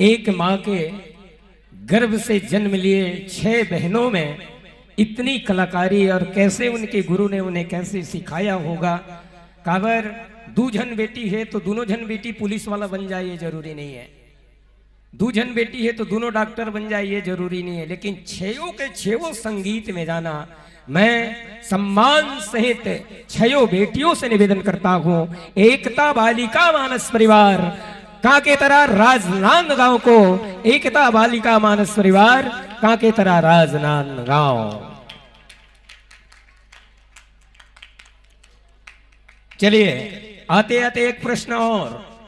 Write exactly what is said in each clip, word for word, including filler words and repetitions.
एक माँ के गर्भ से जन्म लिए छह बहनों में इतनी कलाकारी, और कैसे उनके गुरु ने उन्हें कैसे सिखाया होगा। काबर, दू झन बेटी है तो दोनों झन बेटी पुलिस वाला बन जाए, ये जरूरी नहीं है। दू झन बेटी है तो दोनों डॉक्टर बन जाए, ये जरूरी नहीं है। लेकिन छयों के छयों संगीत में जाना, मैं सम्मान सहित छयों बेटियों से निवेदन करता हूँ, एकता बालिका मानस परिवार, कांकेतरा राजनांदगांव को, एकता बालिका मानस परिवार, कांकेतरा राजनांदगांव। चलिए, आते आते एक प्रश्न और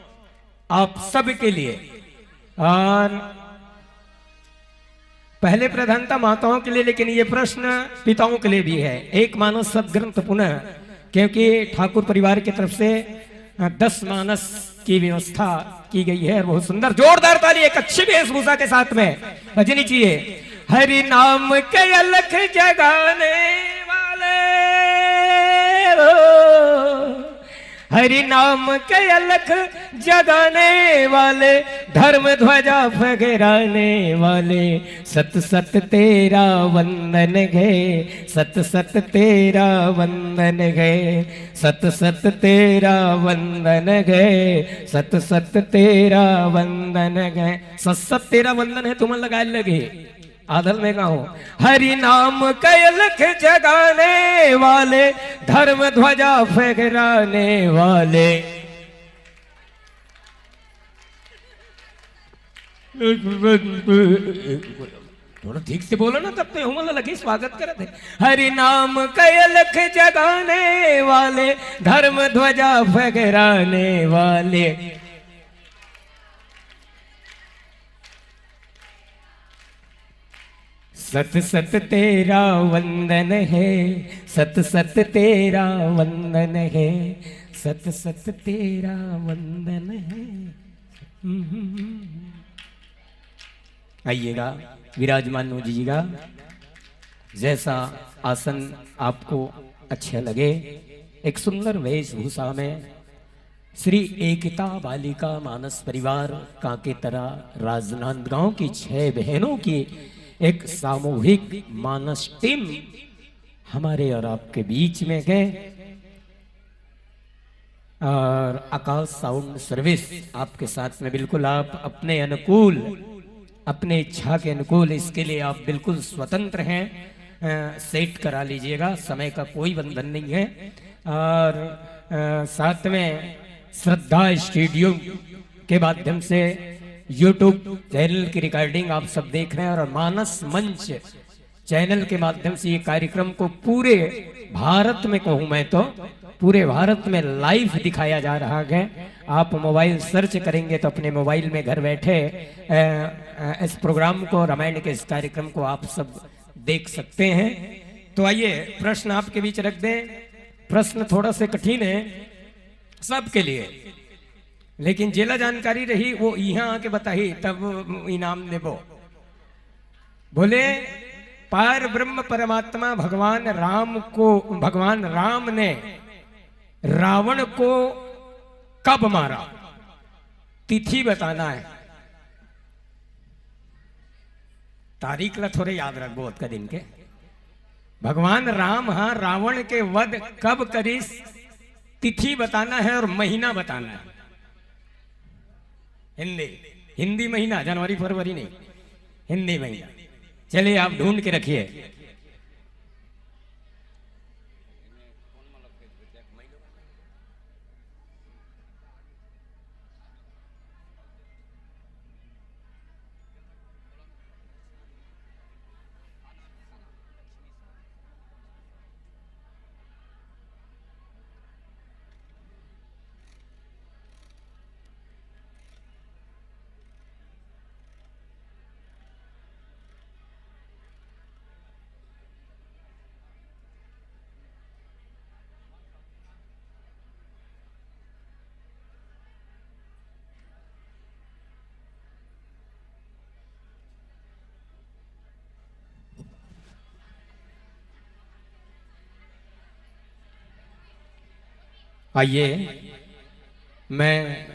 आप सबके लिए, और पहले प्रधानता माताओं के लिए, लेकिन ये प्रश्न पिताओं के लिए भी है। एक मानस सदग्रंथ पुनः, क्योंकि ठाकुर परिवार की तरफ से, अ, दस मानस की व्यवस्था की गई है, और बहुत सुंदर, जोरदार ताली एक अच्छी वेशभूषा के साथ में बजनी चाहिए। हरि नाम के अलख जगाने वाले हो, हरि नाम के अलख जगाने वाले, धर्म ध्वजा फहराने वाले, सत सत तेरा वंदन है, सत सत तेरा वंदन है, सत सत तेरा वंदन है, सत सत तेरा वंदन है। सत सत तेरा वंदन है, तुमन लगाए लगे। आदल में गाओ, हरि नाम के अलख जगाने वाले, धर्म ध्वजा फहराने वाले। थोड़ा ठीक से बोलो ना, तब तो हम लगे स्वागत करत है। हरि नाम के अलख जगाने वाले, धर्म ध्वजा फहराने वाले। सत सत तेरा वंदन है, सत सत तेरा वंदन है, सत सत तेरा वंदन है। आइएगा, विराजमान हो जाइएगा, जैसा आसन आपको अच्छा लगे। एक सुंदर वेशभूषा में श्री एकता बालिका मानस परिवार कांकेतरा राजनांदगांव की छह बहनों की एक सामूहिक मानस टीम हमारे और आपके बीच में गए। और आकाश साउंड सर्विस आपके साथ में, बिल्कुल आप अपने अनुकूल, अपने इच्छा के अनुकूल, इसके लिए आप बिल्कुल स्वतंत्र हैं, अ, सेट करा लीजिएगा, समय का कोई बंधन नहीं है। और, अ, साथ में श्रद्धा स्टूडियो के माध्यम से, यूट्यूब चैनल की रिकॉर्डिंग आप सब देख रहे हैं, और मानस मंच चैनल के माध्यम से ये कार्यक्रम को पूरे भारत में, कहूँ मैं तो, पूरे भारत में लाइव दिखाया जा रहा है। आप मोबाइल सर्च करेंगे तो अपने मोबाइल में घर बैठे, अ, अ, इस प्रोग्राम को, रामायण के इस कार्यक्रम को आप सब देख सकते हैं। तो आइए, प्रश्न आपके बीच रख दें। प्रश्न थोड़ा सा कठिन है सबके लिए, लेकिन जेला जानकारी रही, वो यहाँ आके बताही, तब इनाम देबो। बोले, पार ब्रह्म परमात्मा भगवान राम को, भगवान राम ने रावण को कब मारा? तिथि बताना है। तारीख ला थोड़े याद रखबो, ओतका दिन के। भगवान राम हा रावण के वध कब करिस, तिथि बताना है और महीना बताना है। हिंदी, हिंदी महीना, जनवरी फरवरी नहीं, हिंदी महीना। चलिए, आप ढूंढ के रखिए। आइए, मैं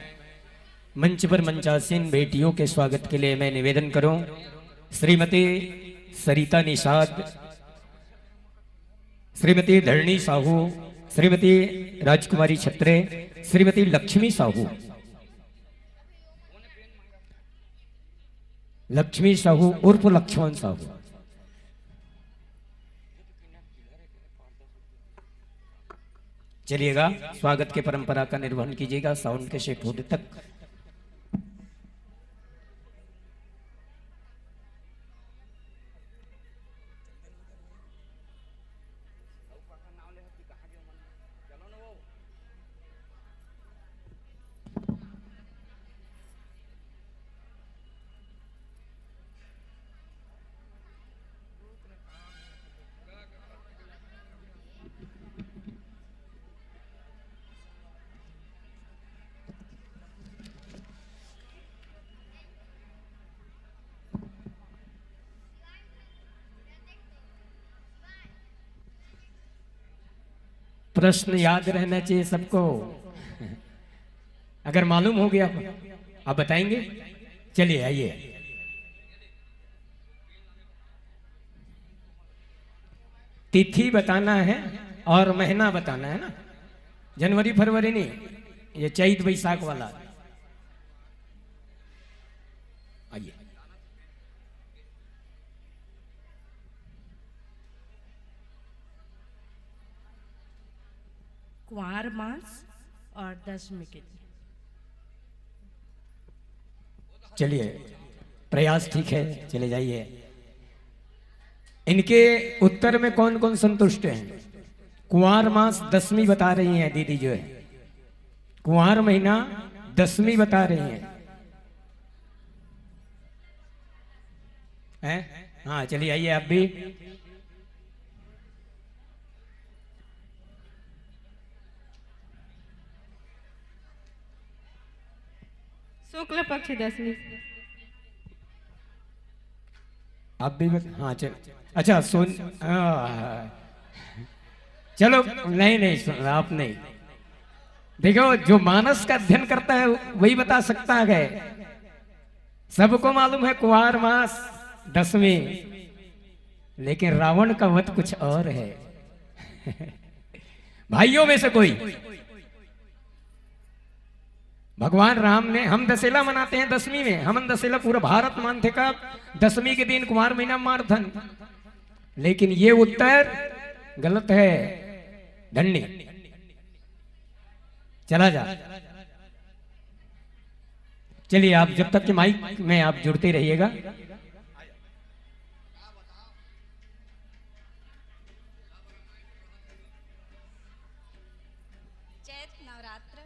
मंच पर मंचासीन बेटियों के स्वागत के लिए मैं निवेदन करूं, श्रीमती सरिता निषाद, श्रीमती धरणी साहू, श्रीमती राजकुमारी छत्रे, श्रीमती लक्ष्मी साहू, लक्ष्मी साहू उर्फ लक्ष्मण साहू। चलिएगा, स्वागत के परंपरा का निर्वहन कीजिएगा, साउंड के सेट होने तक। प्रश्न याद रहना चाहिए सबको। अगर मालूम हो गया, आप बताएंगे। चलिए, आइए। तिथि बताना है और महीना बताना है ना, जनवरी फरवरी नहीं, ये चैत बैसाख वाला। आइए। कुंवार मास और दशमी के दिन। चलिए, प्रयास ठीक है, चले जाइए। इनके उत्तर में कौन कौन संतुष्ट हैं? कुंवार मास दशमी बता रही हैं दीदी, जो है कुंवार महीना दशमी बता रही हैं। हैं? हाँ, चलिए आइए आप भी। शुक्ल पक्ष दशमी। आप भी बत-, हाँ, चल, अच्छा, सुन, हाँ, चलो, नहीं, नहीं, सुन, आप नहीं। देखो, जो मानस का अध्ययन करता है, वही बता सकता है। सबको मालूम है कुंवार मास दशमी, लेकिन रावण का वध कुछ और है। भाइयों में से कोई, भगवान राम ने, हम दशहरा मनाते हैं दशमी में, हमन दशहरा पूरा भारत मानथे का दशमी के दिन कुंवार महीना मारथन, लेकिन ये उत्तर गलत है। धन्य, चला जा। चलिए, आप जब तक कि माइक में आप जुड़ते रहिएगा। चैत नवरात्र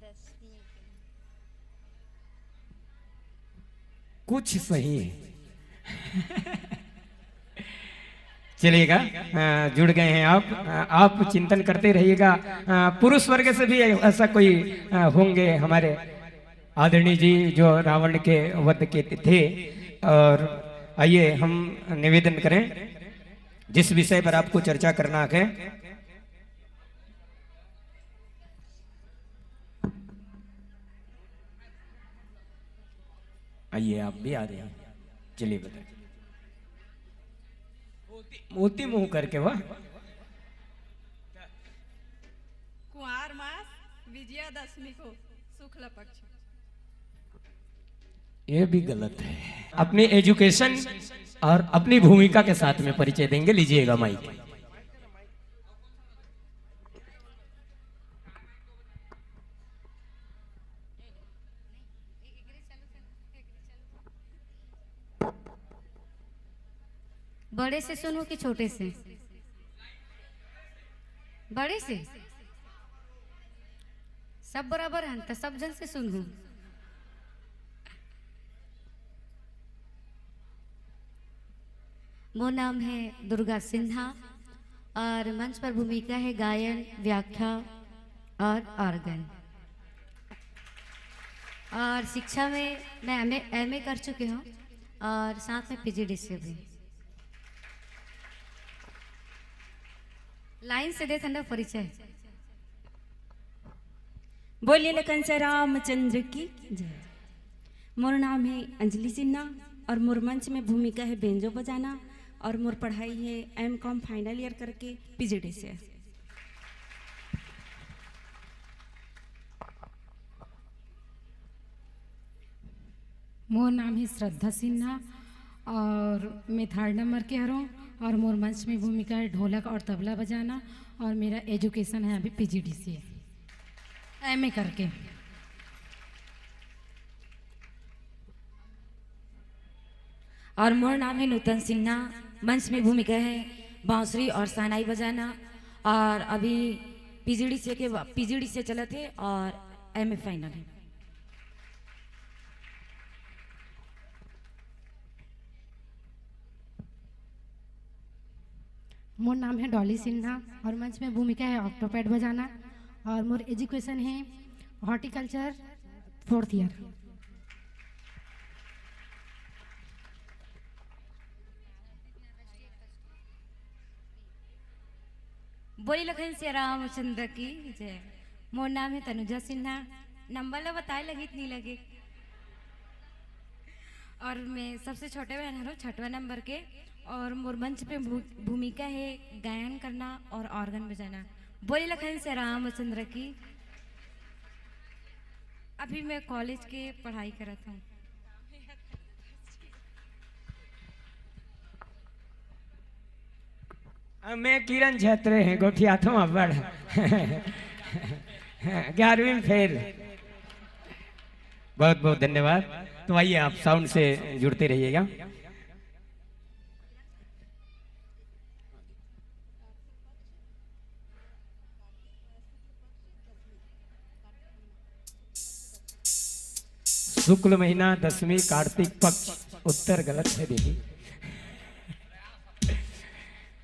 दशमी के। कुछ सही है। चलिएगा, अ, जुड़ गए हैं आप, अ, आप चिंतन करते रहिएगा। अ, पुरुष वर्ग से भी ऐसा कोई, अ, होंगे हमारे आदरणीय जी जो रावण के वध के थे। और आइए हम निवेदन करें, जिस विषय पर आपको चर्चा करना है। आइए, आप भी आ रहे हैं, चलिए बताइए। मोती, मोती मुंह करके वाह। कुंवार मास विजयादशमी को शुक्ल पक्ष। ये भी गलत है। अपनी एजुकेशन और अपनी भूमिका के साथ में परिचय देंगे, लीजिएगा माइक। बड़े से सुनहूं कि छोटे से? बड़े से। सब बराबर हन त सब झन से सुनहूं। मोर नाम है दुर्गा सिन्हा और मंच पर भूमिका है गायन, व्याख्या और ऑर्गन। और शिक्षा में मैं एमए, एमए कर चुकी हूँ और साथ में पीजी डीसीए भी। लाइन से देथन ना परिचय। बोलिए लखन से रामचंद्र की जय। मोर नाम है अंजलि सिन्हा और मोर मंच में भूमिका है बेंजो बजाना और मोर पढ़ाई है एम कॉम फाइनल ईयर करके पीजीडी से। मोर नाम है श्रद्धा सिन्हा और मैं थर्ड नंबर के हरों और मोर मंच में भूमिका है ढोलक और तबला बजाना और मेरा एजुकेशन है अभी पीजीडी से एमए करके। और मोर नाम है नूतन सिन्हा। मंच में भूमिका है बांसुरी और सानाई बजाना और अभी पीजीडी से के पीजीडी से चलत है और एमए फाइनल है। मोर नाम है डॉली सिन्हा और मंच में भूमिका है ऑक्टोपैड बजाना और मोर एजुकेशन है हॉर्टिकल्चर फोर्थ ईयर। बोली लखन से रामचंद्र की जय। मोर नाम है तनुजा सिन्हा। नंबर ला बताए लगी इतनी लगे। और मैं सबसे छोटे बहन हूँ छठवा नंबर के। और मोर मंच पे भू- भूमिका है गायन करना और ऑर्गन बजाना। बोली लखन से रामचंद्र की। अभी मैं कॉलेज के पढ़ाई करत हूँ। मैं किरण छेत्री है, गोठियाथों अब्बड़। ग्यारहवीं फेल। बहुत बहुत धन्यवाद। तो आइए, आप साउंड से जुड़ते रहिएगा। शुक्ल महीना, दसवीं, कार्तिक पक्ष। उत्तर गलत है दीदी।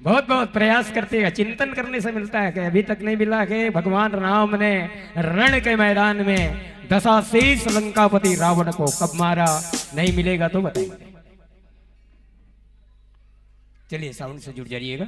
बहुत बहुत प्रयास करते हैं, चिंतन करने से मिलता है कि अभी तक नहीं मिला कि भगवान राम ने रण के मैदान में दशाशीष लंकापति रावण को कब मारा, नहीं मिलेगा तो बताएंगे। चलिए, साउंड से जुड़ जाइएगा।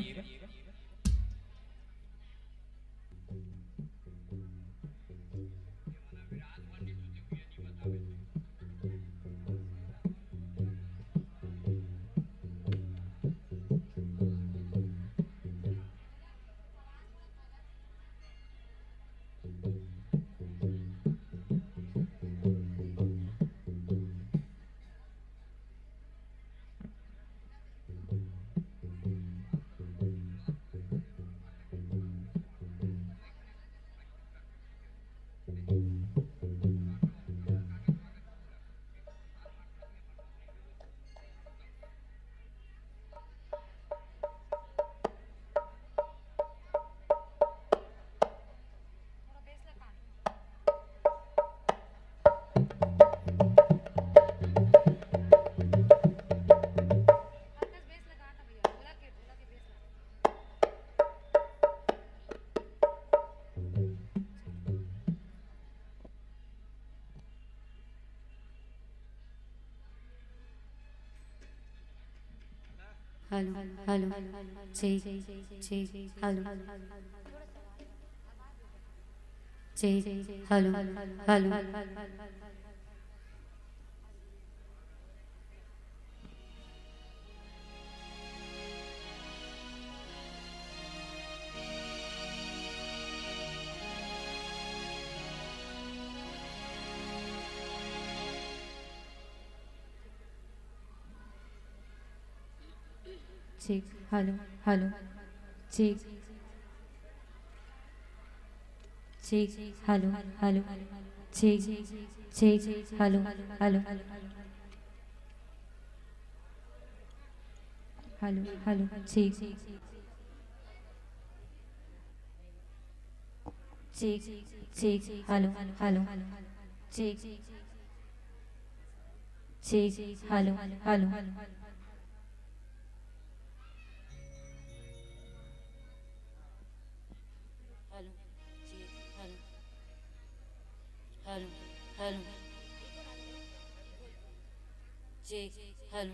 Hello, hello, check, check, hello, check, hello, hello. Check, hello, hello, check, check, hello, hello, check, check, hello, hello, hello, hello, check, check, check, hello, hello, check, check, hello, hello. Hello, check, hello, hello, hello, check, hello.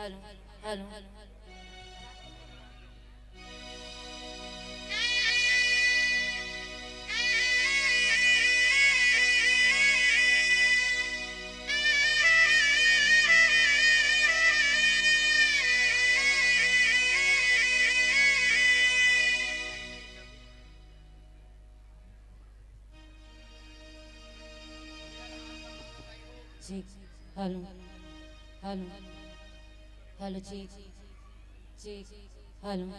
Hello, hello. Check, hello, hello, hello, check, check, hello, hello,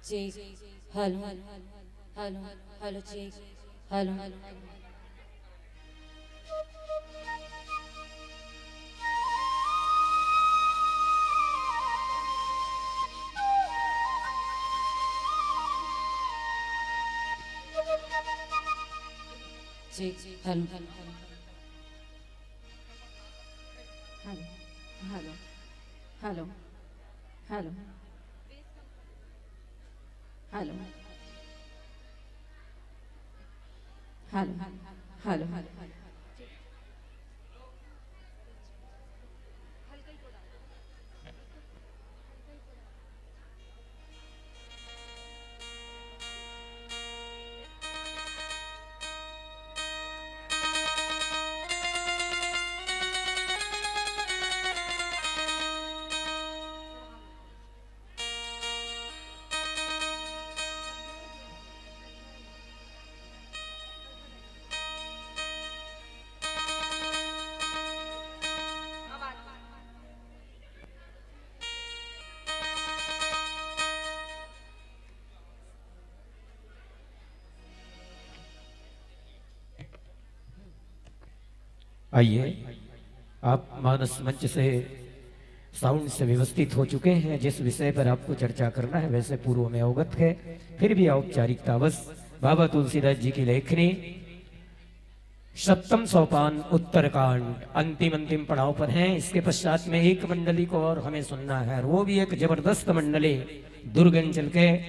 check, hello, hello, hello, check, hello. Check, hello, hello, hello, hello, hello, hello, hello, hello. आइए, आप मानस मंच से sound से व्यवस्थित हो चुके हैं। जिस विषय पर आपको चर्चा करना है, वैसे पूर्व में अवगत है, फिर भी औपचारिकतावश बाबा तुलसीदास जी की लेखनी सप्तम सोपान उत्तरकांड अंतिम, अंतिम पड़ाव पर हैं। इसके पश्चात में एक मंडली को और हमें सुनना है, और वो भी एक जबरदस्त मंडली, दुर्ग अंचल के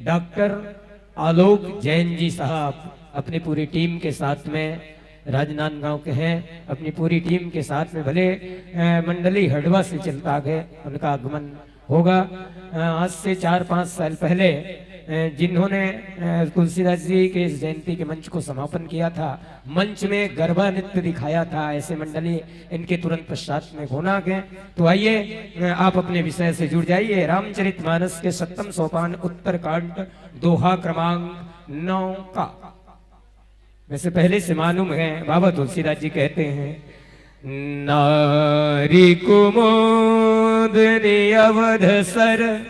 डॉक्टर आलोक जैन जी साहब अपनी पूरी टीम के साथ में, राजनांदगांव के हैं, अपनी पूरी टीम के साथ में, भले, अ, मंडली हडवा से चलता है, उनका आगमन होगा। अ, आज से चार पाँच साल पहले, अ, जिन्होंने, अ, तुलसीदास जी के इस जयंती के मंच को समापन किया था, मंच में गरबा नृत्य दिखाया था, ऐसे मंडली इनके तुरंत पश्चात में गोनाक हैं। तो आइए, अ, आप अपने विषय से जुड़ जाइए। रामचरित मानस के सप्तम सोपान उत्तरकांड, दोहा क्रमांक नौ का। वैसे पहले से मालूम है, बाबा तुलसीदास जी कहते हैं, नारी कुमुदिनी अवध सर,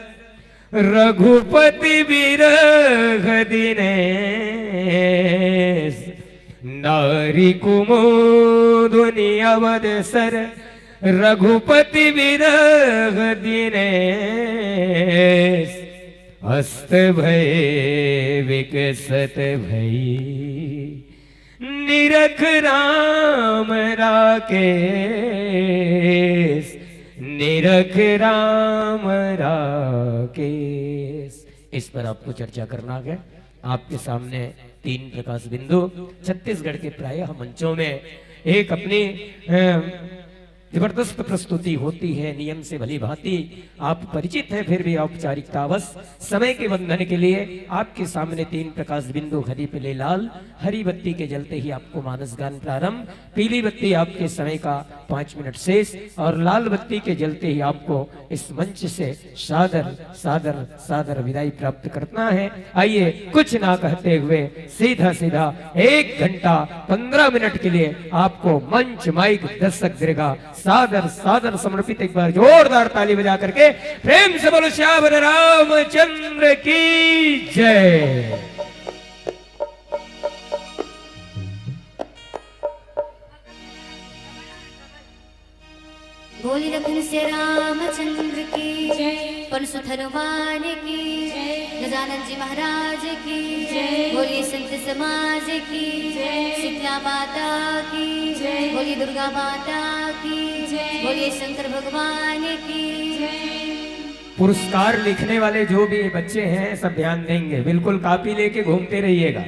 रघुपति विरह दिनेश। नारी कुमुदिनी अवध सर, रघुपति विरह दिनेश। अस्त भय विकसत भई, निरख राम राकेश, निरख राम राकेश। इस पर आपको चर्चा करना है। आपके सामने तीन प्रकाश बिंदु, छत्तीसगढ़ के प्रायः मंचों में एक अपनी, अ, जबरदस्त प्रस्तुति होती है, नियम से भली भांति आप परिचित हैं, फिर भी औपचारिकतावश समय के बंधन के लिए आपके सामने तीन प्रकाश बिंदु, हरी, पीली, लाल। हरी बत्ती के जलते ही आपको मानस गान प्रारंभ, पीली बत्ती आपके समय का पाँच मिनट शेष और लाल बत्ती के जलते ही आपको इस मंच से सादर, सादर, सादर विदाई प्राप्त करना है। आइए, कुछ ना कहते हुए सीधा सीधा एक घंटा पन्द्रह मिनट के लिए आपको मंच, माइक, दर्शक दीर्घा सादर, सादर समर्पित। एक बार जोरदार ताली बजा करके प्रेम से बोलो, सियावर रामचंद्र की जय। बोली लखन से रामचंद्र की जय। पनसुत हनुमान की जय। गजानन जी महाराज की जय। बोलिए संत समाज की जय। शीतला माता की जय। बोलिए दुर्गा माता की जय। बोलिए शंकर भगवान की जय। पुरस्कार लिखने वाले जो भी बच्चे हैं, सब ध्यान देंगे, बिल्कुल कॉपी लेके घूमते रहिएगा।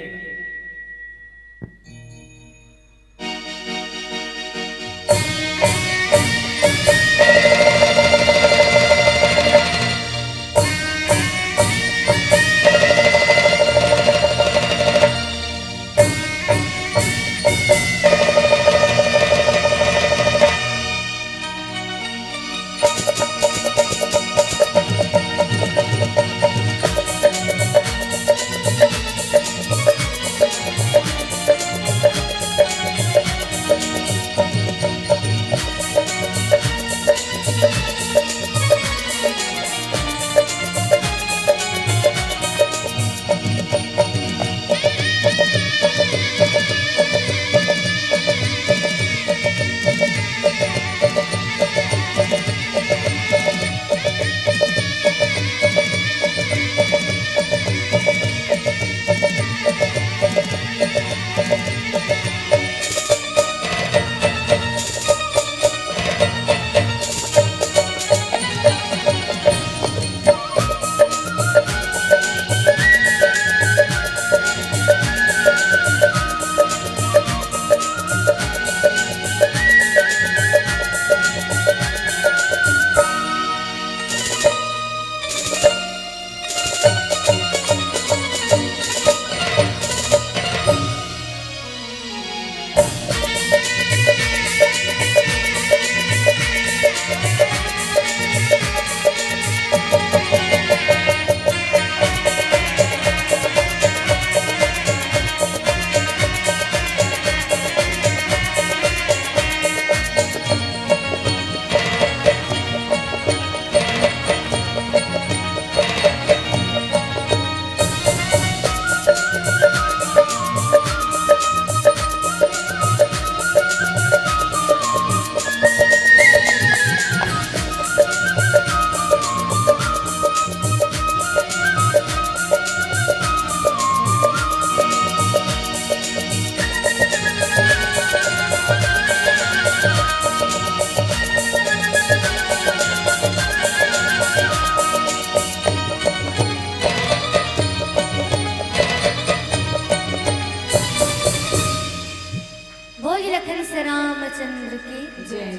बोल लखन से रामचंद्र की जय।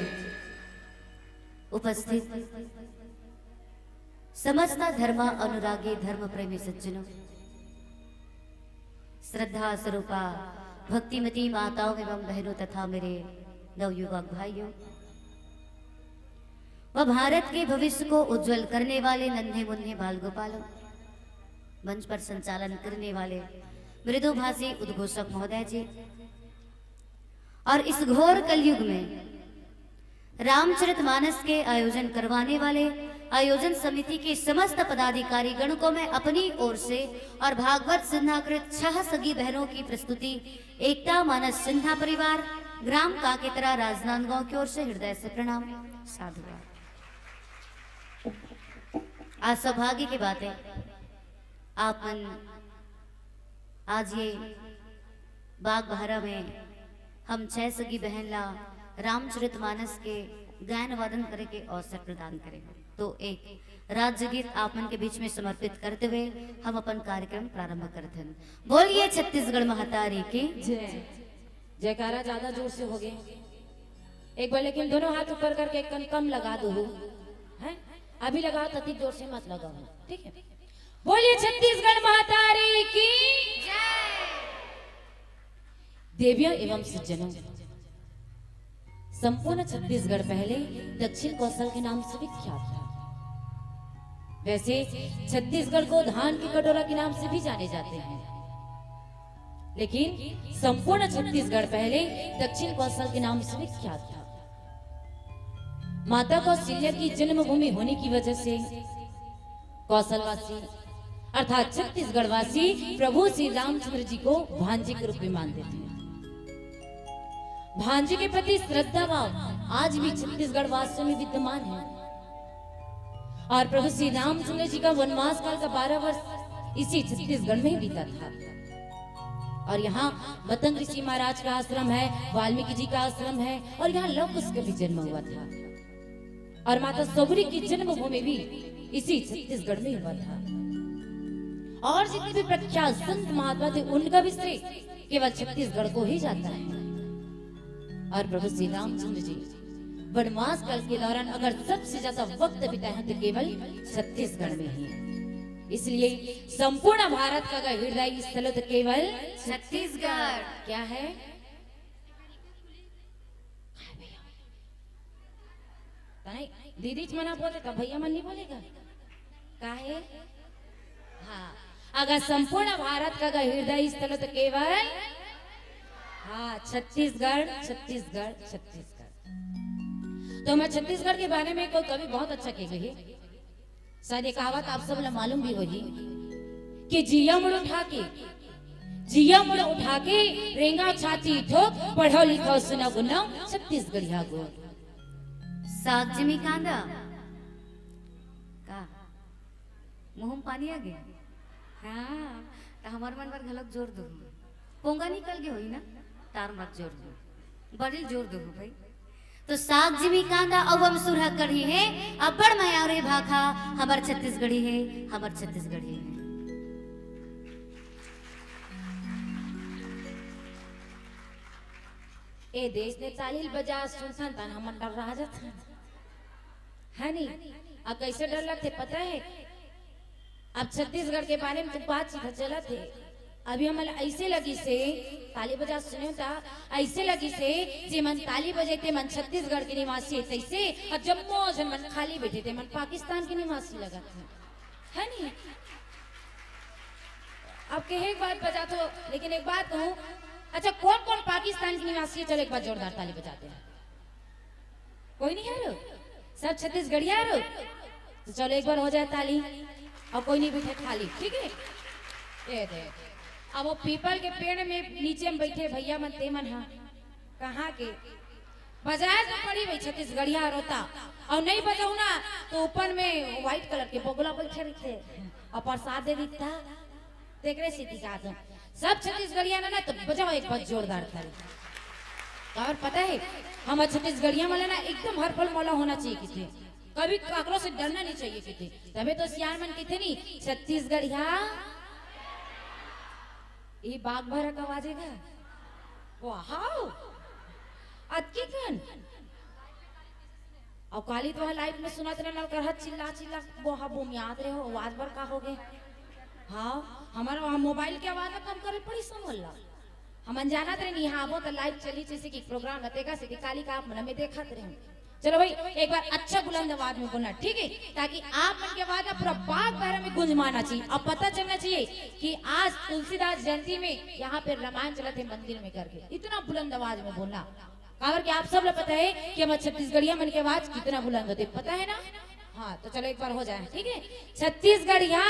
उपस्थित समस्त धर्म अनुरागी, धर्म प्रेमी सज्जनों, श्रद्धा स्वरूपा भक्तिमती माताओं एवं बहनों तथा मेरे नवयुवक भाइयों, व भारत के भविष्य को उज्जवल करने वाले नन्हे मुन्ने बाल गोपालों, मंच पर संचालन करने वाले मृदुभाषी उद्घोषक महोदय जी, और इस घोर कलयुग में रामचरितमानस के आयोजन करवाने वाले आयोजन समिति के समस्त पदाधिकारी गण को मैं अपनी ओर से और भागवत सिंहाकृत छह सगी बहनों की प्रस्तुति एकता मानस सिन्हा परिवार, ग्राम काकेतरा, राजनांदगांव की ओर से हृदय से प्रणाम, साधुवाद। आज सौभाग्य की बात है, आप मन आज ये बाग बहरा में हम छह सगी बहन ला रामचरितमानस के गायन वादन करे के अवसर प्रदान करे। तो एक राज्य गीत आप मन के बीच में समर्पित करते हुए हम अपन कार्यक्रम प्रारंभ करते हैं। बोलिए छत्तीसगढ़ महतारी की जय। जयकारा ज्यादा जोर से हो गए, एक बार लेकिन दोनों हाथ ऊपर करके एक कन कम लगा दो, हैं? अभी लगाओ, ततिक जोर से मत लगाओ, ठीक है? बोलिए छत्तीसगढ़ महतारी की। देवियों एवं सज्जनों, संपूर्ण छत्तीसगढ़ पहले दक्षिण कौशल के नाम से विख्यात था। वैसे छत्तीसगढ़ को धान की कटोरा के नाम से भी जाने जाते हैं, लेकिन संपूर्ण छत्तीसगढ़ पहले दक्षिण कौशल के नाम से विख्यात था। माता कौशल्या की जन्मभूमि होने की वजह से कौशलवासी अर्थात छत्तीसगढ़वासी प्रभु श्री रामचंद्र जी को भांजे के रूप में मानते थे। भांजे के प्रति श्रद्धा भाव आज भी छत्तीसगढ़ वासियों में विद्यमान है। और प्रभु श्री रामचंद्र जी का वनवास काल का बारह वर्ष इसी छत्तीसगढ़ में ही बीता था। और यहाँ मतंग ऋषि महाराज का आश्रम है, वाल्मीकि जी का आश्रम है और यहाँ लव कुश का भी जन्म हुआ था। और माता सौगरी की जन्मभूमि भी इसी छत्तीसगढ़ में हुआ था। और जितने भी प्रख्यात संत महात्मा थे, उनका भी श्रेय केवल छत्तीसगढ़ को ही जाता है। और प्रभु श्री रामचंद्र जी वनवास काल के दौरान अगर सबसे ज्यादा वक्त बिताए हैं तो केवल छत्तीसगढ़ में ही। इसलिए संपूर्ण भारत का अगर हृदय स्थल हो तो केवल छत्तीसगढ़। क्या है? ताई, दीदी मना बोले का, भैया मन नहीं बोलेगा? काहे? हाँ, अगर संपूर्ण भारत का अगर हृदय स्थल हो तो केवल, हाँ, छत्तीसगढ़, छत्तीसगढ़, छत्तीसगढ़। तो मैं छत्तीसगढ़ के बारे में कोई कवि बहुत अच्छा कह गई है। शायद ये कहावत आप सब ला मालूम भी होही कि जिया मुड़ उठा के, जिया मुड़ उठा के, रेंगा छाती ठोक, पढ़ो लिखो सुनो गुनो, छत्तीसगढ़िया गोठ। साग जिमी कांदा का मुंह में पानी आ गया। हाँ, तो हमार मन बर घलक जोर दो। पोंगा निकल गए होई ना, तार मत जोर दो, बड़ी जोर दो भाई। तो साग जिमी कांदा अउ हम सुरहा कढ़ी है, अब्बड़ मया रे भाखा, हमर छत्तीसगढ़ी है, हमर छत्तीसगढ़ी है। ए देश ने ताली बजा सुनथन तन हमन डर्रा जाथन, है नी? अब कैसे डर लगथे पता है? अब छत्तीसगढ़ के बारे में तो बातचीत चलत हे, अभी हमन ऐसे लगिस हे, ताली बजा सुने त, ऐसे लगिस हे, जे मन ताली बजे ते मन छत्तीसगढ़ के निवासी हे तैसे, और जम्मो झन मन खाली बैठे ते मन पाकिस्तान के निवासी लगत हे, है नी? अब कहे एक बात बजा तो, लेकिन एक बात कहूँ, अच्छा कौन कौन पाकिस्तान के निवासी हे? चलो एक बार जोरदार ताली बजाते हैं। कोई नहीं है रो? सब छत्तीसगढ़िया है रो? तो चलो एक बार हो जाए ताली। और कोई नहीं बैठे खाली, ठीक है? ये दे। अब वो पीपल के पेड़ में नीचे में बैठे भैया मन, ते मन हा कहाँ के? बजाए तो पड़ी भाई छत्तीसगढ़िया रोता। और नहीं बजाऊ ना तो ऊपर में व्हाइट कलर के बगुला बैठे रहिथे और प्रसाद दे देता। तेकरे सेती का तो सब छत्तीसगढ़िया ना, ना तो बजाओ एक बार जोरदार ताली। और पता है, हम छत्तीसगढ़िया वाले ना एकदम हर पल मौला होना चाहिए किथे, कभी काकरो से डरना नहीं चाहिए किथे। तबे तो सियान मन किथे नहीं छत्तीसगढ़िया। ये बाघ भरा का आवाज है क्या? वाह, अतकी कन। अउ काली तो लाइव में सुनत रहे ना, करहत चिल्ला चिल्ला बोहा बोमियात रहे हो, आवाज बर का हो गए? हाँ, हमारा वहाँ मोबाइल के आवाज कम करे पड़ी समझ ला। हमन जानत रहे नहीं, हाँ, वो तो लाइव चली जैसे कि प्रोग्राम रहतेगा से काली का आप मन में देखत रहे। चलो भाई, एक बार अच्छा बुलंद आवाज में बोलना, ठीक है, ताकि आप मन के आवाज ना पूरा बाग बहरा में गुंजमाना चाहिए। अब पता चलना चाहिए कि आज तुलसीदास जयंती में यहाँ पे रामायण चलत है मंदिर में करके, इतना बुलंद आवाज में बोलना। काबर कि आप सब ला पता है कि हमर छत्तीसगढ़िया मन के आवाज कितना बुलंद होथे, पता है ना? हाँ, तो चलो एक बार हो जाए, ठीक है? छत्तीसगढ़िया,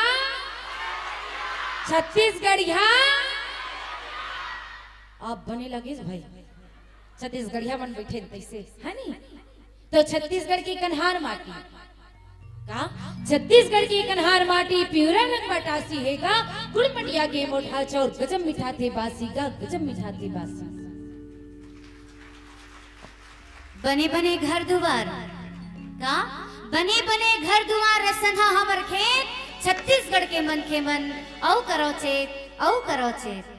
छत्तीसगढ़िया। अब बने लगिस भाई, छत्तीसगढ़िया मन बैठे तैसे, है नी? तो छत्तीसगढ़ के कन्हार माटी का, छत्तीसगढ़ के कन्हार माटी पिवरा रंग मटासी हे गा, गुड़मटिया के मोर ढाल चाउर गजब मिठाथे बासी गा, गजब मिठाथे बासी। बने बने घर दुवार का, बने बने घर दुवार रसना हमर खेत, छत्तीसगढ़ के मनखे मन, अउ करो चेत, अउ करो चेत।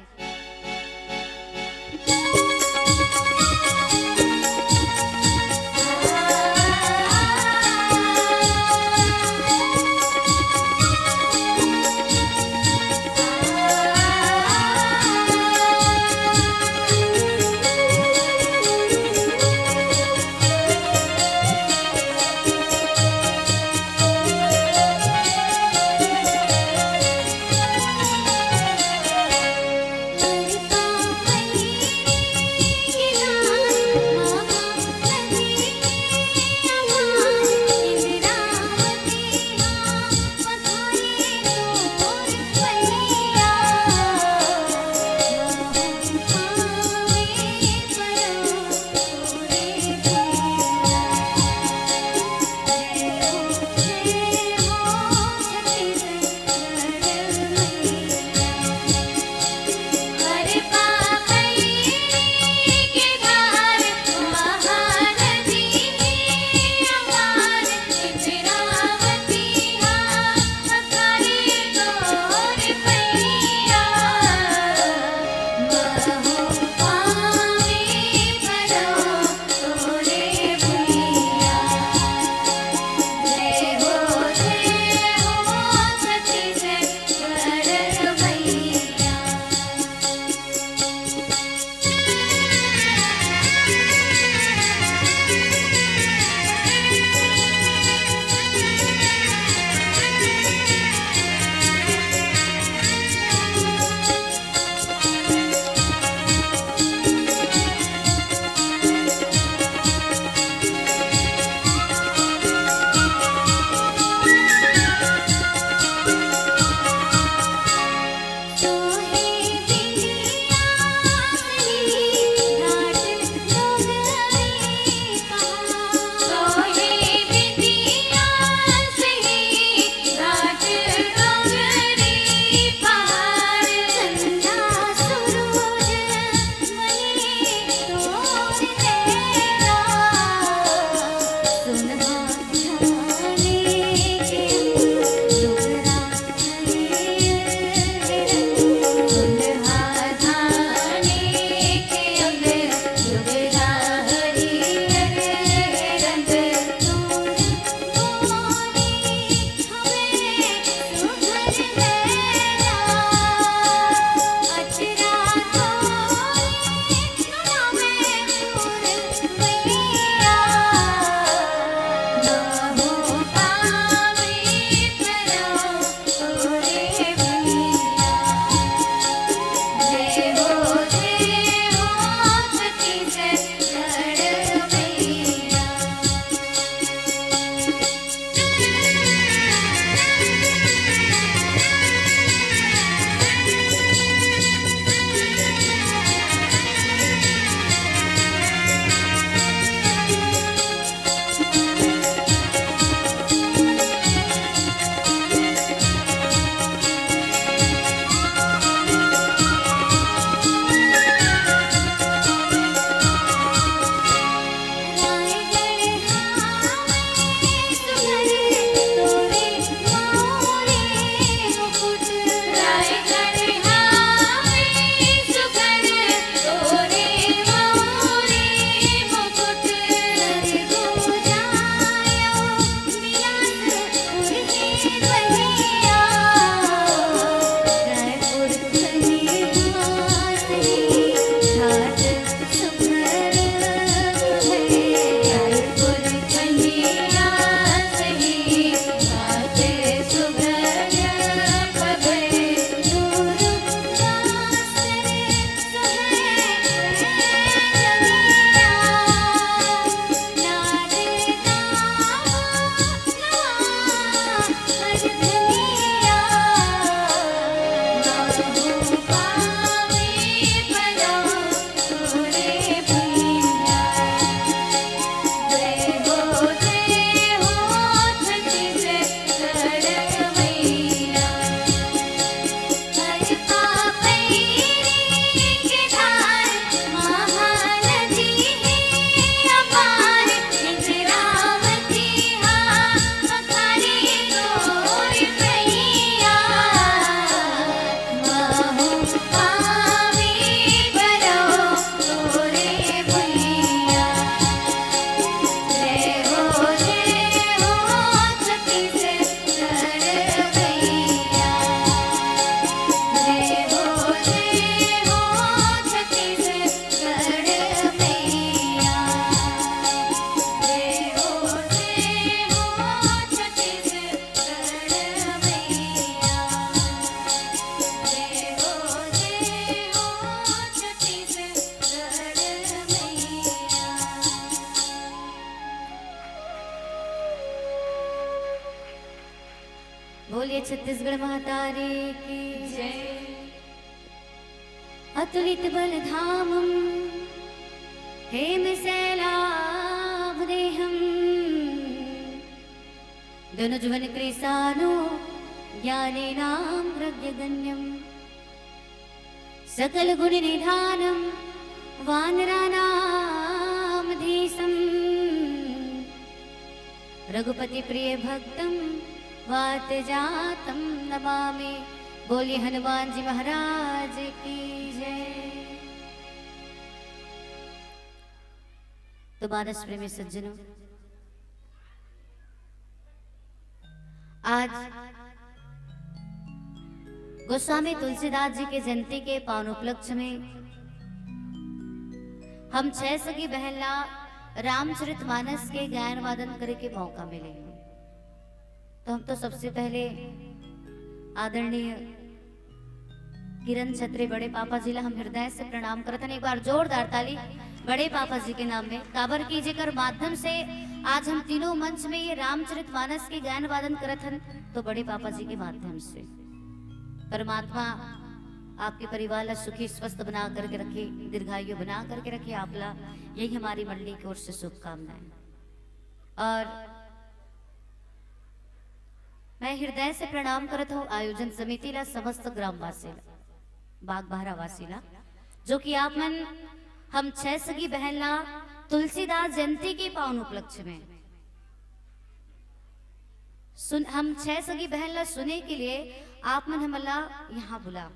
छत्तीसगढ़ महतारी की जय। अतुलित बल धामम हेम शैलाभ देहम, दोनों जुवन कृषाणु ज्ञानेनाम प्रज्ञगण्यम, सकल गुण निधानम वानरानाम धीशम, रघुपति प्रिय भक्तम वातजातम नमामि। बोलिए हनुमान जी महाराज की जय। तो मानस प्रेमी सज्जनों, आज गोस्वामी तुलसीदास जी के जयंती के पावन उपलक्ष्य में हम छह सगी बहन ला रामचरित मानस के गायन वादन करे के मौका मिले हे। तो हम तो सबसे पहले आदरणीय किरण छत्री बड़े पापा जी ला हम हृदय से प्रणाम करत हन। एक बार जोरदार ताली बड़े पापा जी के नाम में, काबर कि जेकर माध्यम से आज हम तीनों मंच में ये रामचरित मानस के गायन वादन करत हन, तो बड़े पापा जी के माध्यम से। परमात्मा आपके परिवार ला सुखी स्वस्थ बना करके रखे, दीर्घायु बना करके रखे आप ला, यही हमारी मंडली की ओर से शुभकामनाएं। और मैं हृदय से प्रणाम करत हूँ आयोजन समिति ला, समस्त ग्रामवासी ला, बागबाहरा वासी ला, जो कि आप मन हम छह सगी बहन ला तुलसीदास जयंती के पावन उपलक्ष्य में सुन, हम छह सगी बहन ला सुने के लिए आप मन हमला यहाँ बुला।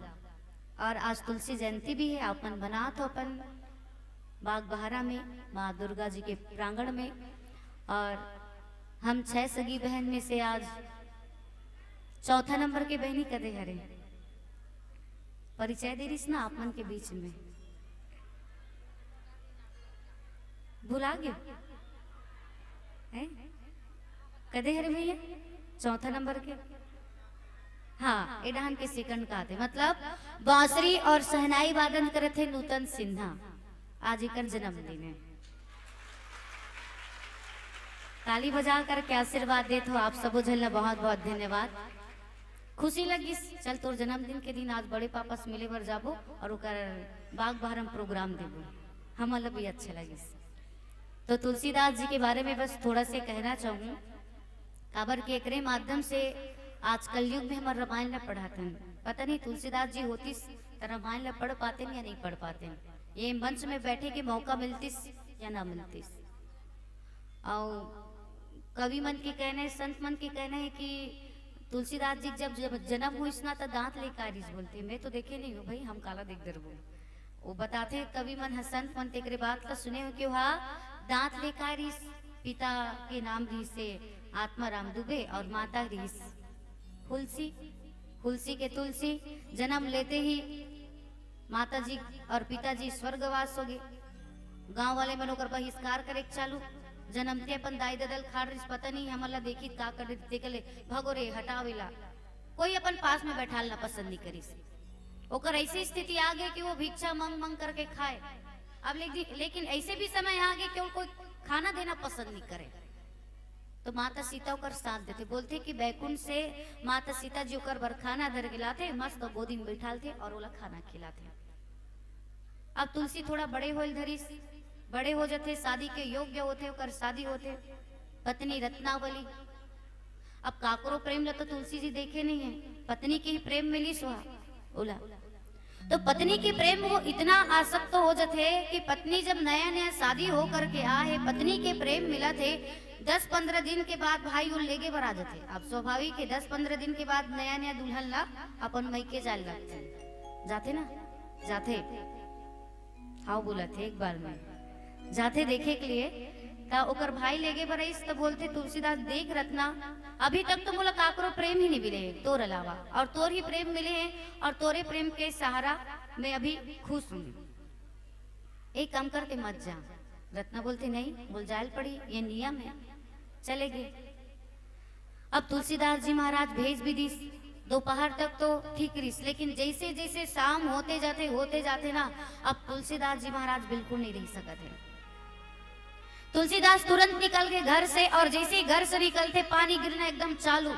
और आज तुलसी जयंती भी है, आप मन बनात हो अपन बागबाहरा में माँ दुर्गा जी के प्रांगण में। और हम छह सगी बहन में से आज चौथा नंबर के बहनी कदे हरे, परिचय दे रहीस ना आप मन के बीच में, भुला गए हैं? कदे हरे भैया? चौथा नंबर के। हाँ, ए डहान के second का आते, मतलब बांसुरी और शहनाई वादन करत हे नूतन सिन्हा। आज एकर जन्मदिन है। ताली बजा करके आशीर्वाद देत हो आप सबो झन ला, बहुत बहुत धन्यवाद। खुशी लगिस, चल तोर जन्मदिन के दिन आज बड़े पापा से मिले बर जाबो और ओकर बागबाहरा में program देबो, हमन ला भी अच्छा लगिस। तो तुलसीदास जी के बारे में बस थोड़ा से कहना चाहूँ, काबर के एकरे माध्यम से आज कलयुग में हमर रामायण ला पढ़ाथन। पता नहीं तुलसीदास जी होतिस त रामायण ला पढ़ पातेन या नहीं पढ़ पातेन, ये मंच में बैठे के मौका मिलतिस या ना मिलतिस। और कवि मन के कहना है, संत मन के कहना है कि तुलसीदास जी जब जब जन्म होइस ना त दांत लेके आय रहिस बोलथे। मैं तो देखे नहीं हूँ भाई, हम काला देख डरबो। वो बताथे कवि मन ह, संत मन तेकरे बात ला सुने हो कि वहा दांत लेके आय रहिस, पिता के नाम रहिस से आत्मा राम दुबे और माता रहिस हुलसी, हुलसी के तुलसी। जन्म लेते ही माता जी और पिताजी स्वर्गवास हो गए। गांव वाले मन ओकर बहिष्कार करे के चालू। जन्मते अपन दाई ददा ल खाड़ रहिस, पता नहीं हमन ला देखी का कर देती, तेकर ले भगो रे, हटाओ एला। कोई अपन पास में बैठालना पसंद नहीं करिस। ओकर ऐसी स्थिति आ गई कि वो भिक्षा मंग मंग करके खाए। अब लेकिन, लेकिन ऐसे भी समय आ गए कि वो कोई खाना देना पसंद नहीं करे। तो माता सीता ओकर साथ देथे, बोलथे कि बैकुंठ से माता सीता जी ओकर बर खाना धर के लाथे, मस्त गोदी में बैठालथे और ओला खाना खिलाथे। अब तुलसी थोड़ा बड़े होए ल धरिस, बड़े हो जथे, शादी के योग्य होथे, ओकर शादी होथे। पत्नी रत्नावली, अब काकरो प्रेम ला तो तुलसी जी देखे नहीं है, पत्नी के ही प्रेम मिलिस हा ओला। तो पत्नी के प्रेम वो इतना आसक्त हो जथे कि पत्नी जब नया नया शादी हो करके आ है, पत्नी के प्रेम मिलत हे, दस पंद्रह दिन के बाद भाई वो लेगे बर आ जथे। अब स्वाभाविक है, दस पंद्रह दिन के बाद नया नया दुल्हन ला अपन मइके जाए लगथे, जाथे ना, जाथे। हाँ, बोलत हे एक बार में जाथे देखे के लिए। त ओकर भाई लेगे बर आइस त बोलथे, तुलसीदास, देख रत्ना, अभी तक तो मोला काकरो प्रेम ही नहीं मिले हे तोर अलावा, और तोर ही प्रेम मिले हे, और तोरे प्रेम के सहारा मैं अभी खुश हूँ। एक काम करते, मत जा। रत्ना बोलथे, नहीं, बोल, जायल पड़ी, ये नियम है। चले गए। अब तुलसीदास जी महाराज भेज भी दिस। दोपहर तक तो ठीक रहिस, लेकिन जैसे जैसे शाम होते जाथे, होते जाथे ना, अब तुलसीदास जी महाराज बिल्कुल नहीं रह सकत हे। तुलसीदास तुरंत निकल गए घर से, और जैसे ही घर से निकलथे, पानी गिरना एकदम चालू।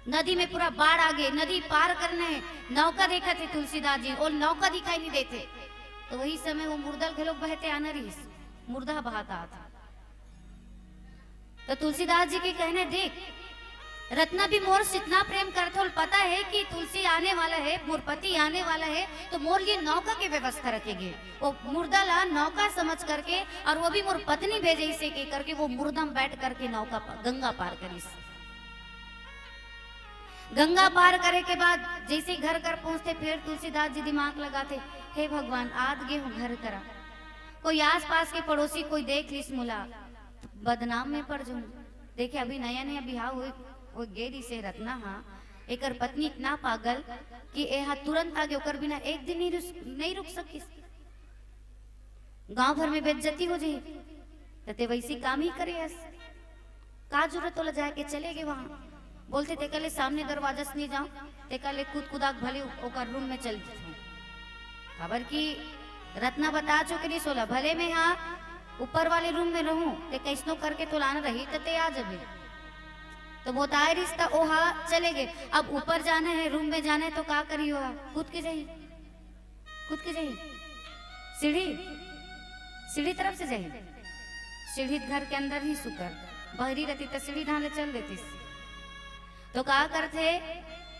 नदी में पूरा बाढ़ आ गे, नदी पार करना हे, नौका देखत हे तुलसीदास जी, ओ नौका दिखाई नहीं देते। तो वही समय वो मुर्दा ल घलोक बहते आना रहिस, मुर्दा बहात आत। तो तुलसीदास जी के कहना हे, देख रत्ना भी मोर से इतना प्रेम करथे, ओला पता हे कि तुलसी आने वाला हे, मोर पति आने वाला हे, तो मोर लिए नौका के व्यवस्था रखेगे। वो मुर्दा ला नौका समझ करके, और वो भी मोर पत्नी भेजे इसे के करके, वो मुर्दा में बैठ करके नौका प-, गंगा पार करिस। गंगा पार करे के बाद जैसे घर कर पहुंचथे, फिर तुलसीदास जी दिमाग लगाथे, हे भगवान, आत गे हूं घर करा, कोई आसपास के पड़ोसी कोई देख लिस मोला, बदनाम में पड़ जाऊं। देखे, अभी नया नया बिहाव होए, होए गे रिहिसे रत्ना हा, एकर पत्नी इतना पागल कि एहा तुरंत आगे, ओकर बिना एक दिन नहीं रुस-, नहीं रुक सकिस। गांव भर में बेइज्जती हो जाही, त ते वैसी काम ही करे हस। का जरूरत ओला जाए के? चले गे वहां। बोलथे, तेकर ले सामने दरवाजा से नहीं जाऊं, तेकर ले कूद कुदा के भले ओकर रूम में चल जहूं। काबर कि रत्ना बता चुके रिहिस ओला, भले मैं हा ऊपर वाले रूम में रहूं, ते कैसनो करके तोला आना रही, त ते आ जबे। तो बताए रिहिस त ओहा चले गे। अब ऊपर जाना हे, रूम में जाना हे, तो का करी ओहा? कूद के जाही, कूद के जाही। सीढ़ी, सीढ़ी तरफ से जाही। सीढ़ी घर के अंदर ही सुकर, बहरी रहती त सीढ़ी ढाले चल देतीस। तो का करथे,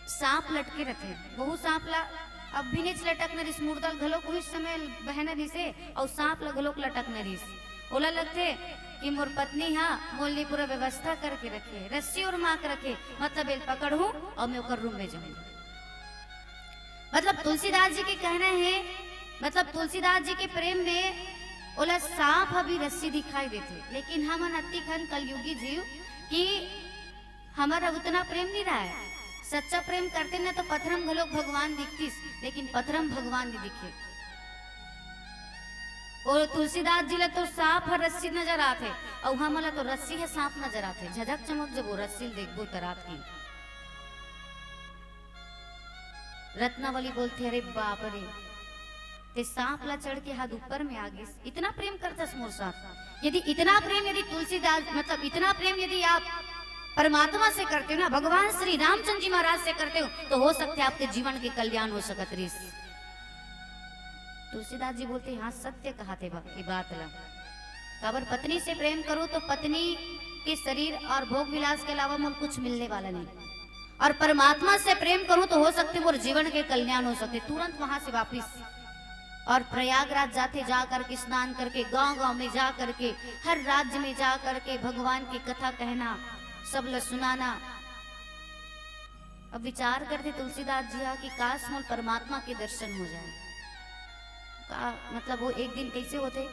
सांप लटके रथे, वहू सांप ला अब भी नइच लटकना रिहिस, मुर्दा ल घलोक उही समय बहना रिहिसे, अउ सांप ला घलोक लटकना रिहिस। ओला लगथे कि मोर पत्नी हा मोर लिए पूरा व्यवस्था करके रखे, रस्सी ओरमा के रखे, मतलब एल पकड़हूं अउ मैं ओकर रूम में जाहूं। मतलब तुलसीदास जी के कहना हे, मतलब तुलसीदास जी के प्रेम में ओला सांप ह भी रस्सी दिखाई देथे, लेकिन हमन अतिकन कलयुगी जीव कि हमर उतना प्रेम नहीं रहय। सच्चा प्रेम करते न तो पथरा म घलोक भगवान दिखतीस, लेकिन पथरा म भगवान नहीं दिखे। अउ तुलसीदास जी ला तो सांप ह रस्सी नजर आथे, अउ हमन ला तो रस्सी ह सांप नजर आथे। झझक चमक जब वो रस्सी ल देखबो त रात के। रत्नावली बोलथे, अरे बाप रे, ते सांप ला चढ़ के हद ऊपर में आ गिस, इतना प्रेम करथस मोर साथ। यदि इतना प्रेम यदि तुलसीदास, मतलब इतना प्रेम यदि आप परमात्मा से करते हो ना, भगवान श्री रामचंद्र जी महाराज से करते हो, तो हो सकते आपके जीवन के कल्याण हो सकत रिहिस। तुलसीदास जी बोलते, हाँ, सत्य कहाथे बा-, ये बात ला। काबर पत्नी से प्रेम करो तो पत्नी के शरीर और भोग विलास के अलावा मोर कुछ मिलने वाला नहीं, और परमात्मा से प्रेम करूं तो हो सकते मोर जीवन के कल्याण हो सकते। तुरंत वहां से वापिस और प्रयागराज जाथे, जा करके स्नान करके गांव-गांव में जा करके, हर राज्य में जा करके भगवान की कथा कहना, सब ल सुनाना। अब विचार करथे तुलसीदास जी हा कि काश मोर परमात्मा के दर्शन हो जाए। का मतलब वो एक दिन कैसे होथे?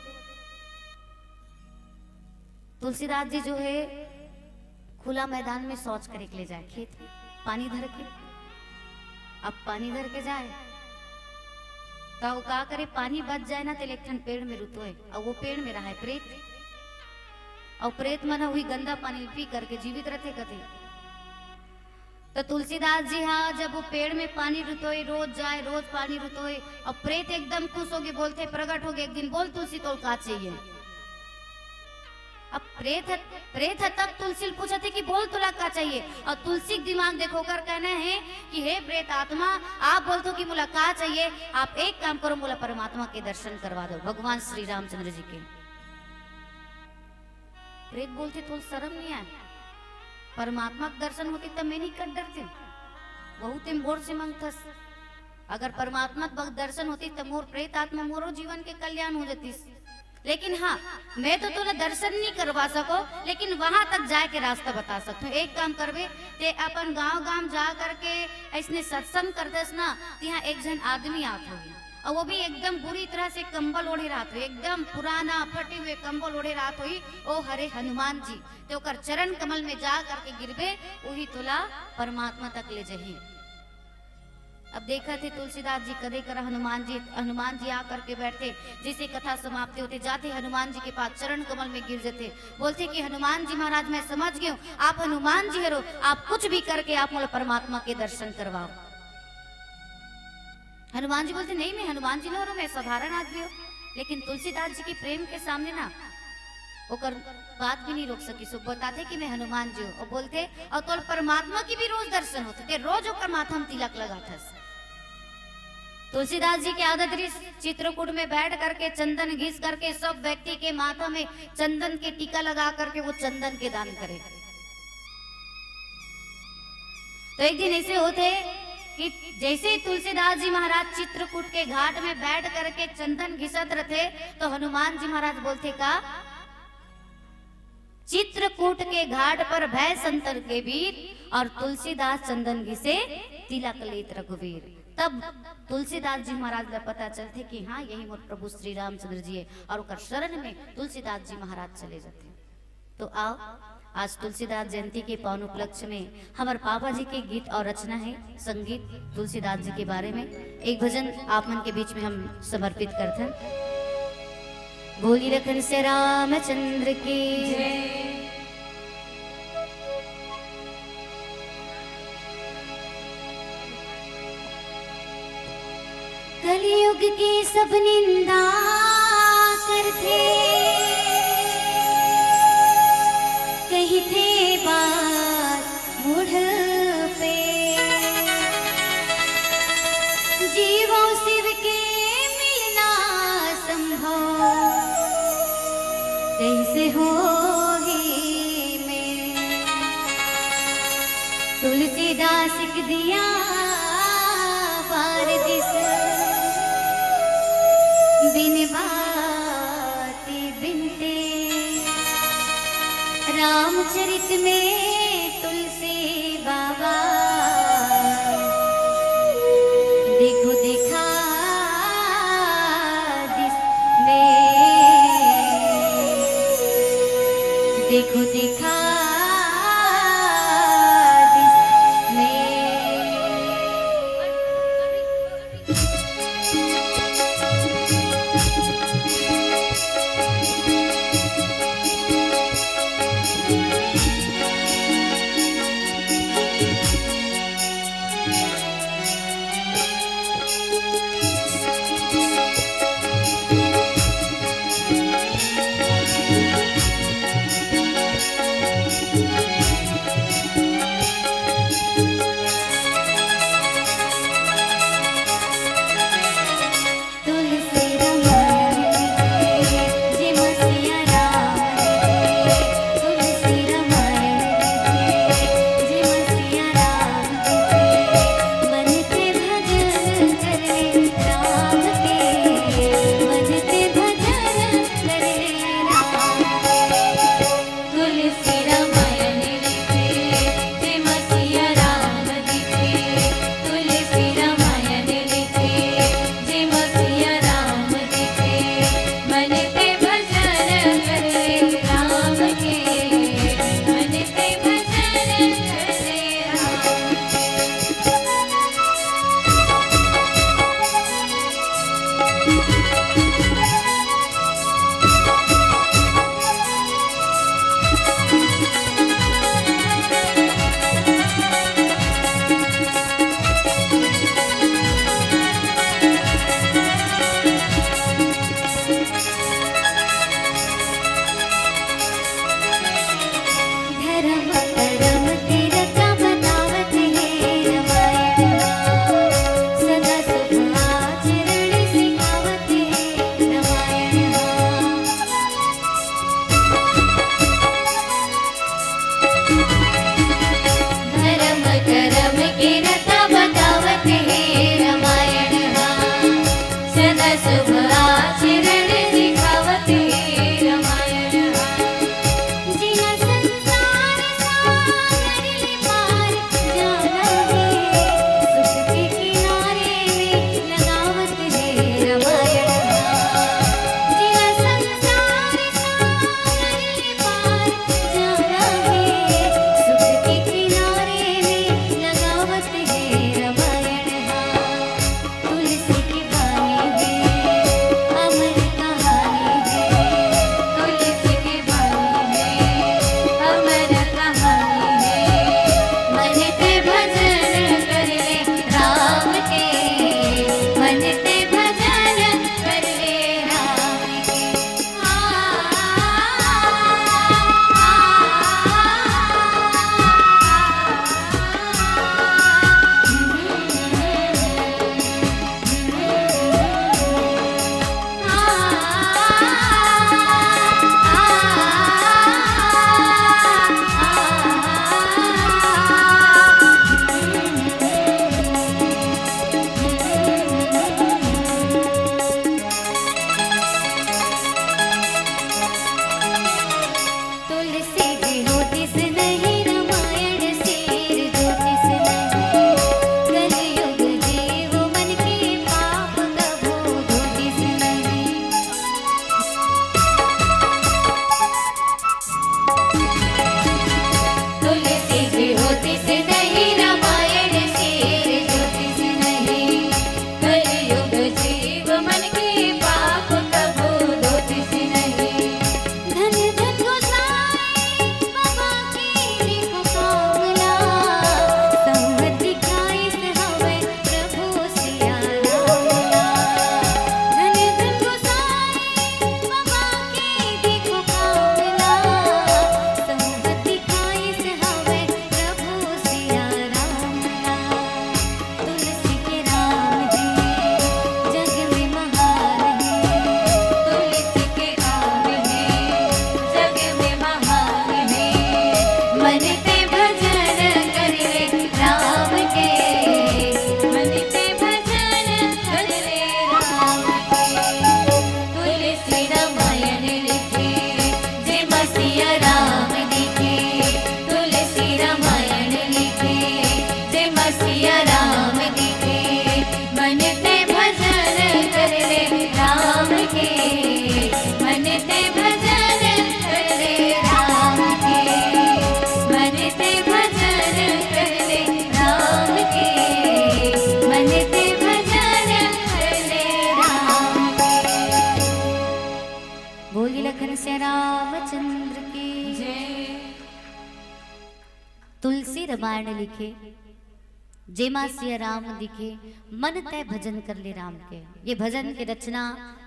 तुलसीदास जी जो है खुला मैदान में शौच करे के ले जाए खेत में, पानी धर के। अब पानी धर के जाए त वो का करे, पानी बच जाए ना, तेला एक ठन पेड़ में रुतोय, अउ वो पेड़ में रहय प्रेत, अउ प्रेत मन ह उही गंदा पानी ल पी करके जीवित रथे कथे। त तुलसीदास जी हा जब वो पेड़ में पानी रुतोय, रोज जाए, रोज पानी रुतोय, अउ प्रेत एकदम खुश होगे, बोलथे, प्रगट होगे एक दिन, बोल तुलसी, तोल का चाहिए? अब प्रेत ह, प्रेत ह तब तुलसी ल पूछत हे कि बोल तोला का चाहिए? अउ तुलसी के दिमाग देखो, ओकर कहना हे कि हे प्रेत आत्मा, आप बोलथो कि मोला का चाहिए? आप एक काम करो, मोला परमात्मा के दर्शन करवा दो, भगवान श्री रामचंद्र जी के। प्रेत बोलथे, तोला शरम नहीं आए? परमात्मा के दर्शन होतिस त मैं नहीं कर डरतेंव? बहुत मोर से मांगथस। अगर परमात्मा के दर्शन होतिस त मोर प्रेत आत्मा, मोरो जीवन के कल्याण हो जातिस। लेकिन हाँ, मैं तो तोला दर्शन नहीं करवा सकों, लेकिन वहां तक जाए के रास्ता बता सकथों। एक काम करबे, ते अपन गांव-गांव जा करके अइसने सत्संग करथस ना, तिहां एक झन आदमी आत होही, अउ वो भी एकदम बुरी तरह से कंबल ओढ़े रहत होही, एकदम पुराना फटे हुए कंबल ओढ़े रहत होही, ओ हरे हनुमान जी। ते ओकर चरण कमल में जा करके गिरबे, उही तोला परमात्मा तक ले जही। अब देखत हे तुलसीदास जी कदे करा हनुमान जी, हनुमान जी आ करके बैठथे, जैसे कथा समाप्ति होथे, जाथे हनुमान जी के पास, चरण कमल में गिर जाथे, बोलथे कि हनुमान जी महाराज, मैं समझ गए हूँ, आप हनुमान जी हरो, आप कुछ भी करके आप मोला परमात्मा के दर्शन करवाओ। हनुमान जी बोलथे, नहीं, मैं हनुमान जी नो हरो, मैं साधारण आदमी हूँ। लेकिन तुलसीदास जी के प्रेम के सामने ना ओकर बात भी नहीं रोक सकिस। वो बताथे कि मैं हनुमान जी हूँ, वो बोलथे, "अउ तोला परमात्मा के भी रोज दर्शन होथे, ते रोज ओकर माथा म तिलक लगाथस।" तुलसीदास जी के आदत रहिस, चित्रकूट में बैठ करके, चंदन घिस करके, सब व्यक्ति के माथा में चंदन के टीका लगा करके वो चंदन के दान करे। तो एक दिन ऐसे होथे कि जैसे ही तुलसीदास जी महाराज चित्रकूट के घाट में बैठ करके चंदन घिसत रथे, तो हनुमान जी महाराज बोलथे का, "चित्रकूट के घाट पर भय संतन के वीर, और तुलसीदास चंदन घिसे तिलक लेत रघुवीर।" तब तुलसीदास जी महाराज ला पता चलथे कि हाँ, यही मोर प्रभु श्री रामचंद्र जी हे, और ओकर शरण में तुलसीदास जी महाराज चले जाथे। तो आओ, आज तुलसीदास जयंती के पावन उपलक्ष्य में हमर पापा जी के गीत और रचना हे, संगीत तुलसीदास जी के बारे में। एक भजन आप मन के बीच में हम समर्पित करथन। बोली लखन से रामचंद्र की जय। कलयुग के सब निंदा करथे, कहिथे बात मुड़ पे। जीवो शिव के मिलना संभव कैसे होही में। तुलसीदास एक दिया बार दिस, बिन बाती बिनते। रामचरित में तुलसी बाबा देखो देखा दिस में, देखो देखा दिस में। चंद्र की जय। तुलसी रामायण लिखे, जेमा सिया राम दिखे, मन तै भजन कर ले राम के। ये भजन के रचना,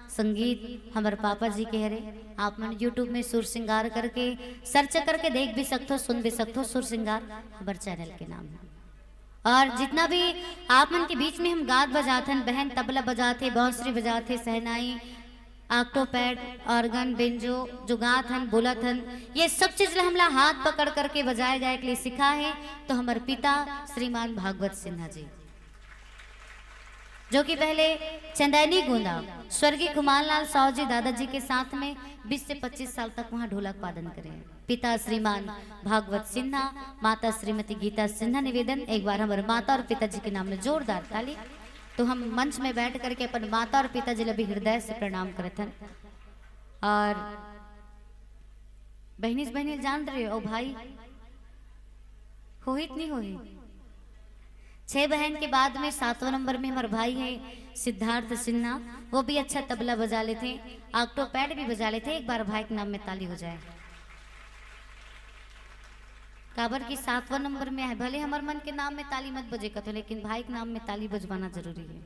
संगीत हमर पापा जी के हरे। आप मन YouTube में सुर सिंगार करके search करके देख भी सकथो, सुन भी सकथो। सुर सिंगार हमर channel के नाम है। और जितना भी आप मन के बीच में हम गात बजात हन, बहन तबला बजात हे, बांसुरी बजात हे, शहनाई, octopad, organ, बेंजो, जो गात हन, बोलत हन, ये सब चीज ला हमला हाथ पकड़ करके बजाए गाए के लिए सिखा है, तो हमर पिता श्रीमान भागवत सिन्हा जी, जो कि पहले चंदैनी गोंदा स्वर्गीय खुमान लाल साव जी दादाजी के साथ में बीस से पच्चीस साल तक वहाँ ढोलक वादन करे हैं। पिता श्रीमान भागवत सिन्हा, माता श्रीमती गीता सिन्हा। निवेदन, एक बार हमर माता और पिताजी के नाम में जोरदार ताली। तो हम मंच में बैठ करके अपन माता और पिताजी ला भी हृदय से प्रणाम करत हन। और बहनीस बहनील जान रहे हो भाई, होही त नहीं होही? छह बहन के बाद में सातवां नंबर में हमर भाई है सिद्धार्थ सिन्हा, वो भी अच्छा तबला बजा लेथे, octopad भी बजा लेथे। एक बार भाई के नाम में ताली हो जाए। काबर कि सातवां नंबर में है, भले हमर मन के नाम में ताली मत बजे कथो, लेकिन भाई के नाम में ताली बजवाना जरूरी है।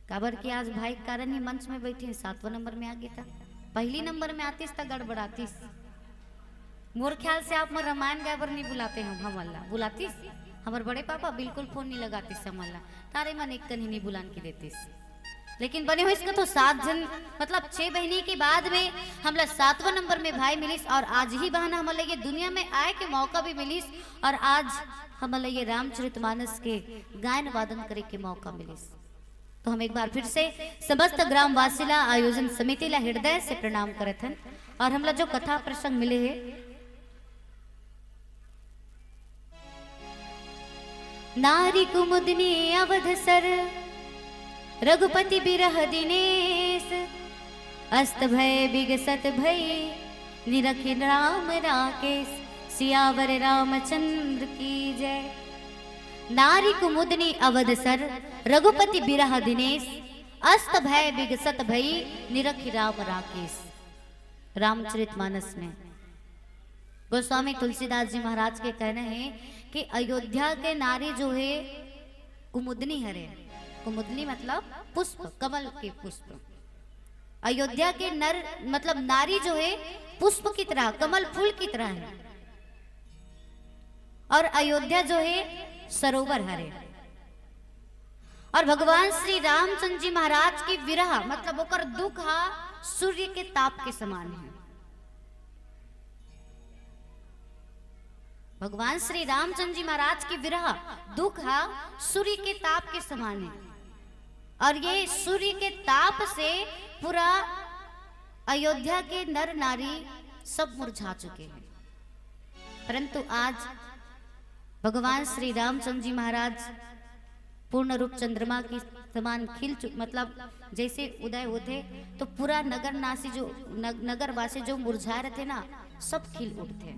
काबर कि आज भाई के कारण ही मंच में बैठे हैं, सातवां नंबर में आ गया था। पहली नंबर में आतीस त गड़बड़ातीस। मोर ख्याल से आप मन रामायण गाए बर नहीं बुलाते हम, हमन ला बुलातीस। हमर बड़े पापा बिल्कुल फोन नहीं लगातीस हमन ला, तारे मन एक कन ही नहीं बुलान के देतीस। लेकिन बने होइस कथो सात झन, मतलब छह बहनी के बाद में हमला सातवां नंबर में भाई मिलिस, और आज ही बहाना हमन ला ये दुनिया में आए के मौका भी मिलिस, और आज हमन ला ये रामचरितमानस के गायन वादन करे के मौका मिलिस। तो हम एक बार फिर से समस्त ग्रामवासी ला, आयोजन समिति ला हृदय से प्रणाम करत हन, और हमला जो कथा प्रसंग मिले हे, नारी कुमुदनी अवध सर, रघुपति बिरह दिनेश, अस्त भय बिगसत भई, निरखि राम राकेश। सियावर रामचंद्र की जय। नारी कुमुदनी अवध सर, रघुपति बिरह दिनेश, अस्त भय बिगसत भई, निरखि राम राकेश। रामचरित मानस में गोस्वामी तुलसीदास जी महाराज के कहना है कि अयोध्या के नारी जो है कुमुदनी हरे। कुमुदनी मतलब पुष्प, कमल के पुष्प। अयोध्या के नर मतलब नारी जो है पुष्प की तरह, कमल फूल की तरह है, और अयोध्या जो है सरोवर हरे। और भगवान श्री रामचंद्र जी महाराज के विरह मतलब ओकर दुख हा सूर्य के ताप के समान है। भगवान श्री रामचंद्र जी महाराज के विरह दुख हा सूर्य के ताप के समान है, और ये सूर्य के ताप से पूरा अयोध्या के नर नारी सब मुरझा चुके हैं। परंतु आज भगवान श्री रामचंद्र जी महाराज पूर्ण रूप चंद्रमा के समान खिल चु-, मतलब जैसे उदय होथे तो पूरा नगर नासी जो नग-, नगर वासी जो मुरझाए रहथे ना, सब खिल उठथे।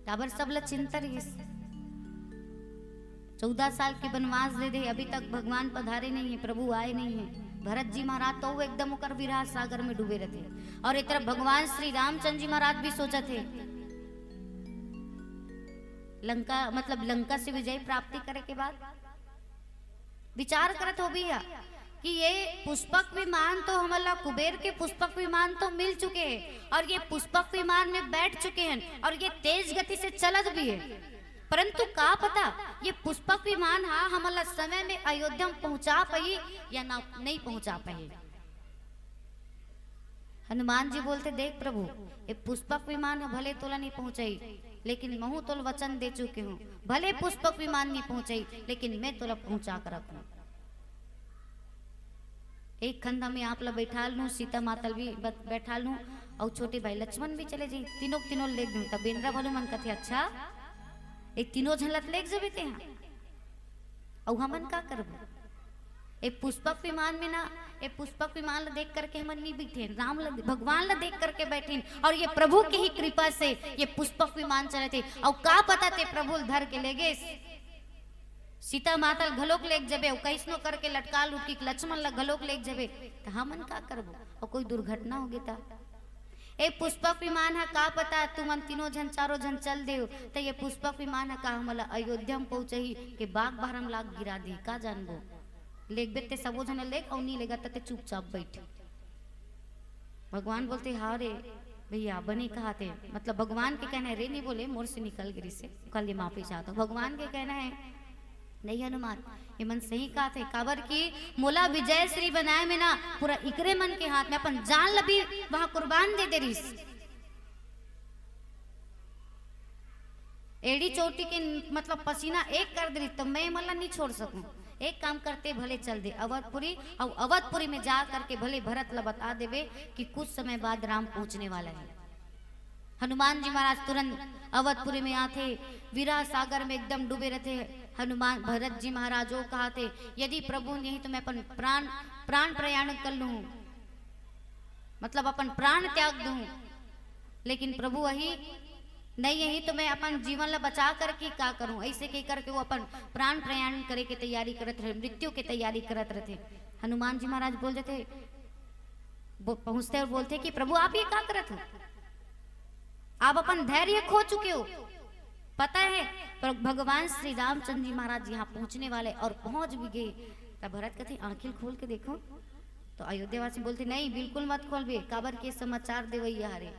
काबर सब ला चिंता रहिस। चौदह साल के वनवास दे दे, अभी तक भगवान पधारे नहीं है, प्रभु आए नहीं है। भरत जी महाराज तो वो एकदम ओकर विरह सागर में डूबे रहथे, और एक तरफ भगवान श्री रामचंद्र जी महाराज भी सोचत हे, लंका मतलब लंका से विजय प्राप्ति करे के बाद विचार करत हो भैया कि ये पुष्पक विमान तो हमन ला कुबेर के पुष्पक विमान तो मिल चुके हैं, और ये पुष्पक विमान में बैठ चुके हैं, और ये तेज गति से चलत भी है, परंतु का पता ये पुष्पक विमान हा हमन ला समय में अयोध्या में पहुंचा पाही या ना, नहीं पहुंचा पाही। हनुमान जी बोलथे, देख प्रभु, ये पुष्पक विमान ह भले तोला नहीं पहुंचाई, लेकिन महू तोला वचन दे चुके हूँ, भले पुष्पक विमान नहीं पहुंचाई, लेकिन मैं तोला पहुंचा कर रखूं। एक खंधा में आप ला बैठाल लूं, सीता माता ला भी बत-, बैठाल लूं, और छोटे भाई लक्ष्मण भी चले जाई, तीनों के तीनों लेग दूं। तब बेंदरा भालू मन कथे, अच्छा, ये तीनों झन ला त लेग जबे तेहा, अउ हमन का करबो? ए पुष्पक विमान में ना, ए पुष्पक विमान ला देख करके हमन नहीं बैठे, राम ला, भगवान ला देख करके बैठे, और ये प्रभु के ही कृपा से ये पुष्पक विमान चलत हे। और का पता ते प्रभु ला धर के ले गेस, सीता माता ला घलोक लेग जबे, और कैसनो करके लटका लुटकी के लक्ष्मण ला घलोक लेग जबे, त हमन का करबो? और कोई दुर्घटना हो गे त? ए पुष्पक विमान ह का पता, तुमन तीनों झन चारों झन चल देव, त ये पुष्पक विमान ह का हमला अयोध्या म पहुंचही के बाग बहरम लाग गिरा दी, का जानबो। लेगबे ते सबो झन लेग, अउ नी लेगा त ते चुपचाप बैठ। भगवान बोलते, "हाँ रे भैया, बने कहा थे।" मतलब भगवान के कहना है रे, नहीं बोले, मोर से निकल गिरी से, कल ये माफी चाहता हूँ। भगवान के कहना है, "नहीं हनुमान, ये मन सही कहा थे, काबर की मोला विजय श्री बनाए में ना पूरा इकरे मन के हाथ में अपन जान ल भी वहां कुर्बान दे दे रिस।" एड़ी चोटी के मतलब पसीना एक कर दे रिस, तो मैं मन ला नहीं छोड़ सकूं। एक काम करते, भले चल दे अवधपुरी, और अवधपुरी में जा करके भले भरत ला बता देवे कि कुछ समय बाद राम पहुंचने वाला है। हनुमान जी महाराज तुरंत अवधपुरी में आथे, विरह सागर में एकदम डूबे रहते। हनुमान, भरत जी महाराज वो कहा थे, "यदि प्रभु यही तो मैं अपन प्राण, प्राण प्रयाण कर लूं, मतलब अपन प्राण त्याग दूं, लेकिन प्रभु वही नहीं यही तो मैं अपन जीवन ला बचा करके का करूं?" ऐसे कह करके वो अपन प्राण प्रयाण करे के तैयारी करत रहे, मृत्यु के तैयारी करत रहते। हनुमान जी महाराज बोल देते, बो-, पहुंचते और बोलते कि, "प्रभु, आप ये का करत हो? आप अपन धैर्य खो चुके हो।" पता है, पर भगवान श्री रामचंद्र जी महाराज यहाँ पहुंचने वाले और पहुंच भी गए। तब भरत कहते, "आंखिल खोल के देखो।" तो अयोध्या वासी बोलते, "नहीं, बिल्कुल मत खोलबे, काबर के समाचार देवैया हरे।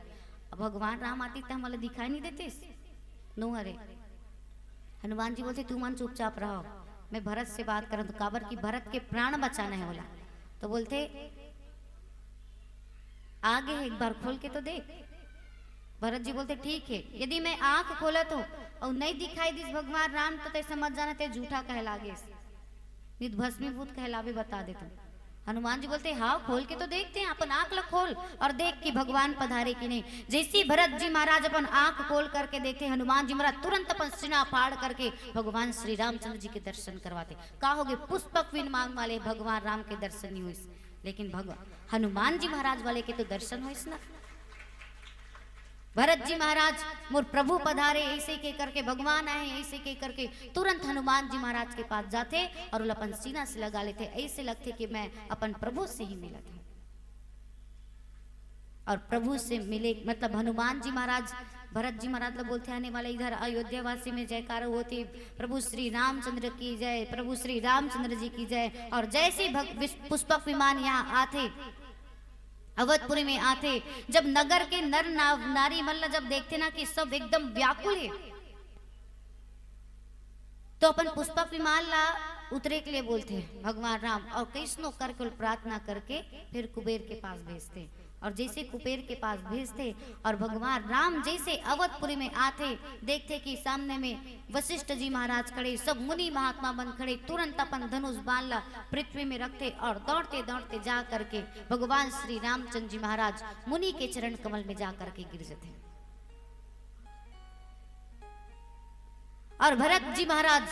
अब भगवान राम आती त हमला दिखाई नहीं देतीस नो हरे।" हनुमान जी बोलते, "तू मन चुपचाप रहो, मैं भरत से बात करन, तो काबर की भरत के प्राण बचाना है बोला।" तो बोलते, "आगे है, एक बार खोल के तो देख।" भरत जी बोलते, "ठीक है, यदि मैं आंख खोलत हूँ और नहीं दिखाई दिस भगवान राम, तो तै समझ जाना, तै झूठा कहलागेस, नित भस्मीभूत कहलाबे, बता देत हूँ।" हनुमान जी बोलते, "हाँ, खोल के तो देखते हैं, अपन आंख ला खोल और देख कि भगवान पधारे कि नहीं।" जैसे ही भरत जी महाराज अपन आंख खोल करके देखते, हनुमान जी महाराज तुरंत अपन सीना फाड़ करके भगवान श्री रामचंद्र जी के दर्शन करवाते। का होगे, पुष्पक विमान वाले भगवान राम के दर्शन नहीं हुई, लेकिन भगवान हनुमान जी महाराज वाले के तो दर्शन होइस ना। भरत जी महाराज, "मोर प्रभु पधारे," ऐसे के करके भगवान आए, ऐसे के करके तुरंत हनुमान जी महाराज के पास जाते और ओला अपन सीना से लगा लेते। ऐसे लगते कि मैं अपन प्रभु से ही मिलत हूँ। और प्रभु से मिले, मतलब हनुमान जी महाराज, भरत जी महाराज ला बोलते, आने वाले इधर अयोध्या वासी में जयकारा होती, "प्रभु श्री रामचंद्र की जय, प्रभु श्री रामचंद्र जी की जय।" और जैसे ही भग-, विश-, पुष्पक विमान यहाँ आते, अवधपुरी में आते, जब नगर के नर ना-, नारी मन ला जब देखते ना कि सब एकदम व्याकुल है, तो अपन पुष्पक विमान ला उतरे के लिए बोलते हैं भगवान राम, और कैसनो करके प्रार्थना करके फिर कुबेर के पास भेजते हैं। और जैसे कुबेर के पास भेजते और भगवान राम जैसे अवधपुरी में आते, देखते कि सामने में वशिष्ठ जी महाराज खड़े, सब मुनि महात्मा मन खड़े, तुरंत अपन धनुष बाण ला पृथ्वी में रखते और दौड़ते दौड़ते जा करके भगवान श्री रामचंद्र जी महाराज मुनि के चरण कमल में जा करके गिर जाते। और भरत जी महाराज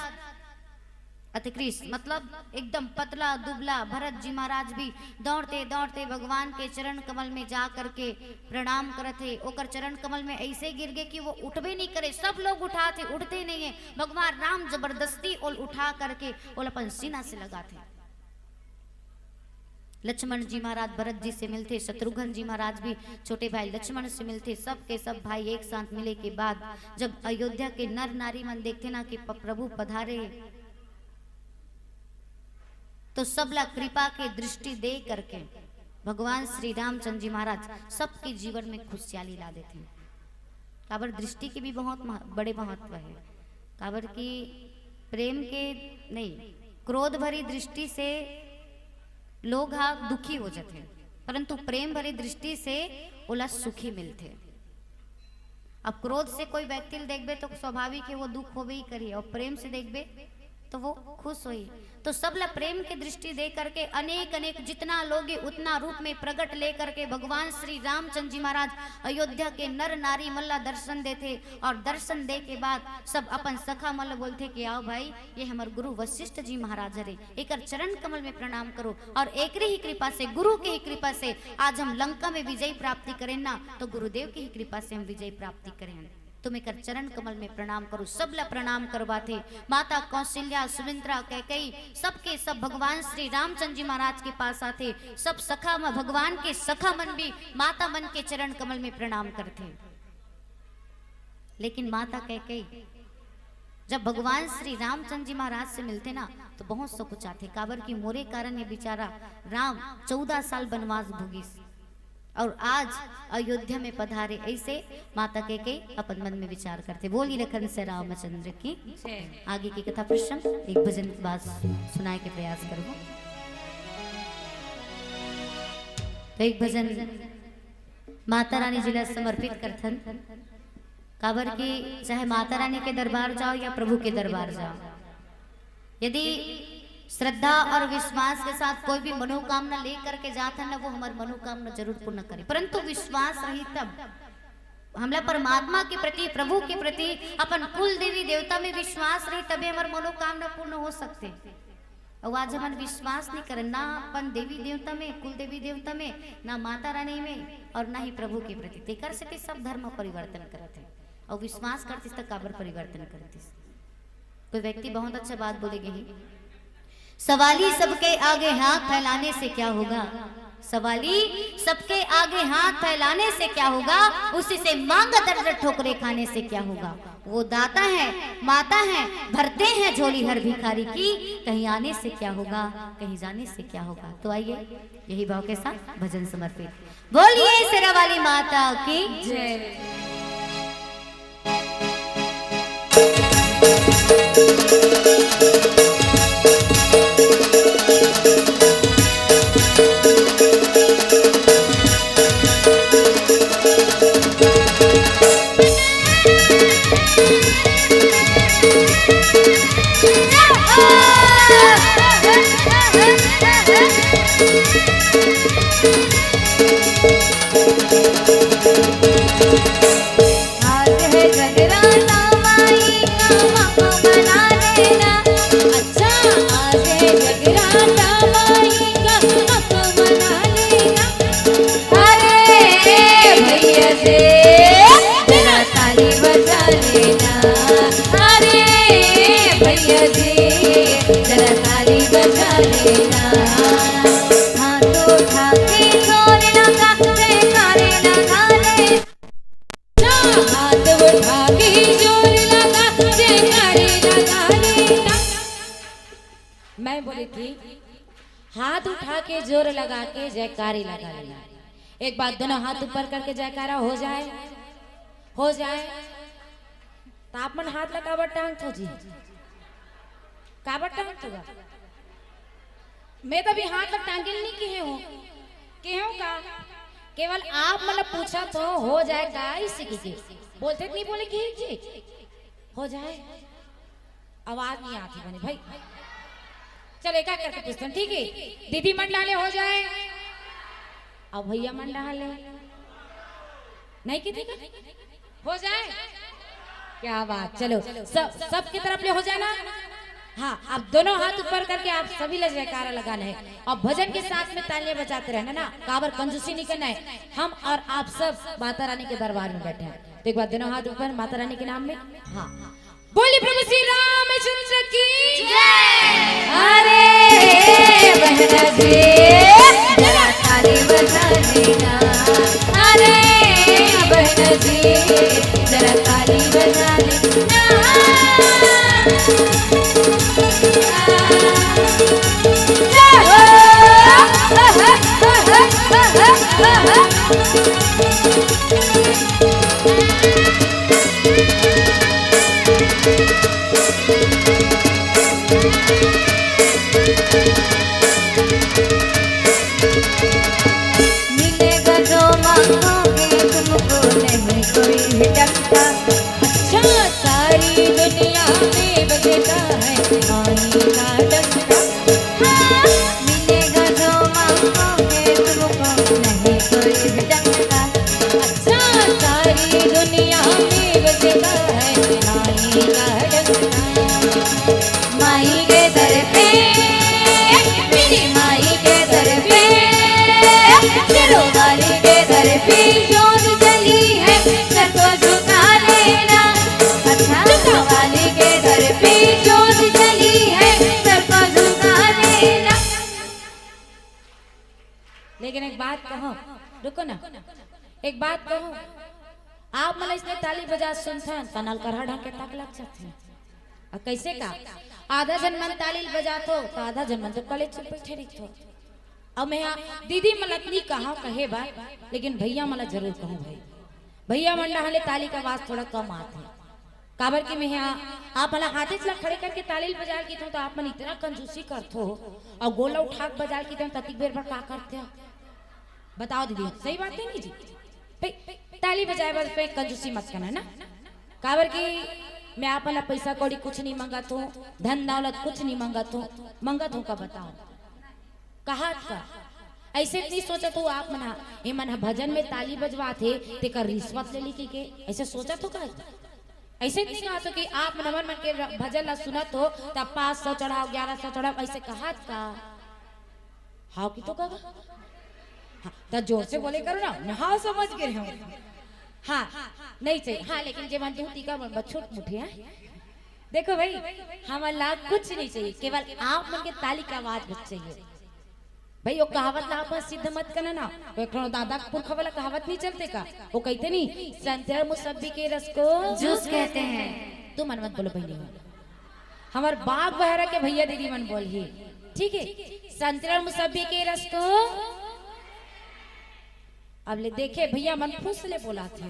अतिकृष्ण, मतलब एकदम पतला दुबला भरत जी महाराज भी दौड़ते दौड़ते भगवान के चरण कमल में जा करके प्रणाम करत हे। ओकर चरण कमल में ऐसे गिर गए कि वो उठबे नहीं करे। सब लोग उठात हे, उठते नहीं है। भगवान राम जबरदस्ती ओल उठा करके ओल अपन सीना से लगात हे। लक्ष्मण जी महाराज भरत जी से मिलथे, शत्रुघ्न जी महाराज भी छोटे भाई लक्ष्मण से मिलथे। सब के सब भाई एक साथ मिले के बाद जब अयोध्या के नर नारी मन देखथे ना कि प-, प्रभु पधारे हे, तो सब ला कृपा के दृष्टि दे करके भगवान श्री रामचंद्र जी महाराज सबके जीवन में खुशहाली ला देथे। काबर दृष्टि के भी बहुत मह-, बड़े महत्व है। काबर कि प्रेम के नहीं, क्रोध भरी दृष्टि से लोग हा दुखी हो जाथे, परंतु प्रेम भरी दृष्टि से ओला सुखी मिलथे। अब क्रोध से कोई व्यक्ति ल देखबे तो स्वाभाविक है वो दुख होबे ही करी, और प्रेम से देखबे तो वो खुश होई। तो सब ला प्रेम के दृष्टि दे करके अनेक अनेक जितना लोग हे उतना रूप में प्रगट ले करके भगवान श्री रामचंद्र जी महाराज अयोध्या के नर नारी मन ला दर्शन देथे, और दर्शन दे के बाद सब अपन सखा मन ला बोलथे कि आओ भाई, ये हमर गुरु वशिष्ठ जी महाराज हरे, एकर चरण कमल में प्रणाम करो, और एकरे ही कृपा से, गुरु के ही कृपा से आज हम लंका में विजय प्राप्ति करेन ना, तो गुरुदेव के ही कृपा से हम विजय प्राप्ति करेन। तुम एकर चरण कमल में प्रणाम करो। सब ला प्रणाम करवाथे। माता कौशल्या, सुमित्रा, कैकेयी, सबके सब भगवान श्री रामचंद्र जी महाराज के पास आथे। सब सखा म-, भगवान के सखा मन भी माता मन के चरण कमल में प्रणाम करथे। लेकिन माता कैकेयी जब भगवान श्री रामचंद्र जी महाराज से मिलथे ना, तो बहुत सकुचाथे, काबर कि मोरे कारण ये बेचारा राम चौदह साल वनवास भोगिस और आज अयोध्या में पधारे। ऐसे माता कैकेयी अपन मन में विचार करथे। बोली लखन से रामचंद्र की। जय। आगे के कथा प्रसंग एक भजन के बाद सुनाए के प्रयास करबो। तो एक भजन माता रानी जी ला समर्पित करथन, काबर कि चाहे माता रानी के दरबार जाओ या प्रभु के दरबार जाओ, यदि श्रद्धा और विश्वास के साथ कोई भी मनोकामना लेकर के जात हन ना, वो हमर मनोकामना जरूर पूर्ण करे, परंतु विश्वास रही तब। हमला परमात्मा के प्रति, प्रभु के प्रति, अपन कुल देवी देवता में विश्वास रही, तबे हमर मनोकामना पूर्ण हो सकथे। अउ आज हमन विश्वास नहीं करन, ना अपन देवी देवता में, कुल देवी देवता में, ना माता रानी में, और ना ही प्रभु के प्रति। तेकर सेती सब धर्म परिवर्तन करत हे। अउ विश्वास करतिस त काबर परिवर्तन करतिस? कोई व्यक्ति बहुत अच्छा बात बोले गई, सवाली सबके आगे हाथ फैलाने से क्या होगा? सवाली सबके आगे हाथ फैलाने से क्या होगा? उसी से मांग दर्द ठोकरे खाने से क्या होगा? वो दाता है, माता है, भरते हैं झोली हर भिखारी की। कहीं आने से क्या होगा, कहीं जाने से क्या होगा? तो आइए, यही भाव के साथ भजन समर्पित। बोलिए शेरा वाली माता की जय। आज है जगराता माई का, मको मना लेना। अच्छा, आज है जगराता माई का, मको मना लेना। अरे भैया जी, जरा ताली बजा लेना। अरे भैया जी, जरा ताली बजा लेना। हाथ उठा के जोर लगा, जयकारे लगा ले। हाथ उठा के जोर लगा, जयकारे लगा लेना। मैं बोली थी, हाथ उठा के जोर लगा के जयकारे लगा लेना। एक बार दोनों हाथ ऊपर करके जयकारा हो जाए, हो जाए। तो आप मन हाथ ला काबर टांगथो जी? काबर टांगथो गा? मैं तो अभी हाथ ला टांगे नहीं कहे हूँ, कहे हूँ का? केवल आप मन पूछा तो हो जाए का, इसी की बोलते नहीं बोले कि जी हो जाए। आवाज नहीं आती बने भाई। चलो एक एक करके पूछते हैं, ठीक है? दीदी मन डाले हो जाए, अब भैया मन डाले नहीं की, ठीक है, हो जाए। क्या बात, चलो सब, सबकी तरफ ले हो जाए ना। हाँ, आप दोनों हाथ ऊपर करके आप सभी ला जयकारा लगाना है और भजन के साथ में तालियां बजाते रहना ना, काबर कंजूसी नहीं करना है। हम और आप सब माता रानी के दरबार में बैठे हैं, तो एक बार दोनों हाथ ऊपर माता रानी के नाम में। हाँ, बोली प्रभु श्री रामचंद्र की जय। अरे बहना जी, जरा ताली बजा लेना। अरे बहना जी, जरा ताली बजा लेना। जय हो। मिलेगा जो मांगोगे तुमको, नहीं कोई भी डरता। अच्छा, सारी दुनिया में बजता है माई का डंका। हाँ, मिलेगा जो मांगोगे तुमको, नहीं कोई भी डंका। अच्छा, सारी दुनिया में बजता है माई का डंका। माई के दर पे, मेरी माई के दर पे, शेरों वाली के दर पे जोत जली है, सर को झुका लेना। रुको ना, एक बात कहूँ, आप मन इसने ताली बजा सुनथन, त नलकरहा ढंग के तक लग जाथे। अउ कइसे का, आधा झन मन ताली बजाथो, त आधा झन मन तो कलेज चुप बइठे रहिथो। अउ मैं हा दीदी मन ला नइ कहंव कहे बर, लेकिन भइया मन ला जरूर कहंव भाई, भइया मन डहर ले ताली के आवाज थोड़ा कम आथे। काबर कि मैं हा आप मन ला हाथेच ला खड़े करके ताली ल बजा ल कहिथंव, त आप मन इतना कंजूसी करथो, अउ गोड़ ला उठा के बजा ल कहिथंव, त अतिक बेर बर का करथो? बताओ दीदी, सही बात हे नहीं जी? भाई, ताली बजाए बर पे कंजूसी मत करना ना, काबर कि मैं आप मन ला पइसा कौड़ी कुछ नइ मंगत हंव, धन दौलत कुछ नइ मंगत हंव, मंगत हंव का बताओ? कहात का? अइसे नइ सोचत हंव आप मन हा, ए मन हा भजन में ताली बजवाथे, तेकर रिश्वत ले ली कहिके, अइसे सोचत हंव का? अइसे नइ कहत हंव कि आप मन हमर मन के र-, भजन ला सुनत हो, त पाँच सौ चढ़ाव, ग्यारह सौ चढ़ाव, अइसे कहात का? हव कि तो कहा? हाँ, त जोर से बोले करो ना, मैं हव समझ गे हंव। हाँ, नइ चाहिए। हाँ, लेकिन जे मन धूती का मन बस छोट मोटे हे। देखो भाई, हमन ला कुछ नइ चाहिए, केवल आप मन के ताली के आवाज बस चाहिए। भाई, वो कहावत ला आप सिद्ध मत करना ना। वो एक ठन दादा के पुरखा वाला कहावत नइ चलथे का? वो कहिथे नहीं, संतरा मुसब्बी के रस को जूस कहते हैं। तुमन मत बोलो बहिनी हो, हमर बाग बहरा के भइया दीदी मन बोलही, ठीक हे? संतरा मुसब्बी के रस को। अब ले देखे भइया मन फुस ले बोलाथे।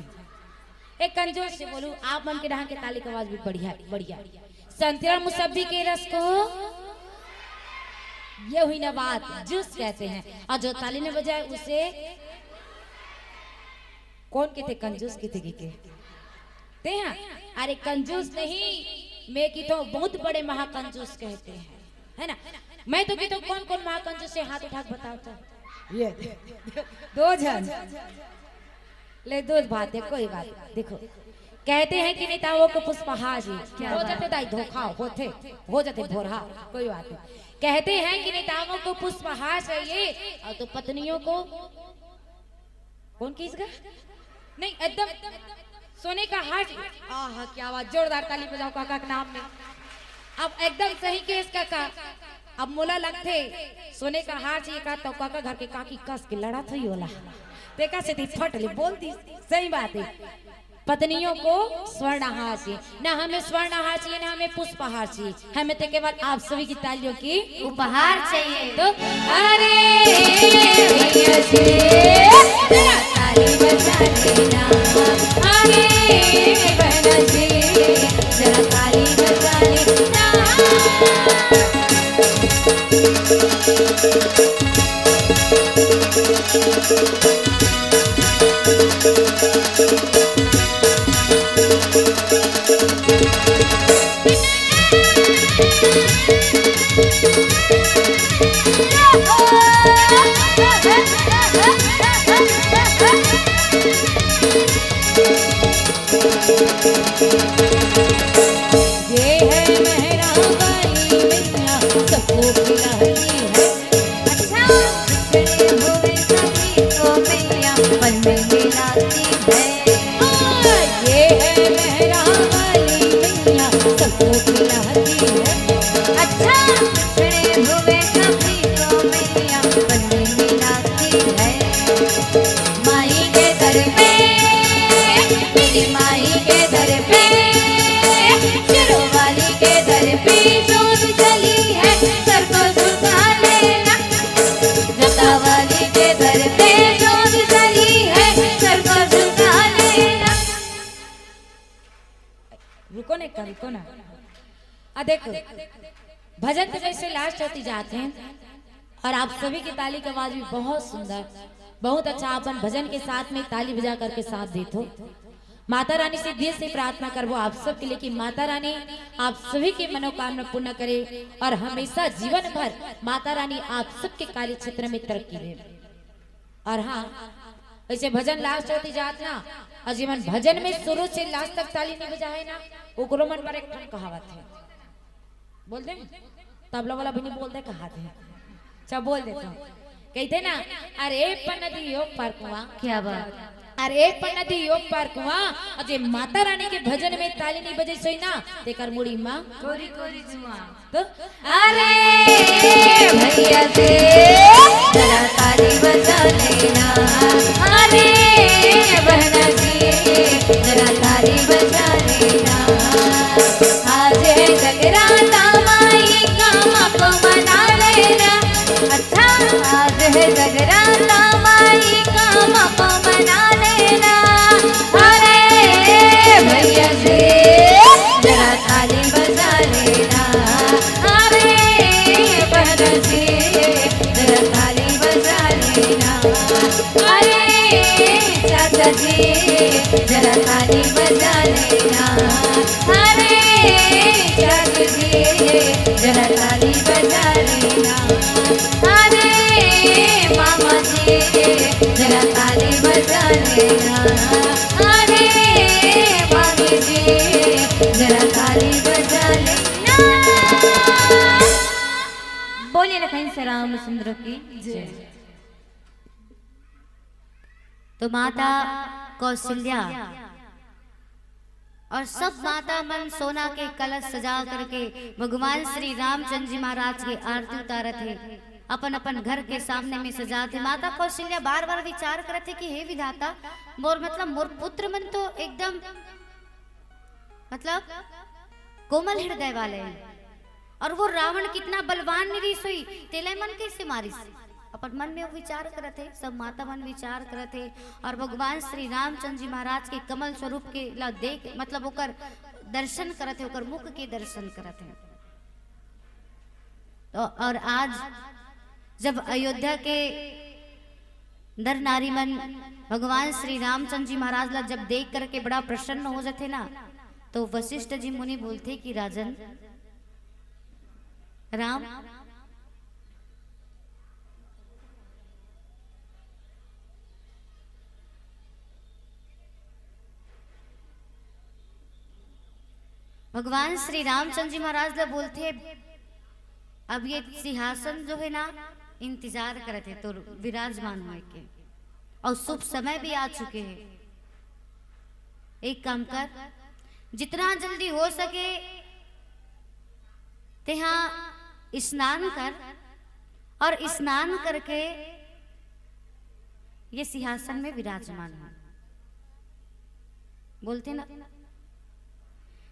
एक कंजूस से बोलूं, आप मन के डहर के ताली के आवाज भी बढ़िया, बढ़िया। संतरा मुसब्बी के रस को, ये हुई ना बात, जूस कहते हैं। अउ जो ताली नइ बजाए उसे कौन कहिथे, कंजूस कहिथे कहिके? तें हा? अरे कंजूस नहीं, मैं कहिथंव बहुत बड़े महाकंजूस कहते हैं, है ना? मैं तो कहिथंव कौन कौन महाकंजूस हे, हाथ उठा के बताओ तो। ये दो झन। ले, दो बात हे, कोई बात नहीं। देखो, कहते हैं कि नेताओं को पुष्पहार जी। क्या हो बात? जाथे दाई धोखा, होथे, हो जाथे भोरहा, कोई बात नहीं। कहते हैं कि नेताओं को पुष्पहार चाहिए, अउ तो पत्नियों को कौन किस का? नहीं, एकदम सोने का हार। आहा, क्या बात, जोरदार ताली बजाओ काका के नाम में। अब एकदम सही केस काका। अब मोला लगथे सोने का हार चाहिए का, तो काका घर के काकी कस के लड़त होही ओला। तेकर सेती फट ले बोल दिस, सही बात हे। पत्नियों को स्वर्णहार चाहिए, ना हमें स्वर्णहार चाहिए, ना हमें पुष्पहार चाहिए, हमें तो केवल आप सभी की तालियों की उपहार चाहिए। तो अरे भैया जी, जरा ताली बजा लेना। अरे बहना जी, जरा ताली बजा लेना। ये है मेहरा वाली मैया, सबको खिलाती है। अच्छा। बिछड़े हुए सभी को मैया पल में मिलाती है। हाँ, ये है मेहरा वाली मैया, सबको खिलाती है। अच्छा। बिछड़े हुए सभी को मैया पल में मिलाती है। माई के दर पे, मेरी माई के दर पे, शेरों वाली के दर पे जोत जली है, सर को झुका लेना। जटा वाली के दर पे जोत जली है, सर को झुका लेना। रुको ना, रुको ना। आ देखो, भजन तो जैसे लास्ट होती जाते हैं, और आप सभी की ताली की आवाज भी बहुत सुंदर, बहुत अच्छा। अपन भजन के साथ में ताली बजा करके साथ देथो। माता रानी से दिल से प्रार्थना करबो आप सबके लिए कि माता रानी आप सभी की मनोकामना पूर्ण करे और हमेशा जीवन भर माता रानी आप सबके कार्य क्षेत्र में तरक्की दे। और हाँ, ऐसे भजन लास्ट होती जात ना, और जीवन भजन में शुरू से लास्ट तक ताली नहीं बजा है ना, ओकरो मन पर एक ठन कहावत है। बोल दे, तबला वाला भी नहीं बोल दे, कहा थे। अच्छा, बोल देता हूँ। कहते ना, अरे पन्नदी ओ परकुआ। क्या बात? अरे पन्नदी ओ परकुआ, अजय माता रानी के भजन में ताली नहीं बजे सोई ना, तेकर मुड़ी माँ। कोरी कोरी जुआ। तो अरे भैया से जरा ताली बजा लेना। अरे बहना जी, जरा ताली बजा लेना। आज है जगराता, माई का मको मना लेना। अच्छा, आज है जगराता, माई का मको मना लेना। अरे भैया जी, जरा ताली बजा लेना। अरे बहना जी, जरा ताली बजा लेना। अरे चाचा जी, जरा ताली बजा लेना। अरे चाची जी, जरा ताली बजा लेना। अरे मामा जी, जरा ताली बजा लेना। अरे मामी जी, जरा ताली बजा लेना। बोलिए लखन श्री रामचंद्र की जय। तो माता कौशल्या और सब माता मन सोना के कलश सजा करके भगवान श्री रामचंद्र जी महाराज के आरती उतारत हे, अपन अपन घर के सामने में सजात हे। माता कौशल्या बार बार विचार करत हे कि हे विधाता, मोर मतलब मोर पुत्र मन तो एकदम मतलब कोमल हृदय वाले हैं, और वो रावण कितना बलवान नइ रिहिस होही, तेला मन कैसे मारिस? अपन मन में वो विचार करत हे, सब माता मन विचार करत हे, और भगवान श्री रामचंद्र जी महाराज के कमल स्वरूप के ला देख, मतलब ओकर दर्शन करत हे, ओकर मुख के दर्शन करत हे। तो और आज जब अयोध्या के नर नारी मन भगवान श्री रामचंद्र जी महाराज ला जब देख करके बड़ा प्रसन्न हो जाथे ना, तो वशिष्ठ जी मुनि बोलथे कि राजन राम, भगवान श्री रामचंद्र जी महाराज ला बोलथे, अब ये सिंहासन जो है ना, इंतजार करत हे तो विराजमान होए के, और शुभ समय भी आ चुके हैं। एक काम कर, जितना जल्दी हो सके तेहा स्नान कर, और स्नान करके ये सिंहासन में विराजमान हो। बोलथे ना,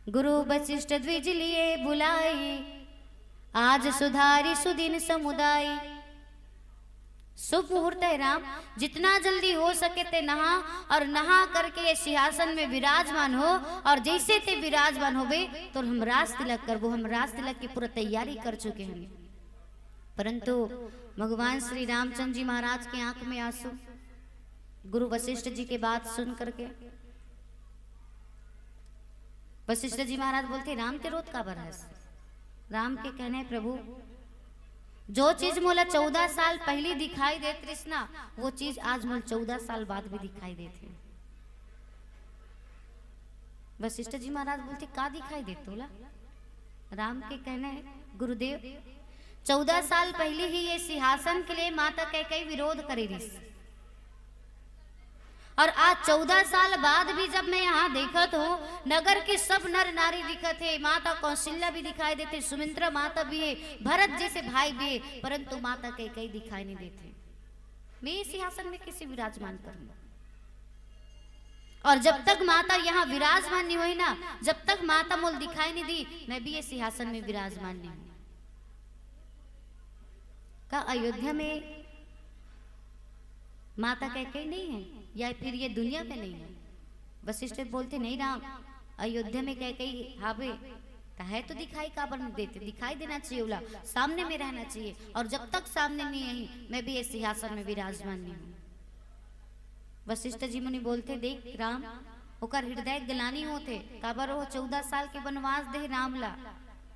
गुरु वशिष्ठ द्विज लिए बुलाई, आज सुधारी सुदिन समुदाय। शुभ मुहूर्त है राम, जितना जल्दी हो सके ते नहा, और नहा करके ये सिंहासन में विराजमान हो, और जैसे ते विराजमान होबे तो हम राज तिलक करबो। हम राज तिलक की पूरा तैयारी कर चुके हैं, परंतु भगवान श्री रामचंद्र जी महाराज के आंख में आंसू, गुरु वशिष्ठ जी के बात सुन करके वशिष्ठ जी महाराज बोलथे, राम, ते रोत काबर हस? राम के कहने, प्रभु, जो चीज मोला चौदह साल पहली दिखाई देत रिहिस ना, वो चीज आज मोला चौदह साल बाद भी दिखाई देत हे। वशिष्ठ जी महाराज बोलथे, का दिखाई देत तोला? राम के कहने, गुरुदेव, चौदह साल पहली ही ये सिंहासन के लिए माता कैकेयी विरोध करे रिहिस, और आज चौदह साल बाद भी जब मैं यहाँ देखत हूँ, नगर के सब नर नारी दिखत हे, माता कौशल्या भी दिखाई देथे, सुमित्रा माता भी है, भरत जैसे भाई भी है, परंतु माता कैकेयी दिखाई नहीं देथे। मैं ये सिंहासन में कैसे विराजमान करूँ? और जब तक माता यहाँ विराजमान नहीं हुई ना, जब तक माता मोला दिखाई नहीं दी, मैं भी ये सिंहासन में विराजमान नहीं हूँ। का अयोध्या में माता कैकेयी नहीं है, या फिर ये दुनिया में नहीं है? वशिष्ठ बोलथे, नहीं राम, अयोध्या में कैकेयी हावे, त हे तो दिखाई काबर नहीं देथे? दिखाई देना चाहिए ओला, सामने में रहना चाहिए। और जब तक सामने नहीं आई, मैं भी ये सिंहासन में विराजमान नहीं हूँ। वशिष्ठ जी मुनि बोलथे, देख राम, ओकर हृदय ग्लानि होथे, काबर वो चौदह साल के वनवास दे राम ला।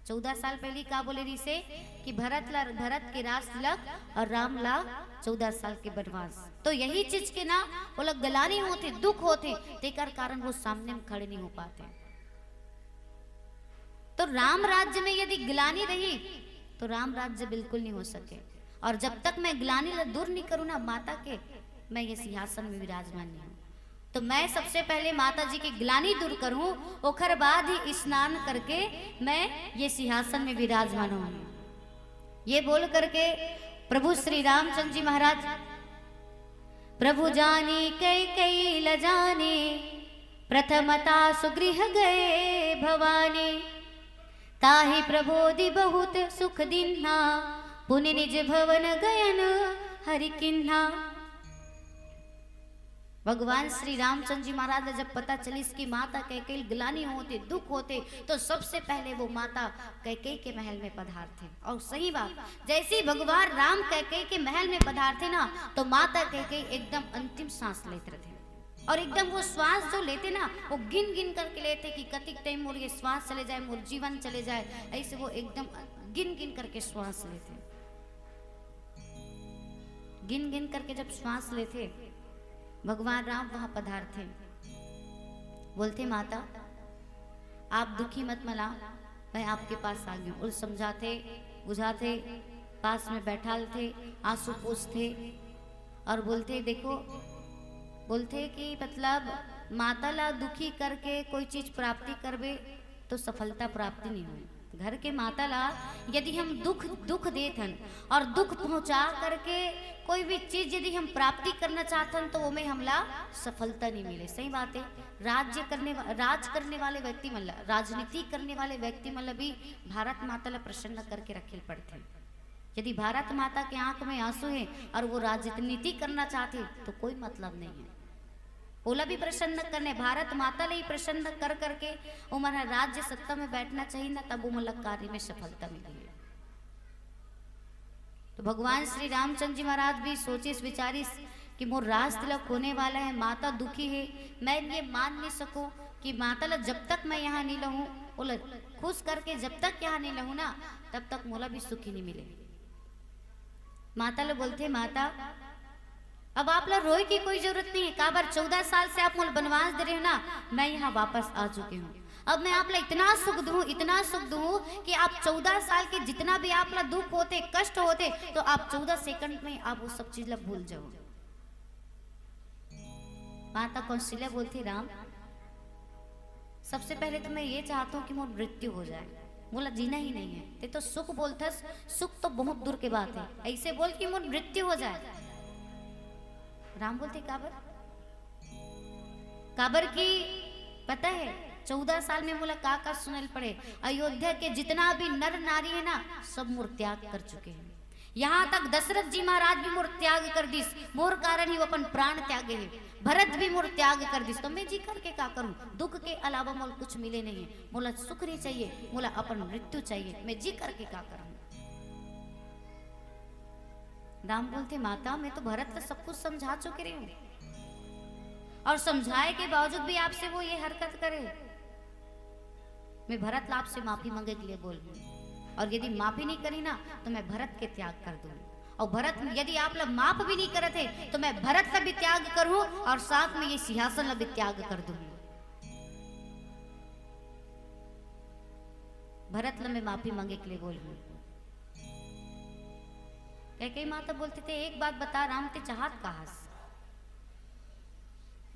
चौदह साल पहली का बोले रिहिसे कि भरत ला, भरत के राज तिलक और राम ला चौदह साल के वनवास। तो यही चीज के ना ओला ग्लानि होथे, दुख होथे, तेकर कारण वो सामने में खड़े नहीं हो पाते। तो राम राज्य में यदि ग्लानि रही तो राम राज्य बिल्कुल नहीं हो सके। और जब तक मैं ग्लानि ला दूर नहीं करूँ ना माता के, मैं ये सिंहासन में विराजमान नहीं हूँ। तो मैं सबसे पहले माता जी की ग्लानि दूर करूँ, ओकर बाद ही स्नान करके मैं ये सिंहासन में विराजमान हूँ। ये बोल करके प्रभु श्री रामचंद्र जी महाराज प्रभु जानी कैकेयी ल जाने, प्रथमता सुगृह गए भवानी। ताहि प्रबोधि बहुत सुख दिन्हा, पुनि निज भवन गयन हरि किन्हा। भगवान श्री रामचंद्र जी महाराज ला जब पता चलिस कि माता कैकेयी ग्लानि होथे, दुख होथे, तो सबसे पहले वो माता कैकेयी के महल में पधारथे। और सही बात, जैसे ही भगवान राम कैकेयी के महल में पधारथे ना, तो माता कैकेयी एकदम अंतिम सांस लेत रथे। और एकदम वो श्वास जो लेथे ना, वो गिन गिन करके लेथे कि कतिक टाइम मोर ये श्वास चले जाए, मोर जीवन चले जाए, ऐसे वो एकदम गिन गिन करके श्वास लेथे। गिन गिन करके जब श्वास लेथे, भगवान राम वहां पधारथे, बोलथे, "माता, आप दुखी मत मला, मैं आपके पास आ गया हूं।" और समझाथे, बुझाथे, पास में बैठालथे, आंसू पोंछथे और बोलथे, देखो, बोलथे कि मतलब माता ला दुखी करके कोई चीज प्राप्ति करबे तो सफलता प्राप्ति नहीं होए। घर के माता ला यदि हम दुख, दुख देत हन और दुख पहुंचा करके कोई भी चीज यदि हम प्राप्ति करना चाहत हन, तो ओमे हमला सफलता नहीं मिले। सही बात है। राज्य करने वा-, राज करने वाले व्यक्ति मन ला, राजनीति करने वाले व्यक्ति मन ला भी भारत माता ला प्रसन्न करके रखे ल पड़थे। यदि भारत माता के आंख में आंसू है और वो राजनीति करना चाहते, तो कोई मतलब नहीं है। ओला भी प्रसन्न करने, भारत माता ले ही प्रसन्न कर करके ओमन ह राज्य सत्ता में बैठना चाहिए ना, तब ओमन ला कार्य में सफलता मिली है। तो भगवान श्री रामचंद्र जी महाराज भी सोचिस विचारिस कि मोर राज तिलक होने वाला है, माता दुखी है, मैं ये मान नहीं सकूं कि माता ला जब तक मैं यहाँ नहीं लाहूं, ओला खुश करके जब तक यहाँ नहीं लाहूं ना, तब तक मोला भी सुखी नहीं मिले। माता ला बोलथे, माता, अब आप ला रोए की कोई जरूरत नहीं है। काबर चौदह साल से आप मोला बनवास दे रहे हो ना, मैं यहाँ वापस आ चुके हूँ। अब मैं आप ला इतना सुख दूँ, इतना सुख दूँ कि आप चौदह साल के जितना भी आप ला दुख होते, कष्ट होते, तो आप चौदह सेकंड में आप वो सब चीज ला भूल जाओ। माता कौशल्या बोलथे, राम, सबसे पहले तो मैं ये चाहता हूँ कि मोर मृत्यु हो जाए, मोला जीना ही नहीं है। ते तो सुख बोलथस, सुख तो बहुत दूर के बात है, ऐसे बोल कि मोर मृत्यु हो जाए। राम बोलथे, काबर? काबर कि पता है, चौदह साल में मोला का का सुनल पड़े। अयोध्या के जितना भी नर नारी है ना, सब मोर त्याग कर चुके हैं। यहाँ तक दशरथ जी महाराज भी मोर त्याग कर दिस, मोर कारण ही वो अपन प्राण त्यागे है। भरत भी मोर त्याग कर दिस, तो मैं जी करके का करूं? दुख के अलावा मोला कुछ मिले नहीं है। मोला सुख नहीं चाहिए, मोला अपन मृत्यु चाहिए। मैं जी करके का करूं? राम बोलथे, माता, मैं तो भरत ला सब कुछ समझा चुके रही हूँ, और समझाए के बावजूद भी आपसे वो ये हरकत करे। मैं भरत ला आपसे माफी मांगे के लिए बोल रही हूँ, और यदि माफी नहीं करी ना, तो मैं भरत के त्याग कर दूंगी। और भरत यदि आप ला माफ भी नहीं करत है, तो मैं भरत ला भी त्याग करूँ और साथ में ये सिंहासन ला भी त्याग कर दूंगी। भरत ला मैं माफी मांगे के लिए बोल रही हूँ। कैकेयी माता बोलथे, ते एक बात बता राम, ते चाहत का हस?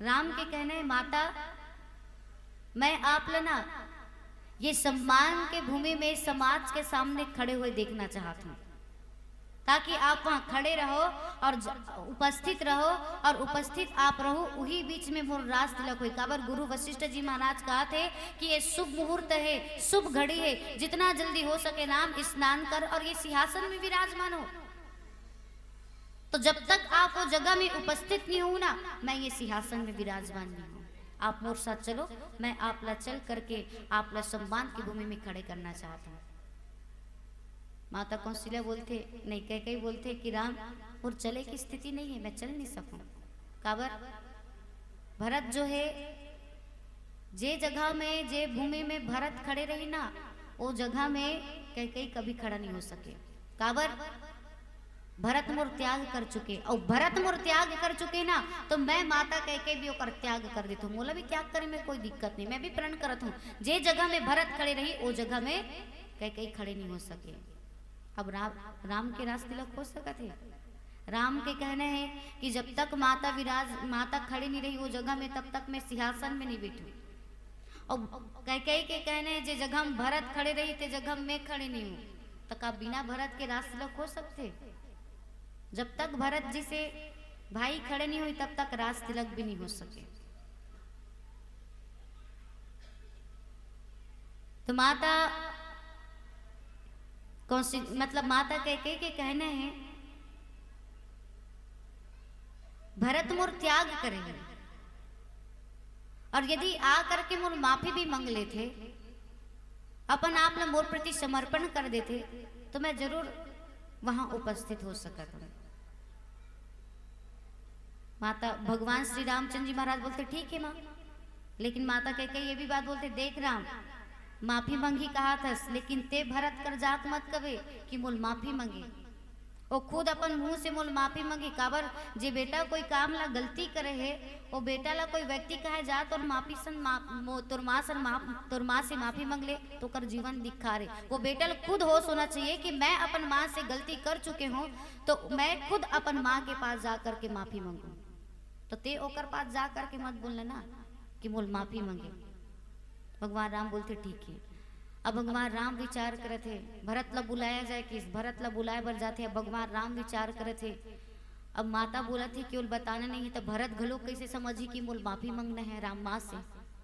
राम के कहना है, माता, मैं आप ला ना ये सम्मान के भूमि में समाज के सामने खड़े हुए देखना चाहत हूँ, ताकि आप वहाँ खड़े रहो और ज-, उपस्थित रहो, और उपस्थित आप रहो, वही बीच में मोर राज तिलक होई। काबर गुरु वशिष्ठ जी महाराज कहत हे कि ये शुभ मुहूर्त है, शुभ घड़ी है, जितना जल्दी हो सके राम स्नान कर और ये सिंहासन में विराजमान हो। तो जब तक आप वो जगह में उपस्थित नहीं हो ना, मैं ये सिंहासन में विराजमान नहीं हूँ। आप मोर साथ चलो, मैं आप ला चल करके आप ला सम्मान की भूमि में खड़े करना चाहता हूँ। माता कौशल्या बोलथे, नहीं, कैकेयी बोलथे कि राम, मोर चले की स्थिति नहीं है, मैं चल नहीं सकूं। काबर? भरत जो है, जे जगह में, जे भूमि में भरत खड़े रही ना, वो जगह में कैकेयी कभी खड़ा नहीं हो सके। काबर? भरत मोर त्याग कर चुके, और भरत मोर त्याग कर चुके ना, तो मैं माता कैकेयी भी ओकर त्याग कर देता हूँ। मोला भी त्याग करे में कोई दिक्कत नहीं, मैं भी प्रण करत हूँ, जे जगह में भरत खड़े रही, वो जगह में कैकेयी खड़े नहीं हो सके। अब राम, राम के राज तिलक हो सकत है? राम के कहना है कि जब तक माता विराज, माता खड़े नहीं रही वो जगह में, तब तक मैं सिंहासन में नहीं बैठू। और कैकेयी के कहना है, जे जगह में भरत खड़े रही, ते जगह में मैं खड़े नहीं हूँ। तो का बिना भरत के राज तिलक हो सकते? जब तक भरत जी से भाई खड़े नहीं हुई तब तक राज तिलक भी नहीं हो सके। तो माता कौन सी, मतलब माता कैकेयी के कहना है, भरत मोर त्याग करे हे, और यदि आ करके मोर माफी भी मांग लेथे, अपन आप ला मोर प्रति समर्पण कर देथे, तो मैं जरूर वहां उपस्थित हो सकत हूं। माता, भगवान श्री रामचंद्र जी महाराज बोलथे, "ठीक है माँ।" लेकिन माता कैकेयी ये भी बात बोलथे, "देख राम, माफी मंगही कहाथस, लेकिन ते भरत कर जाके मत कबे कि मोल माफी मंगे। वो खुद अपन मुंह से मोल माफी मंगे।" काबर, जे बेटा कोई काम ला गलती करे हे, वो बेटा ला कोई व्यक्ति कहे, "जा तोर माफी सन मा-, मो-, तोर माँ सन मा-, तोर माँ से माफी मांग ले, तो ओकर जीवन धिक्कार हे।" वो बेटा ला खुद होश होना चाहिए कि मैं अपन माँ से गलती कर चुके हूँ, तो मैं खुद अपन माँ के पास जा करके माफी मांगू। तो ते ओकर पास जा करके मत बोलना ना कि मोल माफी मांगे। भगवान राम बोलथे, "ठीक है।" अब भगवान राम विचार करत हे, भरत ला बुलाया जाए, कि भरत ला बुलाए बर जाथे। अब भगवान राम विचार करत हे, अब माता बोलत हे कि ओल बताना नहीं है, तो भरत घलो कैसे समझही कि मोल माफी मांगना है राम माँ से?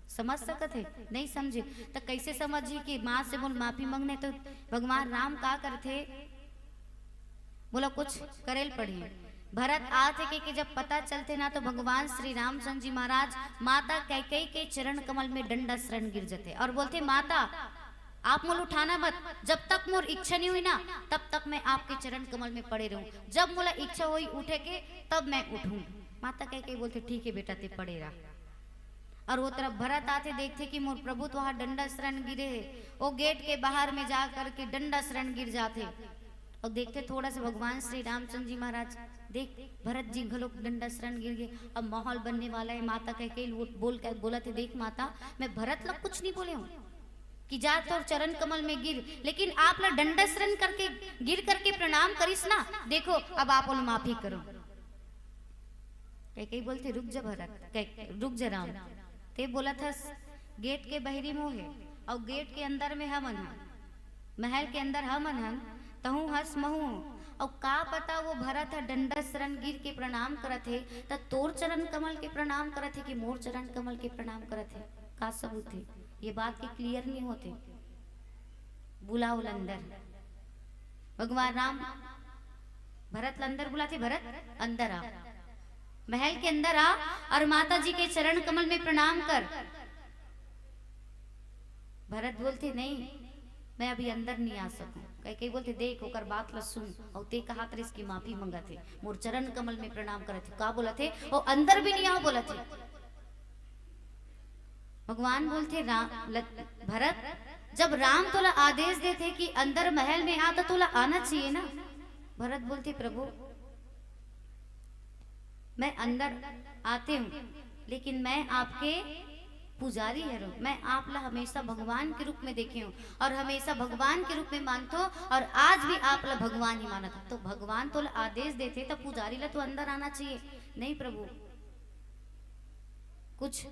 समझ सकत हे? नहीं समझे। तो कैसे समझही कि माँ से मोल माफी मांगना है? तो भगवान राम का करथे, बोला, कुछ करे ल पड़ही। भरत आथे के, के जब पता चलथे ना, तो भगवान श्री रामचंद्र जी महाराज माता कैकेयी के चरण कमल में डंडस रन गिर जथे और बोलथे, "माता, आप मोल उठाना मत, जब तक मोर इच्छा नहीं हुई ना, तब तक मैं आपके चरण कमल में पड़े रहूं। जब मोला इच्छा होई उठे के, तब मैं उठूं।" माता कैकेयी बोलथे, "ठीक है बेटा, ते पड़े रह।" और वो तरफ भरत आथे, देखथे कि मोर प्रभु तो वहाँ डंडस रन गिरे हे। वो गेट के बाहर में जा करके डंडस रन गिर जाथे। और देखथे थोड़ा सा भगवान श्री रामचंद्र जी महाराज, देख, भरत जी घलो डंडस रन गिर गे। अब माहौल बनने वाला है। माता कैकेयी बोल के बोलथे, "देख माता, मैं भरत ला कुछ नहीं बोले हूँ कि जा तोर चरण कमल में गिर, लेकिन आप ला डंडस रन करके, गिर करके प्रणाम करिस ना, देखो अब आप ओला माफी करो।" कैकेयी बोलथे, "रुक जा भरत, कै-, रुक जा राम, ते बोलत हस गेट के बहिरी मोहे, अउ गेट के अंदर में हमन हन, महल के अंदर हमन हन, तहूँ हस महूँ हूँ। अउ का पता वो भरत ह डंडस रन गिर के प्रणाम करत हे, त तोर चरण कमल के प्रणाम करत हे कि मोर चरण कमल के प्रणाम करत हे? का सबूत हे?" ये बात के क्लियर नहीं होथे। बुलाओ ल अंदर। भगवान राम भरत ल अंदर बुलाथे, "भरत, अंदर आ, महल के अंदर आ और माता जी के चरण कमल में प्रणाम कर।" भरत बोलथे, "नहीं, मैं अभी अंदर नहीं आ सकूं।" कैकेयी बोलथे, "देख, ओकर बात ल सुन, अउ ते कहात रहिस कि माफी मंगत हे, मोर चरण कमल में प्रणाम करत हे, का बोलत हे, वो अंदर भी नहीं आओ बोलत हे।" भगवान बोलथे, "राम, ल-, भरत, जब राम तोला आदेश देथे कि अंदर महल में आ, तो तोला आना चाहिए ना।" भरत बोलथे, "प्रभु, मैं अंदर आते हूँ, लेकिन मैं आपके पुजारी हरव, मैं आप ला हमेशा भगवान के रूप में देखे हूँ और हमेशा भगवान के रूप में मानथो, और आज भी आप ला भगवान ही मानत हूँ।" तो भगवान तोला आदेश देथे, तो पुजारी ला तो अंदर आना चाहिए। "नहीं प्रभु, कुछ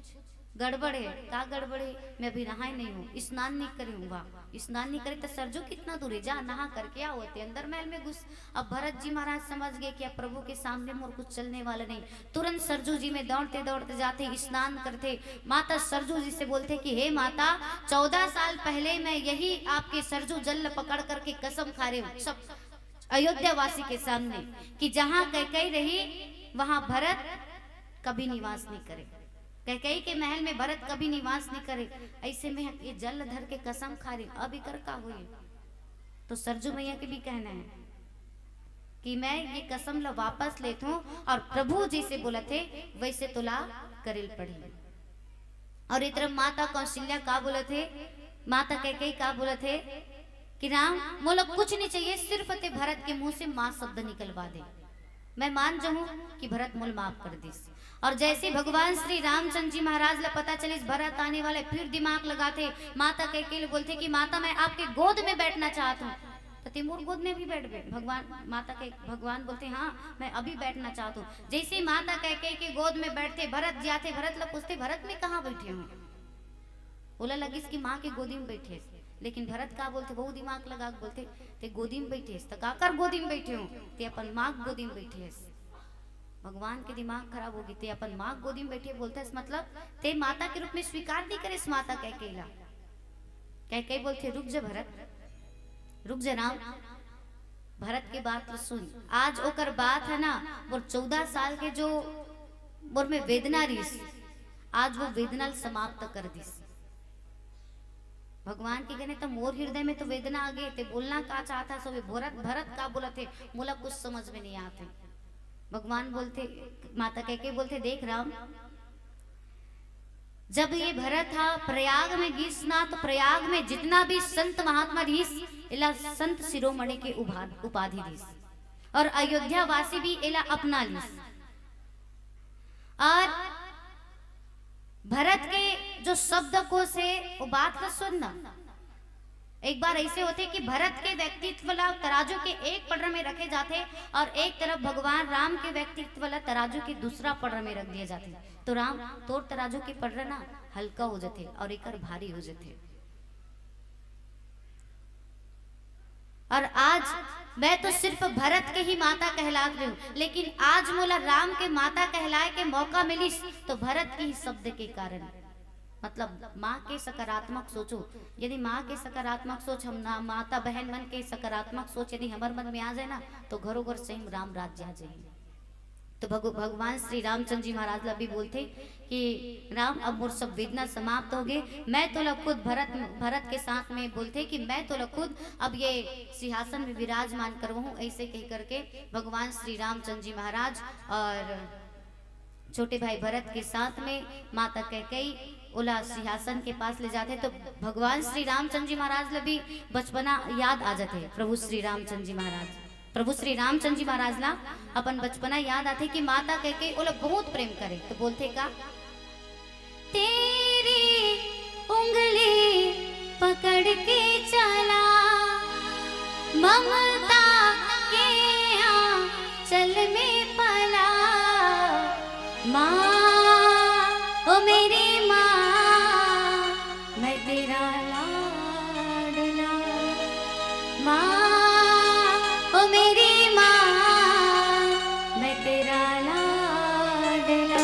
गड़बड़ है।" "का गड़बड़ है?" "मैं अभी नहाए नहीं हूँ, स्नान नहीं करे हूँ।" "वाह, स्नान नहीं करे तो सरजू कितना दूर है, जा नहा करके आओ, ते अंदर महल में घुस।" अब भरत जी महाराज समझ गए कि अब प्रभु के सामने मोर कुछ चलने वाला नहीं। तुरंत सरजू जी में दौड़ते दौड़ते जाथे, स्नान करथे, माता सरजू जी से बोलथे कि "हे माता, चौदह साल पहले मैं यही आपके सरजू जल पकड़ करके कसम खा रहे हूँ सब अयोध्या वासी के सामने कि जहाँ कैकेयी रही, वहाँ भरत कभी निवास नहीं करे, कैकेयी के महल में भरत कभी निवास नहीं करे। ऐसे में ये जल धर के कसम खा रही, अब इकर का होई?" तो सरजू मैया के भी कहना है कि मैं ये कसम ला वापस लेत हूँ और प्रभु जैसे बोलथे, वैसे तोला करे ल पड़ही। और इधर माता कौशल्या का बोलथे, माता कैकेयी का बोलथे कि "राम, मोला कुछ नहीं चाहिए, सिर्फ ते भरत के मुंह से माँ शब्द निकलवा दे, मैं मान जाऊं कि भरत मोल माफ कर दिस।" और जैसे भगवान श्री रामचंद्र जी महाराज ला पता चलिस भरत आने वाले, फिर दिमाग लगाथे, माता कैकेयी ले बोलथे कि "माता, मैं आपके गोद में बैठना चाहत हूँ।" "तो ते मोर गोद में भी बैठबे?" भगवान, माता के, भगवान बोलथे, "हाँ, मैं अभी बैठना चाहत हूँ।" जैसे माता कैकेयी के गोद में बैठथे, भरत जाथे, भरत ला पूछथे, "भरत, मैं कहाँ बैठे हूँ?" ओला लगिस कि माँ के गोदी में बैठे हस, लेकिन भरत का बोलथे, बहुत दिमाग लगा के बोलथे, "ते गोदी में बैठे हस, त काकर गोदी में बैठे हो?" "ते अपन माँ के गोदी में बैठे हस।" भगवान के दिमाग खराब हो गे, ते अपन माँ के गोदी में बैठे बोलथस, मतलब ते माता के रूप में स्वीकार नहीं करेस माता कैकेयी ला। कैकेयी बोलथे, "रुक जा भरत, रुक जा राम, भरत के बात ल सुन।" आज ओकर बात है ना, मोर चौदह साल के जो मोर में वेदना रहिस, आज वो वेदना ल समाप्त कर दिस। भगवान के कहने त मोर हृदय में तो वेदना आ गे, ते बोलना का चाहत हस, भरत, भरत का बोलत हे, मोला कुछ समझ में नहीं आत हे। भगवान बोलथे, माता कैकेयी बोलथे, "देख राम, जब ये भरत हा प्रयाग में गिस ना, तो प्रयाग में जितना भी संत महात्मा रहिस, एला संत शिरोमणि के उभा-, उपाधि दिस, और अयोध्या वासी भी एला अपना लिस।" और भरत के जो शब्दकोश हे, वो बात ला सुन ना। एक बार ऐसे होथे कि भरत के व्यक्तित्व ला तराजू के एक पड़रा में रखे जाथे और एक तरफ भगवान राम के व्यक्तित्व ला तराजू के दूसरा पड़रा में रख दिया जाथे। तो राम, तोर तराजू के पड़रा ना हल्का हो जाथे और एकर भारी हो जाथे। और आज मैं तो सिर्फ भरत के ही माता कहलात रही हूँ, लेकिन आज मोला राम के माता कहलाए के मौका मिलिस, तो भरत के ही शब्द के कारण, मतलब माँ के सकारात्मक सोचो। यदि माँ के सकारात्मक सोच, हम ना, माता बहन मन के सकारात्मक सोच यदि हमर मन में आ जाए ना, तो घरों घर सही में राम राज्य आ जाए। तो भगव-, भगवान श्री रामचंद्र जी महाराज ला भी बोलथे कि राम, अब मोर सब वेदना समाप्त हो गे, मैं तोला खुद भरत, भरत के साथ में बोलथे कि मैं तोला खुद अब ये सिंहासन में विराजमान करवाहूँ, ऐसे कह करके भगवान श्री रामचंद्र जी महाराज और छोटे भाई भरत के साथ में माता कैकेयी ओला सिंहासन के पास ले जाथे। तो भगवान श्री रामचंद्र जी महाराज ला भी बचपना याद आ जाथे। प्रभु श्री रामचंद्र जी महाराज, प्रभु श्री रामचंद्र जी महाराज ला अपन बचपना याद आथे कि माता कैकेयी ओला बहुत प्रेम करे। तो बोलथे का, "तेरी उंगली पकड़ के चला, ममता के आंचल में पला, माँ, ओ मेरी माँ, मैं तेरा लाडला, माँ, ओ मेरी माँ, मैं तेरा लाडला।"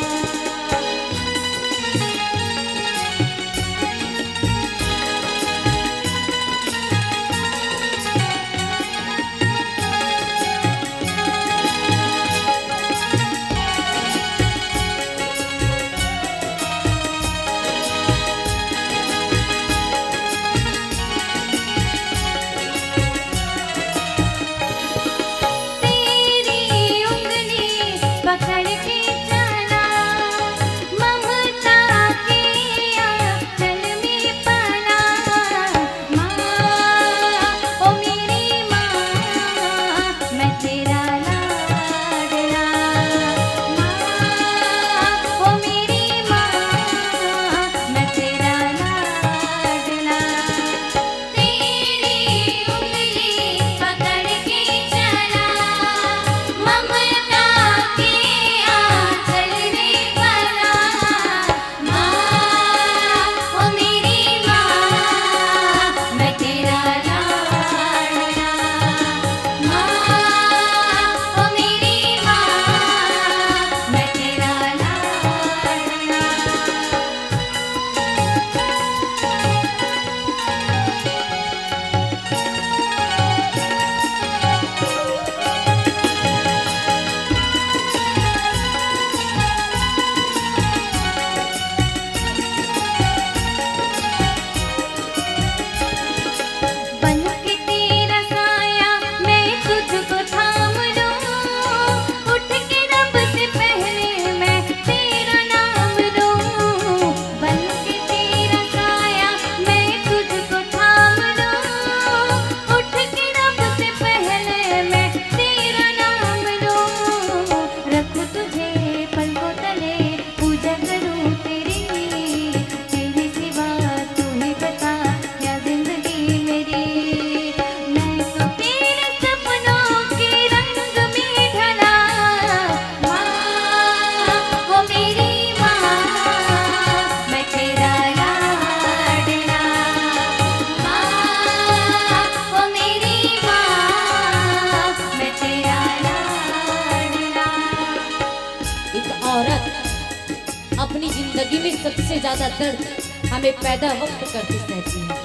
सबसे ज्यादा दर्द हमें पैदा वक्त करती सहती है,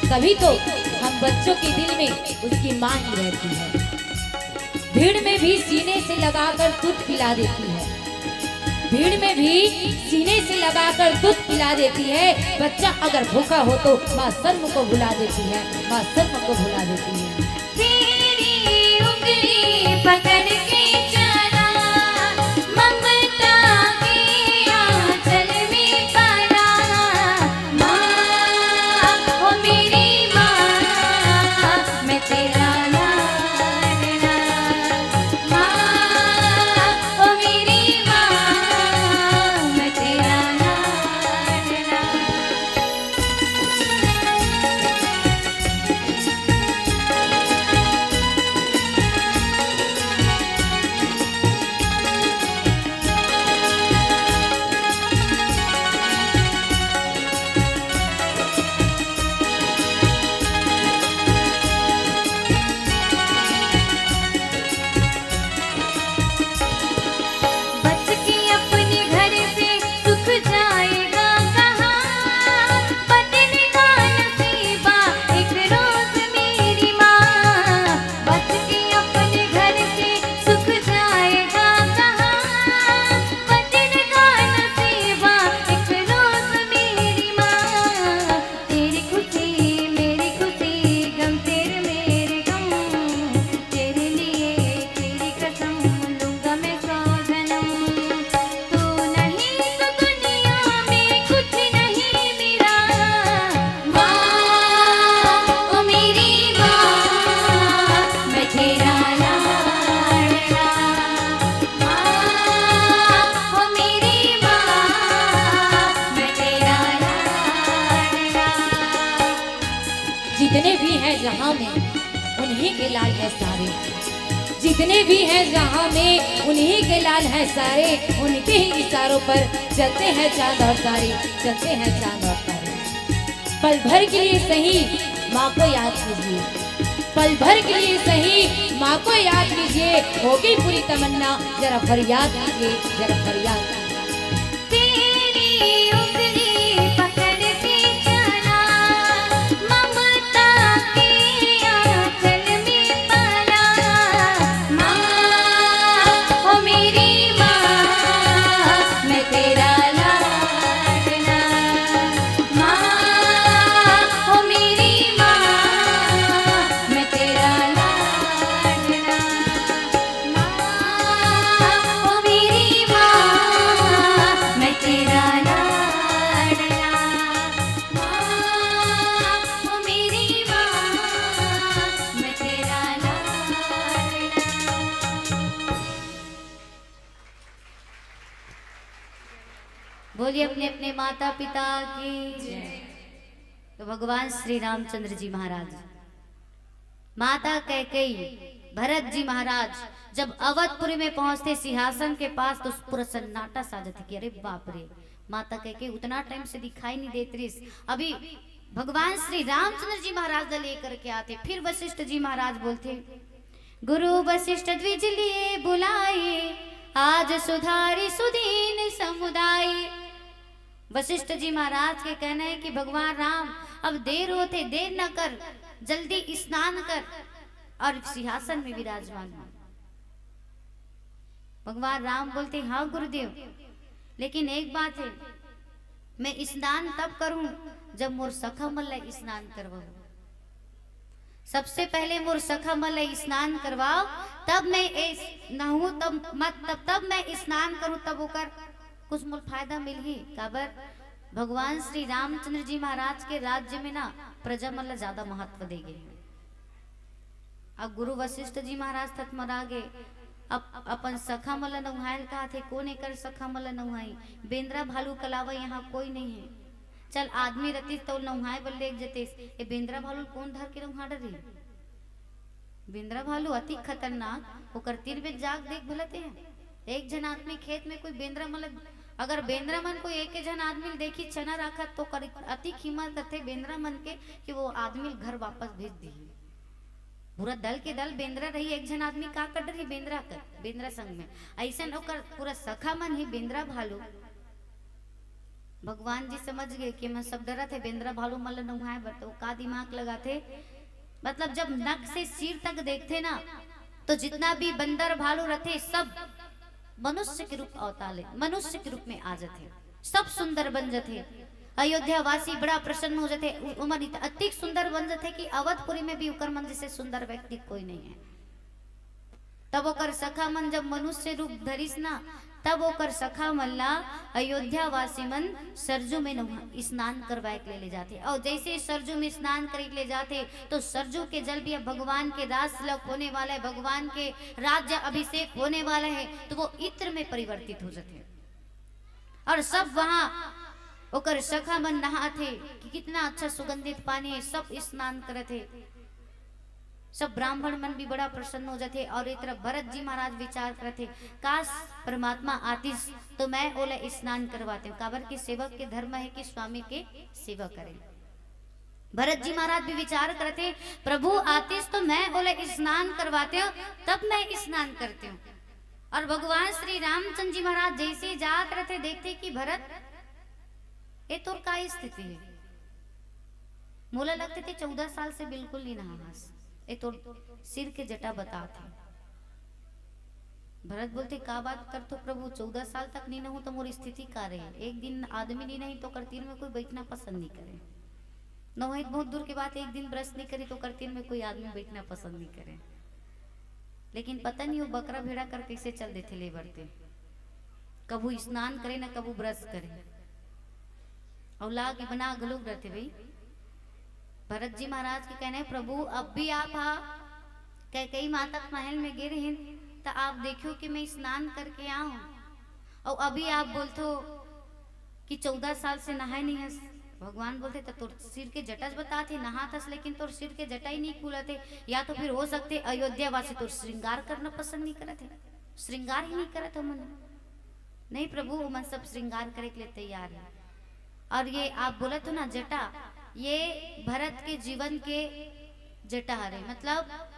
तभी तो हम बच्चों के दिल में उसकी माँ ही रहती है। भीड़ में भी सीने से लगाकर दूध पिला देती है, भीड़ में भी सीने से लगाकर दूध पिला देती है। बच्चा अगर भूखा हो तो माँ शर्म को भुला देती है, माँ शर्म को भुला देती है। तेरी उंगली पकड़ के चला, ममता के आंचल में पला। माँ, ओ मेरी माँ, मैं तेरा लाडला। माँ, ओ मेरी माँ, मैं तेरा लाडला। बच के अपने घर से सुख जाएगा कहाँ? बदलेगा नसीबा एक रोज मेरी माँ। बच के अपने घर से सुख जाएगा कहाँ? बदलेगा नसीबा एक रोज मेरी माँ। तेरी खुशी मेरी खुशी, गम तेरे मेरे गम, तेरे लिए तेरी कसम लूंगा मैं सौ जन्म। तू नहीं तो दुनिया में कुछ नहीं मेरा। माँ, ओ मेरी माँ, मैं तेरा लाडला। माँ, ओ मेरी माँ, मैं तेरा लाडला। जितने भी हैं जहां में, उन्हीं के लाल हैं सारे। जितने भी हैं जहां में, उन्हीं के लाल हैं सारे। उनके ही इशारों पर चलते हैं चांद और तारे, चलते हैं चांद और तारे। पल भर के लिए सही माँ को याद कीजिए, पल भर के लिए सही माँ को याद कीजिए। हो गई पूरी तमन्ना, जरा फरियाद कीजिए, जरा फरियाद कीजिए। तेरी उंगली पकड़ के चला, ममता के आंचल में पला। माँ, ओ मेरी माँ, मैं तेरा लाडला। माँ, ओ मेरी माँ, मैं तेरा लाडला। माँ, ओ मेरी माँ, मैं तेरा लाडला। माँ, ओ मेरी माँ, मैं तेरा लाडला। बोलिए अपने अपने माता पिता की। तो भगवान श्री रामचंद्र जी महाराज, माता कैकेयी, भरत जी महाराज जब अवधपुरी में पहुंचते सिंहासन के पास, तो पूरा सन्नाटा सा जाथे कि अरे बाप रे, माता कैकेयी उतना टाइम से दिखाई नहीं देत रिस। अभी भगवान श्री रामचंद्र जी महाराज ला लेकर के आथे। फिर वशिष्ठ जी महाराज बोलथे, गुरु वशिष्ठ द्विज लिए बुलाए, आज सुधारी सुदीन समुदाय। वशिष्ठ जी महाराज के कहना है कि भगवान राम, अब देर होथे, देर न कर, जल्दी स्नान कर और सिंहासन में विराजमान हो। भगवान राम बोलते, हाँ गुरुदेव, लेकिन एक बात है, मैं स्नान तब करूं जब मोर सखा मन ला स्नान करवाऊं। सबसे पहले मोर सखा मन ला स्नान करवाओ, तब मैं ए नहूं, तब मत, तब, तब मैं स्नान करूं, तब ओकर कुछ मोल फायदा मिलही। काबर भगवान श्री रामचंद्र जी महाराज के राज्य में ना प्रजा मन ला ज्यादा महत्व दे गे। अब गुरु वशिष्ठ जी महाराज थतमरा गे। अब अपन सखा मन ला नउहाय ल कहाथे, कोन एकर सखा मन ला नउहाई? बेंदरा भालू के अलावा यहाँ कोई नहीं है। चल, आदमी रतिस त नउहाय बर लेग जतिस, ए बेंदरा भालू ल कोन धर के नउहा डरही? बेंदरा भालू अति खतरनाक, ओकर तीर बेर जाग देख भला ते। एक झन आदमी खेत में कोई बेंदरा मन ल, अगर बेंदरा मन कोई एक झन आदमी ल देखी छना राखत, तो ओकर अति खीमा करथे बेंदरा मन के कि वो आदमी ल घर वापस भेज दिही। पूरा दल के दल बेंदरा रही, एक झन आदमी का कर डरही? बेंदरा कर, बेंदरा संग में। अइसन ओकर पूरा सखा मन ही बेंदरा भालू। भगवान जी समझ गए कि मैं सब डरत हे बेंदरा भालू मन ल नहाए बर, तो का दिमाग लगाथे? मतलब, जब नक से सिर तक देखथे ना, तो जितना भी बंदर भालू रथे, सब मनुष्य के रूप अवतार ले, मनुष्य के रूप में आ जथे, सब सुंदर बन जथे। अयोध्या वासी बड़ा प्रसन्न हो जथे, उ-, उमन इत-, अतिक सुंदर बन जथे कि अवधपुरी में भी उकर मन जैसे सुंदर व्यक्ति कोई नहीं है। तब ओकर सखा मन जब मनुष्य रूप धरिस ना, तब ओकर सखा मन ला अयोध्या वासी मन सरजू में नहा-, स्नान करवाए के ले, ले जाथे। और जैसे ही सरजू में स्नान करे के ले जाथे, तो सरजू के जल भी अब भगवान के रास तिलक होने वाला है, भगवान के राज्य अभिषेक होने वाला है, तो वो इत्र में परिवर्तित हो जाथे। और सब वहां ओकर सखा मन नहाथे कि कितना अच्छा सुगंधित पानी है, सब स्नान करत हे। सब ब्राह्मण मन भी बड़ा प्रसन्न हो जाथे। और एक तरफ भरत जी महाराज विचार करथे, "काश परमात्मा आतिस तो मैं ओला स्नान करवाते हूँ, काबर के सेवक के धर्म है कि स्वामी के सेवा करे।" भरत जी महाराज भी विचार करथे, "प्रभु आतिस तो मैं ओला स्नान करवाते हूँ, तब मैं स्नान करते हूँ।" और भगवान श्री रामचंद्र जी महाराज जैसे जात रहते, देखते कि भरत, ए तोर का स्थिति है? मोला लगथे ते चौदह साल से बिल्कुल नहीं नहा हस। ए तोर सिर के जटा बतात हे। भरत बोलथे, "का बात करथो प्रभु, चौदह साल तक नहीं नहूं तो मोर स्थिति का रहे? एक दिन आदमी नहीं नही तो ओकर तीर में कोई बैठना पसंद नहीं करे। नहाई बहुत दूर के बात, एक दिन ब्रश नहीं करी तो ओकर तीर में कोई आदमी बैठना पसंद नहीं करे।" लेकिन पता नहीं वो बकरा भेड़ा कर कैसे चल देथे ले बरते। कभू स्नान करे ना कभू ब्रश करे। अउ ला के बना घलोक रहथे भाई। भरत जी महाराज के कहना है, "प्रभु, अब भी आप हा कैकई माता के महल में गे रहिन, त आप देखियो कि मैं स्नान करके आऊं, अउ अभी आप बोलथो कि चौदह साल से नहाए नहीं हस।" भगवान बोलथे, "त तोर सिर के जटा च बतात हे, नहात हस, लेकिन तोर सिर के जटा ही नहीं खुलत हे, या तो फिर हो सकथे अयोध्या वासी तोर श्रृंगार करना पसंद नहीं करत हे, श्रृंगार ही नहीं करत हो मन।" नहीं प्रभु, ओमन सब श्रृंगार करे के लिए तैयार है। और ये आप बोलत हो ना जटा, ये भरत के जीवन के जटा हरे, मतलब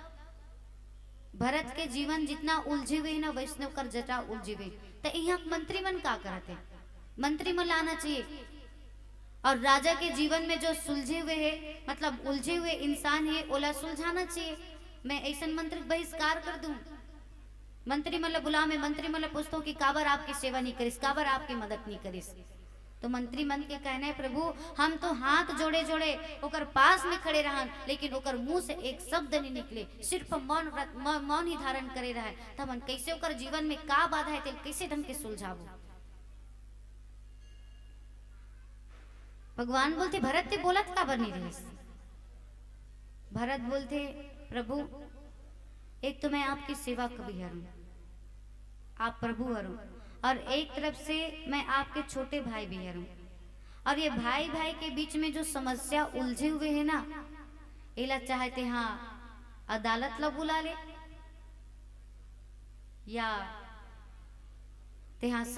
भरत के जीवन जितना उलझे हुए है ना, वैसने ओकर जटा उलझे हुए। त इहाँ मंत्री मन का करत है? मंत्री मन लाना चाहिए। और राजा के जीवन में जो सुलझे हुए है, मतलब उलझे हुए इंसान है, ओला सुलझाना चाहिए। मैं ऐसन मंत्री के बहिष्कार कर दूं? मंत्री मन ल बुला, मैं मंत्री मन ल पूछता हूँ कि काबर आपकी सेवा नहीं करिस, काबर आपकी मदद नहीं करिस? तो मंत्री मन के कहना है, "प्रभु, हम तो हाथ जोड़े जोड़े ओकर पास में खड़े रहन, लेकिन ओकर मुंह से एक शब्द नहीं निकले, सिर्फ मौन व्रत, मौ-, मौन ही धारण करे रहे, त हमन कैसे ओकर जीवन में का बाधा है, तेल कैसे ढंग के सुलझाबो?" भगवान बोलथे, "भरत, ते बोलत काबर नहीं रहिस?" भरत बोलथे, "प्रभु, एक तो मैं आपकी सेवा कभी हरऊं, आप प्रभु हरऊं, और एक तरफ से मैं आपके छोटे भाई भी हरऊं, और ये भाई भाई के बीच में जो समस्या उलझे हुए है ना, एला चाहे ते हाँ अदालत ला बुला ले, या तेहा स-,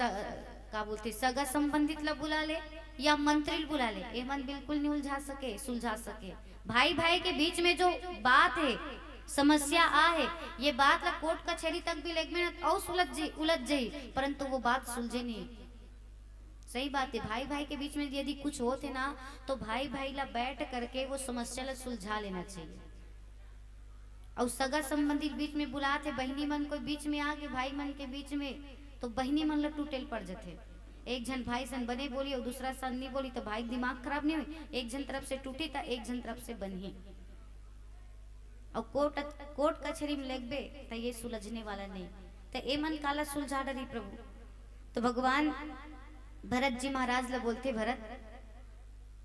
का बोलथे, सगा संबंधित ला बुला ले या मंत्री ला बुला ले, एमन बिल्कुल नहीं उलझा सके, सुलझा सके। भाई भाई के बीच में जो बात है, समस्या आ है, ये बात ला कोर्ट कचहरी तक भी लेगबे ना, अउ सुलझ जी, उलझ जाही, परंतु वो बात सुलझे नहीं। सही बात है, भाई भाई के बीच में यदि कुछ होत है ना, तो भाई भाई ला बैठ करके वो समस्या ला सुलझा लेना चाहिए। अउ सगा संबंधी बीच में बुलात हे, बहिनी मन कोई बीच में आगे, भाई मन के बीच में, तो बहिनी मन ला टूटेल पड़ जथे। एक झन भाई सन बने बोली अउ दूसरा सन नहीं बोली, तो भाई के दिमाग खराब नहीं होई? एक झन तरफ से टूटी, त एक झन तरफ से बनही। अउ कोर्ट, कोर्ट कचहरी में लेगबे, त ये सुलझने वाला नहीं। त ए मन काला सुलझा डरी प्रभु? तो भगवान भरत जी महाराज ला बोलथे, "भरत,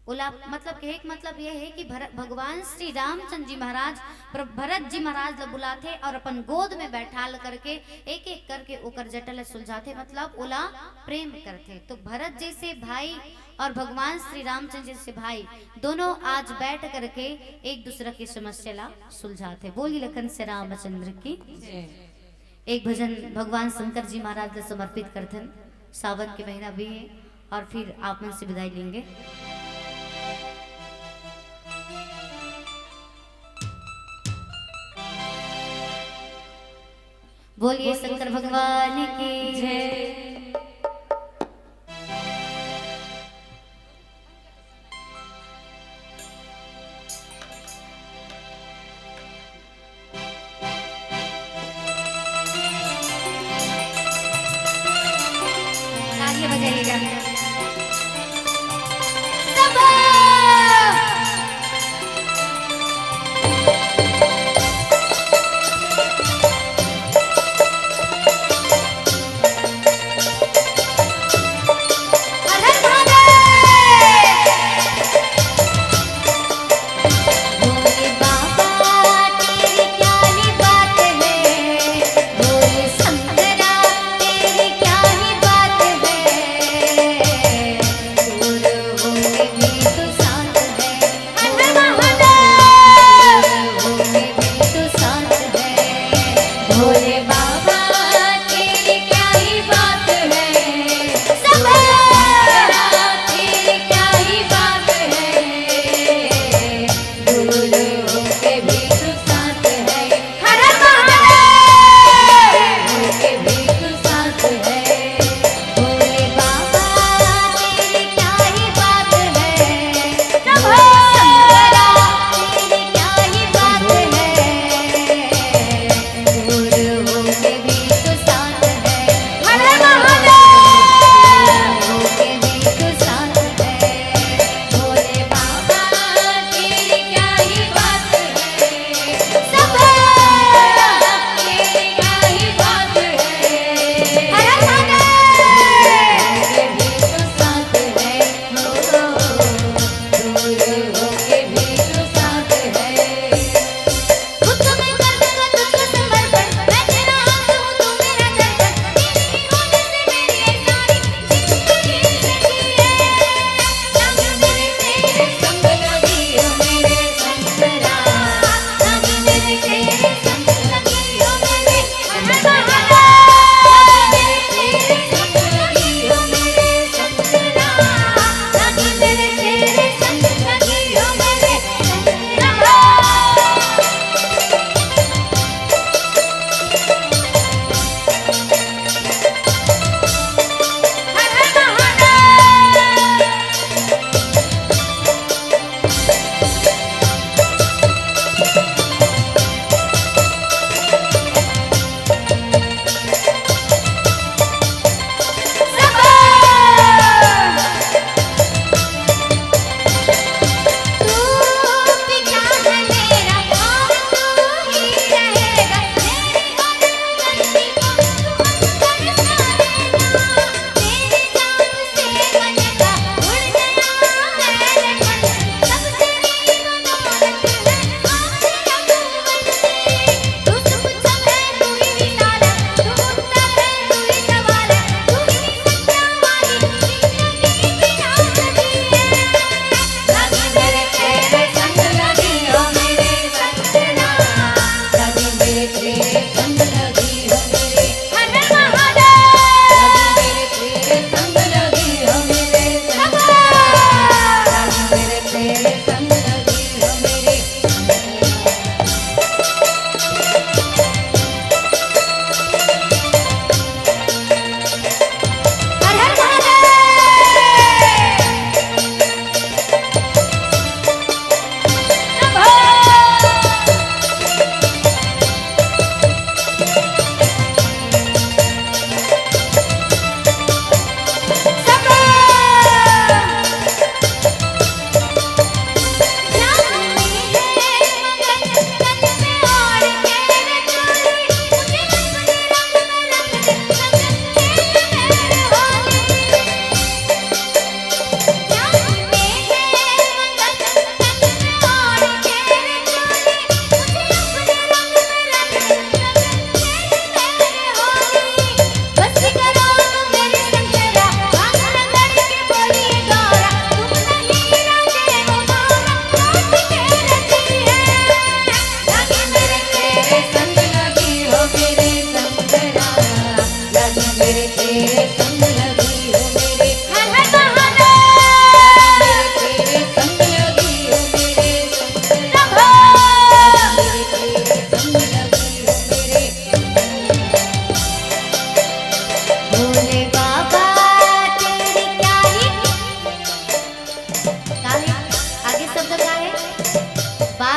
ओला, मतलब, कहे के मतलब ये है कि भर-, भगवान श्री रामचंद्र जी महाराज प्र-, भरत जी महाराज ला बुलाथे और अपन गोद में बैठाल करके एक एक करके ओकर जटा ला सुलझाथे, मतलब ओला प्रेम करथे।" तो भरत जैसे भाई और भगवान श्री रामचंद्र जैसे भाई दोनों आज बैठ करके एक दूसरा की समस्या ला सुलझाथे। बोली लखन से रामचंद्र की। एक भजन भगवान शंकर जी महाराज ला समर्पित करथन। सावन के महीना भी है और फिर आप मन से विदाई लेंगे। बोलिए शंकर भगवान की जय।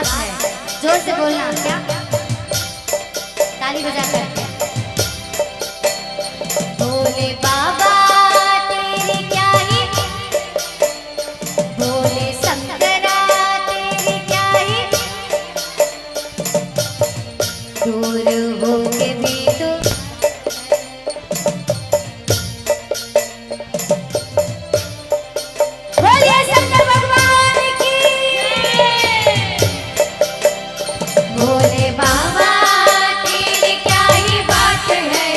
जोर से बोलना क्या? ताली बजा कर। भोले बाबा तेरी क्या ही, भोले शंकरा तेरी क्या ही, दूर होके भी तो। बोलिए शंकर भगवान की। भोले बाबा तेरी क्या ही बात है,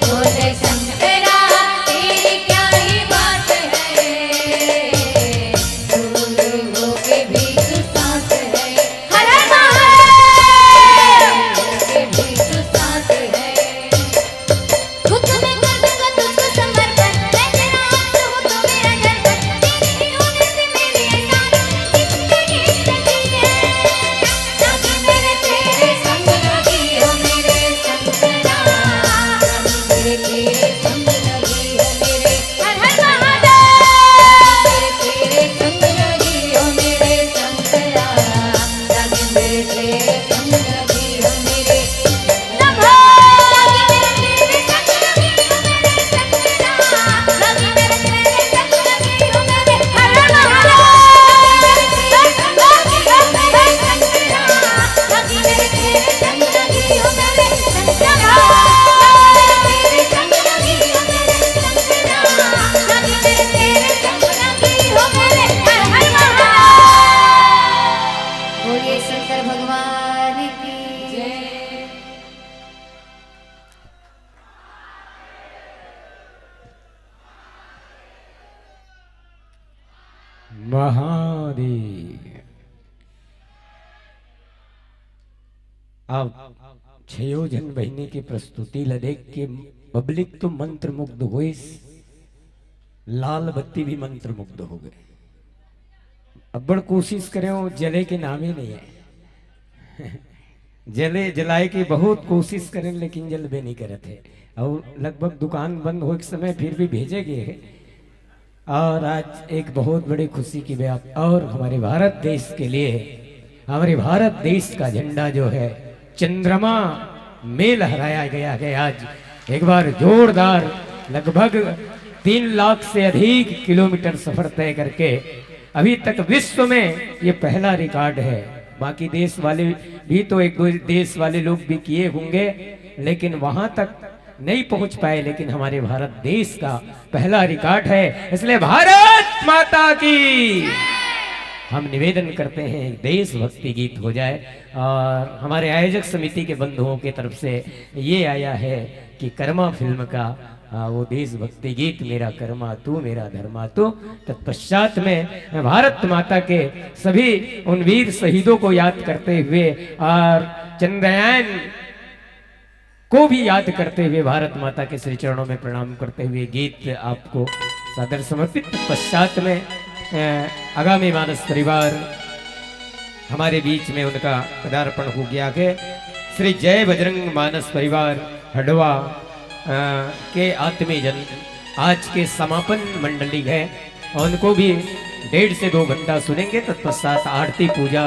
भोले शंकरा तेरी क्या ही बात है, दूर होके भी तू साथ है। हर हर महादेव। होके भी तू साथ है। खुद मैं कर दूंगा तुझको समर्पण, मैं तेरा अंश हूँ, तू मेरा दर्पण, तेरे ही होने से मेरी ये जान जिंदगी सजी है। लगी मेरे तेरे संग, लगी हो मेरे संग ना, लगी मेरे तेरे संग, लगी हो मेरे। हर हर महादेव। लगी मेरे तेरे संग, लगी हो मेरे संग ना, लगी मेरे तेरे संग, लगी हो मेरे। बोलिए शंकर भगवान की जय। महादेव। अब छयो झन बहिनी के प्रस्तुति ल देख के पब्लिक तो मंत्रमुग्ध होइस, लाल बत्ती भी मंत्रमुग्ध हो गए। अब्बड़ कोशिश करे हो, जले के नाम ही नहीं है। जले, जलाए के बहुत कोशिश करें, लेकिन जलबे नहीं करत है। और लगभग दुकान बंद होए के समय फिर भी भेजे गए हैं। और आज एक बहुत बड़ी खुशी की बात, और हमारे भारत देश के लिए, हमारे भारत देश का झंडा जो है चंद्रमा में लहराया गया है। आज एक बार जोरदार, लगभग तीन लाख से अधिक किलोमीटर सफर तय करके अभी तक विश्व में ये पहला रिकॉर्ड है। बाकी देश वाले भी तो, एक दो देश वाले लोग भी किए होंगे, लेकिन वहां तक नहीं पहुंच पाए, लेकिन हमारे भारत देश का पहला रिकॉर्ड है। इसलिए भारत माता की हम निवेदन करते हैं, देशभक्ति गीत हो जाए। और हमारे आयोजक समिति के बंधुओं की तरफ से ये आया है कि कर्मा फिल्म का, आ, वो देशभक्ति गीत, मेरा कर्मा तू मेरा धर्मा तू। तत्पश्चात में भारत माता के सभी उन वीर शहीदों को याद करते हुए और चंद्रयान को भी याद करते हुए, भारत माता के श्री चरणों में प्रणाम करते हुए गीत आपको सादर समर्पित। पश्चात में, अ, आगामी मानस परिवार हमारे बीच में उनका पदार्पण हो गया है। श्री जय बजरंग मानस परिवार हडवा, अ, के आत्मीय जन आज के समापन मंडली है, उनको भी डेढ़ से दो घंटा सुनेंगे। तत्पश्चात आरती पूजा,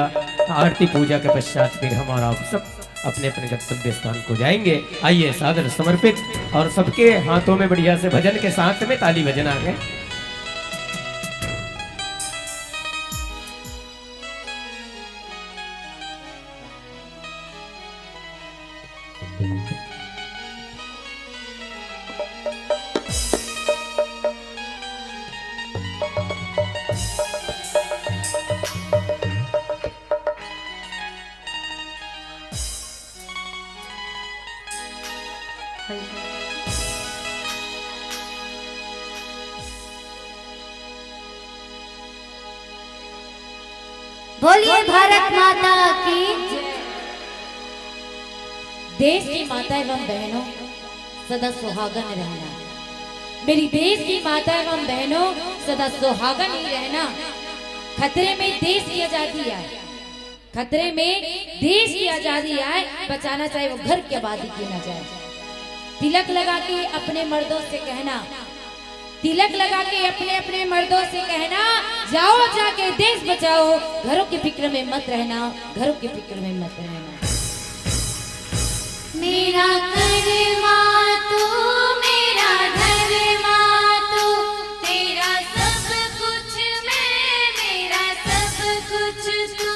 आरती पूजा के पश्चात फिर हम और आप सब अपने अपने गंतव्य स्थान को जाएंगे। आइए, सादर समर्पित और सबके हाथों में बढ़िया से भजन के साथ में ताली बजना है। बोलिए भारत माता की। देश की माता एवं बहनों, सदा सुहागन रहना। मेरी देश की माता एवं बहनों, सदा सुहागन ही रहना। खतरे में देश की आजादी आए, खतरे में देश की आजादी आए, बचाना चाहे वो घर की आबादी क्यों ना जाए। तिलक लगा के अपने मर्दों से कहना, तिलक लगा के अपने अपने मर्दों से कहना, जाओ जाके देश बचाओ, घरों की फिक्र में मत रहना, घरों की फिक्र में मत रहना। मेरा कर्मा तू, मेरा धर्मा तू, तेरा सब कुछ मैं, मेरा सब कुछ तू।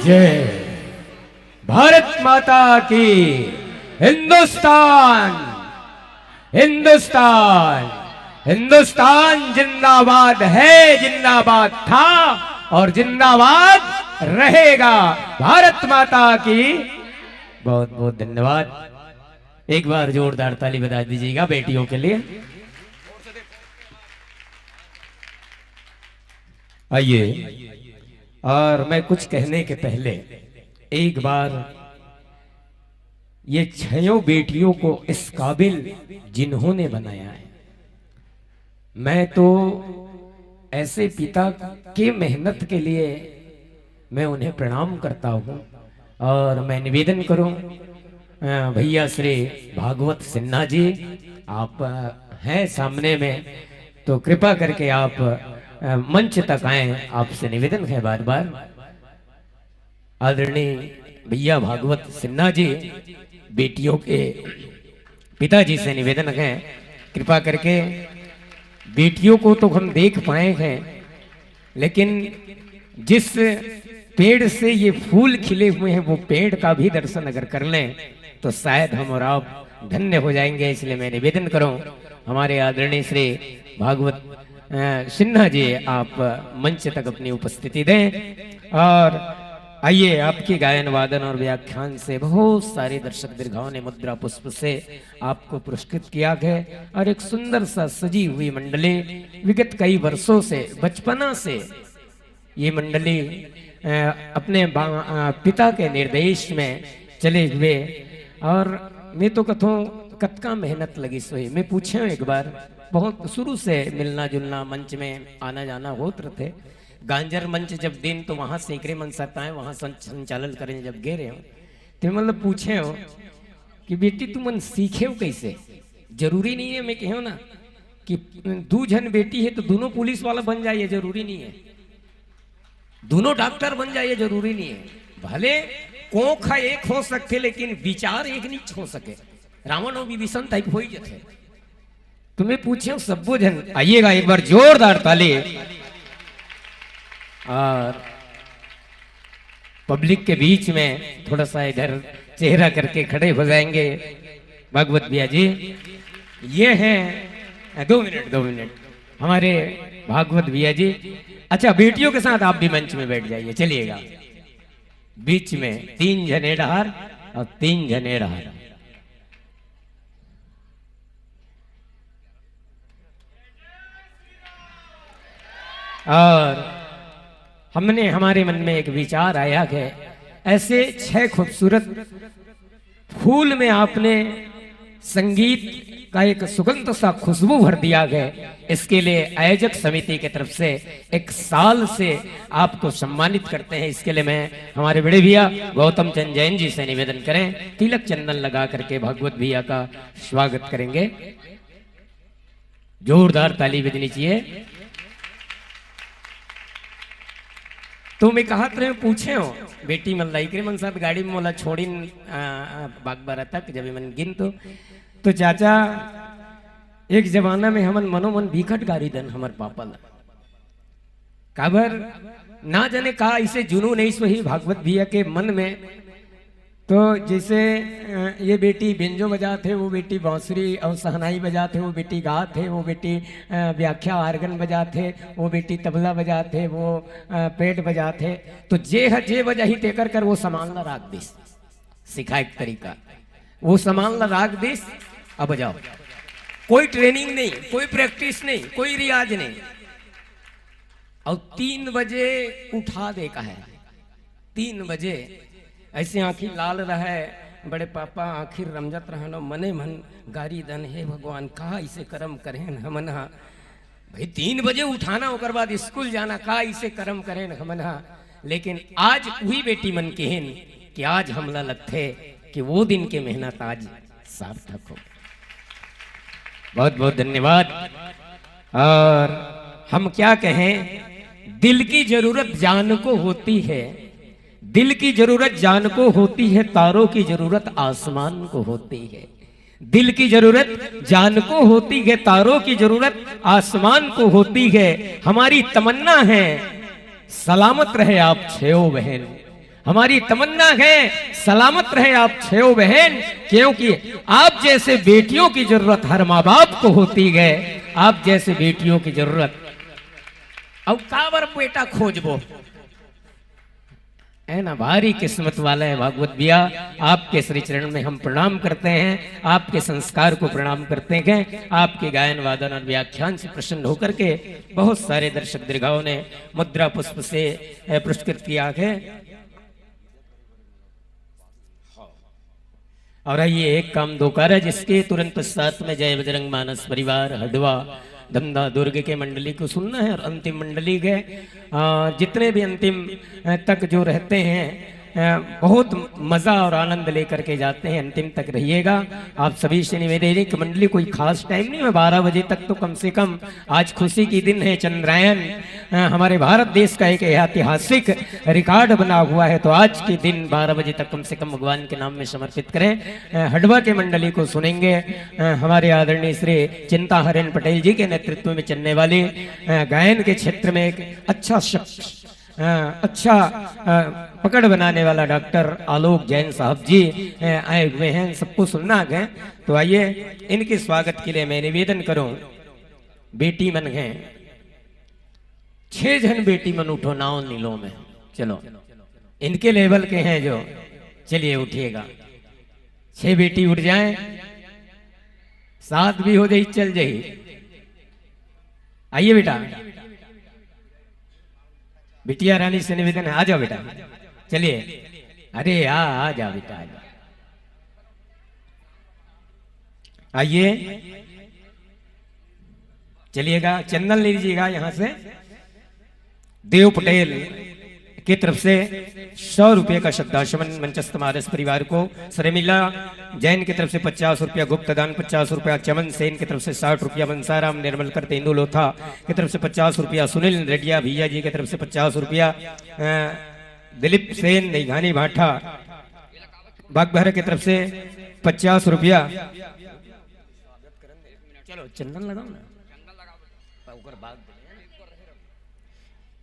जय भारत माता की। हिंदुस्तान, हिंदुस्तान, हिंदुस्तान जिंदाबाद है, जिंदाबाद था और जिंदाबाद रहेगा। भारत माता की बहुत बहुत धन्यवाद। एक बार जोरदार ताली बजा दीजिएगा बेटियों के लिए। आइए, और मैं कुछ कहने के पहले एक बार ये छयों बेटियों को इस काबिल जिन्होंने बनाया है, मैं तो ऐसे पिता के मेहनत के लिए मैं उन्हें प्रणाम करता हूँ। और मैं निवेदन करूँ, अ, भैया श्री भागवत सिन्हा जी, आप, अ, हैं सामने में, तो कृपा करके आप, अ, मंच तक आएं, आपसे निवेदन है बार बार। आदरणीय भैया भागवत सिन्हा जी, बेटियों के पिताजी से निवेदन है, कृपा करके, बेटियों को तो हम देख पाए हैं, लेकिन जिस पेड़ से ये फूल खिले हुए हैं, वो पेड़ का भी दर्शन अगर कर लें, तो शायद हम और आप धन्य हो जाएंगे। इसलिए मैं निवेदन करूं, हमारे आदरणीय श्री भागवत, अ, सिन्हा जी, आप मंच तक अपनी उपस्थिति दें। और आइए, आपके गायन वादन और व्याख्यान से बहुत सारे दर्शक दीर्घाओं ने मुद्रा पुष्प से आपको पुरस्कृत किया है। और एक सुंदर सा सजी हुई मंडली, विगत कई वर्षों से, बचपना से ये मंडली, अ, अपने बा-, अ, पिता के निर्देश में चले हुए। और मैं तो कथों, कतका मेहनत लगिस होही। मैं पूछेंव एक बार, बहुत शुरू से मिलना जुलना, मंच में आना जाना होत रथे। गांजर मंच जब दिन तो वहां से एकरे मन साथ आए, वहां सं-, संचालन करें जब गे रहे हो, तो मतलब पूछेंव कि बेटी तुमन सीखेव कैसे? जरूरी नहीं है, मैं कहेंव ना कि दू झन बेटी है तो दोनों पुलिस वाला बन जाए, ये जरूरी नहीं है। दोनों डॉक्टर बन जाए, ये जरूरी नहीं है। भले कोख ह एक हो सकथे, लेकिन विचार एक नहीं हो सके। रावण और विभीषण टाइप हो ही जाथे। तो मैं पूछेंव सब्बो झन, आइएगा एक बार जोरदार ताली। और पब्लिक के बीच में थोड़ा सा इधर चेहरा करके खड़े हो जाएंगे भागवत भैया जी। ये हैं, दो मिनट, दो मिनट, हमारे भागवत भैया जी। अच्छा, बेटियों के साथ आप भी मंच में बैठ जाइए, चलिएगा। बीच में तीन झन ए डहार और तीन झन ए डहार। और हमने, हमारे मन में एक विचार आया है, ऐसे छह खूबसूरत फूल में आपने संगीत का एक सुगंध सा खुशबू भर दिया है, इसके लिए आयोजक समिति की तरफ से एक साल से आपको सम्मानित करते हैं। इसके लिए मैं हमारे बड़े भैया गौतम चंद जैन जी से निवेदन करें, तिलक चंदन लगा करके भागवत भैया का स्वागत करेंगे। जोरदार ताली बजनी चाहिए। तो मैं कहत रहे, पूछेंव, बेटी मन ला, एकरे मन साथ गाड़ी में मोला छोड़िन, आ, आ, बागबारा तक, जब ये मन गिन तो, तो चाचा, एक जमाना में हमन मनोमन बिकट गारी दन हमर पापा ला। काबर ना जाने का ऐसे जुनून ऐस होही भागवत भैया के मन में। तो जैसे, अ, ये बेटी बेंजो बजात हे, वो बेटी बांसुरी और शहनाई बजात हे, वो बेटी गात हे, वो बेटी, अ, व्याख्या organ बजात हे, वो बेटी तबला बजात हे, वो, अ, pad बजात हे। तो जे ह जे बजाही तेकर कर वो सामान ला राख दिस। सिखाए के तरीका, वो सामान ला राख दिस, अब बजाओ। कोई training नहीं, कोई practice नहीं, कोई रियाज नहीं। और तीन बजे उठा दे का है, तीन बजे ऐसे आँखी लाल रहे, बड़े पापा आँखी रमजत रहन, मने मन गारी दन, "हे भगवान, का इसे करम करेन हमन हा?" भाई, तीन बजे उठाना, ओकर बाद स्कूल जाना, का इसे करम करेन हमन हा? लेकिन आज वही बेटी मन किहिन कि आज हमला लगथे कि वो दिन के मेहनत आज सार्थक हो। बहुत बहुत धन्यवाद। और हम क्या कहें, दिल की जरूरत जान को होती है, दिल की जरूरत जान को होती है, तारों की जरूरत आसमान को होती है। दिल की जरूरत जान को होती है, तारों की जरूरत आसमान को होती है। हमारी तमन्ना है, सलामत रहे आप छयो बहन। हमारी तमन्ना है, सलामत रहे आप छो बहन, क्योंकि आप जैसे बेटियों की जरूरत हर माँ बाप को होती है। आप जैसे बेटियों की जरूरत। अब काबर बेटा खोजबो, है ना? भारी किस्मत वाला है भागवत भैया। आपके श्री चरण में हम प्रणाम करते हैं, आपके संस्कार को प्रणाम करते हैं। आपके गायन वादन और व्याख्यान से प्रसन्न होकर के बहुत सारे दर्शक दीर्घाओं ने मुद्रा पुष्प से पुरस्कृत किया है। और ये एक काम दो कार है, जिसके तुरंत पश्चात में जय बजरंग मानस परिवार हडवा धमदा दुर्ग के मंडली को सुनना है और अंतिम मंडली के जितने भी अंतिम तक जो रहते हैं, बहुत मजा और आनंद लेकर के जाते हैं। अंतिम तक रहिएगा। आप सभी से निवेदन है कि मंडली कोई खास टाइम नहीं है, बारह बजे तक तो कम से कम आज खुशी की दिन है, चंद्रायन हमारे भारत देश का एक ऐतिहासिक रिकॉर्ड बना हुआ है। तो आज के दिन बारह बजे तक कम से कम भगवान के नाम में समर्पित करें। हडवा के मंडली को सुनेंगे हमारे आदरणीय श्री चिंता हरेन पटेल जी के नेतृत्व में चलने वाले गायन के क्षेत्र में एक अच्छा शख्स, अच्छा पकड़ बनाने वाला डॉक्टर आलोक जैन साहब जी आए हुए हैं। सबको सुनना है। तो आइए, इनके स्वागत के लिए मैं निवेदन करूं, बेटी मन है, छह झन बेटी मन उठो नाव नीलो में। चलो, इनके लेवल के हैं जो, चलिए उठिएगा। छह बेटी उठ जाए, सात भी हो जाए, चल जाए। आइए बेटा, बिटिया रानी से निवेदन है, आ जाओ बेटा, चलिए। अरे आ, आ जाओ बेटा, आ जाओ। आइए, चलिएगा, चंदन लीजिएगा यहां से। देव पटेल की तरफ से सौ रुपये का श्रद्धासुमन मंचस्थ मानस परिवार को, शर्मिला जैन की तरफ से पचास रुपया, गुप्त दान पचास रुपया, चमन सेन की तरफ से साठ रुपया, मनसाराम निर्मलकर तेंदुलोथा की तरफ से पचास रुपया, सुनील रेड्डिया भैया जी की तरफ से पचास रुपया, दिलीप सेन निघानी भाठा बागबहरा की तरफ से पचास रुपया। चलो चंदन लगाओ ना।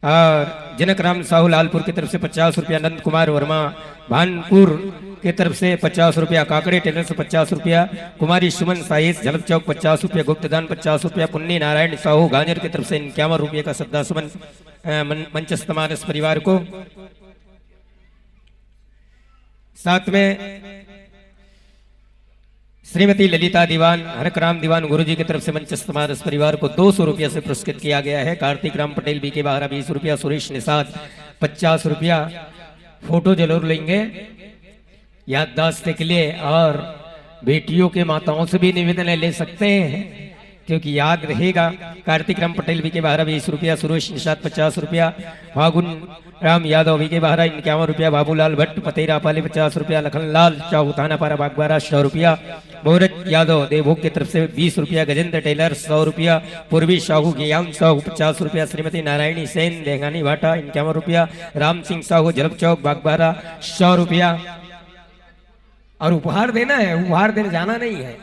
और जनक राम साहू लालपुर की तरफ से पचास रुपया, नंद कुमार वर्मा भानपुर की तरफ से पचास रुपया, काकड़े टेलर से पचास रुपया, कुमारी सुमन साहिस झलप चौक पचास रुपया, गुप्तदान पचास रुपया, पुन्नी नारायण साहू गांजर की तरफ से इक्यावन रुपये का श्रद्धा सुमन मंचस्थ मानस परिवार को। साथ में श्रीमती ललिता दीवान, हरकराम दीवान गुरुजी की तरफ से मंचस्थ मानस परिवार को दो सौ रुपया से पुरस्कृत किया गया है। कार्तिक राम पटेल, बीके बाहरा, बीस रुपया, सुरेश निषाद पचास रुपया। फोटो जरूर लेंगे याददाश्त के लिए, और बेटियों के माताओं से भी निवेदन है, ले सकते हैं क्योंकि याद रहेगा। कार्तिक राम पटेल, बीके बाहरा, बीस रुपया, सुरेश निषाद पचास रुपया, फागुन राम यादव, बीके बाहरा, इक्यावन रुपया, बाबूलाल भट्ट पतेरा पाली पचास रुपया, लखनलाल चाहू थाना पारा बागबारा सौ रुपया, मोहरत यादव देवभोग की तरफ से बीस रुपया, गजेंद्र टेलर सौ रुपया, पूर्वी साहू ज्ञान साहू पचास रुपया, श्रीमती नारायणी सेन देंगानी भाटा इक्यावन रुपया, राम सिंह साहू जलब चौक बागबारा सौ रुपया। और उपहार देना है, उपहार देने जाना नहीं है।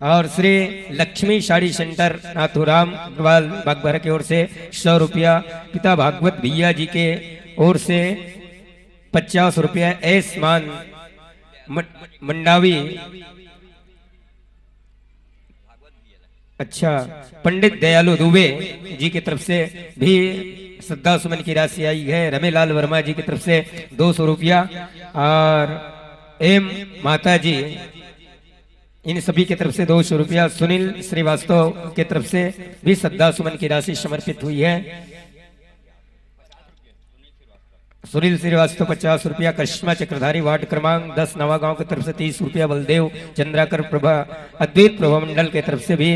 और श्री लक्ष्मी साड़ी सेंटर नाथुराम अग्रवाल बागबारा की ओर से सौ रुपया, पिता भागवत भैया जी के ओर से पचास रुपया, एस मान मंडावी, अच्छा, पंडित दयालु दुबे जी की तरफ से भी श्रद्धा सुमन की राशि आई है। रमेलाल वर्मा जी की तरफ से दो सौ रुपया और एम माता जी, इन सभी की तरफ से दो सौ रुपया। सुनील श्रीवास्तव की तरफ से भी श्रद्धा सुमन की राशि समर्पित हुई है। सुनील श्रीवास्तव पचास रुपया, करिश्मा चक्रधारी वार्ड क्रमांक दस नवागांव की तरफ से तीस रुपया, बलदेव चंद्राकर प्रभा अद्वैत प्रभा मंडल की तरफ से भी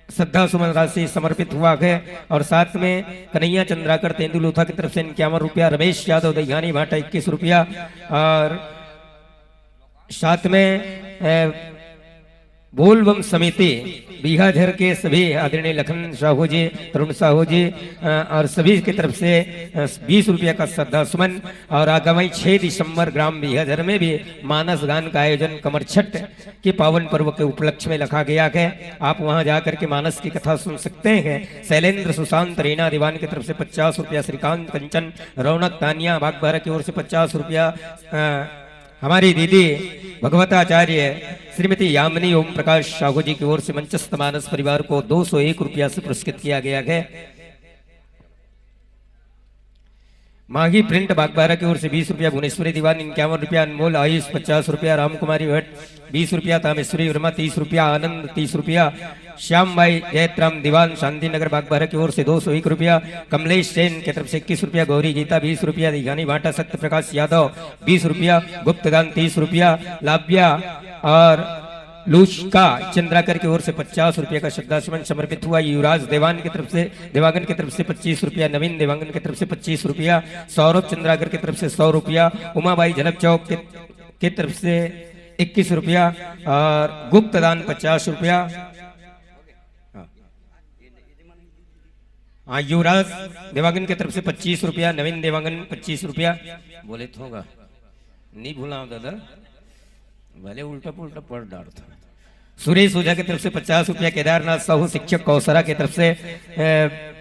श्रद्धा सुमन राशि समर्पित हुआ है। और साथ में कन्हैया चंद्राकर तेंदुलोथा की तरफ से इक्यावन रुपया, रमेश यादव दहियानी भाटा इक्कीस रुपया और साथ में बोलबम समिति बीघाझर के सभी आदरणीय लखन साहू जी, तरुण साहू जी, अ, और सभी की तरफ से, अ, बीस रुपया का श्रद्धा सुमन। और आगामी छह दिसंबर ग्राम बीघाझर में भी मानस गान का आयोजन कमरछठ के पावन पर्व के उपलक्ष्य में रखा गया है। आप वहां जाकर के मानस की कथा सुन सकते हैं। शैलेंद्र, सुशांत, रीना दीवान की तरफ से पचास रुपया, श्रीकांत, कंचन, रौनक, तानिया बागबाहरा की ओर से पचास रुपया, अ, हमारी दीदी भगवताचार्य श्रीमती यामिनी ओम प्रकाश साहू जी की ओर से मंचस्थ मानस परिवार को दो सौ एक रुपया से पुरस्कृत किया गया है। माही प्रिंट बागबाहरा की ओर से बीस रुपया, भुवनेश्वरी दीवान इक्यावन रुपया, अनमोल आयुष पचास रुपया, रामकुमारी भट्ट बीस रुपया, तामेश्वरी वर्मा तीस रुपया, आनंद तीस रुपया, श्याम भाई जयतराम दीवान शांति नगर बागबाहरा की ओर से दो सौ एक रुपया, कमलेश जैन की तरफ से इक्कीस रुपया, गौरी गीता बीस रुपया, दिघानी भाटा सत्य प्रकाश यादव बीस रुपया, गुप्तदान तीस रुपया, लाव्या और लूशका चंद्राकर की ओर से पचास रुपया का श्रद्धा सुमन समर्पित हुआ। युवराज देवान की तरफ से, देवांगन की तरफ से पच्चीस रुपया, नवीन देवांगन की तरफ से पच्चीस रुपया, सौरभ चंद्राकर की तरफ से सौ रुपया, उमाबाई झलक चौक के, की तरफ से इक्कीस रुपया और गुप्तदान पचास रुपया। हाँ। हाँ, युवराज देवांगन की तरफ से पच्चीस रुपया, नवीन देवांगन पच्चीस रुपया। बोले तो होगा, नहीं भूला दादा, भले उल्टा पुल्टा पढ़ डालता। सुरेश ओझा की तरफ से पचास रुपया, केदारनाथ साहू शिक्षक कौसरा की तरफ से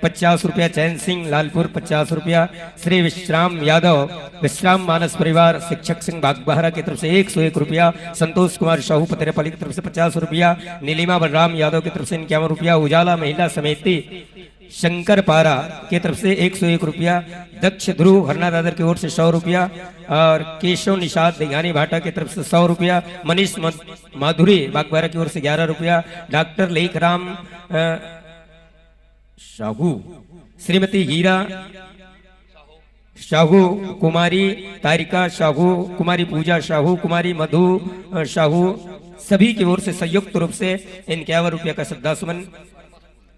पचास रुपया, चैन सिंह लालपुर पचास रुपया, श्री विश्राम यादव, विश्राम मानस परिवार शिक्षक संघ बागबाहरा की तरफ से एक सौ एक रुपया, संतोष कुमार साहू पतेरापल्ली की तरफ से पचास रुपया, नीलिमा बलराम यादव की तरफ से इक्यावन रुपया, उजाला महिला समिति शंकर पारा की तरफ से एक सौ एक रुपया, दक्ष ध्रुव हरना दादर की ओर से सौ रुपया और केशव निषाद दिघानी भाटा की तरफ से सौ रुपया, मनीष मध-, माधुरी बागबाहरा की ओर से ग्यारह रुपया, डॉक्टर लेखराम, अ, साहू, श्रीमती हीरा साहू, कुमारी तारिका साहू, कुमारी पूजा साहू, कुमारी मधु, अ, साहू, सभी की ओर से संयुक्त रूप से इक्यावन रुपया का श्रद्धा सुमन।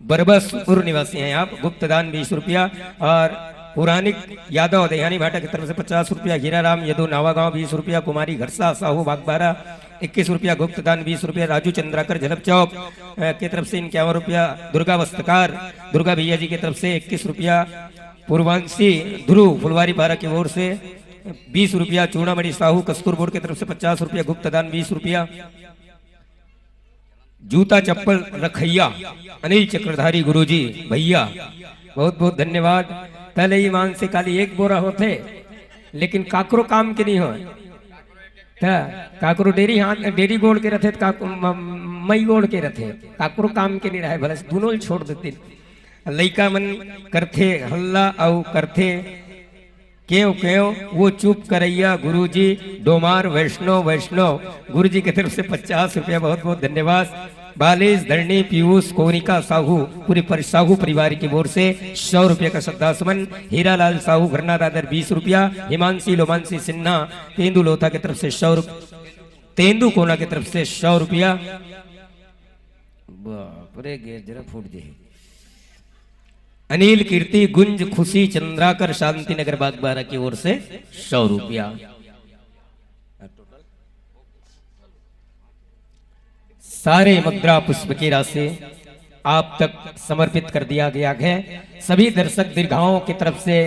बरबसपुर निवासी हैं आप। गुप्तदान बीस रुपया और पुरानिक यादव देहानी भाटा की तरफ से पचास रुपया, हीराराम यदु नावागांव बीस रुपया, कुमारी घरसा साहू बागबाहरा इक्कीस रुपया, गुप्तदान बीस रुपया, राजू चंद्राकर झलप चौक, अ, की तरफ से इक्यावन रुपया, दुर्गा वस्त्रकार दुर्गा भैया जी की तरफ से इक्कीस रुपया, पूर्वांशी ध्रुव फुलवारी पारा की ओर से बीस रुपया, चूड़ामणि साहू कस्तूर बोर्ड की तरफ से पचास रुपया, गुप्तदान बीस रुपया, जूता चप्पल रखैया अनिल चक्रधारी गुरुजी भैया, बहुत बहुत धन्यवाद। तले ईमान से खाली एक बोरा होथे, लेकिन काकरो काम के नहीं होय। त काकरो डेरी हाथ, डेरी गोड़ के रथे, त काकरो म-, मई गोड़ के रथे, काकरो काम के नहीं रहे, भले से दुनों ल छोड़ देते। लइका मन करथे हल्ला अउ करथे केव केव, वो चुप करैया गुरुजी, डोमार वैष्णव, वैष्णव। गुरुजी की तरफ से पचास रुपया, बहुत बहुत धन्यवाद। बालेश, धरणी, पीयूष, कोनिका साहू, पूरे पर-, साहू परिवार की ओर से सौ रुपया का श्रद्धा सुमन। हीरालाल साहू, घरना दादर, बीस रुपया। हिमांशी लोमांशी सिन्हा, तेंदू लोथा की तरफ से सौ रुप-, तेंदू कोना की तरफ से सौ रुपया। बाप रे, गेजरा फूट जाही। अनिल कीर्ति गुंज खुशी चंद्राकर शांति नगर बागबाहरा की ओर से सौ रुपया। सारे मुद्रा पुष्प की राशि आप तक समर्पित कर दिया गया है। सभी दर्शक दीर्घाओं की तरफ से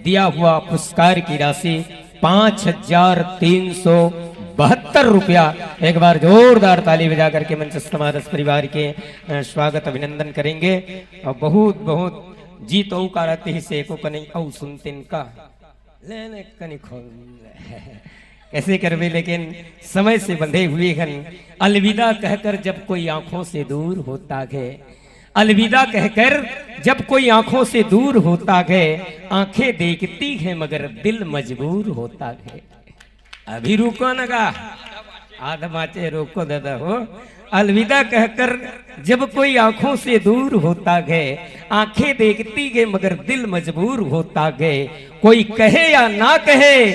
दिया हुआ पुरस्कार की राशि पाँच हजार तीन सौ बहत्तर रुपया। एक बार जोरदार ताली बजा करके मंचस्थ मानस परिवार के, अ, स्वागत अभिनंदन करेंगे। और बहुत बहुत जी तो का रहते ही से को कने औ सुनते इनका। ले, ले, कनी खोल। कैसे करबे, लेकिन समय से बंधे हुए हन। अलविदा कहकर जब कोई आंखों से दूर होता है, अलविदा कहकर जब कोई आंखों से दूर होता है, आंखें देखती हैं मगर दिल मजबूर होता है। अभी रुको न गा, आधा बाचे, रोको दादा हो। अलविदा कहकर जब कोई आंखों से दूर होता है, आंखें देखती है मगर दिल मजबूर होता है। कोई कहे या ना कहे,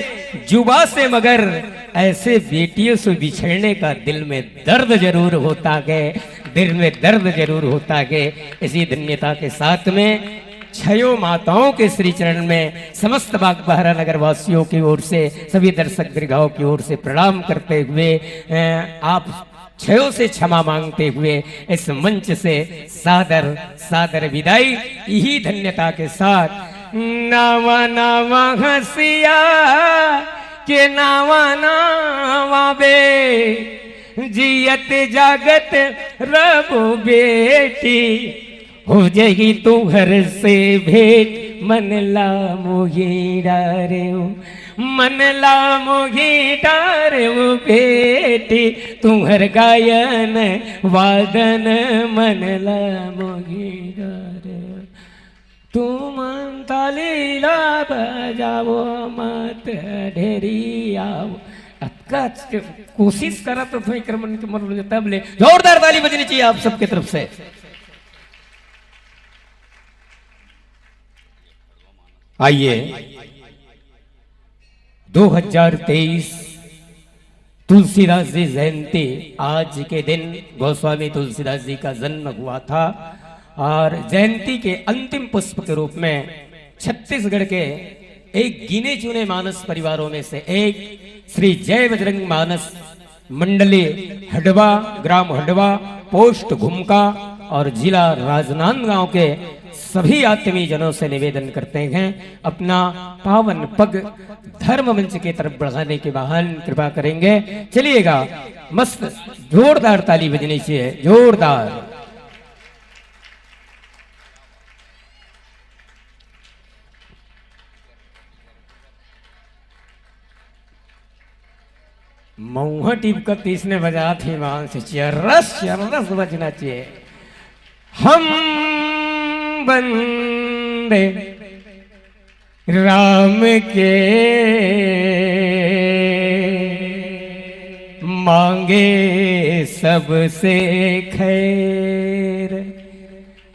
जुबा से मगर ऐसे बेटियों से बिछड़ने का दिल में दर्द जरूर होता है, दिल में दर्द जरूर होता है। इसी धन्यता के साथ में छयों माताओं के श्री चरण में समस्त बागबाहरा नगर वासियों की ओर से, सभी दर्शक दीर्घाओं की ओर से प्रणाम करते हुए, अ, आप क्षयों से क्षमा मांगते हुए इस मंच से सादर सादर विदाई, यही धन्यता के साथ। नावा नावा हंसिया के नावा नावा बे, जियत जागत रबो बेटी, हो जाही तुहर से भेंट, मन ला मोही डारेव, मन ला मोही डारेव बेटी, तुहर गायन वादन मन ला मोही डारेव। तुमन ताली ला बजावो, मत ढेरियावो। अतका कोशिश करत हों, एकर मन के मन में तब ले जोरदार ताली बजनी चाहिए आप सबके तरफ से। आइए, दो हज़ार तेईस तुलसीदास जी जयंती, आज के दिन गोस्वामी तुलसीदास जी का जन्म हुआ था और जयंती के अंतिम पुष्प के रूप में छत्तीसगढ़ के एक गिने चुने मानस परिवारों में से एक श्री जय बजरंग मानस मंडली हडवा, ग्राम हडवा, पोस्ट घुमका और जिला राजनांदगांव के सभी आत्मीय जनों से निवेदन करते हैं, अपना पावन पग धर्म मंच की तरफ बढ़ाने की महान कृपा करेंगे। चलिएगा, मस्त, जोरदार ताली बजनी चाहिए, जोरदार। मऊहा टिपका तीसने बजात हे, मान से चर्रस चर्रस बजना चाहिए। हम बंदे राम के, मांगे सबसे खैर।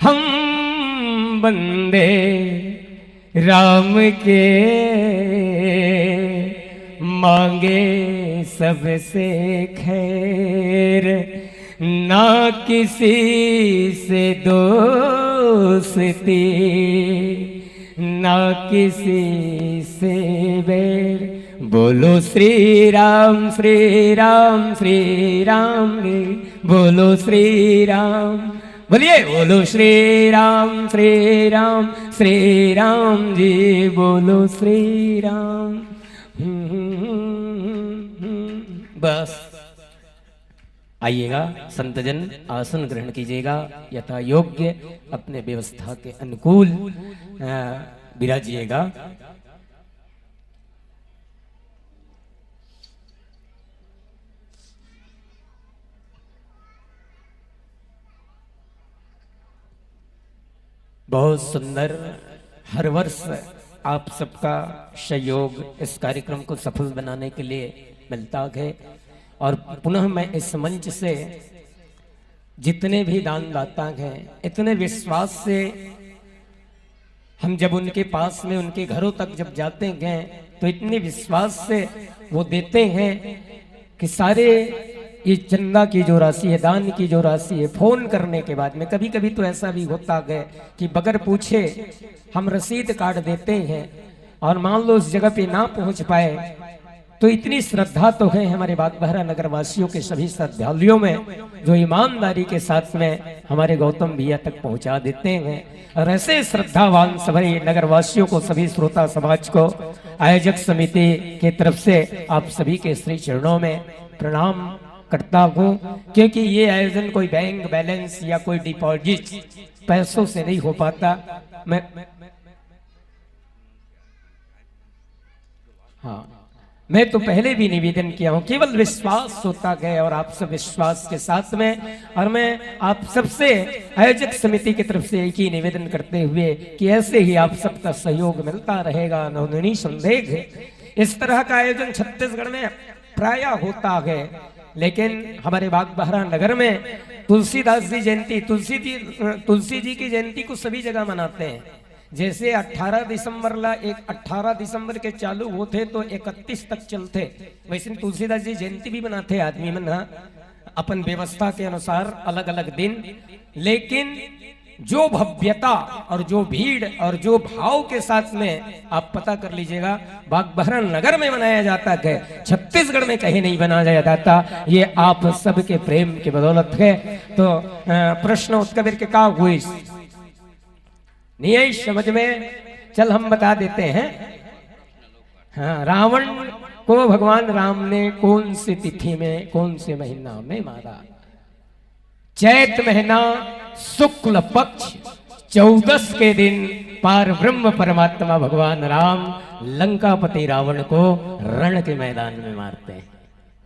हम बंदे राम के, मांगे सबसे खैर, ना किसी से दोस्ती, ना किसी से बैर। बोलो श्री राम, श्री राम, श्री राम जी, बोलो श्री राम। बोलिए, बोलो श्री राम, श्री राम, श्री राम जी, बोलो श्री राम। बस, आइएगा संतजन, आसन ग्रहण कीजिएगा यथा योग्य, अपने व्यवस्था के अनुकूल, अ, विराजिएगा। बहुत सुंदर। हर वर्ष आप सबका सहयोग इस कार्यक्रम को सफल बनाने के लिए मिलता है और पुनः मैं इस मंच से जितने भी दानदाता हैं, इतने विश्वास से हम जब उनके पास में, उनके घरों तक जब जाते हैं, तो इतने विश्वास से वो देते हैं कि सारे ये चंदा की जो राशि है, दान की जो राशि है, फोन करने के बाद में, कभी-कभी तो ऐसा भी होता है कि बगैर पूछे हम रसीद काट देते हैं और मान लो उस जगह पे ना पहुंच पाए, तो इतनी श्रद्धा तो है हमारे बागबाहरा नगर वासियों के सभी श्रद्धालुओं में, जो ईमानदारी के साथ में हमारे गौतम भैया तक पहुंचा देते हैं। और ऐसे श्रद्धावान सभी नगर वासियों को, सभी श्रोता समाज को आयोजक समिति की तरफ से आप सभी के श्री चरणों में प्रणाम करता हूँ, क्योंकि ये आयोजन कोई बैंक बैलेंस या कोई डिपॉजिट पैसों से नहीं हो पाता। मैं, हाँ, मैं तो पहले भी निवेदन किया हूँ, केवल विश्वास होता गया और आप सब विश्वास के साथ में। और मैं आप सबसे आयोजक समिति की तरफ से एक ही निवेदन करते हुए कि ऐसे ही आप सबका सहयोग मिलता रहेगा, नोंदनी संदेह है। इस तरह का आयोजन छत्तीसगढ़ में प्रायः होता है, लेकिन हमारे बागबाहरा नगर में तुलसीदास जी जयंती, तुलसी जी, तुलसी जी की जयंती को सभी जगह मनाते हैं। जैसे अठारह दिसंबर ला, एक अठारह दिसंबर के चालू होथे तो इकतीस तक चलथे, वैसे तुलसीदास जी जयंती भी मनाथे आदमी मन ह अपन व्यवस्था के अनुसार अलग-अलग दिन। लेकिन जो भव्यता और जो भीड़ और जो भाव के साथ में आप पता कर लीजिएगा, बागबाहरा नगर में मनाया जाता है, छत्तीसगढ़ में कहीं नहीं मनाया जाता। ये आप सबके प्रेम की बदौलत है। तो, अ, प्रश्न उत्कबीर के का हुई? नहीं आई समझ में? चल, हम बता देते हैं। हाँ, रावण को भगवान राम ने कौन सी तिथि में, कौन से महीना में मारा? चैत महीना, शुक्ल पक्ष, चौदस के दिन पार ब्रह्म परमात्मा भगवान राम लंकापति रावण को रण के मैदान में मारते हैं।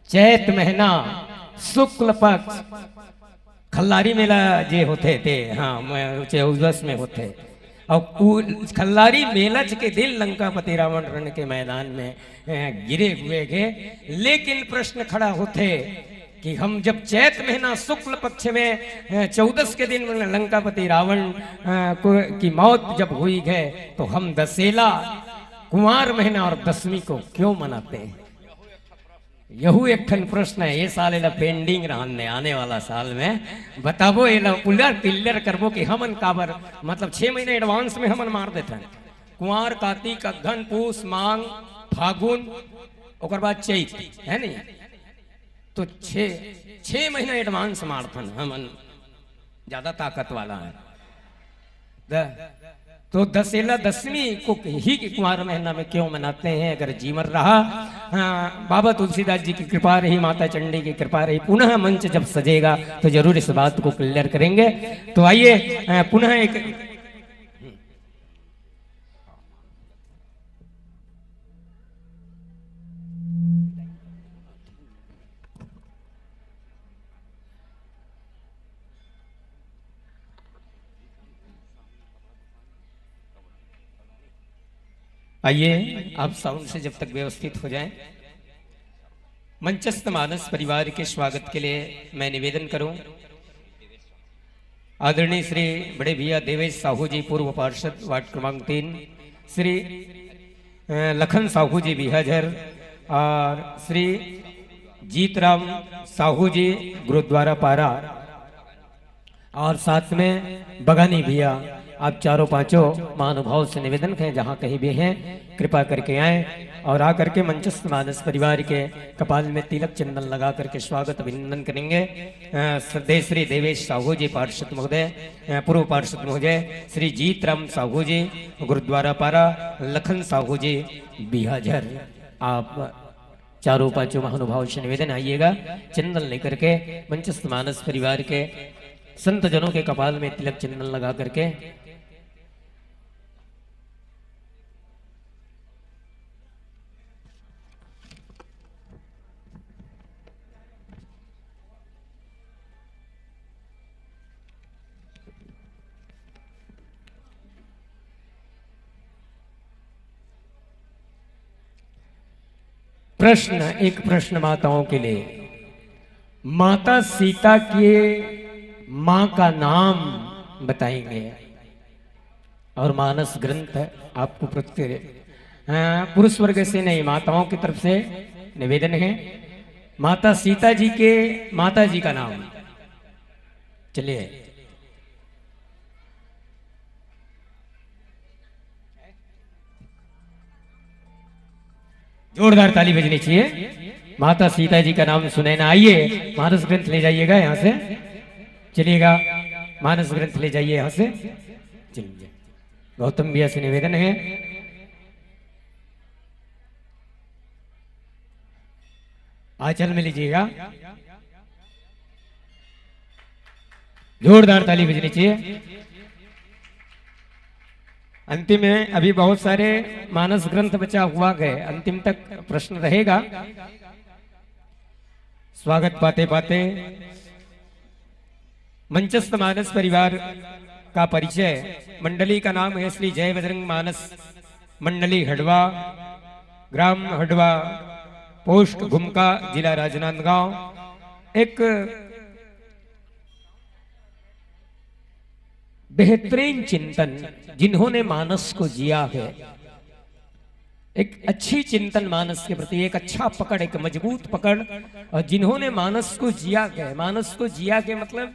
चैत महीना, शुक्ल पक्ष, खल्लारी मेला जे होथे ते, हाँ, मैं चौदस में होथे। और उ-, खल्लारी मेला के दिन लंकापति रावण रण के मैदान में, अ, गिरे हुए गे। लेकिन प्रश्न खड़ा होथे कि हम जब चैत महीना शुक्ल पक्ष में, अ, चौदस के दिन लंकापति रावण, अ, को, की मौत जब हुई है, तो हम दसेला, कुंवार महीना और दसवीं को क्यों मनाते हैं? यहू एक ठन प्रश्न है, ये साल एला pending रहन दे, आने वाला साल में बताबो, एला पूरा clear करबो कि हमन काबर, मतलब, छह महीना advance में हमन मार देथन। कुंवार, कातिक, अगहन, पूस, मांग, फागुन, ओकर बाद चैत, है नहीं? तो छह, छह महीना advance मारथन हमन। ज्यादा ताकत वाला है। द-, तो दसेला दसवीं को ही कुंवार महीना में क्यों मनाते हैं? अगर जीवन रहा, हाँ, बाबा तुलसीदास जी की कृपा रही, माता चंडी की कृपा रही, पुनः मंच जब सजेगा तो जरूर इस बात को clear करेंगे। तो आइए, अ, पुनः एक आइए, आप sound से जब तक व्यवस्थित हो जाएं। मंचस्थ मानस परिवार के स्वागत के लिए मैं निवेदन करूं, आदरणीय श्री बड़े भैया देवेश साहू जी, पूर्व पार्षद वार्ड क्रमांक तीन, श्री, अ, लखन साहू जी बिहाझर और श्री जीतराम साहू जी गुरुद्वारा पारा, और साथ में बगानी भैया, आप चारों पांचों महानुभाव से निवेदन है, जहां कहीं भी हैं, कृपा करके आएं और आकर के मंचस्थ मानस परिवार के कपाल में तिलक चंदन लगा करके स्वागत अभिनंदन करेंगे। अ, श्रद्धेय श्री देवेश साहू जी पार्षद महोदय, अ, पूर्व पार्षद महोदय, श्री जीतराम साहू जी गुरुद्वारा पारा, लखन साहू जी बिहाझर, आप चारों पांचों महानुभाव से निवेदन, आइएगा, चंदन लेकर के मंचस्थ मानस परिवार के संत जनों के कपाल में तिलक चंदन लगा करके। प्रश्न, एक प्रश्न माताओं के लिए, माता सीता के माँ का नाम बताएंगे और मानस ग्रंथ आपको प्रत्यय, हाँ, पुरुष वर्ग से नहीं, माताओं की तरफ से निवेदन है, माता सीता जी के माता जी का नाम। चलिए, जोरदार ताली बजनी चाहिए। माता सीता जी का नाम सुनैना, आइए, मानस ग्रंथ ले जाइएगा यहाँ से, चलिएगा, मानस ग्रंथ ले जाइए यहाँ से। चलिए, गौतम भैया से निवेदन है, आंचल में लीजिएगा। जोरदार ताली बजनी चाहिए। अंतिम में अभी बहुत सारे मानस ग्रंथ बचा हुआ है, अंतिम तक प्रश्न रहेगा। स्वागत पाते पाते मंचस्थ मानस परिवार का परिचय। मंडली का नाम है श्री जय बजरंग मानस मंडली हडवा, ग्राम हडवा, पोस्ट घुमका, जिला राजनांदगांव। एक बेहतरीन चिंतन, जिन्होंने मानस को जिया है, एक अच्छी चिंतन मानस के प्रति, एक अच्छा पकड़, एक मजबूत पकड़, और जिन्होंने मानस को जिया है, मानस को जिया के मतलब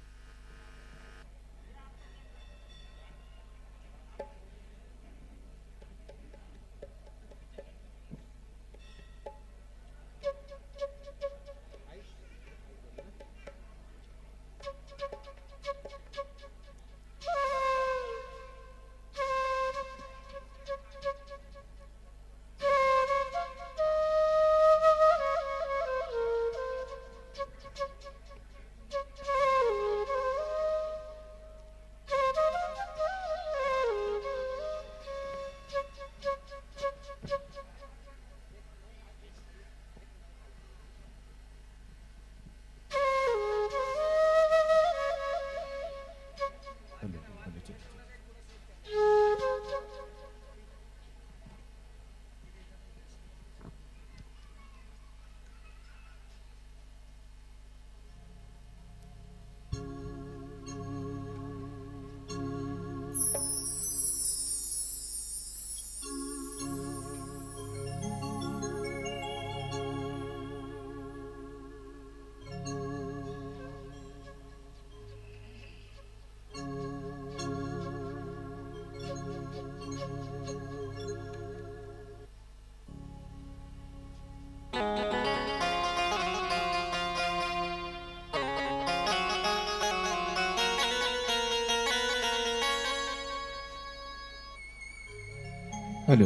हेलो।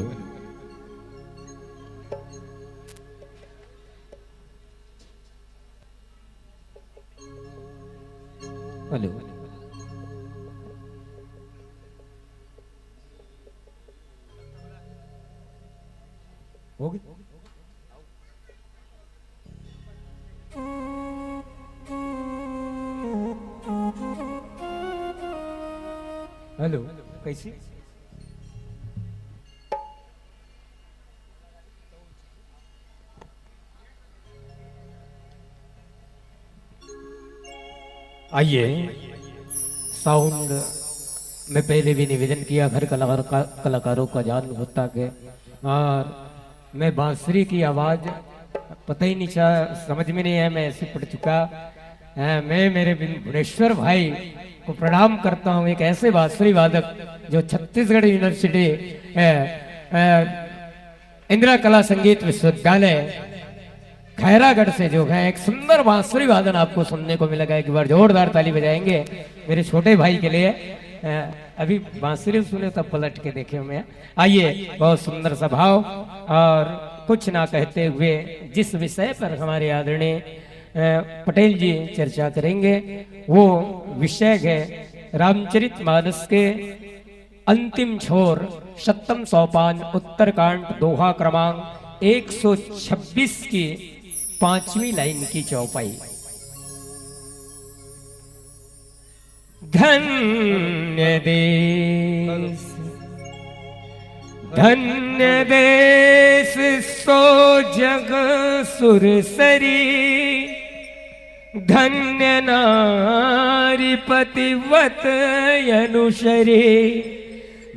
हेलो। हो गया। हेलो। कैसे? आइए, साउंड में पहले भी निवेदन किया, हर कलाकार का, कलाकारों का जान होता है। और मैं बांसुरी की आवाज पता ही नहीं चला, समझ में नहीं आया, मैं ऐसे पड़ चुका। अ, मैं मेरे बिन-, भुवनेश्वर भाई को प्रणाम करता हूँ, एक ऐसे बांसुरी वादक जो छत्तीसगढ़ यूनिवर्सिटी, अ, अ, इंदिरा कला संगीत विश्वविद्यालय खैरागढ़ से जो है एक सुंदर बांसुरी वादन आपको सुनने को मिलेगा। एक बार जोरदार ताली बजाएंगे मेरे छोटे भाई के लिए। अ, अभी बांसुरी सुने तब पलट के देखे मैं। आइए, बहुत सुंदर सा भाव। और कुछ ना कहते हुए जिस विषय पर हमारे आदरणीय, अ, पटेल जी चर्चा करेंगे, वो विषय है रामचरित मानस के अंतिम छोर, सत्तम सोपान, उत्तरकांड, दोहा क्रमांक एक सौ छब्बीस की पांचवी लाइन की चौपाई। धन्य देश, धन्य देश सो जग सुरसरी, धन्य नारी पतिव्रत अनुसरी,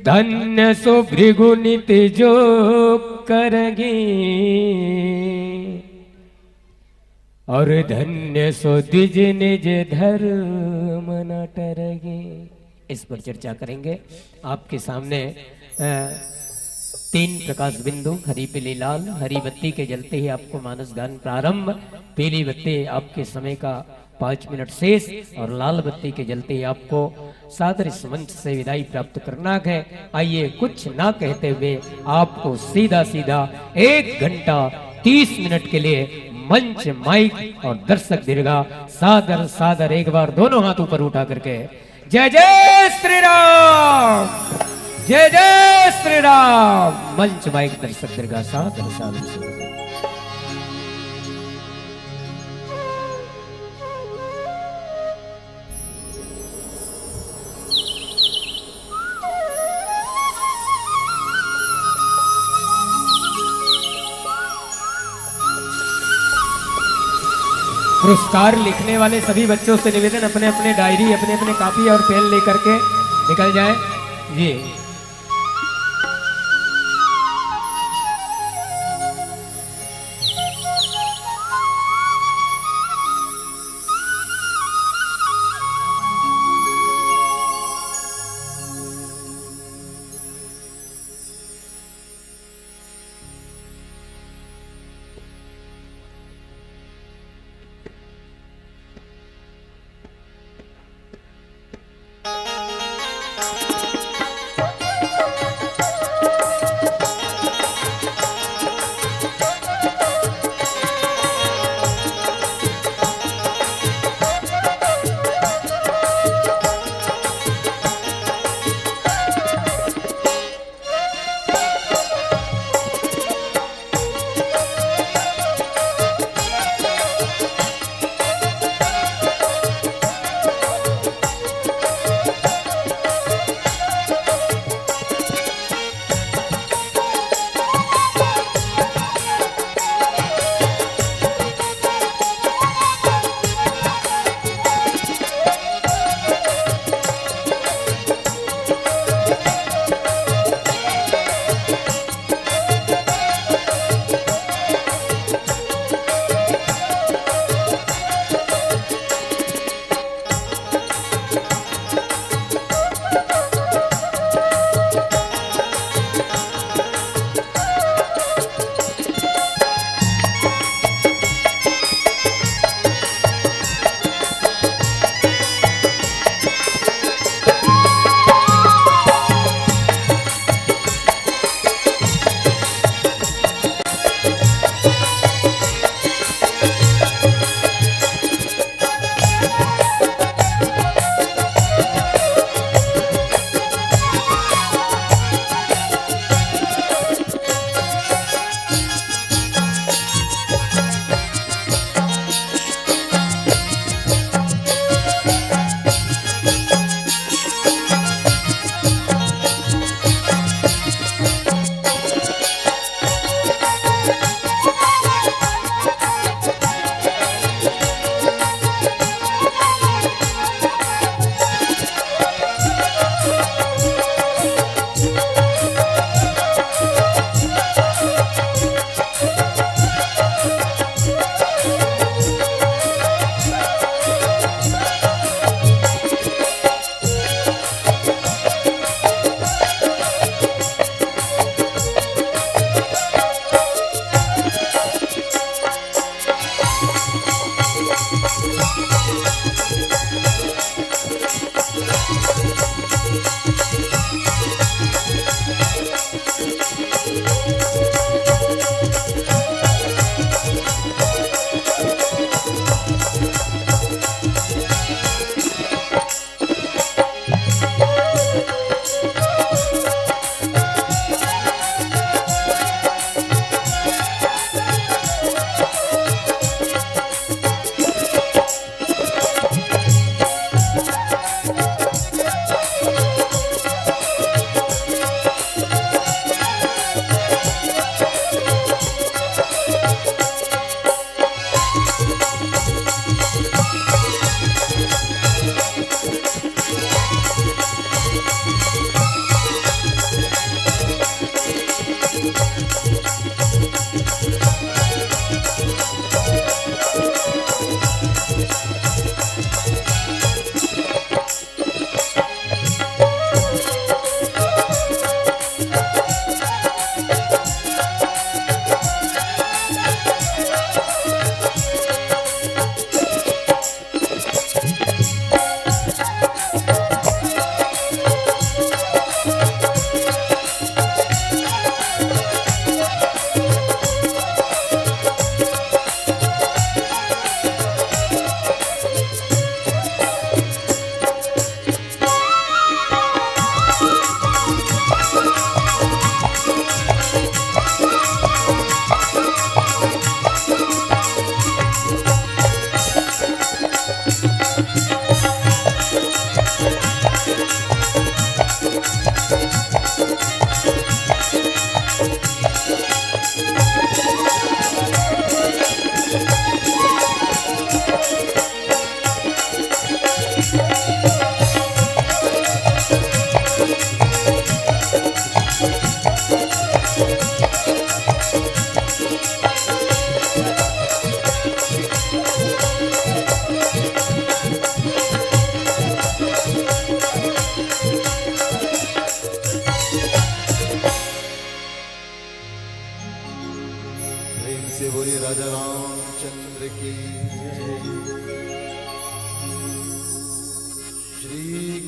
धन्य सो भृगु नित जो करगी, और धन्य सो द्विज निज धर्म न टरगी। इस पर चर्चा करेंगे। आपके सामने, अ, तीन प्रकाश बिंदु, हरी पीली लाल। हरी बत्ती के जलते ही आपको मानस गान प्रारंभ, पीली बत्ती आपके समय का पाँच मिनट शेष और लाल बत्ती के जलते ही आपको सादर इस मंच से विदाई प्राप्त करना है। आइए, कुछ ना कहते हुए आपको सीधा सीधा एक घंटा तीस मिनट के लिए मंच, माइक और दर्शक दीर्घा सादर सादर एक बार दोनों हाथ ऊपर उठा करके जय जय श्री राम, जय जय श्री राम। मंच, माइक, दर्शक दीर्घा सादर सादर से। पुरस्कार लिखने वाले सभी बच्चों से निवेदन, अपने अपने डायरी, अपने अपने कॉपी और पेन लेकर के निकल जाएं। जी।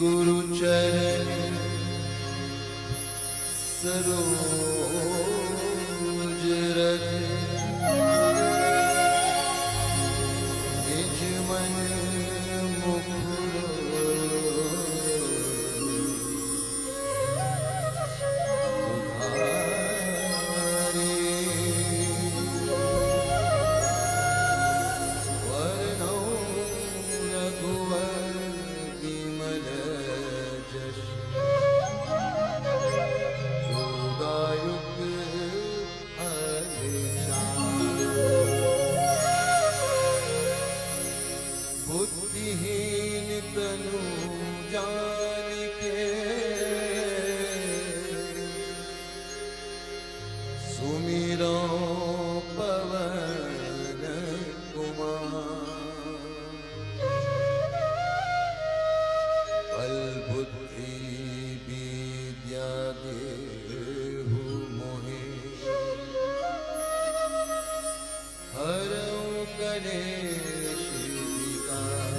गुरु चरण सरोज रज, निज मन मुकुर सुधारे। वरनौ रघुवर विमल जस, जो दायक फल चार। बुद्धिहीन तनु जानिके, सुमिरौ पवन कुमार। बल बुद्धि विद्या देहु मोहे, हरौ कलेश विकार।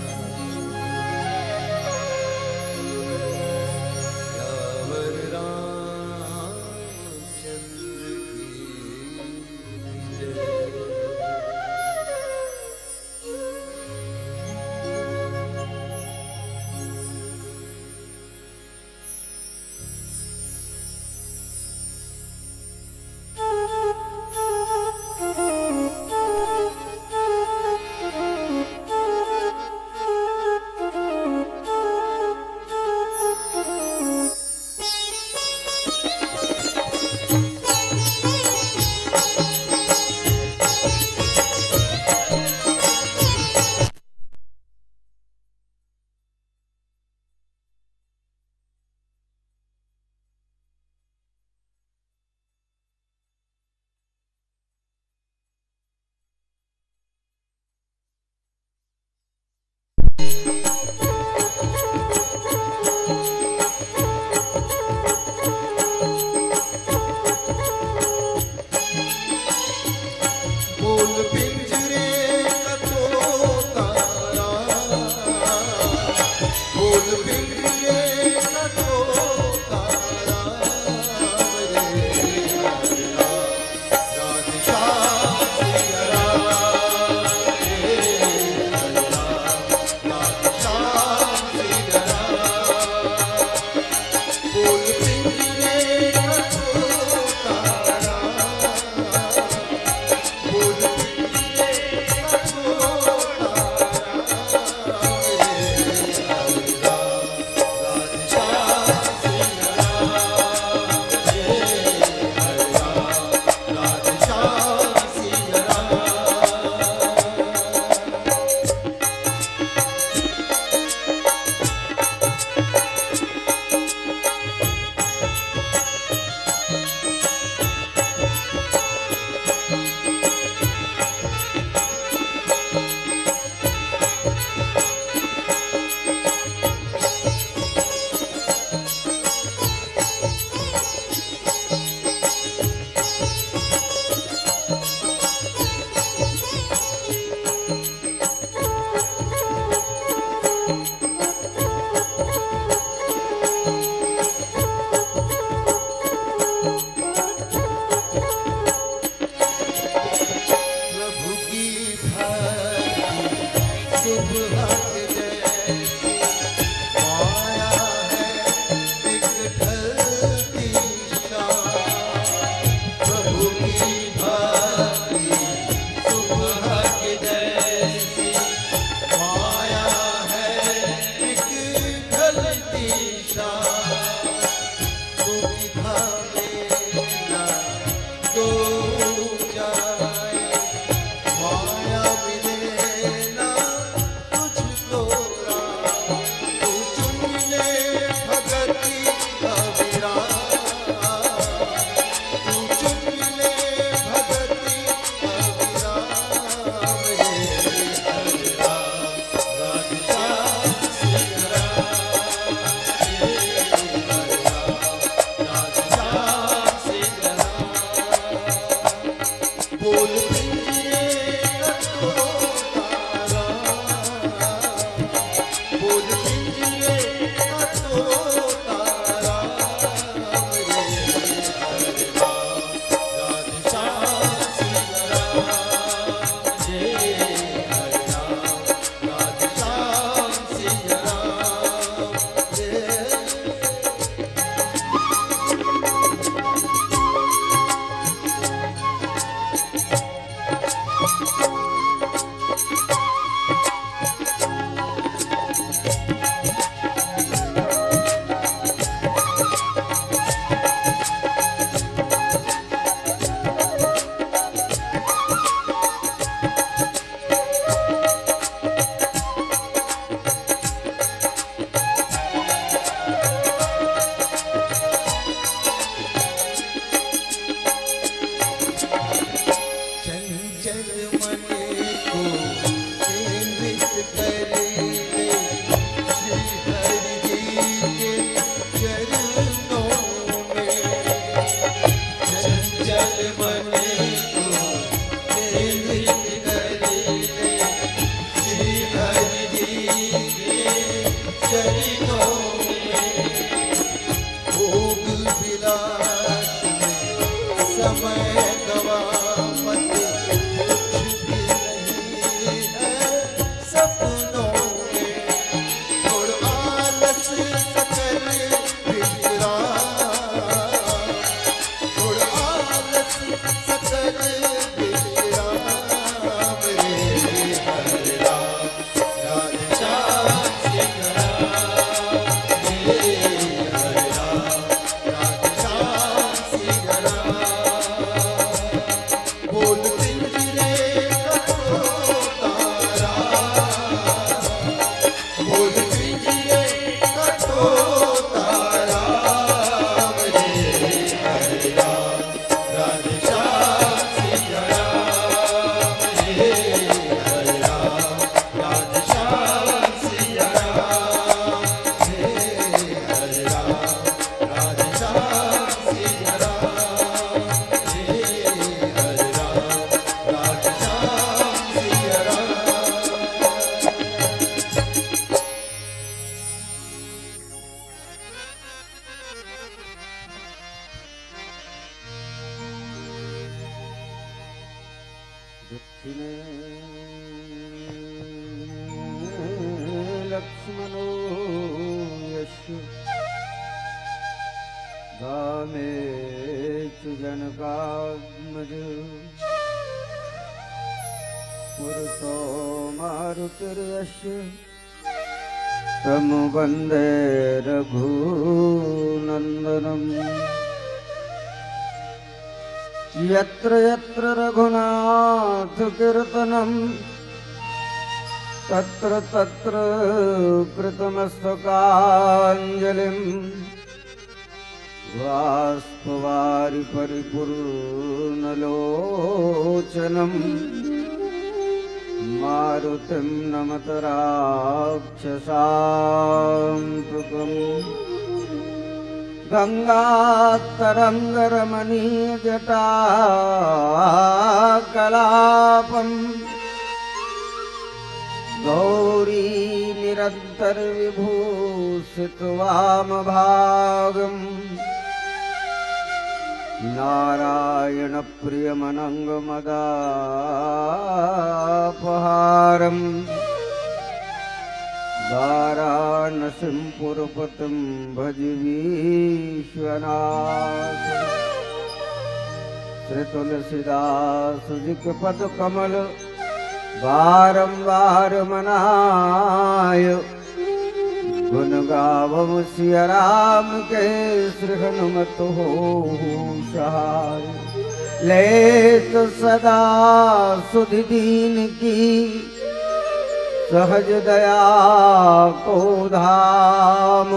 लक्ष्मणो यस्य धामे च जनकात्मज। पुरतो मारुतिर्यस्य तं वन्दे रघुनन्दनम्। यत्र यत्र रघुनाथकीर्तनं तत्र तत्र कृतमस्तकाञ्जलिम्। बाष्पवारि परिपूर्णलोचनं मारुतिं नमत राक्षसान्तकम्। गङ्गातरङ्गरमणीयजटाकलापं गौरीनिरन्तरविभूषितवामभागम्। नारायणप्रियमनङ्गमदापहारम्। वाराणसीं पुरपतिं भज विश्वनाथ। श्री तुलसीदास जी के पद कमल बारंबार मनाय। गुण गावम सिया राम के श्री हनुमत होहु सहाय। लेत सदा सुधि दीन की सहज दया को धाम।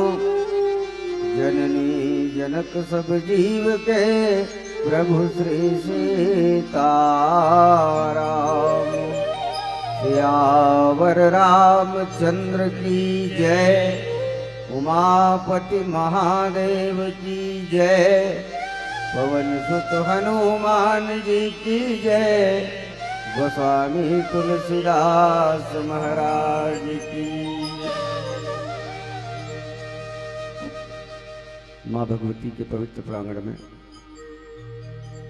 जननी जनक सब जीव के प्रभु श्री सीताराम। सियावर रामचंद्र की जय। उमापति महादेव की जय। पवन सुत हनुमान जी की जय। गोस्वामी तुलसीदास महाराज की। माँ भगवती के पवित्र प्रांगण में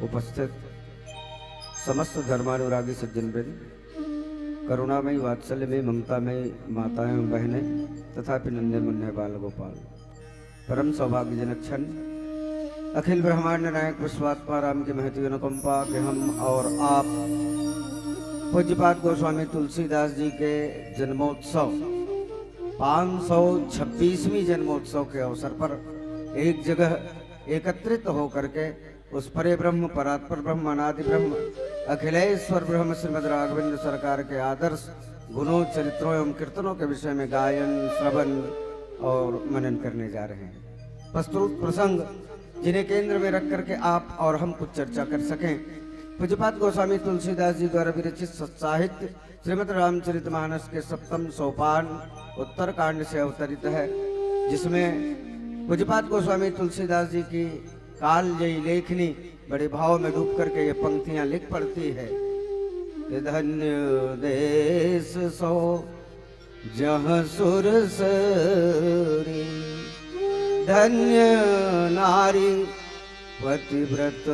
उपस्थित समस्त धर्मानुरागी सज्जन वृंद, करुणामयी वात्सल्यमयी ममतामयी माताएं एवं बहनें तथा नन्हे मुन्ने बाल गोपाल, परम सौभाग्यजनक क्षण। अखिल ब्रह्मांड नायक विश्वात्मा राम की महती अनुकंपा के हम और आप पूज्यपाद गोस्वामी तुलसीदास जी के जन्मोत्सव, पाँच सौ छब्बीसवीं जन्मोत्सव के अवसर पर एक जगह एकत्रित होकर के उस परे ब्रह्म, परात्पर ब्रह्म, अनादि ब्रह्म, अखिलेश्वर ब्रह्म श्रीमद् राघवेंद्र सरकार के आदर्श गुणों, चरित्रों एवं कीर्तनों के विषय में गायन, श्रवण और मनन करने जा रहे हैं। प्रस्तुत प्रसंग जिन्हें केंद्र में रख करके आप और हम कुछ चर्चा कर सकें। पूज्यपाद गोस्वामी तुलसीदास जी द्वारा विरचित सत्साहित्य श्रीमद् रामचरितमानस के सप्तम सोपान उत्तरकांड से अवतरित है, जिसमें पूज्यपाद गोस्वामी तुलसीदास जी की कालजयी लेखनी बड़े भाव में डूब करके ये पंक्तियां लिख पड़ती है कि धन्य देश सो जहाँ सुर सरी, धन्य नारी पतिव्रत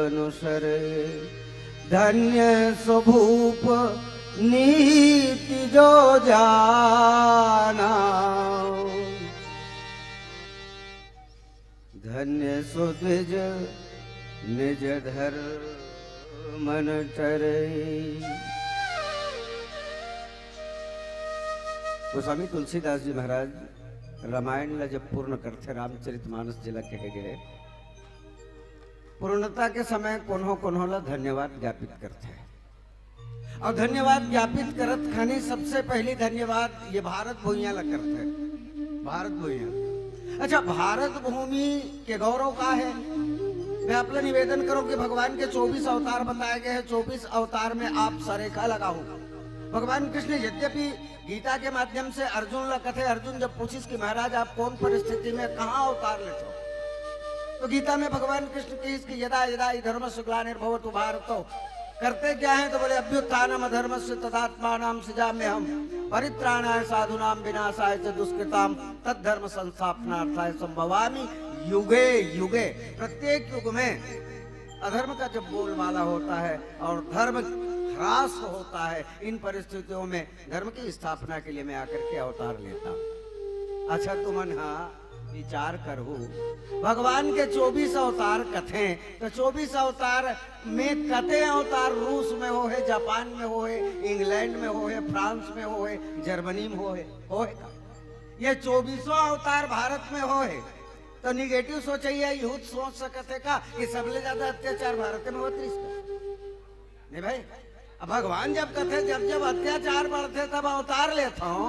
अनुसरे, धन्य सो भूप नीति जो जाना, धन्य सो द्विज निज धर्म न चरे। गोस्वामी तुलसीदास जी महाराज रामायण ला जब पूर्ण करथे, रामचरितमानस जेला कहे गए, पूर्णता के समय कोनो कोनो ला धन्यवाद ज्ञापित करथे। और धन्यवाद ज्ञापित करत खानी सबसे पहली धन्यवाद ये भारत भुइयां ला करथे। भारत भुइयां। अच्छा, भारत भूमि के गौरव का है? मैं आप ला निवेदन करूं कि भगवान के चौबीस अवतार बताए गए हैं, चौबीस अवतार में आप सरेखा लगाओ। भगवान कृष्ण यद्यपि गीता के माध्यम से अर्जुन ला कथे, अर्जुन जब पूछिस कि महाराज आप कौन परिस्थिति में कहाँ अवतार लेथो, तो गीता में भगवान कृष्ण कहिस कि यदा यदा ही धर्मस्य ग्लानिर्भवतु भारत, करते क्या है? तो बोले अभ्युत्थानम अधर्मस्य तदात्मानम सृजाम्यहम परित्राणाय साधुनाम विनाशाय च दुष्कृताम तद्धर्म संस्थापनार्थाय संभवामि युगे युगे। प्रत्येक युग में अधर्म का जब बोलबाला होता है और धर्म ह्रास होता है। इन परिस्थितियों में धर्म की स्थापना के लिए मैं आकर के अवतार लेता हूँ। अच्छा, तुमन हा विचार करहू, भगवान के चौबीस अवतार कथे, तो चौबीस अवतार में कते अवतार रूस में होहे, जापान में होहे, इंग्लैंड में होहे, फ्रांस में होहे, जर्मनी में होहे, होहे का? ये चौबीसों अवतार भारत में होहे, तो निगेटिव सोचइया यूथ सोच सकत हे का कि सबले ज्यादा अत्याचार भारत में होत रहिस का? नहीं भाई, अब भगवान जब कथे, जब जब अत्याचार बढ़थे तब अवतार लेथंव,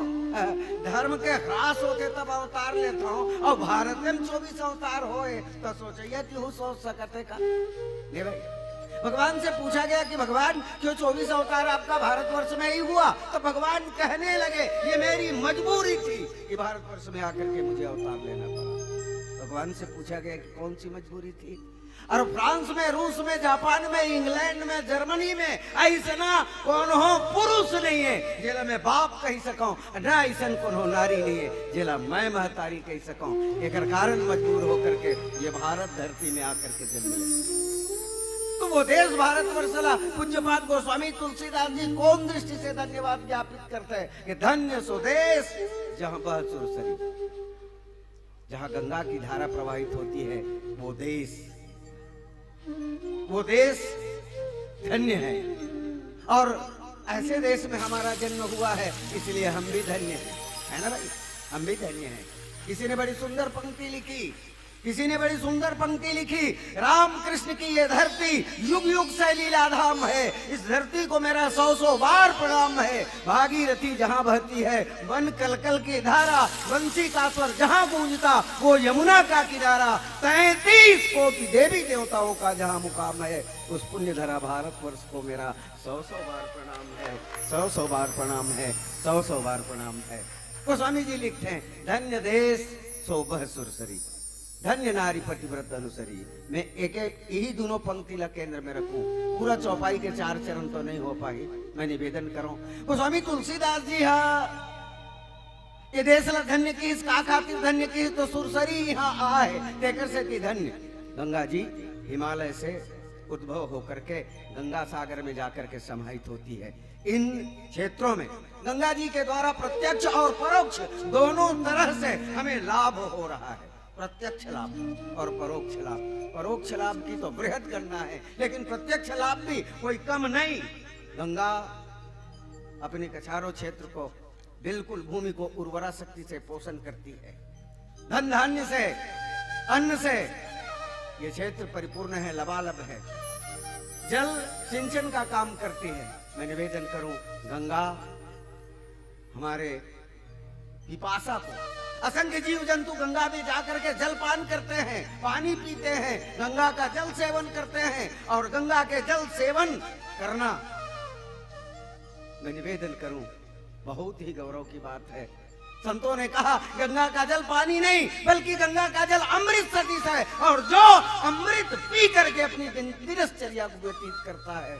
धर्म के ह्रास होथे तब अवतार लेथंव, अउ भारत में चौबीस अवतार होए तो सोचइया कि हूँ सोच सकत हे का? नहीं भाई, भगवान से पूछा गया कि भगवान, क्यों चौबीस अवतार आपका भारतवर्ष में ही हुआ? तो भगवान कहने लगे, ये मेरी मजबूरी थी कि भारतवर्ष में आकर के मुझे अवतार लेना पड़ा। भगवान से पूछा गया कि कौन सी मजबूरी थी? और फ्रांस में, रूस में, जापान में, इंग्लैंड में, जर्मनी में अइसना कोनो पुरुष नहीं है जेला मैं बाप कहि सकंव, न अइसन कोनो नारी नहीं है जेला मैं महतारी कहि सकंव। एकर कारण मजबूर होकर के ये भारत धरती में आकर के जन्म ले। तो वो देश भारतवर्ष ला पूज्यपाद गोस्वामी तुलसीदास जी कौन दृष्टि से धन्यवाद ज्ञापित करते हैं कि धन्य सो देश जहाँ बह सुरसरी, जहाँ गंगा की धारा प्रवाहित होती है, वो देश, वो देश धन्य है। और ऐसे देश में हमारा जन्म हुआ है, इसलिए हम भी धन्य हैं, है ना भाई? हम भी धन्य हैं। किसी ने बड़ी सुंदर पंक्ति लिखी, किसी ने बड़ी सुंदर पंक्ति लिखी, रामकृष्ण की ये धरती युग युग से लीलाधाम है। इस धरती को मेरा सौ सौ बार प्रणाम है। भागीरथी जहाँ बहती है, बन कलकल की धारा, बंसी का स्वर जहाँ गूंजता, वो यमुना का किनारा, तैंतीस कोटि देवी देवताओं का जहाँ मुकाम है, उस पुण्य धरा भारतवर्ष को मेरा सौ सौ बार प्रणाम है, सौ सौ बार प्रणाम है, सौ सौ बार प्रणाम है। गोस्वामी जी लिखते हैं, धन्य देश सो बह सुरसरी, धन्य नारी पतिव्रत अनुसरी। मैं एक एक यही दोनों पंक्ति ला केंद्र में रखूं, पूरा चौपाई के चार चरण तो नहीं हो पाही, मैं निवेदन करूं। गोस्वामी तुलसीदास जी हा ये देश ला धन्य किहिस, का खातिर धन्य किहिस, तो सुरसरी यहाँ आए, तेकर सेती धन्य। गंगा जी हिमालय से उद्भव होकर के गंगा सागर में जाकर के समाहित होती है। इन क्षेत्रों में गंगा जी के द्वारा प्रत्यक्ष और परोक्ष दोनों तरह से हमें लाभ हो रहा है, प्रत्यक्ष लाभ और परोक्ष लाभ। परोक्ष लाभ की तो बृहद गणना है, लेकिन प्रत्यक्ष लाभ भी कोई कम नहीं। गंगा अपने कछारो क्षेत्र को बिल्कुल भूमि को उर्वरा शक्ति से पोषण करती है, धन धान्य से, अन्न से ये क्षेत्र परिपूर्ण है, लबालब है, जल सिंचन का काम करती है। मैं निवेदन करूं, गंगा हमारे पिपासा को, असंख्य जीव जंतु गंगा में जाकर के जलपान करते हैं, पानी पीते हैं, गंगा का जल सेवन करते हैं, और गंगा के जल सेवन करना, मैं निवेदन करूं, बहुत ही गौरव की बात है। संतों ने कहा, गंगा का जल पानी नहीं, बल्कि गंगा का जल अमृत सदृश है, और जो अमृत पी करके अपनी दिन, दिनचर्या को व्यतीत करता है,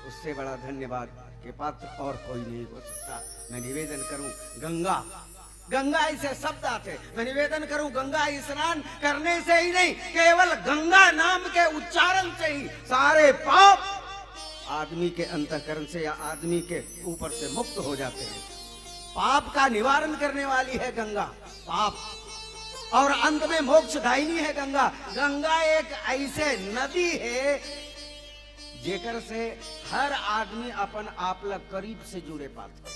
उससे बड़ा धन्यवाद के पात्र और कोई नहीं हो सकता। मैं निवेदन करूं, गंगा, गंगा ऐसे शब्द आते, मैं निवेदन करूं, गंगा स्नान करने से ही नहीं, केवल गंगा नाम के उच्चारण से ही सारे पाप आदमी के अंतःकरण से या आदमी के ऊपर से मुक्त हो जाते हैं। पाप का निवारण करने वाली है गंगा, पाप, और अंत में मोक्षदायिनी है गंगा। गंगा एक ऐसे नदी है जेकर से हर आदमी अपन आप ला करीब से जुड़े पाथे,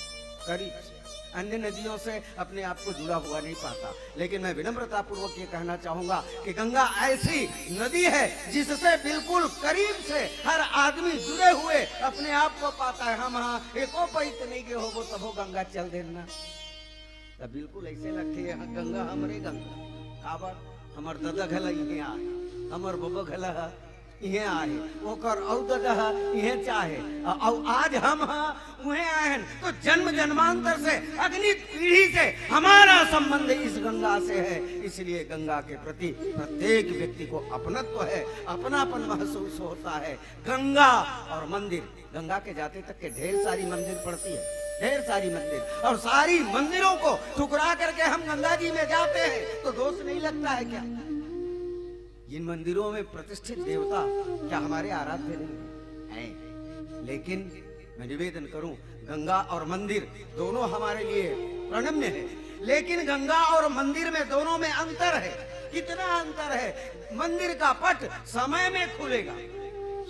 करीब से। अन्य नदियों से अपने आप को जुड़ा हुआ नहीं पाता, लेकिन मैं विनम्रतापूर्वक ये कहना चाहूंगा कि गंगा ऐसी नदी है जिससे बिल्कुल करीब से हर आदमी जुड़े हुए अपने आप को पाता है। हम हाँ एको पइत नहीं गए होबो तभो गंगा चल देना, त बिल्कुल ऐसे लगथे, यहाँ गंगा हमरे गंगा। काबर? हमर ददा घला इहें आए, हमर बबा घला ह इहें आए, ओकर अउ ददा ह इहें चाहे, अ-, अउ आज हम ह उहें आए हैं। तो जन्म जन्मांतर से, अगणित पीढ़ी से हमारा संबंध इस गंगा से है। इसलिए गंगा के प्रति प्रत्येक व्यक्ति को अपनत्व है, अपनापन महसूस होता है। गंगा और मंदिर, गंगा के जाते तक के ढेर सारी मंदिर पड़ती है, ढेर सारी मंदिर, और सारी मंदिरों को ठुकरा करके हम गंगा जी में जाते हैं तो दोष नहीं लगता है क्या? जिन मंदिरों में प्रतिष्ठित देवता क्या हमारे आराध्य नहीं है? हैं। लेकिन मैं निवेदन करूं, गंगा और मंदिर दोनों हमारे लिए प्रणम्य है, लेकिन गंगा और मंदिर में, दोनों में अंतर है। कितना अंतर है? मंदिर का पट समय में खुलेगा,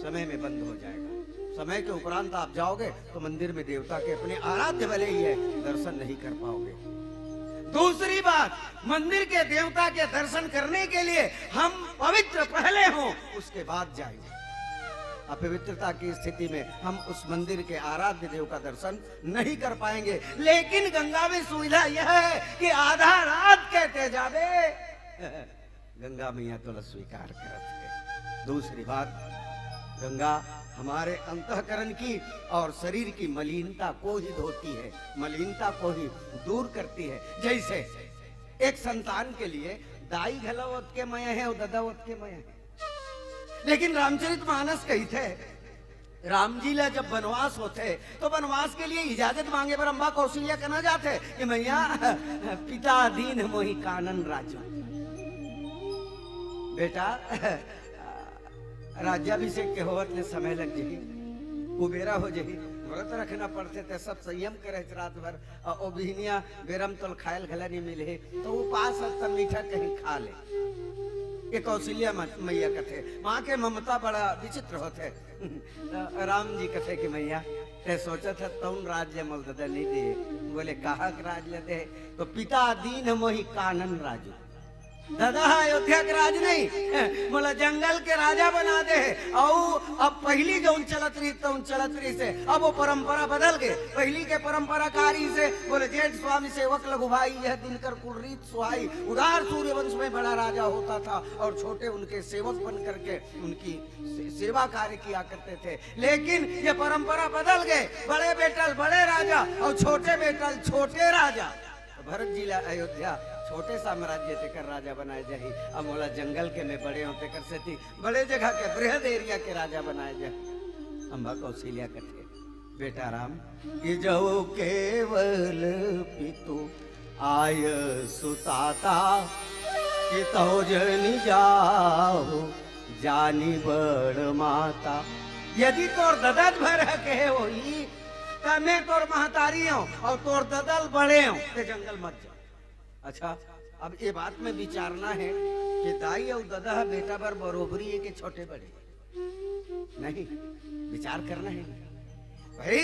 समय में बंद हो जाएगा। समय के उपरांत आप जाओगे तो मंदिर में देवता के, अपने आराध्य भले ही है, दर्शन नहीं कर पाओगे। दूसरी बात, मंदिर के देवता के दर्शन करने के लिए हम पवित्र पहले हों, उसके बाद जाएंगे। अपवित्रता की स्थिति में हम उस मंदिर के आराध्य देव का दर्शन नहीं कर पाएंगे। लेकिन गंगा में सुविधा यह है कि आधा रात कहते जावे, गंगा मैया तो स्वीकार करत है। दूसरी बात, गंगा हमारे अंतःकरण की और शरीर की मलिनता को ही धोती है, मलिनता को ही दूर करती है। जैसे एक संतान के लिए दाई घला ओतके मया है और ददा ओतके मया है, लेकिन रामचरित मानस कहिथे, राम जी ला जब वनवास होथे, तो वनवास के लिए इजाजत मांगे बर अम्बा कौशल्या कना जाथे कि मैया, पिता दीन मोहि कानन राजू। बेटा, राज्याभिषेक के होवत ले समय लग जही, कुबेरा हो जही, व्रत रखना पड़थे, ते सब संयम करे रात भर। अउ ओ बिहनिया बेरम तोल खायल घला नहीं मिलही, तो उपास हस त मीठा कहीं खा ले। ये कौशल्या म-, मैया कथे, माँ के ममता बड़ा विचित्र होथे। त राम जी कथे कि मैया, ते सोचत हस तउन राज ले मोल ददा नहीं दे, बोले कहा के राज ले दे, तो पिता दीन मोहि कानन राजू। ददा ह अयोध्या के राज नहीं, मोला जंगल के राजा बना दे। अउ अब पहिली जउन चलत रहिस तउन चलत रहिसे, अब वो परंपरा बदल गे। पहिली के परंपरा का रहिसे, बोले जेठ स्वामी सेवक लघु भाई, यह दिनकर कुल रीत सुहाई। उदार सूर्यवंश में बड़ा राजा होता था और छोटे उनके सेवक बन करके उनकी से-, सेवा कार्य किया करते थे। लेकिन ये परंपरा बदल गे, बड़े बेटा ल बड़े राजा और छोटे बेटा ल छोटे राजा। भरत जी ला अयोध्या छोटे साम्राज्य तेकर राजा बनाए जाही, अब मोला जंगल के में बड़े हों तेकर सेती बड़े जगह के बृहद एरिया के राजा बनाए जाही। अम्बा कौशल्या कथे, बेटा राम, कि जउ केवल पितु आय सुताता, कि तउ जनि जाहु जानी बड़ माता। यदि तोर ददा भर ह कहे होही, त मैं तोर महतारी हों और तोर ददा ल बड़े हों, ते जंगल मत जा। अच्छा, अब ये बात में विचारना है कि दाई अउ ददा ह बेटा बर बरोबरी है कि छोटे बड़े? नहीं, विचार करना है भाई।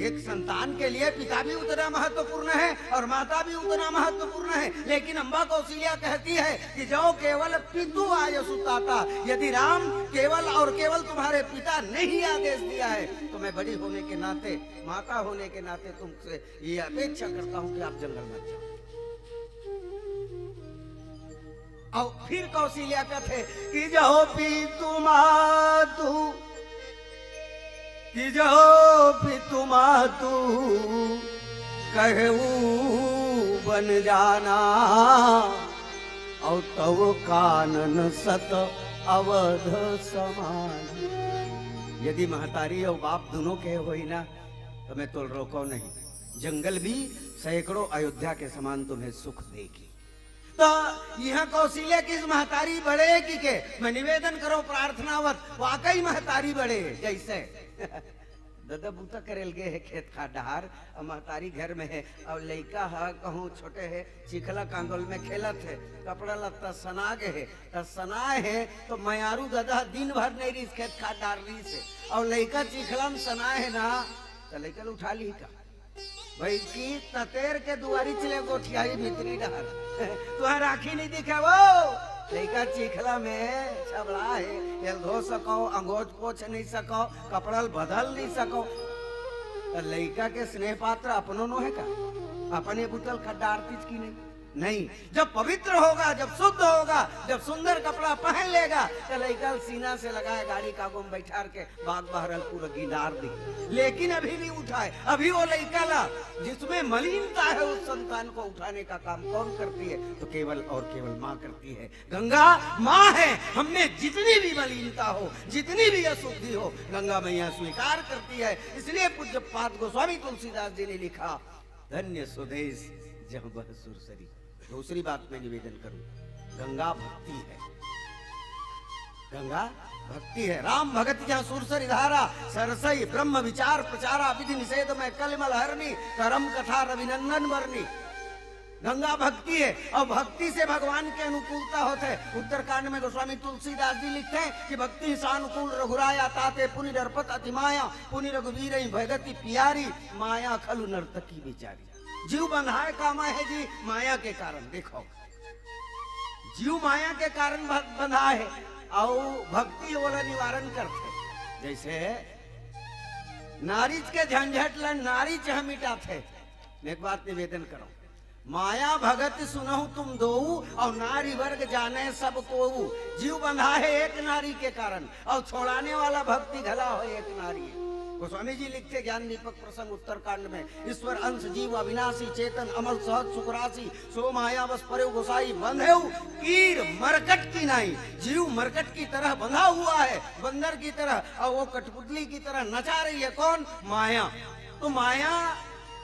एक संतान के लिए पिता भी उतना महत्वपूर्ण है और माता भी उतना महत्वपूर्ण है। लेकिन अम्बा कौशल्या कहती है कि जउ केवल पितु आय सुताता, यदि राम केवल और केवल तुम्हारे पिता ने ही आदेश दिया है, तो मैं बड़ी होने के नाते, माता होने के नाते तुमसे ये अपेक्षा करता हूं कि आप जंगल मत जाओ। अउ फिर कौशल्या कथे कि जउ पितु मातु, कि जउ पितु मातु कहू बन जाना, अउ तउ कानन सत अवध समान। यदि महतारी अउ बाप दुनों के होही ना, तो मैं तोल रोको नहीं। जंगल भी सैकड़ों अयोध्या के समान तुम्हें सुख देगी। तो इहाँ कौशल्या किस महतारी बड़े कि के? मैं निवेदन करो प्रार्थनावत, वाकई महतारी बड़े जैसे। ददा बूता करेल गे हे खेत खार डहार, अउ महतारी घर में हे, अउ लइका ह कहूँ छोटे हे, चिखला कांगोल में खेलत हे, कपड़ा लत्ता सना गे हे, त सनाए हे, तो मयारू ददा दिन भर नहीं रहिस, खेत खार डहार रहिस हे, अउ लइका चिखला में सनाए हे ना, त लइका ल उठा ली का? भाई की ततेर के दुआरी चले गोठियाई भीतरी डहर। तुहां राखी नहीं दिखे वो। लइका चिखला में छबड़ा हे, एल धो सको, अंगोज पोछ नहीं सको, कपड़ा ल बदल नहीं सको। त लइका के स्नेह पात्र अपनो नो हे का? अपने बुतल खड्डा आरतीच की नहीं? नहीं। जब पवित्र होगा, जब शुद्ध होगा, जब सुंदर कपड़ा पहन लेगा, त लइका ल सीना से लगाए गाड़ी कागो में बैठार के बाग बहरल पूरा गिंदार दी। लेकिन अभी नहीं उठाए, अभी वो लइका ला, जिसमें मलिनता है, उस संतान को उठाने का काम कौन करती है? तो केवल और केवल माँ करती है। गंगा माँ है, हम में जितनी भी मलिनता हो, जितनी भी अशुद्धि हो, गंगा मैया स्वीकार करती है। इसलिए पूज्य पाद गोस्वामी तुलसीदास जी ने लिखा, धन्य सुदेश जहाँ बह सुरसरी। दूसरी बात मैं निवेदन करूं, गंगा भक्ति है। गंगा भक्ति है। राम भगति जहाँ सुरसरि धारा, सरसई ब्रह्म विचार प्रचारा, विधि निषेध में कलिमल हरनी, करम कथा रविनंदन बरनी। गंगा भक्ति है, अउ भक्ति से भगवान के अनुकूलता होथे। उत्तरकांड में गोस्वामी तुलसीदास जी लिखथे कि भक्ति सानुकूल रघुराया, ताते पुनि डरपत अति माया, पुनि रघुवीर भगति पियारी, माया खलु नर्तकी बिचारी। जीव बंधाय कामा हे जी, माया के कारण। देखो, जीव माया के कारण ब-, बंधा हे, अउ भक्ति ओला निवारण करथे। जैसे नारीच के झंझट ल नारीच ह मिटाथे। मैं एक बात निवेदन करंव, माया भगति सुनहु तुम दोऊ, अउ नारी वर्ग जाने सब कोऊ। जीव बंधा हे एक नारी के कारण, अउ छोड़ाने वाला भक्ति घला हो एक नारी हे। गोस्वामी जी लिखथे ज्ञान दीपक प्रसंग उत्तरकांड में, ईश्वर अंश जीव अविनाशी, चेतन अमल सहज सुख राशि, सो माया बस परेउ गोसाई, बंधेउ कीर मरकट की नाई। जीव मरकट की तरह बंधा हुआ है, बंदर की तरह, और वो कठपुतली की तरह नचा रही है। कौन? माया। तो माया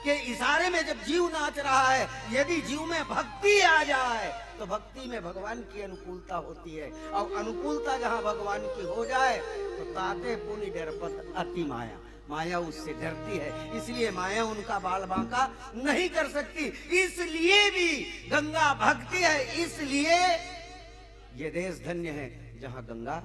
के इशारे में जब जीव नाच रहा है, यदि जीव में भक्ति आ जाए, तो भक्ति में भगवान की अनुकूलता होती है, और अनुकूलता जहाँ भगवान की हो जाए, तो ताते पुनि डरपत अति माया। माया उससे डरती है, इसलिए माया उनका बाल बांका नहीं कर सकती। इसलिए भी गंगा भक्ति है, इसलिए ये देश धन्य है जहाँ गंगा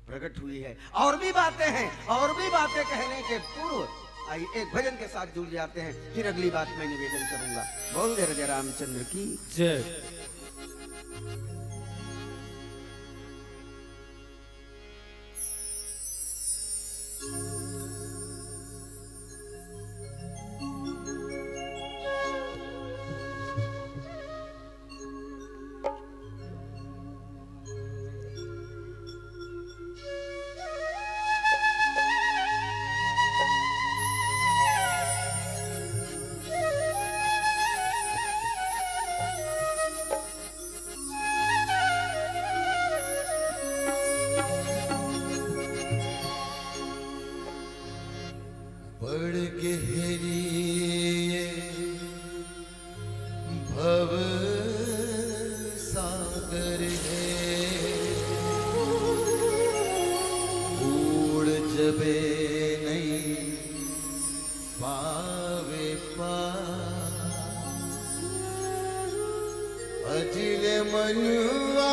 प्रकट हुई है। और भी बातें हैं, और भी बातें कहने के पूर्व आइए एक भजन के साथ जुड़ जाते हैं, फिर अगली बात मैं निवेदन करूंगा। बोल दे राजा रामचंद्र की। जय। बड़ गहरी ये भव सागर हे, बूड़ जबे नइ पावे पार। अजिल मनुआ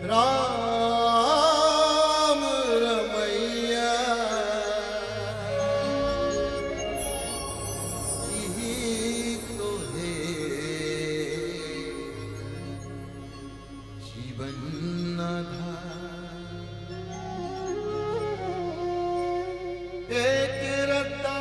राम रमैया, इही तो हे जीवन आधार। एक रत्ता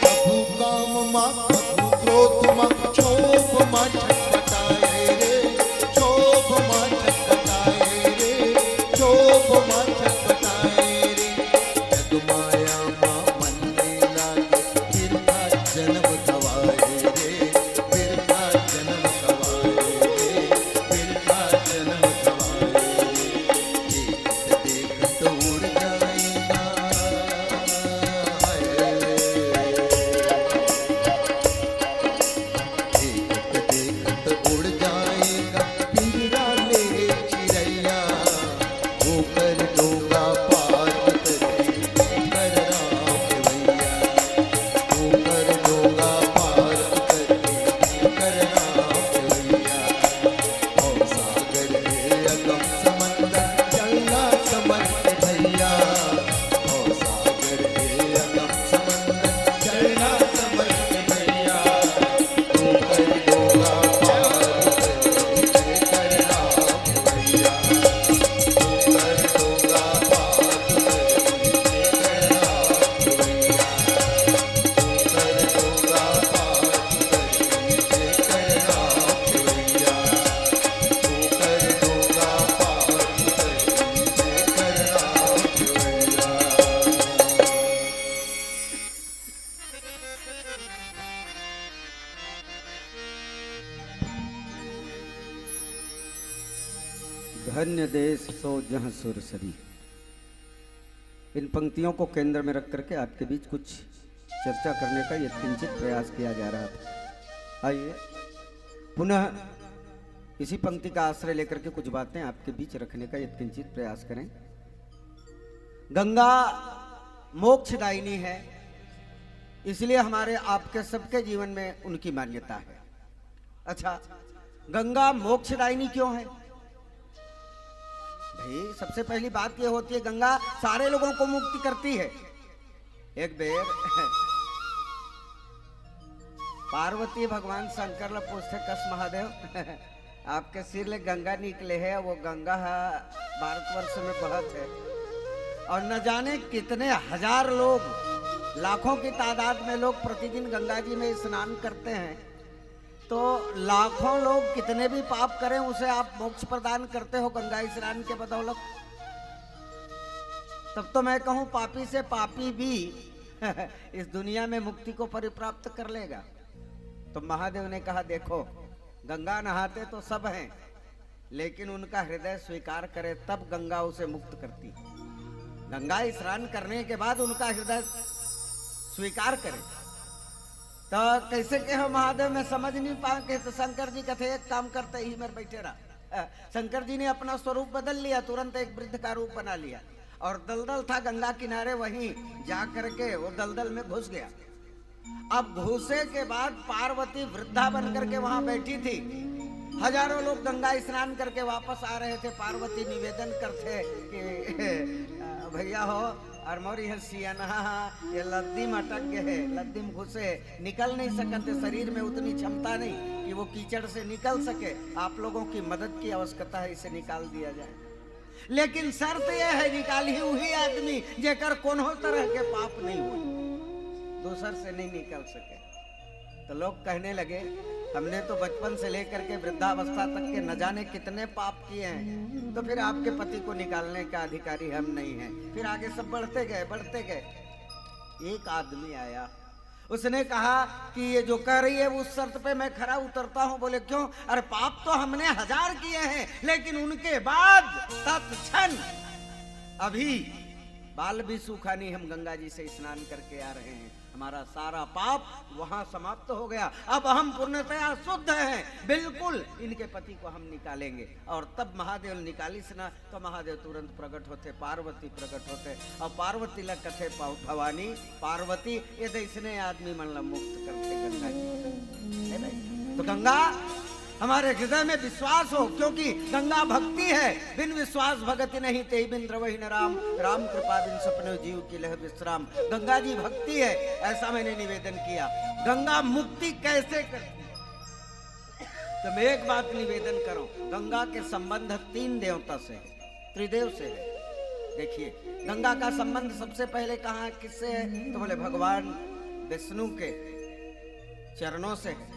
कभू काम मा, कभू क्रोध मा, क्षोभ मा छटपटाए रे, क्षोभ मा छटपटाए रे, क्षोभ मा छटपटाए रे। जग माया मा मन नइ लागे, बिरथा जनम गवाए रे, बिरथा जनम गवाए रे, बिरथा जनम गवाए रे। देखत देखत उड़ जाएगा। हाय। देखत देखत उड़ जाएगा पिंजरा ले चिरैया। ओकर डोंगा पार उतरती, ओकर राम खेवैया। ओकर डोंगा पार उतरती, ओकर राम खेवैया। भवसागर हे अगम समंदर, चलना समझ के भैया। भवसागर हे अगम समंदर, चलना समझ के भैया। ओकर डोंगा पार उतरती, ओकर राम खेवैया। ओकर डोंगा पार उतरती, ओकर राम खेवैया। धन्य देश सो जहाँ सुरसरी। इन पंक्तियों को केंद्र में रख करके आपके बीच कुछ चर्चा करने का यत्किंचित प्रयास किया जा रहा था। आइए, पुनः इसी पंक्ति का आश्रय लेकर के कुछ बातें आपके बीच रखने का यत्किंचित प्रयास करें। गंगा मोक्षदायिनी है, इसलिए हमारे आपके सबके जीवन में उनकी मान्यता है। अच्छा, गंगा मोक्षदायिनी क्यों है? भाई, सबसे पहली बात यह होती है, गंगा सारे लोगों को मुक्ति करती है। एक बेर पार्वती भगवान शंकर ला पूछथे, "कस महादेव, आपके सिर ले गंगा निकले हे, वो गंगा हा भारतवर्ष में बहत है, और न जाने कितने हजार लोग, लाखों की तादाद में लोग प्रतिदिन गंगा जी में स्नान करते हैं, तो लाखों लोग कितने भी पाप करें, उसे आप मोक्ष प्रदान करते हो गंगा स्नान के बदौलत। तब तो मैं कहूँ, पापी से पापी भी इस दुनिया में मुक्ति को परिप्राप्त कर लेगा।" तो महादेव ने कहा, "देखो, गंगा नहाते तो सब हैं, लेकिन उनका हृदय स्वीकार करे, तब गंगा उसे मुक्त करती। गंगा स्नान करने के बाद उनका हृदय स्वीकार करे, तो कैसे के हो महादेव, मैं समझ नहीं पाऊँ। के तो शंकर जी कथे, "एक काम करते ही मेरे बैठे रहा।" अ, शंकर जी ने अपना स्वरूप बदल लिया, तुरंत एक वृद्ध का रूप बना लिया। और दलदल था गंगा किनारे, वहीं जा करके वो दलदल में घुस गया। अब घुसे के बाद पार्वती वृद्धा बन करके वहां बैठी थी। हजारों लोग गंगा स्नान करके वापस आ रहे थे। पार्वती निवेदन करथे कि "भैया हो, अउ मोर ये सियनहा, ये लद्दी में अटक गए है, लद्दी में घुसे, निकल नहीं सकते, शरीर में उतनी क्षमता नहीं कि वो कीचड़ से निकल सके। आप लोगों की मदद की आवश्यकता है, इसे निकाल दिया जाए।" लेकिन शर्त यह है, निकाली वही आदमी जेकर कोनो तरह के पाप नहीं हो, दूसर से नहीं निकल सके। तो लोग कहने लगे, "हमने तो बचपन से लेकर के वृद्धावस्था तक के न जाने कितने पाप किए हैं, तो फिर आपके पति को निकालने का अधिकारी हम नहीं हैं।" फिर आगे सब बढ़ते गए, बढ़ते गए। एक आदमी आया, उसने कहा कि "ये जो कह रही है, उस शर्त पे मैं खरा उतरता हूं।" बोले, "क्यों?" "अरे, पाप तो हमने हजार किए हैं, लेकिन उनके बाद तत्क्षण अभी बाल भी सूखा नहीं, हम गंगा जी से स्नान करके आ रहे हैं, हमारा सारा पाप वहां समाप्त हो गया, अब हम पूर्णतया शुद्ध हैं, बिल्कुल इनके पति को हम निकालेंगे।" और तब महादेव निकालिस ना, तो महादेव तुरंत प्रकट होथे, पार्वती प्रकट होथे, और पार्वती ला कथे, "प-, भवानी, पार्वती, ये दे इसने आदमी मन ला मुक्त करथे गंगा जी।" है ना? तो गंगा हमारे हृदय में विश्वास हो, क्योंकि गंगा भक्ति है, "बिन विश्वास भगति नहीं, तेहि बिन द्रवहि न राम, राम कृपा बिन सपने जीव की लह विश्राम।" गंगा जी भक्ति है, ऐसा मैंने निवेदन किया। गंगा मुक्ति कैसे करती है? तो मैं एक बात निवेदन करूं, गंगा के संबंध तीन देवता से है, त्रिदेव से है। देखिए, गंगा का संबंध सबसे पहले कहाँ, किससे है? तो बोले, भगवान विष्णु के चरणों से है।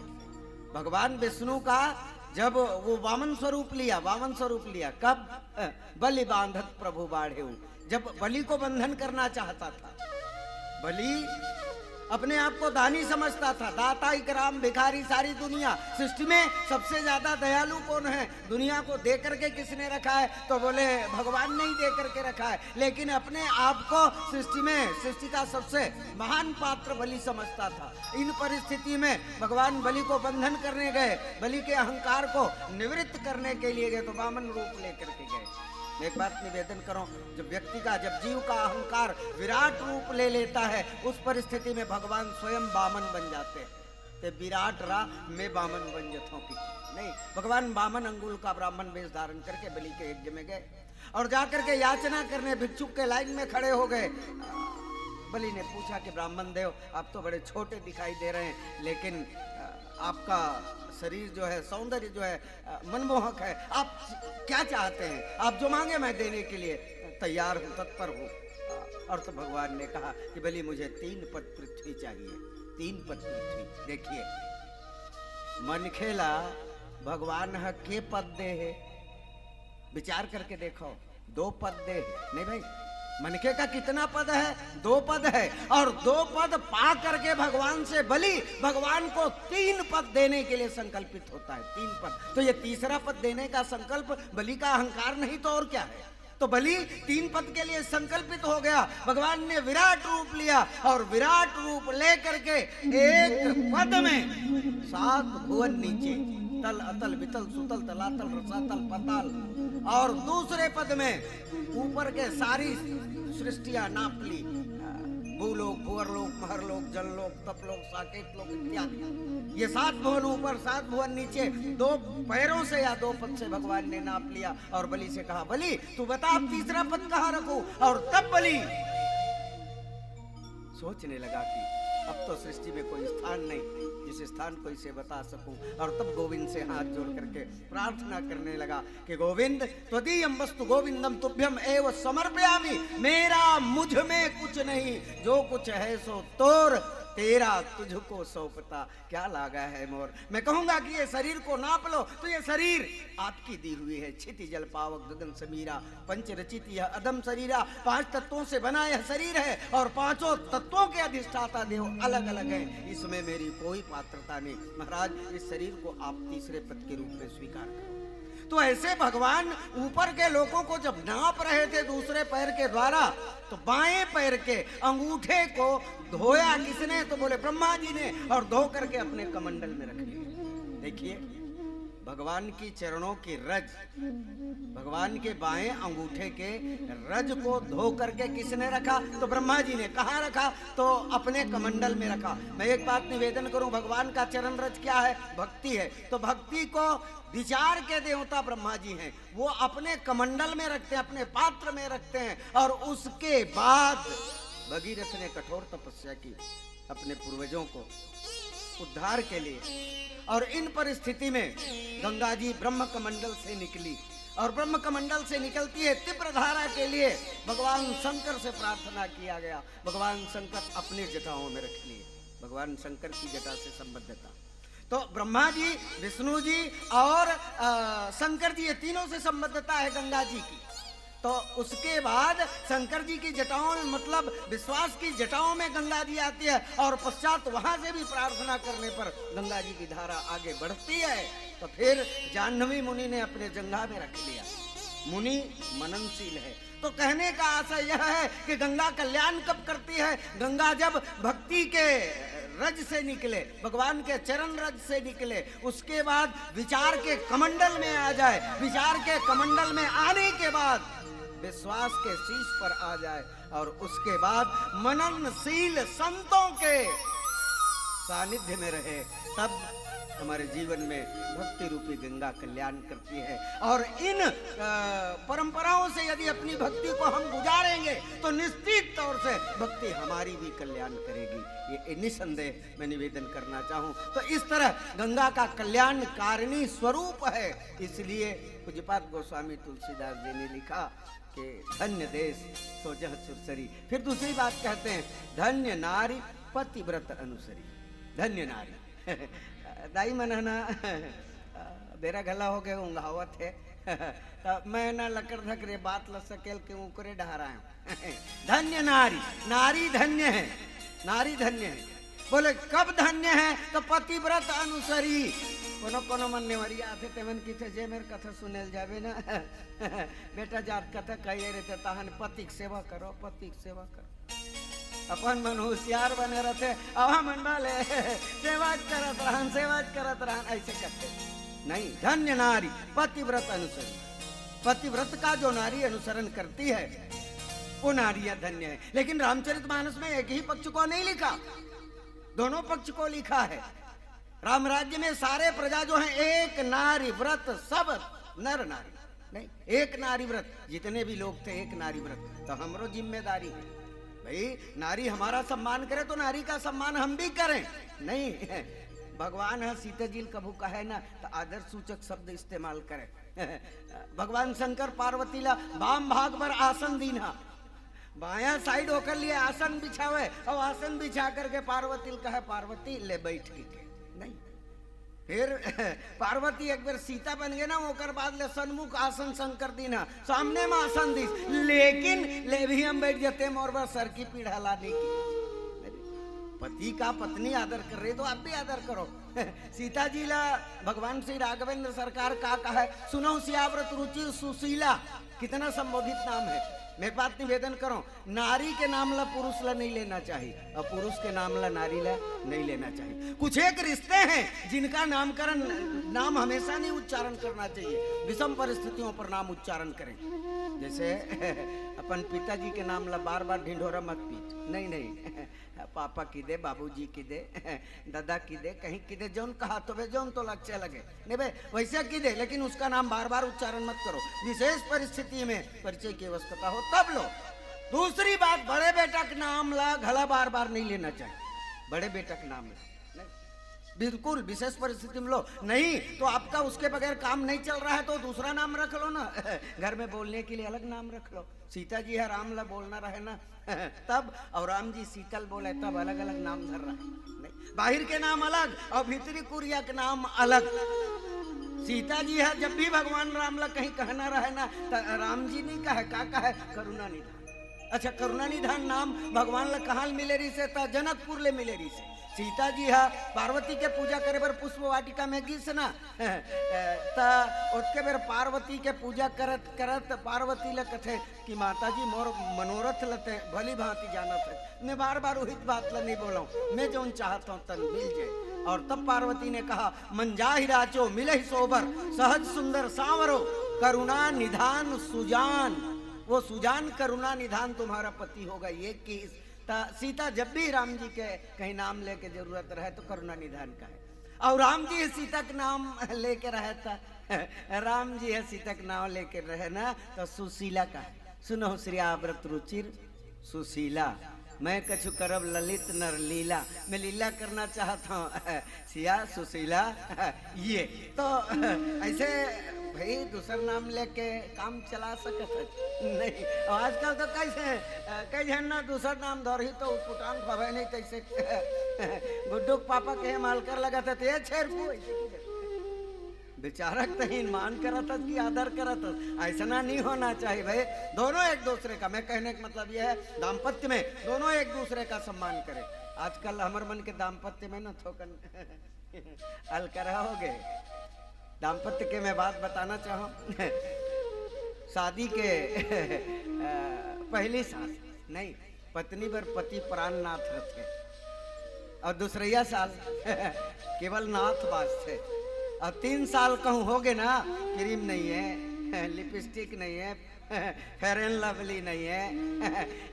भगवान विष्णु का, जब वो वामन स्वरूप लिया, वामन स्वरूप लिया, कब? अ, बलि बांधत प्रभु बाढ़ेउ, जब बलि को बंधन करना चाहता था। बलि अपने आप को दानी समझता था, दाता, इकराम, भिखारी, सारी दुनिया। सृष्टि में सबसे ज्यादा दयालु कौन है? दुनिया को दे करके किसने रखा है? तो बोले, भगवान ने ही दे करके रखा है। लेकिन अपने आप को सृष्टि में, सृष्टि का सबसे महान पात्र बलि समझता था। इन परिस्थिति में भगवान बलि को बंधन करने गए, बलि के अहंकार को निवृत्त करने के लिए गए, तो वामन रूप लेकर के गए। मैं एक बात निवेदन करूं, जब व्यक्ति का, जब जीव का अहंकार विराट रूप ले लेता है, उस परिस्थिति में भगवान स्वयं वामन बन जाते हैं। ते विराट रा, मैं वामन बन जथों की नहीं, भगवान वामन अंगुल का ब्राह्मण वेश धारण करके बलि के यज्ञ में गए और जाकर के याचना करने भिक्षुक के लाइन में खड़े हो गए। बलि ने पूछा कि, "ब्राह्मण देव, आप तो बड़े छोटे दिखाई दे रहे हैं, लेकिन, अ, आपका शरीर जो है, सौंदर्य जो है, अ, मनमोहक है। आप क्या चाहते हैं? आप जो मांगे, मैं देने के लिए तैयार हूँ, तत्पर हूँ।" अ, और तो भगवान ने कहा कि, "बलि, मुझे तीन पद पृथ्वी चाहिए, तीन पद पृथ्वी।" देखिए, मनखे ला भगवान ह के पद दे हे, विचार करके देखो, दो पद दे हे। नहीं भाई, मनखे का कितना पद है? दो पद है। और दो पद पा करके भगवान से बलि भगवान को तीन पद देने के लिए संकल्पित होता है। तीन पद। तो ये तीसरा पद देने का संकल्प बलि का अहंकार नहीं तो और क्या है? तो बलि तीन पद के लिए संकल्पित हो गया। भगवान ने विराट रूप लिया और विराट रूप लेकर के एक पद में सात भुवन नीचे, तल अतल वितल सुतल तलातल रसातल पाताल, और दूसरे पद में ऊपर के सारी सृष्टियां नाप ली, भूलोक, भुवरलोक, महरलोक, जललोक, तपलोक, साकेत लोक इत्यादि। ये सात भुवन ऊपर, सात भुवन नीचे, दो पैरों से या दो पद से भगवान ने नाप लिया और बलि से कहा, "बलि, तू बता, अब तीसरा पद कहाँ रखूं?" और तब बलि सोचने लगा कि अब तो सृष्टि में कोई स्थान नहीं जिस स्थान को इसे बता सकूं, और तब गोविंद से हाथ जोड़ करके प्रार्थना करने लगा कि, "गोविंद, त्वदीयम वस्तु गोविंदम तुभ्यम एव समर्पयामि, मेरा मुझ में कुछ नहीं, जो कुछ है सो तोर, तेरा तुझको सौंपता।" क्या लागा है मोर? मैं कहूंगा कि ये शरीर को नाप लो, तो ये शरीर आपकी दी हुई है। क्षिति जल पावक गगन समीरा, पंच रचित यह अधम शरीरा, पांच तत्वों से बना यह शरीर है और पांचों तत्वों के अधिष्ठाता देव अलग-अलग हैं। इसमें मेरी कोई पात्रता नहीं। महाराज, इस शरीर को आप तीसरे पद के रूप में स्वीकार करो। तो ऐसे भगवान ऊपर के लोगों को जब नाप रहे थे दूसरे पैर के द्वारा, तो बाएं पैर के अंगूठे को धोया किसने? तो बोले ब्रह्मा जी ने, और धो करके अपने कमंडल में रख लिया। देखिए, भगवान की चरणों की रज, भगवान के बाएं अंगूठे के रज को धो करके किसने रखा? तो ब्रह्मा जी ने। कहाँ रखा? तो अपने कमंडल में रखा। मैं एक बात निवेदन करूं, भगवान का चरण रज क्या है? भक्ति है। तो भक्ति को विचार के देवता ब्रह्मा जी हैं, वो अपने कमंडल में रखते हैं, अपने पात्र में रखते हैं। और उसके बाद भगीरथ ने कठोर तपस्या की अपने पूर्वजों को उद्धार के लिए। और इन परिस्थिति में गंगा जी ब्रह्म कमंडल से निकली, और ब्रह्म कमंडल से निकलती है तीव्र धारा के लिए भगवान शंकर से प्रार्थना किया गया। भगवान शंकर अपने जटाओं में रख लिए। भगवान शंकर की जटा से संबद्धता। तो ब्रह्मा जी, विष्णु जी और अ, शंकर जी, ये तीनों से संबद्धता है गंगा जी की। तो उसके बाद शंकर जी की जटाओं में, मतलब विश्वास की जटाओं में गंगा जी आती है, और पश्चात वहां से भी प्रार्थना करने पर गंगा जी की धारा आगे बढ़ती है। तो फिर जाह्नवी मुनि ने अपने जंघा में रख लिया। मुनि मननशील है। तो कहने का आशय यह है कि गंगा कल्याण कब करती है? गंगा जब भक्ति के रज से निकले, भगवान के चरण रज से निकले, उसके बाद विचार के कमंडल में आ जाए, विचार के कमंडल में आने के बाद विश्वास के शीश पर आ जाए, और उसके बाद मननशील संतों के सानिध्य में रहे, तब हमारे जीवन में भक्ति रूपी गंगा कल्याण करती है। और इन अ, परंपराओं से यदि अपनी भक्ति को हम गुजारेंगे, तो निश्चित तौर से भक्ति हमारी भी कल्याण करेगी। ये, ये निसंदेह मैं निवेदन करना चाहूं। तो इस तरह गंगा का कल्याण कारिणी स्वरूप है, इसलिए पूज्यपाद गोस्वामी तुलसीदास जी ने लिखा कि धन्य देश सोजह सुरसरी। फिर दूसरी बात कहते हैं, धन्य नारी पतिव्रत अनुसरी। धन्य नारी। दाई मन ह ना, बेरा घला हो गए, उंघावत है। त मैं ना लकर धक रे बात ल सकेल के उकरे डहराए। धन्य नारी, नारी धन्य है, नारी धन्य है। बोले कब धन्य है? तो पतिव्रत अनुसरी। कोनो कोनो मन नेवरिया आथे, तेमन किथे जे मेर कथा सुनेल जाबे ना। बेटा जात कथा कहिए रहते, तहन पति के सेवा करो, पति के सेवा करो। अपन मन होशियार बने रहते, अब हमन वाले सेवा च करत रहन, सेवा च करत रहन, ऐसे करते। नहीं, धन्य नारी पतिव्रत अनुसरी। पतिव्रत का जो नारी अनुसरण करती है, वो नारियां धन्य है। लेकिन रामचरितमानस में एक ही पक्ष को नहीं लिखा, दोनों पक्ष को लिखा है। राम राज्य में सारे प्रजा जो हैं, एक नारी व्रत सब नर नारी। नहीं, एक नारी व्रत, जितने भी लोग थे, एक नारी व्रत। तो हमरो जिम्मेदारी है भाई, नारी हमारा सम्मान करे तो नारी का सम्मान हम भी करें। नहीं, भगवान ह सीता जी ल कभू कहे ना, तो आदर सूचक शब्द इस्तेमाल करे। भगवान शंकर पार्वती ला बाम भाग बर आसन दीन्हा, बायां साइड ओकर लिए आसन बिछावे, और आसन बिछा करके पार्वती ल कहे, पार्वती ले बैठ के, के। नहीं, फिर पार्वती एक बार सीता बन गए ना, ओकर बाद ले सन्मुख आसन शंकर दीन्हा, सामने में आसन दीस, लेकिन ले भी हम बैठ जाते, मोर बर सर की पीढ़ा लाने की। पति का पत्नी आदर कर रही, तो आप भी आदर करो। सीता जी ला भगवान श्री राघवेंद्र सरकार का कहा है, सुनो सियावर रुचि सुशीला, कितना संबोधित नाम है। मैं एक बात निवेदन करूं, नारी के नाम ला पुरुष ला नहीं लेना चाहिए, और पुरुष के नाम ला नारी ला नहीं लेना चाहिए। कुछ एक रिश्ते हैं जिनका नामकरण, नाम हमेशा नहीं उच्चारण करना चाहिए, विषम परिस्थितियों पर नाम उच्चारण करें। जैसे अपन पिताजी के नाम ला बार बार ढिंढोरा मत पीट, नहीं, नहीं। पापा की दे, बाबूजी की दे, दादा की दे, कहीं की दे, जौन कहा तो बे, जौन तो अच्छा लगे, नहीं बे, वैसे की दे, लेकिन उसका नाम बार बार उच्चारण मत करो। विशेष परिस्थिति में परिचय की आवश्यकता हो तब लो। दूसरी बात, बड़े बेटा के नाम ला घला बार बार नहीं लेना चाहिए। बड़े बेटा के नाम ला नहीं। बिल्कुल विशेष परिस्थिति में लो, नहीं तो आपका उसके बगैर काम नहीं चल रहा है तो दूसरा नाम रख लो ना। घर में बोलने के लिए अलग नाम रख लो। सीता जी ह राम ला बोलना रहे ना, तब, और राम जी सीता ल बोले, तब अलग अलग नाम धर रहे। नहीं, बाहिर के नाम अलग और भीतरी कुरिया के नाम अलग। सीता जी ह जब भी भगवान राम ला कहीं कहना रहे ना, त राम जी नहीं कहे, का कहे? करुणा निधान। अच्छा, करुणा निधान नाम भगवान ला कहाँ ले मिले रहिसे? त जनकपुर ले मिले रहिसे। सीता जी हा पार्वती के पूजा करे बर पुष्प वाटिका में गिस ना, त ओतके बेर पार्वती के पूजा करत करत पार्वती ला कथे कि माता जी, मोर मनोरथ ला ते भली भांति जानत है, मैं बार बार उहित बात ला नहीं बोलूं, मैं जौन चाहत हूं तन मिल जाए। और तब पार्वती ने कहा, मन जाहि राचो मिलहि सोबर, सहज सुंदर सांवरो, करुणा निधान सुजान। वो सुजान करुणा निधान तुम्हारा पति होगा, ये किस? त सीता जब भी राम जी के कहीं नाम लेके जरूरत रहे तो करुणा निधान कहे। और राम जी सीता के नाम लेके रहे त राम जी ह सीता के नाम लेके रहे ना, तो सुशीला कहे। सुनो श्रियाव्रत रुचिर सुशीला, मैं कछु करब ललित नर लीला। मैं लीला करना चाहत हूँ सिया सुशीला। ये तो ऐसे भाई दूसर नाम लेके काम चला सकत है नहीं। और आजकल तो कैसे, अ, कई झन ना दूसर नाम धरही तो उटपुटांग पवे नहीं, तैसे गुड्डू के पापा के मालकर लगत है, तो ये छेरपू ऐसे की करत। बेचारा के तहीं मान करत हस कि आदर करत हस, ऐसा ना नहीं होना चाहिए भाई। दोनों एक दूसरे का, मैं कहने का मतलब यह है, दाम्पत्य में दोनों एक दूसरे का सम्मान करें। आजकल हमर मन के दाम्पत्य में ना थोकन अलकरहा हो गए। दाम्पत्य के मैं बात बताना चाहूं। शादी के अ, पहली साल नहीं, पत्नी बर पति प्राणनाथ रथे, और दूसरैया साल केवल नाथ बाजथे। और तीन साल कहूं हो गे ना, क्रीम नहीं है, लिपस्टिक नहीं है, फेयर एंड लवली नहीं है,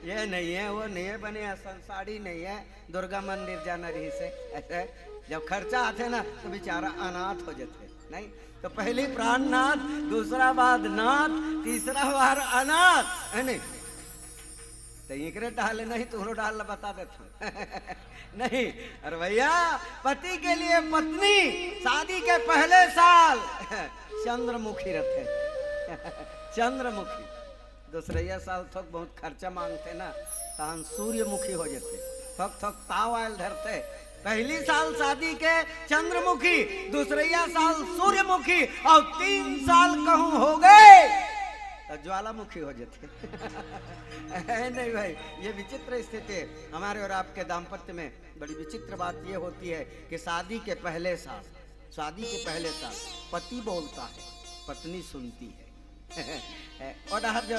ये नहीं है, वो नहीं है, बने असन साड़ी नहीं है, दुर्गा मंदिर जाना रहिस हे। ऐसे जब खर्चा आथे ना तो बेचारा अनाथ हो जाथे, नहीं? तो पहली प्राणनाथ, दूसरा बाद नाथ, तीसरा बार अनाथ, है नहीं? तो एकरे डाल नहीं, तुहरो डाल बता देता हूँ। नहीं, अरे भैया, पति के लिए पत्नी शादी के पहले साल चंद्रमुखी रथे। चंद्रमुखी। दूसरैया साल थोक बहुत खर्चा मांगथे ना, तहन सूर्यमुखी हो जाथे। थोक थोक ताव आयल धरथे। पहली साल शादी के चंद्रमुखी, दूसरैया साल सूर्यमुखी, और तीन साल कहूं हो गए तो ज्वालामुखी हो जाथे। है नहीं भाई, ये विचित्र स्थिति है हमारे और आपके दाम्पत्य में। बड़ी विचित्र बात ये होती है कि शादी के पहले साल, शादी के पहले साल पति बोलता है, पत्नी सुनती है। ओ डहर जो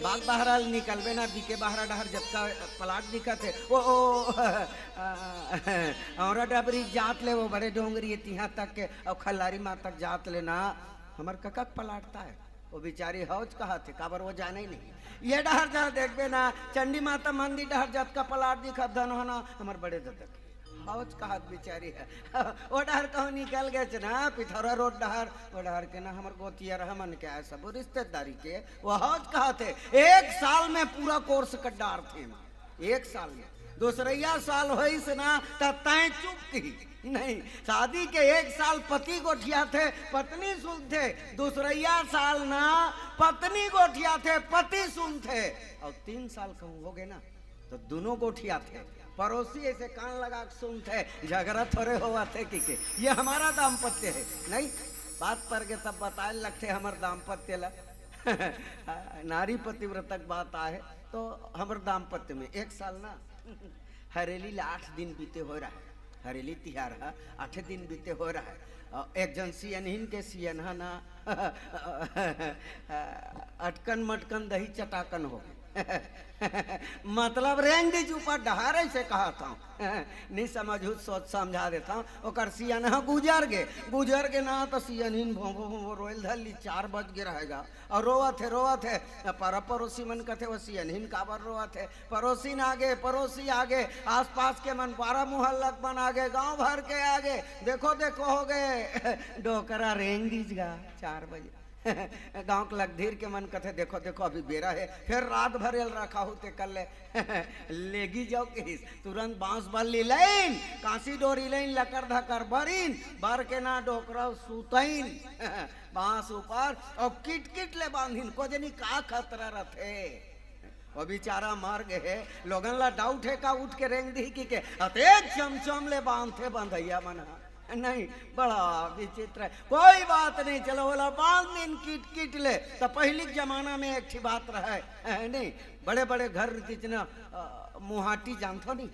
बाग बहरा ले निकलबे ना, बीके बहरा डहर जतका प्लाट दिखत हे, ओ, ओ, औरा डबरी जात ले, वो बड़े डोंगरी तिहां तक के, और खल्लारी मां तक जात ले ना, हमर कका के प्लाट ता है। वो बिचारी हौज कहत हे, काबर वो जाने ही नहीं। ये डहर जहां देखबे ना, चंडी माता मंदिर डहर जतका प्लाट दिखत धन हो ना, हमर बड़े ददा के। हौज कहत बिचारी है। ओ डहर कहूं निकल गए ना, पिथौरा रोड डहर, ओ डहर के ना हमर गोतिया रह मन के आए सब रिश्तेदारी के, वो हौज कहत हे, एक साल में पूरा कोर्स कर डारथे ना, एक साल में। दूसरैया साल होइस ना, त तय चुप कही। नहीं, शादी के एक साल पति गोठियाथे, पत्नी सुनथे, दूसरैया साल ना पत्नी गोठियाथे, पति सुनथे, और तीन साल कहूं हो गए ना, तो दोनों गोठियाथे, पड़ोसी ऐसे कान लगा के सुनथे, झगड़ा थोड़े होवत हे कि के, ये हमारा दाम्पत्य है। नहीं, बात पर के तब बताए लगथे हमर दाम्पत्य ला। नारी पतिव्रता के बात आहे, तो हमर दाम्पत्य में एक साल ना हरेली ला आठ दिन बीते हो रहा है। हरेली तिहार ह आठे दिन बीते हो रहा है। अ, एक जन सियनहिन के सियनहा ना अटकन मटकन दही चटाकन हो गए। मतलब रेंग दीज ऊपर डहार ऐसे कहा था। नहीं समझू, सोच समझा देता हूँ। ओकर सियनहा गुजर गे, गुजर गे ना तो सियनहिन भोंभो भोंभो रोयल धर ली, चार बज गे रहेगा। और रोवत हे, रोवत हे। पारा पड़ोसी मन कथे, "वो सियनहिन काबर रोवत हे?" पड़ोसी न आगे, पड़ोसी आगे, आसपास के मन, पारा मोहल्ला के मन आगे, गांव भर के आगे, "देखो, देखो, हो गए, डोकरा रेंग दीज गा चार बजे।" गांव के लगधीर के मन कथे, "देखो, देखो, अभी बेरा है, फिर रात भर एल रखा हो ते कर ले।" लेगी जाओ किस, तुरंत बांस बल्ली लाइन, कांसी डोरी लाइन, लकर धकर बरिन, बर के ना डोकरा सुतइन। बांस ऊपर अउ किटकिट ले बांधिन, को जनी का खतरा रथे। वो बेचारा मर गे हे, लोगन ला डाउट हे का उठ के रेंग दिही कि के, अतेक चमचम ले बांधथे बंधइया मन ह। नहीं, बड़ा विचित्र है। कोई बात नहीं, चलो, ओला बांध दिन किट किट ले। तो पहली के जमाना में एक ठी बात रहे, है नहीं? बड़े बड़े घर रहती ना, अ, मुहाटी जानथो नहीं?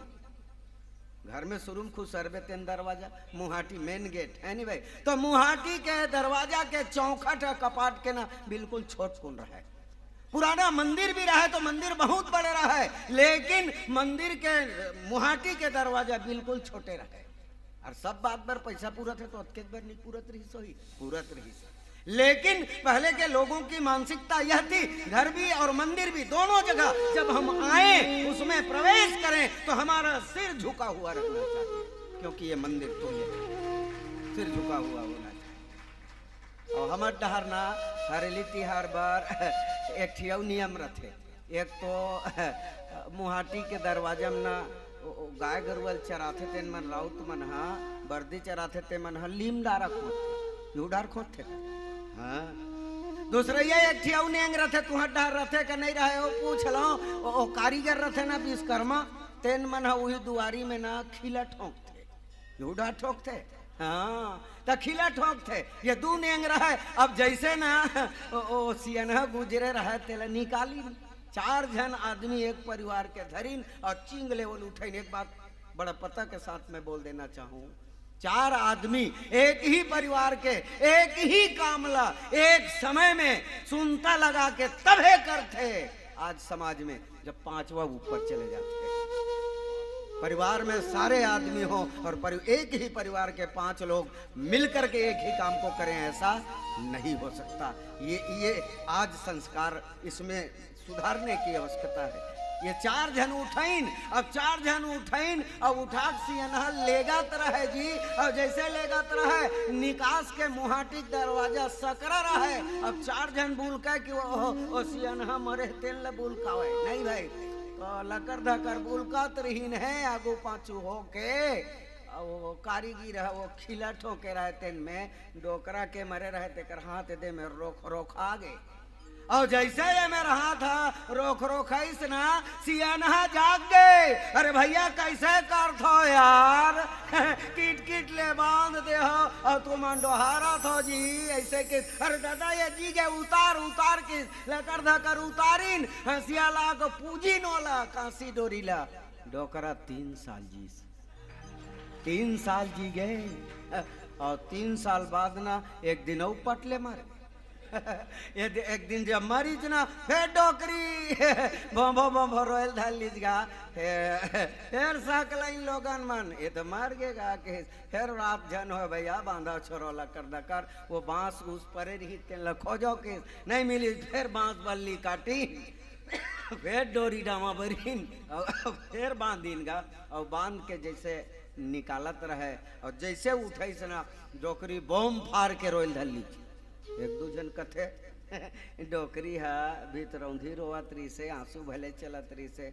घर में शुरू में खुसरबे तेन दरवाजा, मुहाटी मेन गेट, है नहीं भाई? तो मुहाटी के दरवाजा के चौखट ह कपाट के ना बिल्कुल छोट कुन रहे। पुराना मंदिर भी रहे तो मंदिर बहुत बड़े रहे, लेकिन मंदिर के मुहाटी के दरवाजा बिल्कुल छोटे रहे। और सब बात बर पैसा पूरत है तो अतकेच बर नहीं पूरत रही, सही पूरत रही। लेकिन पहले के लोगों की मानसिकता यह थी, घर भी और मंदिर भी, दोनों जगह जब हम आए, उसमें प्रवेश करें, तो हमारा सिर झुका हुआ रहना चाहिए, क्योंकि ये मंदिर तुल्य है, सिर झुका हुआ होना चाहिए। और हमर डहर ना हरेली तिहार बर एक ठियाऊ नियम रथे। एक तो मुहाटी के दरवाजा में ना ओ, ओ, गाय गरुआ ल चराथे, तेन मन राउत मन ह बरदी चराथे, ते मन ह लीम डारा खोदथे, यू डार खोदथे। हाँ, दूसरा ये एक ठियाऊ नेंग रथे, तुहर डहर रथे का नहीं रहे, ओ पूछ लो। ओ, ओ कारीगर रथे ना विश्वकर्मा, तेन मन ह उही दुआरी में ना खिला ठोंकथे, यू डार ठोंकथे। हाँ, त खिला ठोंकथे। ये दू नेंग रहे। अब जैसे ना ओ, ओ सियनहा गुजरे रहे, तेला निकाली। चार झन आदमी एक परिवार के धरिन और चींग लेवल उठैन। एक बात बड़ा पता के साथ मैं बोल देना चाहूँ, चार आदमी एक ही परिवार के एक ही काम ला एक समय में सुनता लगा के तभे करथे। आज समाज में जब पांचवा ऊपर चले जाते हैं, परिवार में सारे आदमी हो और परि-, एक ही परिवार के पांच लोग मिलकर के एक ही काम को करें, ऐसा नहीं हो सकता। ये ये आज संस्कार, इसमें सुधारने की आवश्यकता है। ये चार झन उठैन, अब चार झन उठैन, अब उठा के सियनहा लेगत रहे जी। अब जैसे लेगत रहे, निकास के मुहाटिक दरवाजा सकरा रहे। अब चार झन बुलका कि वो, वो, वो सियनहा मरे, तेन ल बुलकावे नहीं भाई। तो लकर धकर बुलकात रहीन है आगू पाछू होके। अब वो कारीगिर है, वो खिला ठोके रहे, तेन में डोकरा के मरे रहे, तेकर हाथ दे में रोख रोख आ गए। और जैसे ये मेरा हाथ हा रोख रोख आइस ना, सियनहा जाग गए। अरे भैया, कैसे करथो यार? किट किट ले बांध दे हो और तुमन डोहारथो जी, ऐसे के। अरे दादा, ये जी के उतार उतार के लकर धकर उतारिन, हंसिया ला के पूजिन ओला, कांसी डोरी ला। डोकरा तीन साल जीस। तीन साल जी गए और तीन साल बाद ना एक दिन अउ पट ले मारे। ये दे-, एक दिन जब मरीच ना, फिर डोकरी भोंभो भोंभो रोयल धर लीज गा। फिर, फिर सकलाइन लोगन मन, ये तो मर गे गा के। फिर रात झन हो भैया, बांधा छोरो लकर दकर, वो बांस उस परे रही, तेन ल खोजो के नहीं मिली, फिर बांस बल्ली काटी। फेर डोरी डामा बरिन, अउ फेर बांधिन गा, अउ बांध के जैसे निकालत रहे, अउ जैसे उठइस ना, डोकरी बोम फार के रोयल धर लीच। एक दू झन कथे, डोकरी ह भीतरौंधी रोवत रहिसे, आंसू भले चलत रहिसे,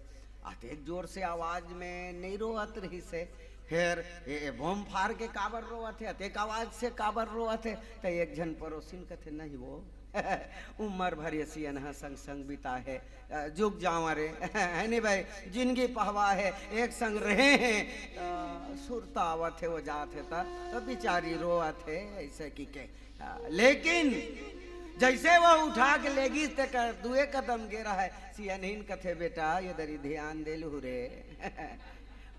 अतेक जोर से आवाज में नहीं रोवत रहिसे। फेर ए, ए बोम फार के काबर रोवत हे, अतेक आवाज से काबर रोवत हे? त एक झन पड़ोसिन कथे, नहीं वो, उम्र भर ये सियनहा संग संग बिता हे, अ, जुग जावा रे, है नहीं भाई, जिंदगी पहवा हे, एक संग रहे हैं, अ, सुरता आवत हे, वो जात हे त, त बिचारी रोवत हे, ऐसे की के। अ, लेकिन जैसे वो उठा के लेगिस, तेकर दुए कदम गे रहे, सियनहिन कथे, बेटा, ये दरी ध्यान दे लू रे।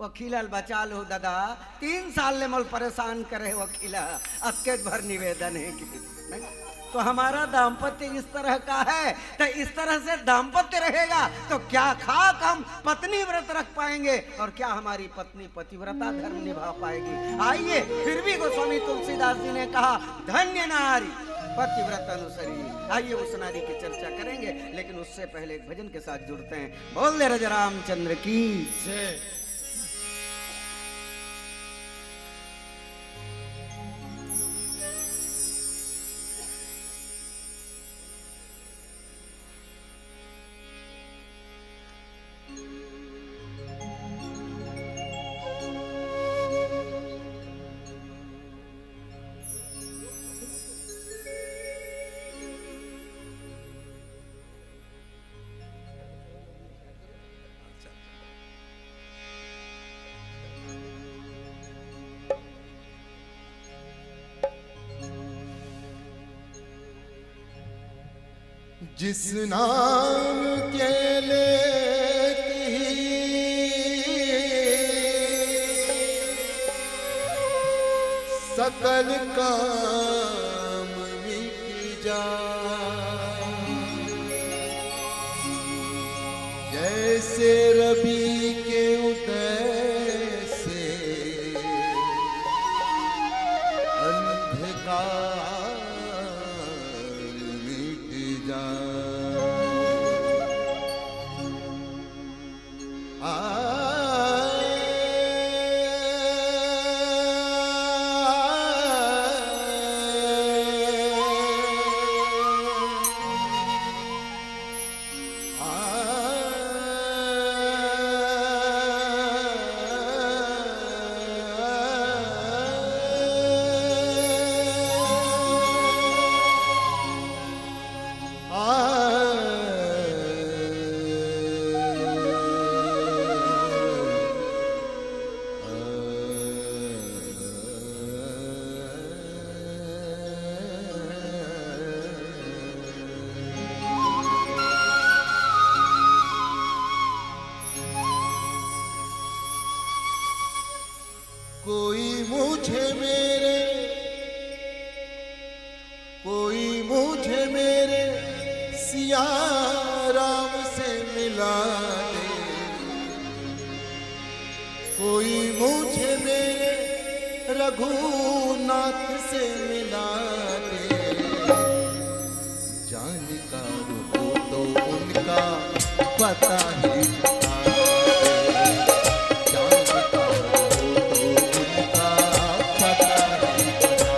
वो खिला ल बचा लू दादा, तीन साल ले मोल परेशान करे वो खिला, अतकेच भर निवेदन है कि नहीं? तो हमारा दाम्पत्य इस तरह का है, तो इस तरह से दाम्पत्य रहेगा तो क्या खाक हम पत्नी व्रत रख पाएंगे और क्या हमारी पत्नी पतिव्रता धर्म निभा पाएगी? आइए, फिर भी गोस्वामी तुलसीदास जी ने कहा, धन्य नारी पतिव्रत अनुसरी। आइए, उस नारी की चर्चा करेंगे, लेकिन उससे पहले एक भजन के साथ जुड़ते हैं। बोल दे राजा रामचंद्र की। जय। जिस नाम के लेते ही सकल काम मिट जाए, जैसे रवि के उदय से अंधकार मिट जाए। आ, आ, कोई मुझे मेरे, कोई मुझे मेरे सिया राम से मिला दे, कोई मुझे मेरे रघुनाथ से मिला दे। जानकार हो तो उनका पता ही बता दे। जानकार हो तो उनका पता ही बता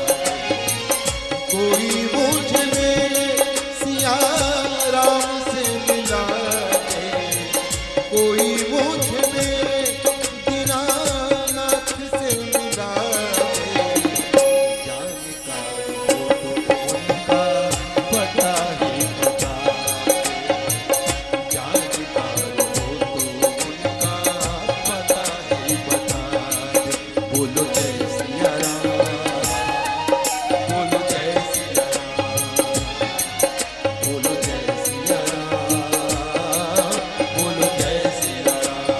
दे। कोई मुझे मेरे सिया राम से मिला दे, कोई मुझे मेरे दीनानाथ से मिला दे। जानकार हो तो उनका पता ही बता दे। जानकार हो तो उनका पता ही बता दे। बोलो जय सिया राम, बोलो जय सिया राम, बोलो जय सिया राम, बोलो जय सिया राम।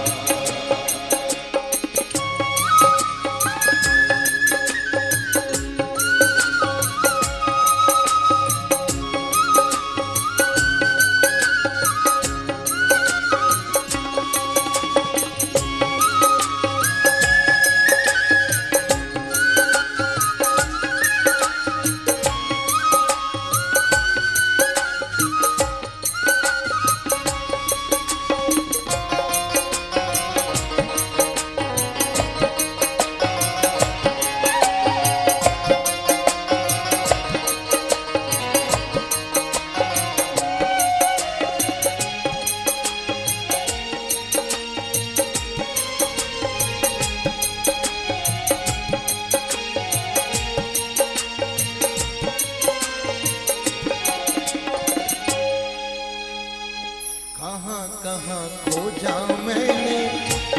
कहाँ कहाँ खोजा मैंने,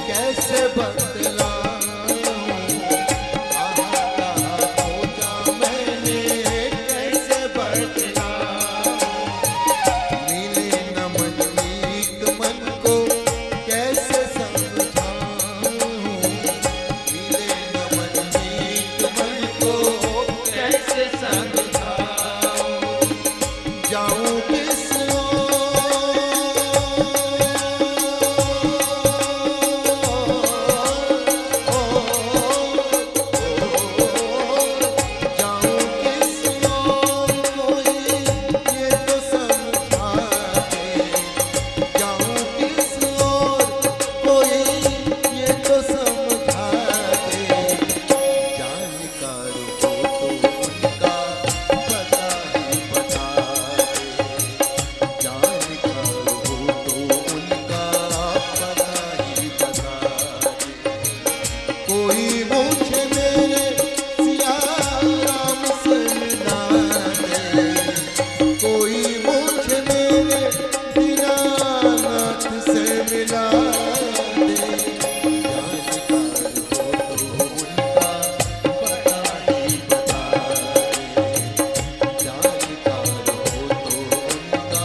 कैसे बतलाऊं? कहाँ कहाँ खोजा मैंने, कैसे बतलाऊं? मिले न मन मीत मन को, कैसे समझाऊं? मिले न मन मीत मन को, कैसे समझाऊं? जाऊं किस ओर? जाऊं किस ओर कोई ये तो समझा दे। जाऊं किस ओर कोई ये तो समझा दे। जानकार हो तो उनका पता ही बता दे। जानकार हो तो उनका पता ही बता दे। कोई मुझे मेरे सिया राम से मिला दे, कोई मुझे मेरे दीनानाथ से मिला दे। जानकार हो तो उनका पता ही बता दे। जानकार हो तो उनका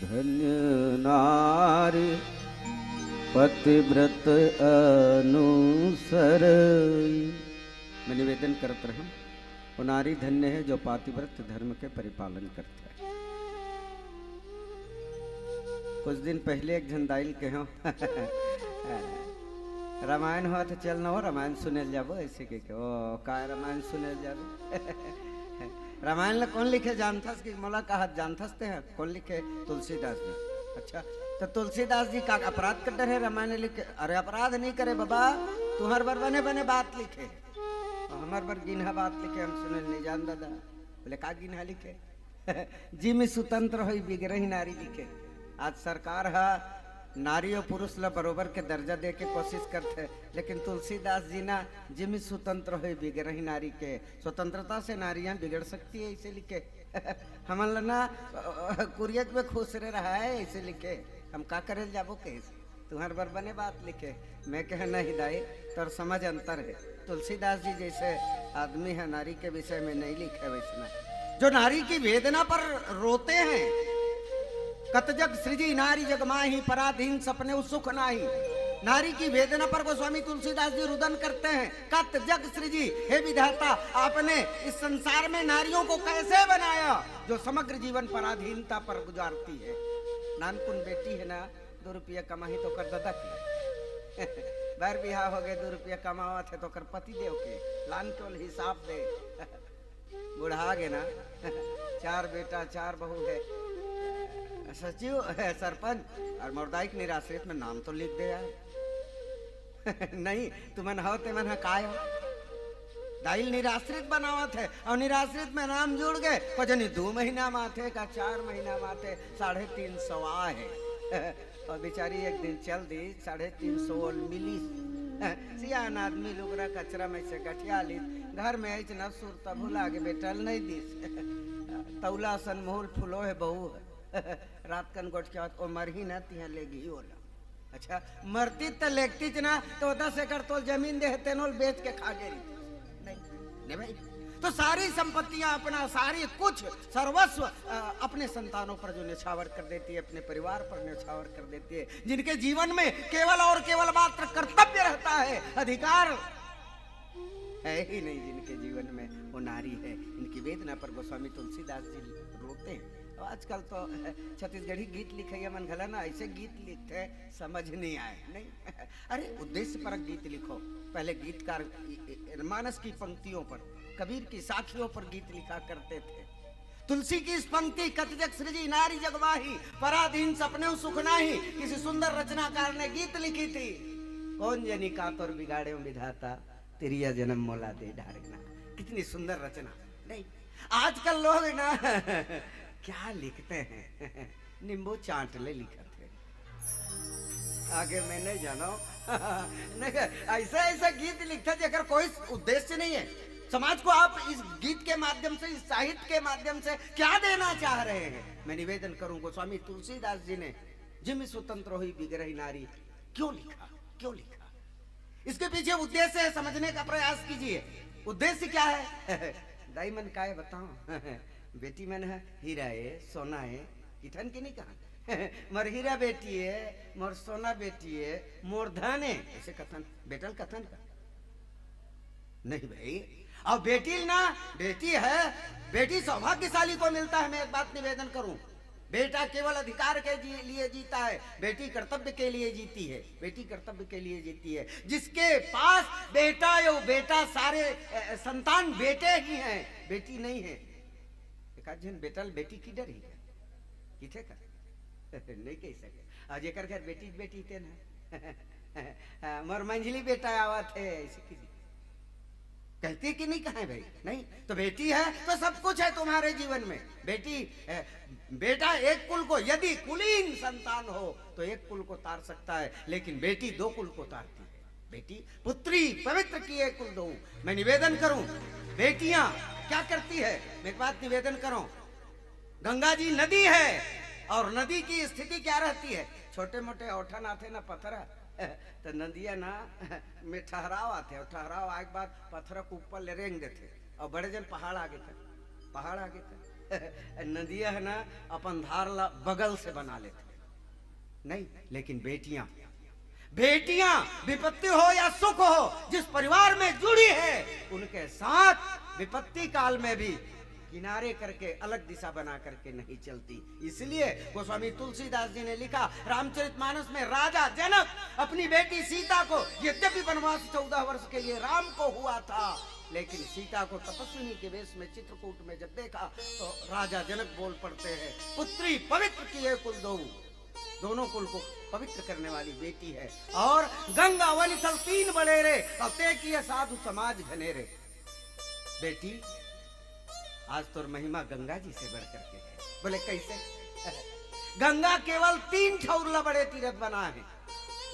धन्य नारी पतिव्रत अनुसरई। मैं निवेदन करत रहूं, वो नारी धन्य है जो पातिव्रत धर्म के परिपालन करते हैं। कुछ दिन पहले एक झन दाई ल कहेंव, "रामायण होवत हे, चल ना वो रामायण सुने ल जाबो," ऐसे कह के। "ओ, काय रामायण सुने ल जाबो?" रामायण ल कोन लिखे जानथस कि मोला कहत जानथस ते ह? कोन लिखे? तुलसीदास जी। अच्छा, तो तुलसीदास जी का अपराध कर डरे हे रामायण लिखे? अरे, अपराध नहीं करे बाबा, तुंहर बर बने बने बात लिखे, हमर बर गिन्हा बात लिखे, हम सुने ल नहीं जान दादा। बोले, "का गिन्हा लिखे?" "जिमि सुतंत्र होई बिगरही नारी" लिखे। आज सरकार ह नारी अउ पुरुष ल बरोबर के दर्जा दे के कोशिश करथे, लेकिन तुलसीदास जी ना "जिमि सुतंत्र होई बिगरही नारी" के, स्वतंत्रता से नारियां बिगड़ सकती है, इसे लिखे। हमन ल ना, अ, कुरियत में खुसरे रहा है, इसे लिखे। हम का करे ल जाबो कहिस? तुंहर बर बने बात लिखे। मैं कहे, "नहीं दाई, तोर समझ अंतर है। तुलसीदास जी जैसे आदमी ह नारी के विषय में नहीं लिखे वैसना।" जो नारी की वेदना पर रोते हैं, "कत जग सृजी नारी जग माही, पराधीन सपने सुख नाही।" नारी की वेदना पर गोस्वामी तुलसीदास जी रुदन करते हैं, "कत जग सृजी, हे विधाता, आपने इस संसार में नारियों को कैसे बनाया जो समग्र जीवन पराधीनता पर गुजारती है?" नानकुन बेटी है ना, दू रुपया कमाही तो ओकर ददा के। बर बिहाव हो गए, दू रुपया कमावत हे तो ओकर पति देव के। लान के ओला हिसाब दे। बुढ़ा गे ना। चार बेटा, चार बहू है। सचिव, सरपंच, अउ मोर दाई के निराश्रित में नाम तो लिख दे यार। नहीं, तुमन हव ते मन ह काय हो? दाई ल निराश्रित बनावत हे, अउ निराश्रित में नाम जुड़ गए, को जनी दू महीना म आथे, का चार महीना म आथे, साढ़े तीन सौ आए हे। अउ बेचारी एक दिन चल दी, साढ़े तीन सौ ओल मिलिस। सियान आदमी लुगरा कचरा में से गठिया लिस, घर में आइस न सुरता भुला गे, बेटा ल नहीं दिस। तौला सन मुँह ल फुलो हे बहू हे। रात कन गोठ के आवत, "ओ मरही ना, तिहा लेगही ओला।" अच्छा, मरती त लेगतीच ना, तो दस एकड़ तोल जमीन दे हे, तेनो ल बेच के खा गे रही। नहीं, नहीं भाई। तो सारी संपत्तियां अपना, सारी कुछ सर्वस्व, अ, अपने संतानों पर जो न्यौछावर कर देती है, अपने परिवार पर न्यौछावर कर देती है, जिनके जीवन में केवल और केवल मात्र कर्तव्य रहता है, अधिकार है ही नहीं जिनके जीवन में, वो नारी है। इनकी वेदना पर गोस्वामी तुलसीदास जी रोते हैं। अब आजकल तो छत्तीसगढ़ी गीत लिखइया मन घला ना ऐसे गीत लिखथे, समझ नहीं आए, नहीं? अरे, उद्देश्य परक गीत लिखो। पहले गीतकार इ-, इ-, मानस की पंक्तियों पर, कबीर की साखियों पर गीत लिखा करते थे। तुलसी की इस पंक्ति, "कत जग सृजी नारी जग माही, पराधीन सपने सुख नाही", किसी सुंदर रचनाकार ने गीत लिखी थी। "कौन जनी का तोर बिगाड़े विधाता, तिरिया जन्म मोला दे डारे ना।" कितनी सुंदर रचना। नहीं, आजकल लोग ना क्या लिखते हैं, नींबू चाट ले लिखत हे। आगे मैं नहीं जाना हूँ। नहीं, ऐसा, ऐसा गीत लिखता जेकर कोई उद्देश्य नहीं है। समाज को आप इस गीत के माध्यम से, इस साहित्य के माध्यम से क्या देना चाह रहे हैं? मैं निवेदन करूं, गोस्वामी तुलसीदास जी ने "जिमि सुतंत्र होई बिगरही नारी" क्यों लिखा, क्यों लिखा? इसके पीछे उद्देश्य है, समझने का प्रयास कीजिए। उद्देश्य क्या है? दाई मन काय बताओ। बेटी मन ह हीरा ए, सोना ए, किथन के नहीं कहा। मोर हीरा बेटी ए, मोर सोना बेटी ए, मोर धन ए, ऐसे कथन, बेटा ल कथन का? नहीं भाई। और बेटी ना, बेटी है, बेटी सौभाग्यशाली को मिलता है। मैं एक बात निवेदन करूं, बेटा केवल अधिकार के जी-, लिए जीता है, बेटी कर्तव्य के लिए जीती है, बेटी कर्तव्य के लिए जीती है। जिसके पास बेटा, यो बेटा, सारे, अ, संतान बेटे ही हैं, बेटी नहीं है। एक आध झन बेटा ल बेटी की डर ही क्या? किथे का? नहीं कह सके। और जेकर घर बेटी, बेटी ते ना। हाँ, मोर मंझली बेटा आवत है, ऐसे किसी कहती कि नहीं कहे भाई? नहीं, तो बेटी है तो सब कुछ है तुम्हारे जीवन में। बेटी, अ, बेटा एक कुल को, यदि कुलीन संतान हो तो एक कुल को तार सकता है, लेकिन बेटी दो कुल को तारती है। बेटी पुत्री पवित्र किए कुल दो। मैं निवेदन करूं, बेटियां क्या करती है, मैं एक बात निवेदन करूं, गंगा जी नदी है और नदी की स्थिति क्या रहती है? छोटे मोटे औठन आथे ना पत्थर, तो नदिया ना में ठहराव आथे और ठहराव आए के बाद पत्थर के ऊपर ले रेंग देथे और बड़े जन पहाड़ आगे तक, पहाड़ आगे तक। नदिया है ना, अपन धार ला बगल से बना लेथे। नहीं, लेकिन बेटियां, बेटियां, विपत्ति हो या सुख हो, जिस परिवार में जुड़ी है, उनके साथ विपत्ति काल में भी किनारे करके, अलग दिशा बना करके नहीं चलती। इसलिए गोस्वामी तुलसीदास जी ने लिखा, रामचरितमानस में, राजा जनक अपनी बेटी सीता को, यद्यपि वनवास चौदह वर्ष के लिए राम को हुआ था, लेकिन सीता को तपस्विनी के वेश में चित्रकूट में जब देखा, तो राजा जनक बोल पड़ते हैं, पुत्री पवित्र किए कुल दो, दोनों कुल को पवित्र करने वाली बेटी है। और गंगा वनिथल तीन बड़े रे, और ते किए साधु समाज घने रे। बेटी, आज तोर महिमा गंगा जी से बढ़ करके है। बोले, कैसे? गंगा केवल तीन ठौर ला बड़े तीरथ बना है।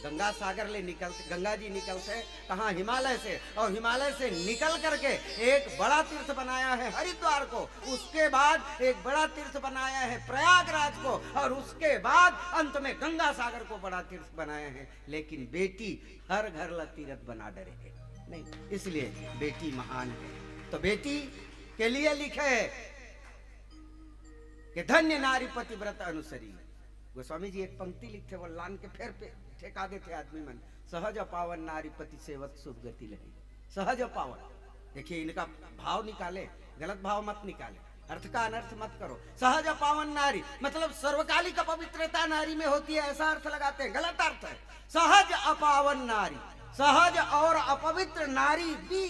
गंगा सागर ले निकलते, गंगा जी निकलते कहाँ? हिमालय से। और हिमालय से निकल करके एक बड़ा तीर्थ बनाया है हरिद्वार को, उसके बाद एक बड़ा तीर्थ बनाया है प्रयागराज को, और उसके बाद अंत में गंगा सागर को बड़ा तीर्थ बनाया है। लेकिन बेटी हर घर ला तीरथ बना डरे है, नहीं, इसलिए बेटी महान है। तो बेटी के लिए लिखे है कि धन्य नारी पतिव्रत अनुसरी। गोस्वामी जी एक पंक्ति लिखथे, वो लान के फेर पे ठेका देथे आदमी मन, सहज अपावन नारी पति सेवत शुभ गति लही। सहज अपावन, देखिए, इनका भाव निकाले, गलत भाव मत निकाले, अर्थ का अनर्थ मत करो। सहज अपावन नारी मतलब सर्वकालिक अपवित्रता नारी में होती है, ऐसा अर्थ लगाते हैं, गलत अर्थ है। सहज अपावन नारी, सहज और अपवित्र नारी भी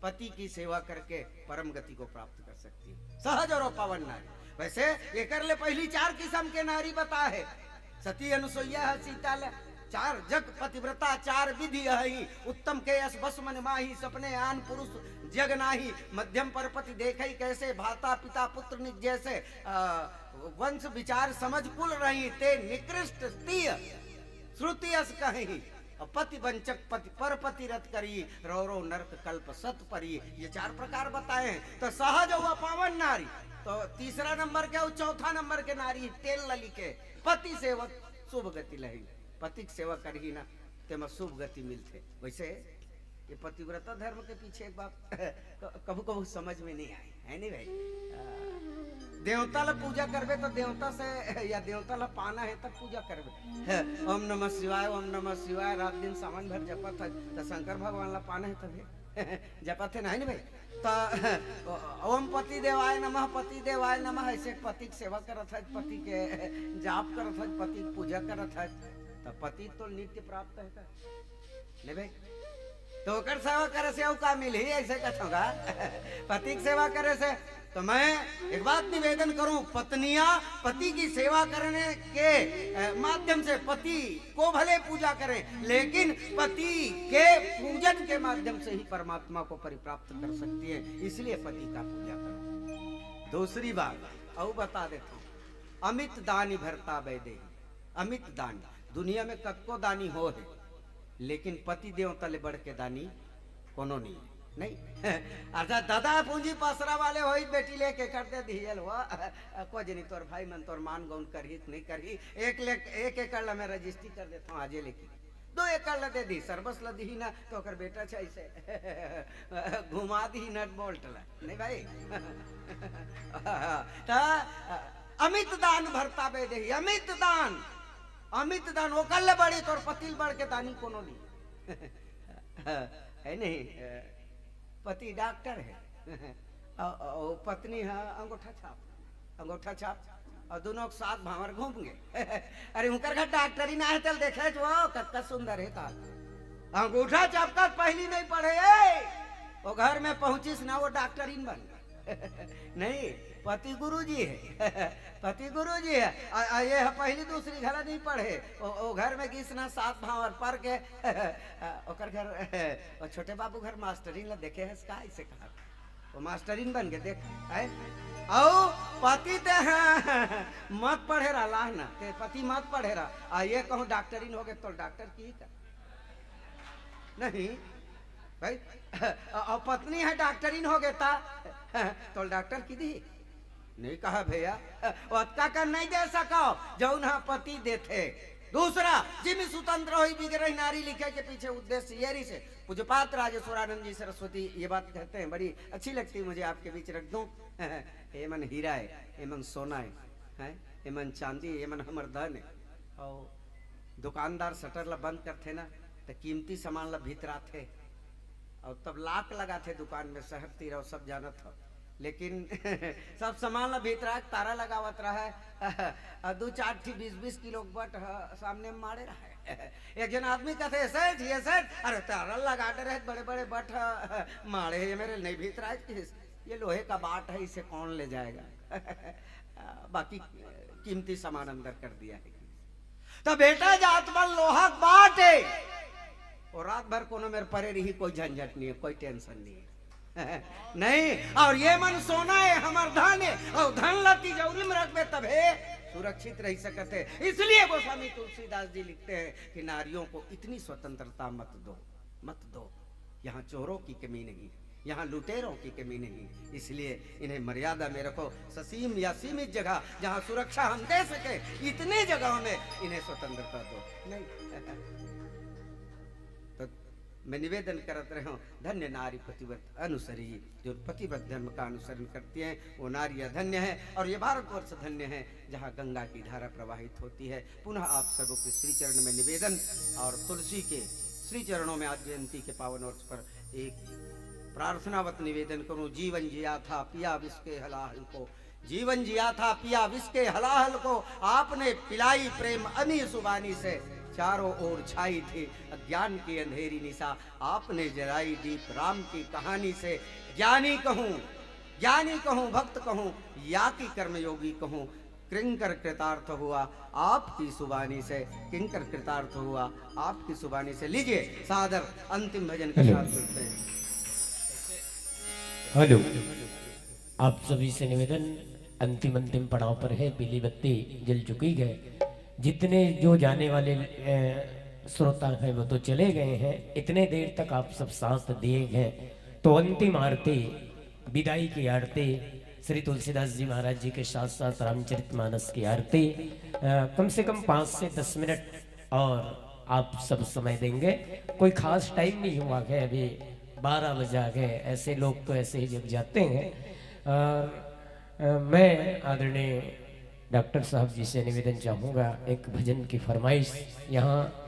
पति की सेवा करके परम गति को प्राप्त कर सकती है, सहज और अपावन नारी। वैसे एकर ले पहली चार किस्म के नारी बता है, सती अनुसुईया है, सीता ले, चार जग पतिव्रता, चार विधि अही, उत्तम के यश बस मन माही, सपने आन पुरुष जग नाही, मध्यम पर पति देखई कैसे, भाता पिता पुत्र निज जैसे, अ, वंश विचार समझ कुल रही, ते निकृष्ट स्त्रीय श्रुति अस कही, और पति वंचक पति पर पति रत करी, रौ रौ नरक कल्प सत परी। ये चार प्रकार बताए हैं। तो सहज हुआ पावन नारी, तो तीसरा नंबर के, और चौथा नंबर के नारी तेल लली के, पति सेवत शुभ गति लही। पति के सेवा करही ना, तेमा शुभ गति मिलथे। वैसे ये पतिव्रता धर्म के पीछे एक बात क-, कभू कभू समझ में नहीं आई, है नहीं भाई? आ, देवता ला पूजा करबे तो देवता से या देवता ला पाना है तब पूजा करबे। है, ओम नमः शिवाय, ओम नमः शिवाय, रात दिन सावन भर जपत है तो शंकर भगवान ला पाना है तब है। जपत है नहीं भाई? तो ओम पति देवाय नमः, पति देवाय नमः, ऐसे पति के सेवा करत है, पति के जाप करत है, पति के पूजा करत है, तो पति तो नित्य प्राप्त है का? ले भाई, तो ओकर सेवा करे से अउ का मिलही, ऐसे कथों का? पति के सेवा करे से। तो मैं एक बात निवेदन करूं, पत्नियां पति की सेवा करने के, अ, माध्यम से पति को भले पूजा करें, लेकिन पति के पूजन के माध्यम से ही परमात्मा को परिप्राप्त कर सकती है। इसलिए पति का पूजा करो। दूसरी बात अउ बता देता हूं, अमित दानी भरता वैदेही। अमित दानी, दुनिया में कतको दानी हो है, लेकिन पति देवता ले बढ़ के दानी कोनो नहीं है, नहीं। अच्छा, दादा पूंजी पसरा वाले होई, बेटी ले एक एकड़ दे दिहल हो, को जनी तोर भाई मन तोर मान गौन करही कि नहीं करही, एक ले, एक एकड़ ला मैं रजिस्ट्री कर देता हूँ आजे लेके। दो एकड़ ला दे दी, सरबस ला दी ना, तो ओकर बेटा छै ऐसे घुमा दी नट बोल्ट ला, नहीं भाई? त अमित दान भरता वैदेही, अमित दान, अमित दान, ओकर ले बड़ी तोर पति ले बढ़ के दानी कोनो नहीं। है नहीं? पति डॉक्टर है, अ, अ, पत्नी है अंगूठा छाप, अंगूठा छाप, और दोनों के साथ भांवर घूम गए। अरे, उनकर घर डॉक्टरी ना है, तेल देखे जो वो कतका सुंदर है का। अंगूठा छाप का पहली नहीं पढ़े, ए! वो घर में पहुंचिस ना, वो डॉक्टरीन बन गए। नहीं, पति गुरु जी है। पति गुरु जी है। आ, आ, ये है पहली दूसरी घला नहीं पढ़े। ओ, ओ घर में गिस ना सात भांवर पढ़ के, आ, ओकर घर, ओ छोटे बाबू घर मास्टरीन ला देखे हस का, ऐसे कहा। वो मास्टरीन बन के देख, है? औ पति ते, हाँ, मत पढ़े रहा, लाह ना, ते पति मत पढ़े रहा। आ, ये कहूँ डॉक्टरीन हो गए, तो डॉक्टर की का? नहीं, भाई, और पत्नी है डॉक्टरीन हो गए ता, तो डॉक्टर की दी? नहीं कहा भैया, ओतका का नहीं दे सको, जौन हा पति देथे। दूसरा, जिमि सुतंत्र होई बिगरही नारी लिखे के पीछे उद्देश्य ये रहिसे। पूज्यपाद राजेश्वरानंद जी सरस्वती ये बात कहते हैं, बड़ी अच्छी लगती है मुझे, आपके बीच रख दूं। एमन हीरा है, एमन सोना है, हैं? एमन चांदी है, एमन हमर धन है। और दुकानदार शटर ला बंद करथे ना, त कीमती सामान ला भीतराथे, और तब लाक लगाथे दुकान में, शहर तीर, और सब जानत हो। लेकिन सब सामान ला भीतरा के तारा लगावत रहा है। और दू चार ठी बीस बीस किलो के बट ह, सामने में माड़े रहा है। एक जन आदमी कहथे, "सेठ, ये सेठ, अरे तारा लगा डरे है, बड़े बड़े बट ह, माड़े है, ये मेरे नहीं भीतरा के, ये लोहे का बाट है, इसे कौन ले जाएगा?" बाकी कीमती सामान अंदर कर दिया है। तो बेटा, जात बर लोहा के बाट है, और रात भर कोनो मेर परे रही, कोई झंझट नहीं है, कोई टेंशन नहीं है। नहीं, और ये मन सोना है, हमर धन है, और धन ला तिजौरी में रखबे तभे सुरक्षित रह सकत है। इसलिए गोस्वामी तुलसीदास जी लिखते हैं कि नारियों को इतनी स्वतंत्रता मत दो, मत दो। यहाँ चोरों की कमी नहीं, यहाँ लुटेरों की कमी नहीं, इसलिए इन्हें मर्यादा में रखो। ससीम या सीमित जगह, जहाँ सुरक्षा हम दे सके, इतनी जगहों में इन्हें स्वतंत्रता दो। नहीं। तो मैं निवेदन करत रहे हूँ, धन्य नारी पतिव्रत अनुसरी, जो पतिव्रत धर्म का अनुसरण करती हैं, वो नारियाँ धन्य है। और ये भारतवर्ष धन्य है, जहाँ गंगा की धारा प्रवाहित होती है। पुनः आप सबों के श्री चरण में निवेदन और तुलसी के श्री चरणों में आज जयंती के पावन वर्ष पर एक प्रार्थनावत निवेदन करूं। जीवन जिया था पिया विष के हलाहल को, जीवन जिया था पिया विष के हलाहल को, आपने पिलाई प्रेम अमी सुबानी से। चारों ओर छाई थी अज्ञान की अंधेरी निशा, आपने जलाई दीप राम की कहानी से। ज्ञानी कहूँ, ज्ञानी कहूँ, भक्त कहूँ, या कि कर्मयोगी कहूँ, किंकर कृतार्थ हुआ आपकी सुबानी से, किंकर कृतार्थ हुआ आपकी सुबानी से। लीजिए, सादर अंतिम भजन के हेलो। साथ सुनते हैं। हेलो, आप सभी से निवेदन, अंतिम, अंतिम पड़ाव पर है, पीली बत्ती जल चुकी है। जितने जो जाने वाले, अ, श्रोता हैं, वो तो चले गए हैं। इतने देर तक आप सब साथ दिए हैं, तो अंतिम आरती, विदाई की आरती, श्री तुलसीदास जी महाराज जी के साथ साथ रामचरितमानस की आरती, अ, कम से कम पाँच से दस मिनट और आप सब समय देंगे। कोई खास टाइम नहीं हुआ है, अभी बारह बजा गए, ऐसे लोग तो ऐसे ही जग जाते हैं। और, अ, मैं आदरणीय डॉक्टर साहब जी से निवेदन चाहूँगा, एक भजन की फरमाइश। यहाँ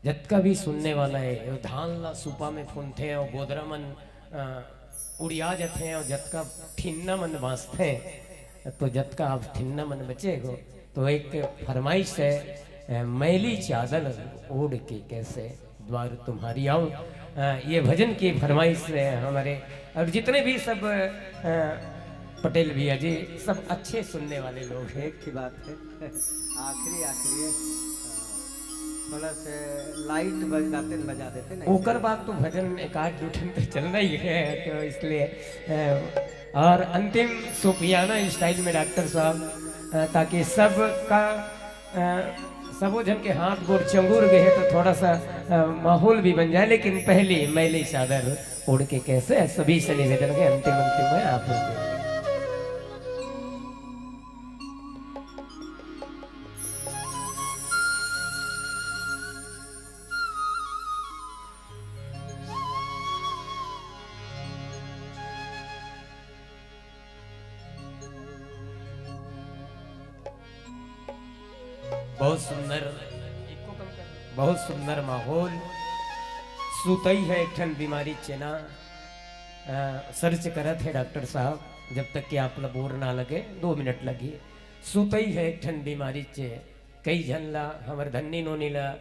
जतका भी सुनने वाला है, यो धान ला सूपा में फुनथे और बोदरा मन, अ, उड़िया जथे और जतका ठिन्ना मन बाँचथे, तो जतका आप ठिन्ना मन बचे हो, तो एक फरमाइश है, अ, मैली चादर ओढ़ के कैसे द्वार तुम्हारी आऊं। अ, ये भजन की फरमाइश है हमारे, और जितने भी सब, अ, पटेल भैया जी, सब अच्छे सुनने वाले लोग हैं। एक ही बात है, आखिरी, आखिरी है। थोड़ा से लाइट बजाते न बजा देते ना, ओकर बाद तो भजन एक आध दो ठन तो चलना ही है, तो इसलिए, अ, और अंतिम सूफियाना स्टाइल में डॉक्टर साहब, अ, ताकि सबका, अ, सबो झन के हाथ गोड़ चंगुर गए हैं, तो थोड़ा सा, अ, माहौल भी बन जाए, लेकिन पहले मैली चादर ओढ़ के कैसे, सभी से निवेदन के अंतिम, अंतिम है आप लोग। बहुत सुंदर, बहुत सुंदर माहौल। सुतई है एक ठन बीमारी चेना, अ, सर्च करत है डॉक्टर साहब, जब तक कि आप ला बोर ना लगे, दो मिनट लगी। सुतई है एक ठन बीमारी चे, कई झन ला, हमर धन्नी नोनी ला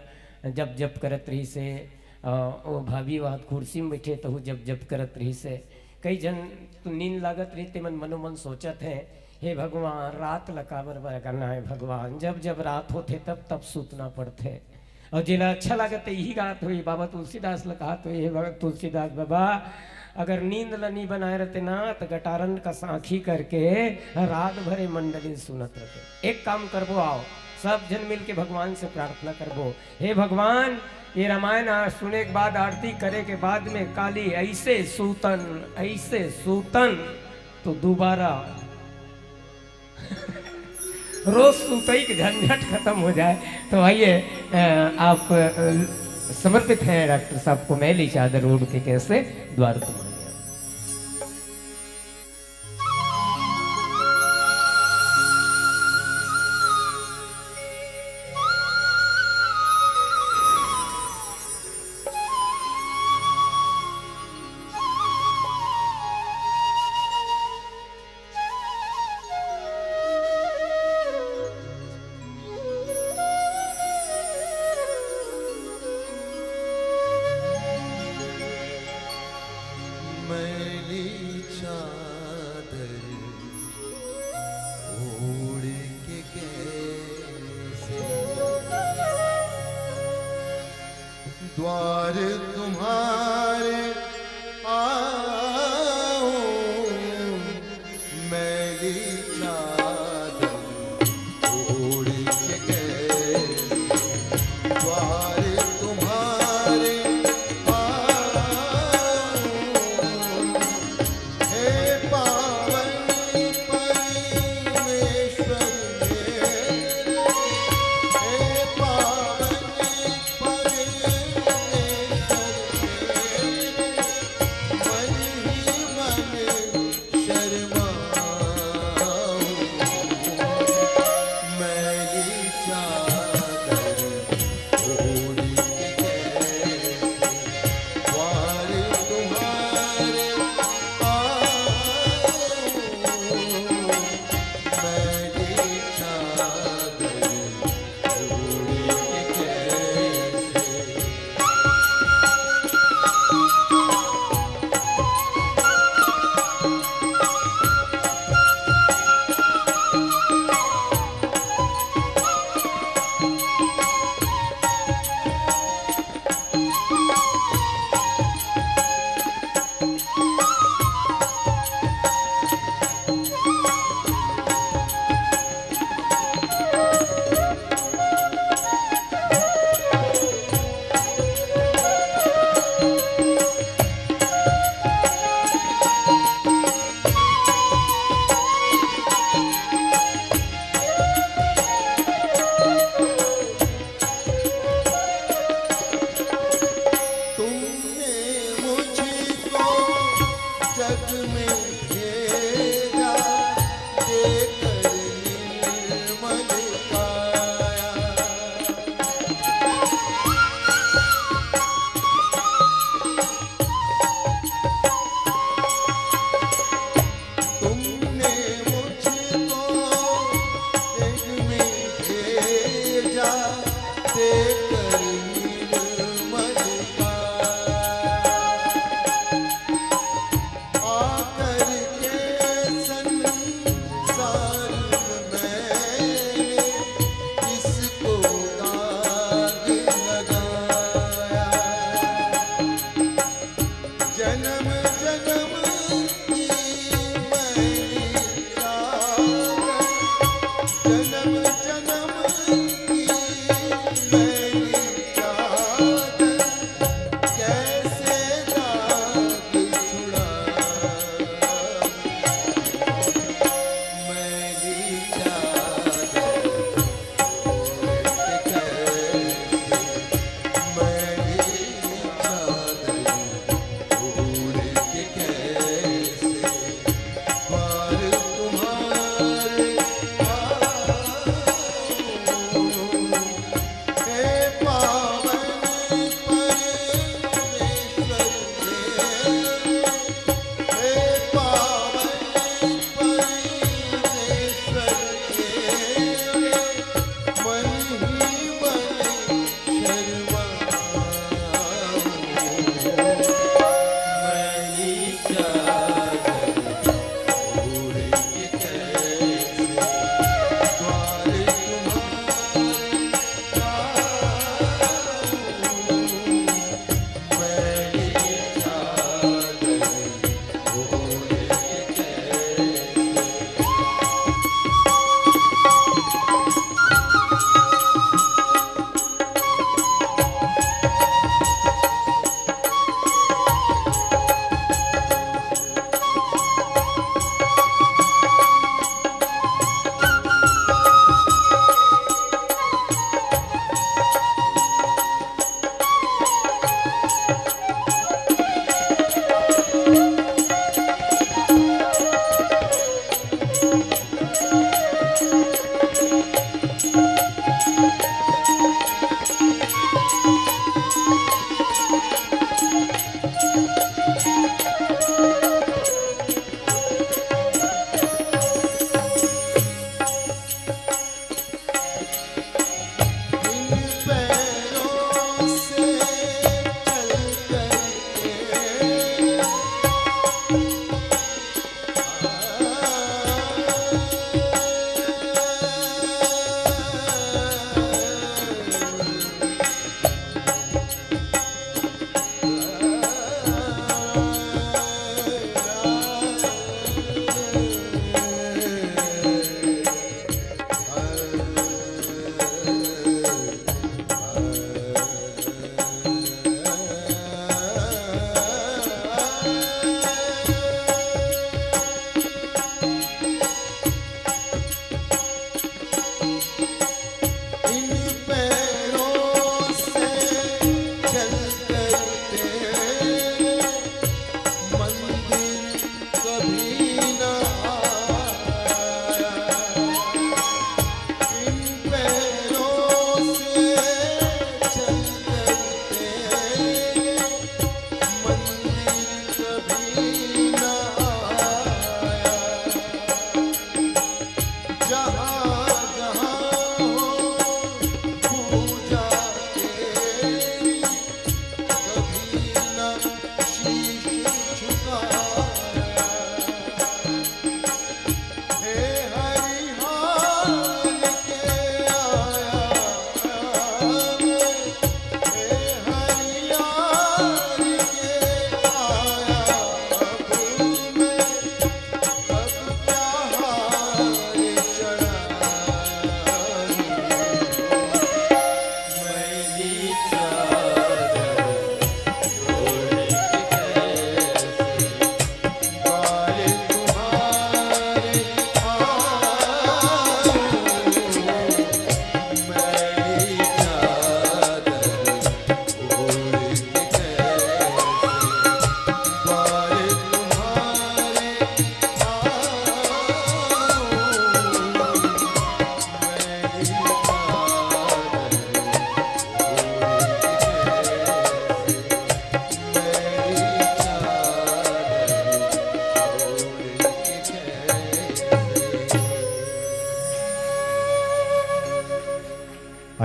जब जब करत रहिस हे, अ, ओ भाभी वहाँ कुर्सी में बैठे तहु जब जब करत रहिस हे। कई झन तो नींद लागत रही, ते मन मनोमन सोचत हैं, "हे भगवान, रात ला काबर बर करना है भगवान, जब जब रात होथे तब तब सूतना पड़थे।" और जेला अच्छा लागत हे, यही गात हुई, बाबा तुलसीदास ला कहा तो ये भगत तुलसीदास बाबा, अगर नींद ला नी बनाए रहते ना, तो गटारन का सांखी करके रात भरे मंडली सुनत रहते। एक काम करबो, आओ, सब झन मिल के भगवान से प्रार्थना करबो, "हे भगवान, ये रामायण आ-, सुने के बाद, आरती करे के बाद में काली ऐसे सूतन, ऐसे सूतन, तो दोबारा रोज सुतई के झंझट खत्म हो जाए। तो आइए, अ, आप, अ, समर्पित हैं डॉक्टर साहब को, मैली चादर ओढ़ के कैसे द्वार तुम्हारे। मैली चादर ओढ़ के कैसे द्वार तुम्हारे आऊं, मैली चादर ओढ़ के कैसे द्वार तुम्हारे आऊं। हे पावन परमेश्वर मेरे, हे पावन परमेश्वर मेरे, मन ही मन शर्माऊं। मैली चादर ओढ़ के कैसे द्वार तुम्हारे आऊं, मैली चादर ओढ़ के कैसे। तुमने मुझको जग में भेजा, देकर निर्मल काया। तुमने मुझको जग में भेजा, देकर निर्मल काया। आप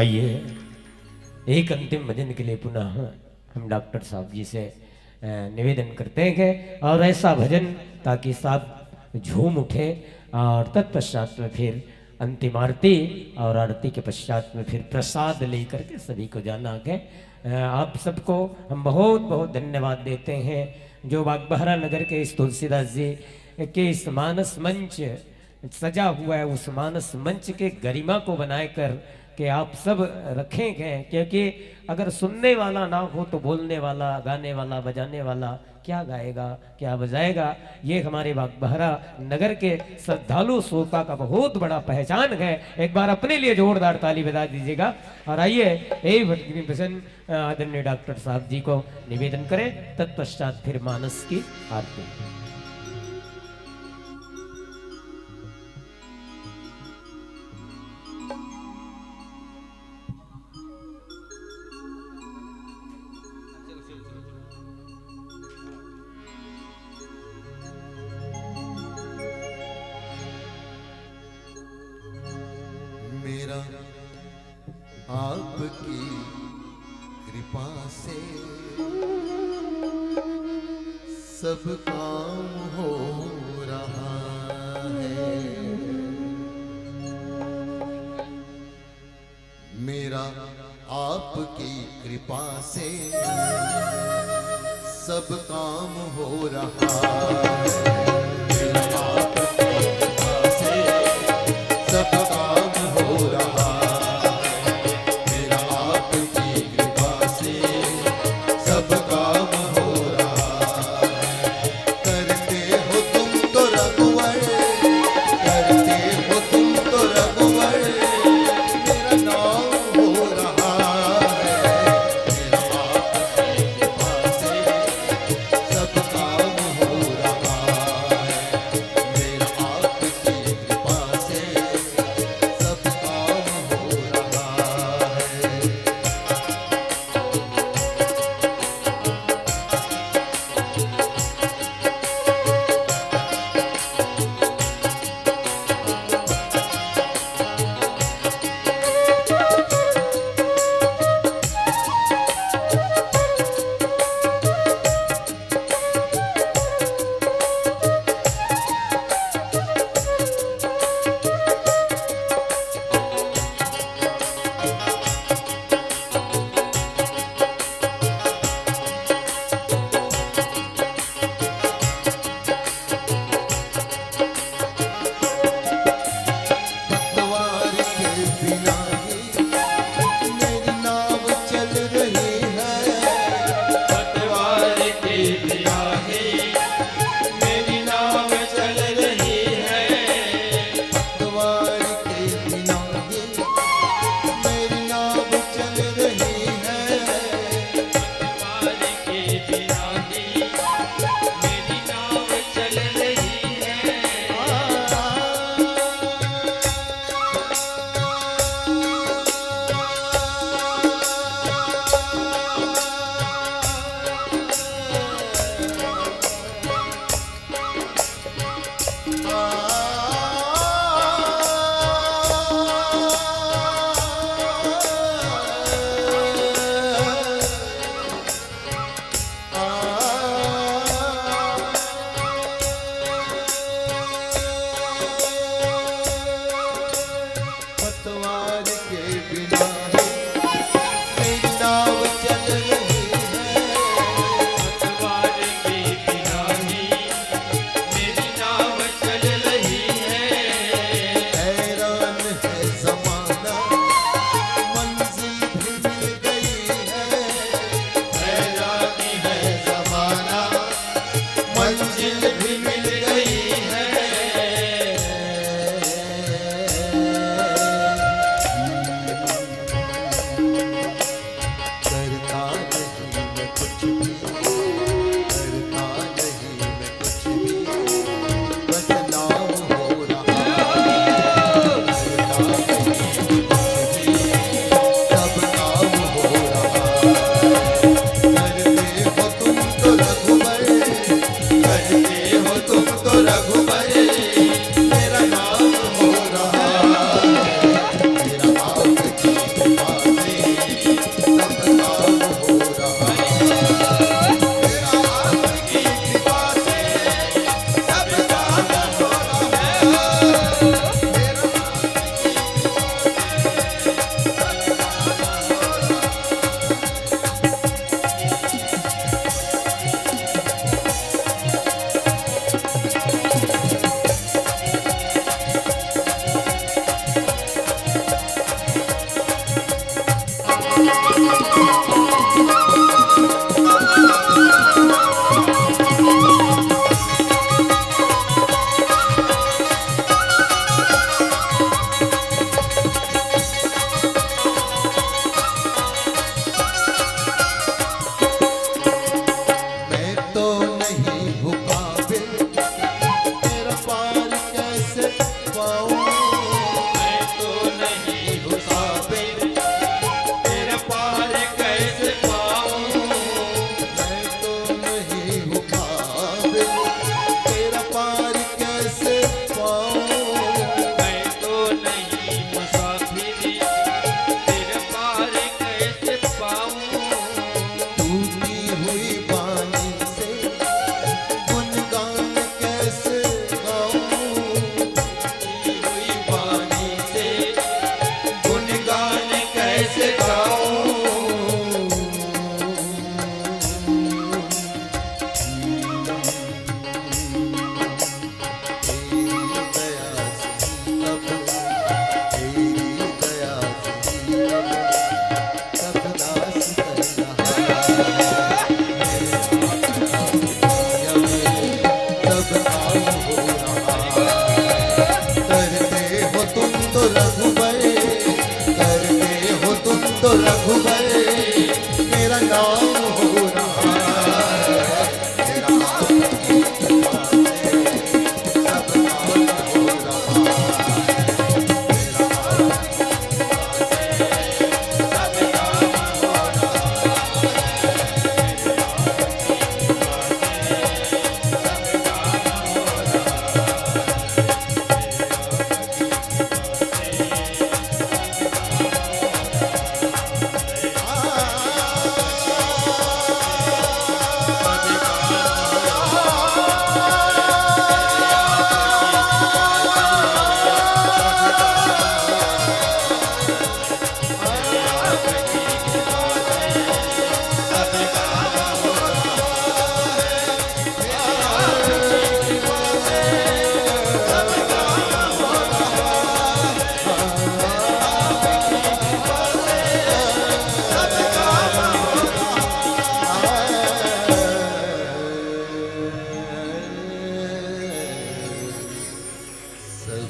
आइए, एक अंतिम भजन के लिए पुनः हम डॉक्टर साहब जी से, अ, निवेदन करते हैं और ऐसा भजन ताकि सब झूम उठे और तत्पश्चात में फिर अंतिम आरती और आरती के पश्चात में फिर प्रसाद लेकर के सभी को जाना है। अ, आप सबको हम बहुत बहुत धन्यवाद देते हैं जो बागबहरा नगर के इस तुलसीदास जी के इस मानस मंच सजा हुआ है, उस मानस मंच के गरिमा को बनाए कर के आप सब रखे गए, क्योंकि अगर सुनने वाला ना हो तो बोलने वाला, गाने वाला, बजाने वाला क्या गाएगा, क्या बजाएगा? ये हमारे बागबहरा नगर के श्रद्धालु श्रोता का बहुत बड़ा पहचान है। एक बार अपने लिए जोरदार ताली बजा दीजिएगा। और आइए, ए भजन, आदरणीय डॉक्टर साहब जी को निवेदन करें, तत्पश्चात फिर मानस की आरती। मेरा आपकी कृपा से सब काम हो रहा है। मेरा आपकी कृपा से सब काम हो रहा है। मेरा आपकी कृपा से सब काम हो रहा है। मेरा आपकी कृपा से सब काम हो रहा है। करते हो तुम तो रघुवर, करते हो तुम तो रघुवर, मेरा नाम हो रहा है। मेरा आपकी कृपा से सब काम हो रहा है। मेरा आपकी कृपा से सब काम हो रहा है। पतवार के बिना ही मेरी नाव चल रही है। पतवार के बिना ही मेरी नाव चल रही है। पतवार के बिना ही मेरी नाव चल रही है। पतवार के बिना ही मेरी नाव चल रही है। पतवार के बिना ही मेरी नाव चल रही है। पतवार के बिना ही मेरी नाव चल रही है। हैरान है जमाना, मंजिल भी मिल गई है। हैरान है जमाना, मंजिल भी मिल गई है। करता नहीं मैं कुछ भी, करता नहीं मैं कुछ भी, बदनाम हो रहा है। करता नहीं मैं कुछ भी, सब काम हो रहा है। करते हो तुम तो रघुवर, करते हो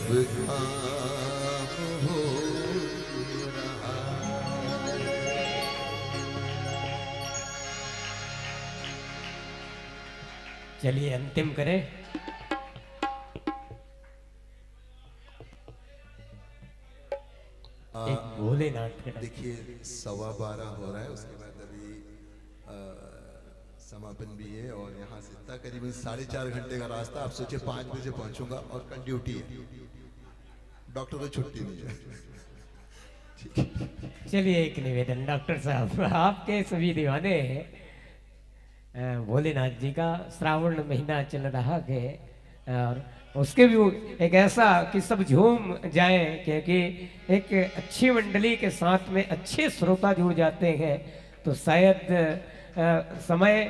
काम हो रहा। चलिए, अंतिम करें। आ, एक भोलेनाथ के। देखिए, सवा बारह हो रहा है, उसके बाद अभी, आ, समापन भी है और यहाँ से इतना करीबन साढ़े चार घंटे का रास्ता। आप सोचिए, पाँच बजे पहुँचूंगा और कल ड्यूटी है, डॉक्टर को छुट्टी नहीं है। ठीक है। चलिए, एक निवेदन डॉक्टर साहब, आपके सभी दीवाने हैं, अ, भोलेनाथ जी का। श्रावण महीना चल रहा है और उसके भी एक ऐसा कि सब झूम जाए, क्योंकि एक अच्छी मंडली के साथ में अच्छे श्रोता जुड़ जाते हैं तो शायद, अ, समय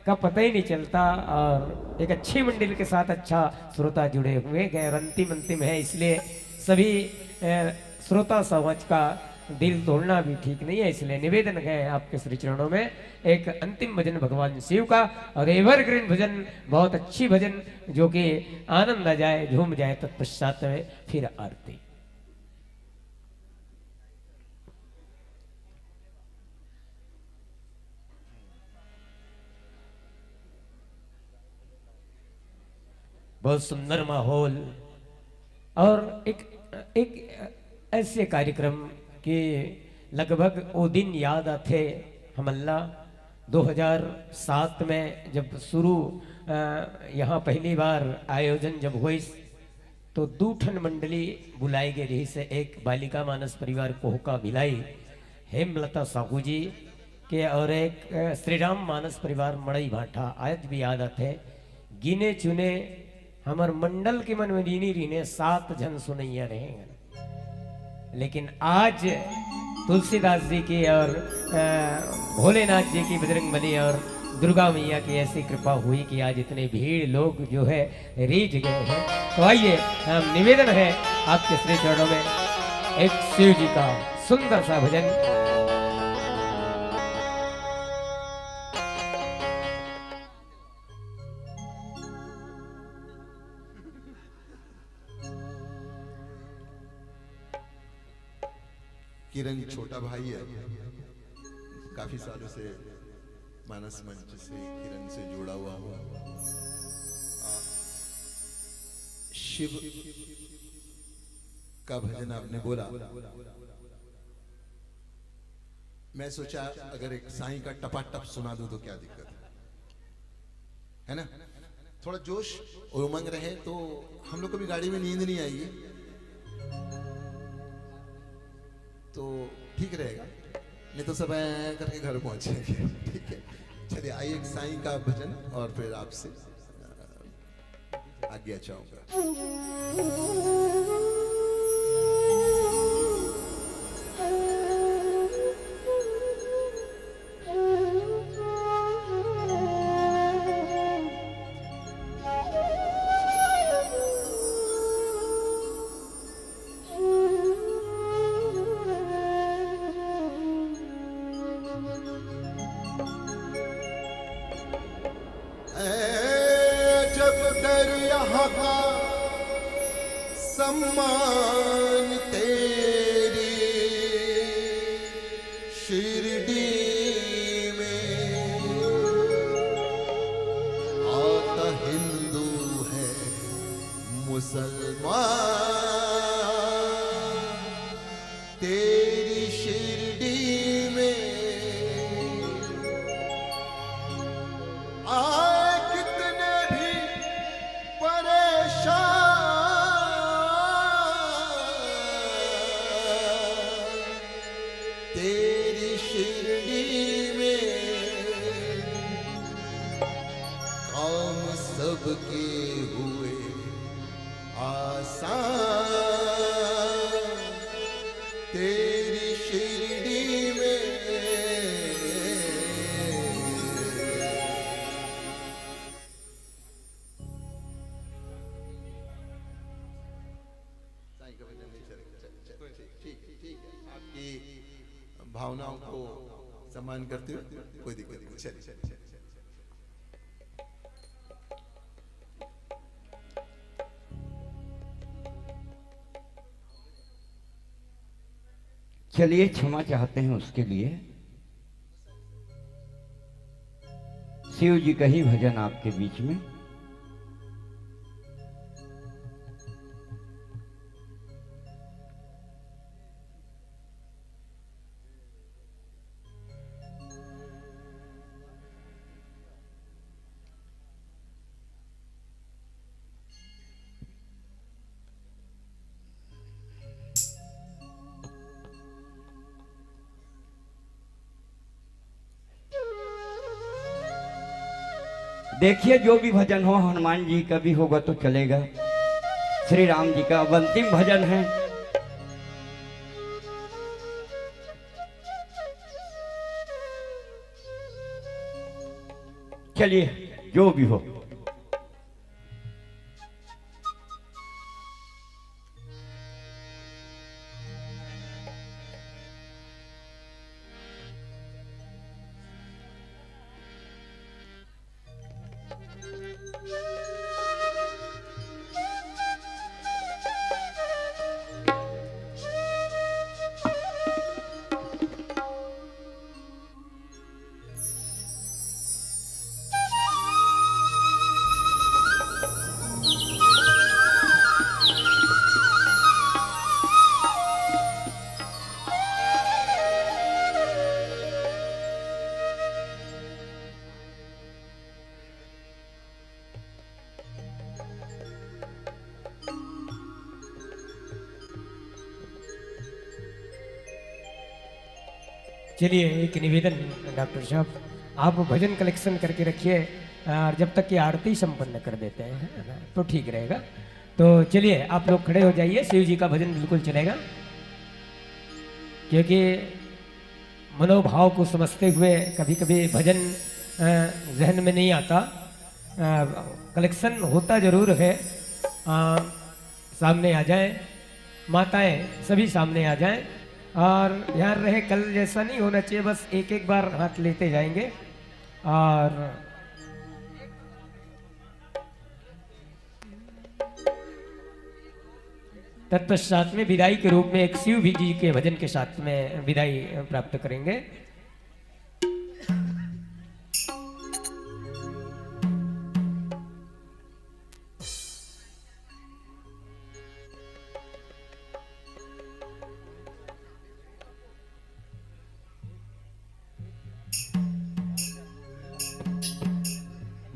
का पता ही नहीं चलता और एक अच्छी मंडली के साथ अच्छा श्रोता जुड़े हुए हैं। और अंतिम अंतिम है, इसलिए सभी, अ, श्रोता समाज का दिल तोड़ना भी ठीक नहीं है, इसलिए निवेदन है आपके श्री चरणों में एक अंतिम भजन भगवान शिव का और एवरग्रीन भजन, बहुत अच्छी भजन जो कि आनंद आ जाए, झूम जाए। तत्पश्चात में फिर आरती। बहुत सुंदर माहौल और एक, एक ऐसे कार्यक्रम के लगभग वो दिन याद आथे हमन ला, दो हज़ार सात में जब शुरू, अ, यहाँ पहली बार आयोजन जब होइस, तो दू ठन मंडली बुलाए गे रहिस, एक बालिका मानस परिवार कोहका भिलाई, हेमलता साहू जी के, और एक, अ, श्री राम मानस परिवार मड़ई भाठा। आज भी याद आथे, गिने चुने हमर मंडल के मन में नी रहिने, सात झन सुनैया रहे। लेकिन आज तुलसीदास जी की और, अ, भोलेनाथ जी की, बजरंग बली और दुर्गा मैया की ऐसी कृपा हुई कि आज इतने भीड़ लोग जो है रीझ गए हैं। तो आइए, हम निवेदन है आपके श्री चरणों में एक शिव जी का सुंदर सा भजन। किरण छोटा भाई है, काफी सालों से मानस मंच से किरण से जुड़ा हुआ हूँ। आ, शिव का भजन आपने बोला, मैं सोचा अगर एक साईं का टपाटप सुना दूं तो क्या दिक्कत है, है ना? थोड़ा जोश और उमंग रहे तो हम लोग को भी गाड़ी में नींद नहीं आएगी, तो ठीक रहेगा, नहीं तो सब ऐ करके घर पहुंचेंगे। ठीक है, चलिए, आइए, एक साईं का भजन और फिर आपसे आज्ञा चाहूंगा। ऐ जब दर यहाँ का सम्मान तेरी शिरडी में आता हिंदू है मुसलमान तेरी शिरडी में आए कितने भी परेशान तेरी शिरडी में काम सबके हुए आसान तेरी शिरडी में। साईं का भजन नहीं चलेगा। चल, चल, ठीक, ठीक, ठीक है। आपकी भावनाओं को सम्मान करते हुए कोई दिक्कत नहीं। चलिए, चलिए, चलिए, चलिए। चलिए, क्षमा चाहते हैं उसके लिए। शिव जी का ही भजन आपके बीच में। देखिए, जो भी भजन हो, हनुमान जी का भी होगा तो चलेगा, श्री राम जी का। अब अंतिम भजन है। चलिए, जो भी हो। चलिए, एक निवेदन डॉक्टर साहब, आप भजन कलेक्शन करके रखिए और जब तक कि आरती संपन्न कर देते हैं, है ना, तो ठीक रहेगा। तो चलिए, आप लोग खड़े हो जाइए, शिव जी का भजन बिल्कुल चलेगा, क्योंकि मनोभाव को समझते हुए कभी-कभी भजन, अ, जहन में नहीं आता। अ, कलेक्शन होता जरूर है। अ, सामने आ जाएं, माताएं सभी सामने आ जाएं। और ध्यान रहे, कल जैसा नहीं होना चाहिए, बस एक एक बार हाथ लेते जाएंगे। और तत्पश्चात में विदाई के रूप में एक शिव भी जी के भजन के साथ में विदाई प्राप्त करेंगे।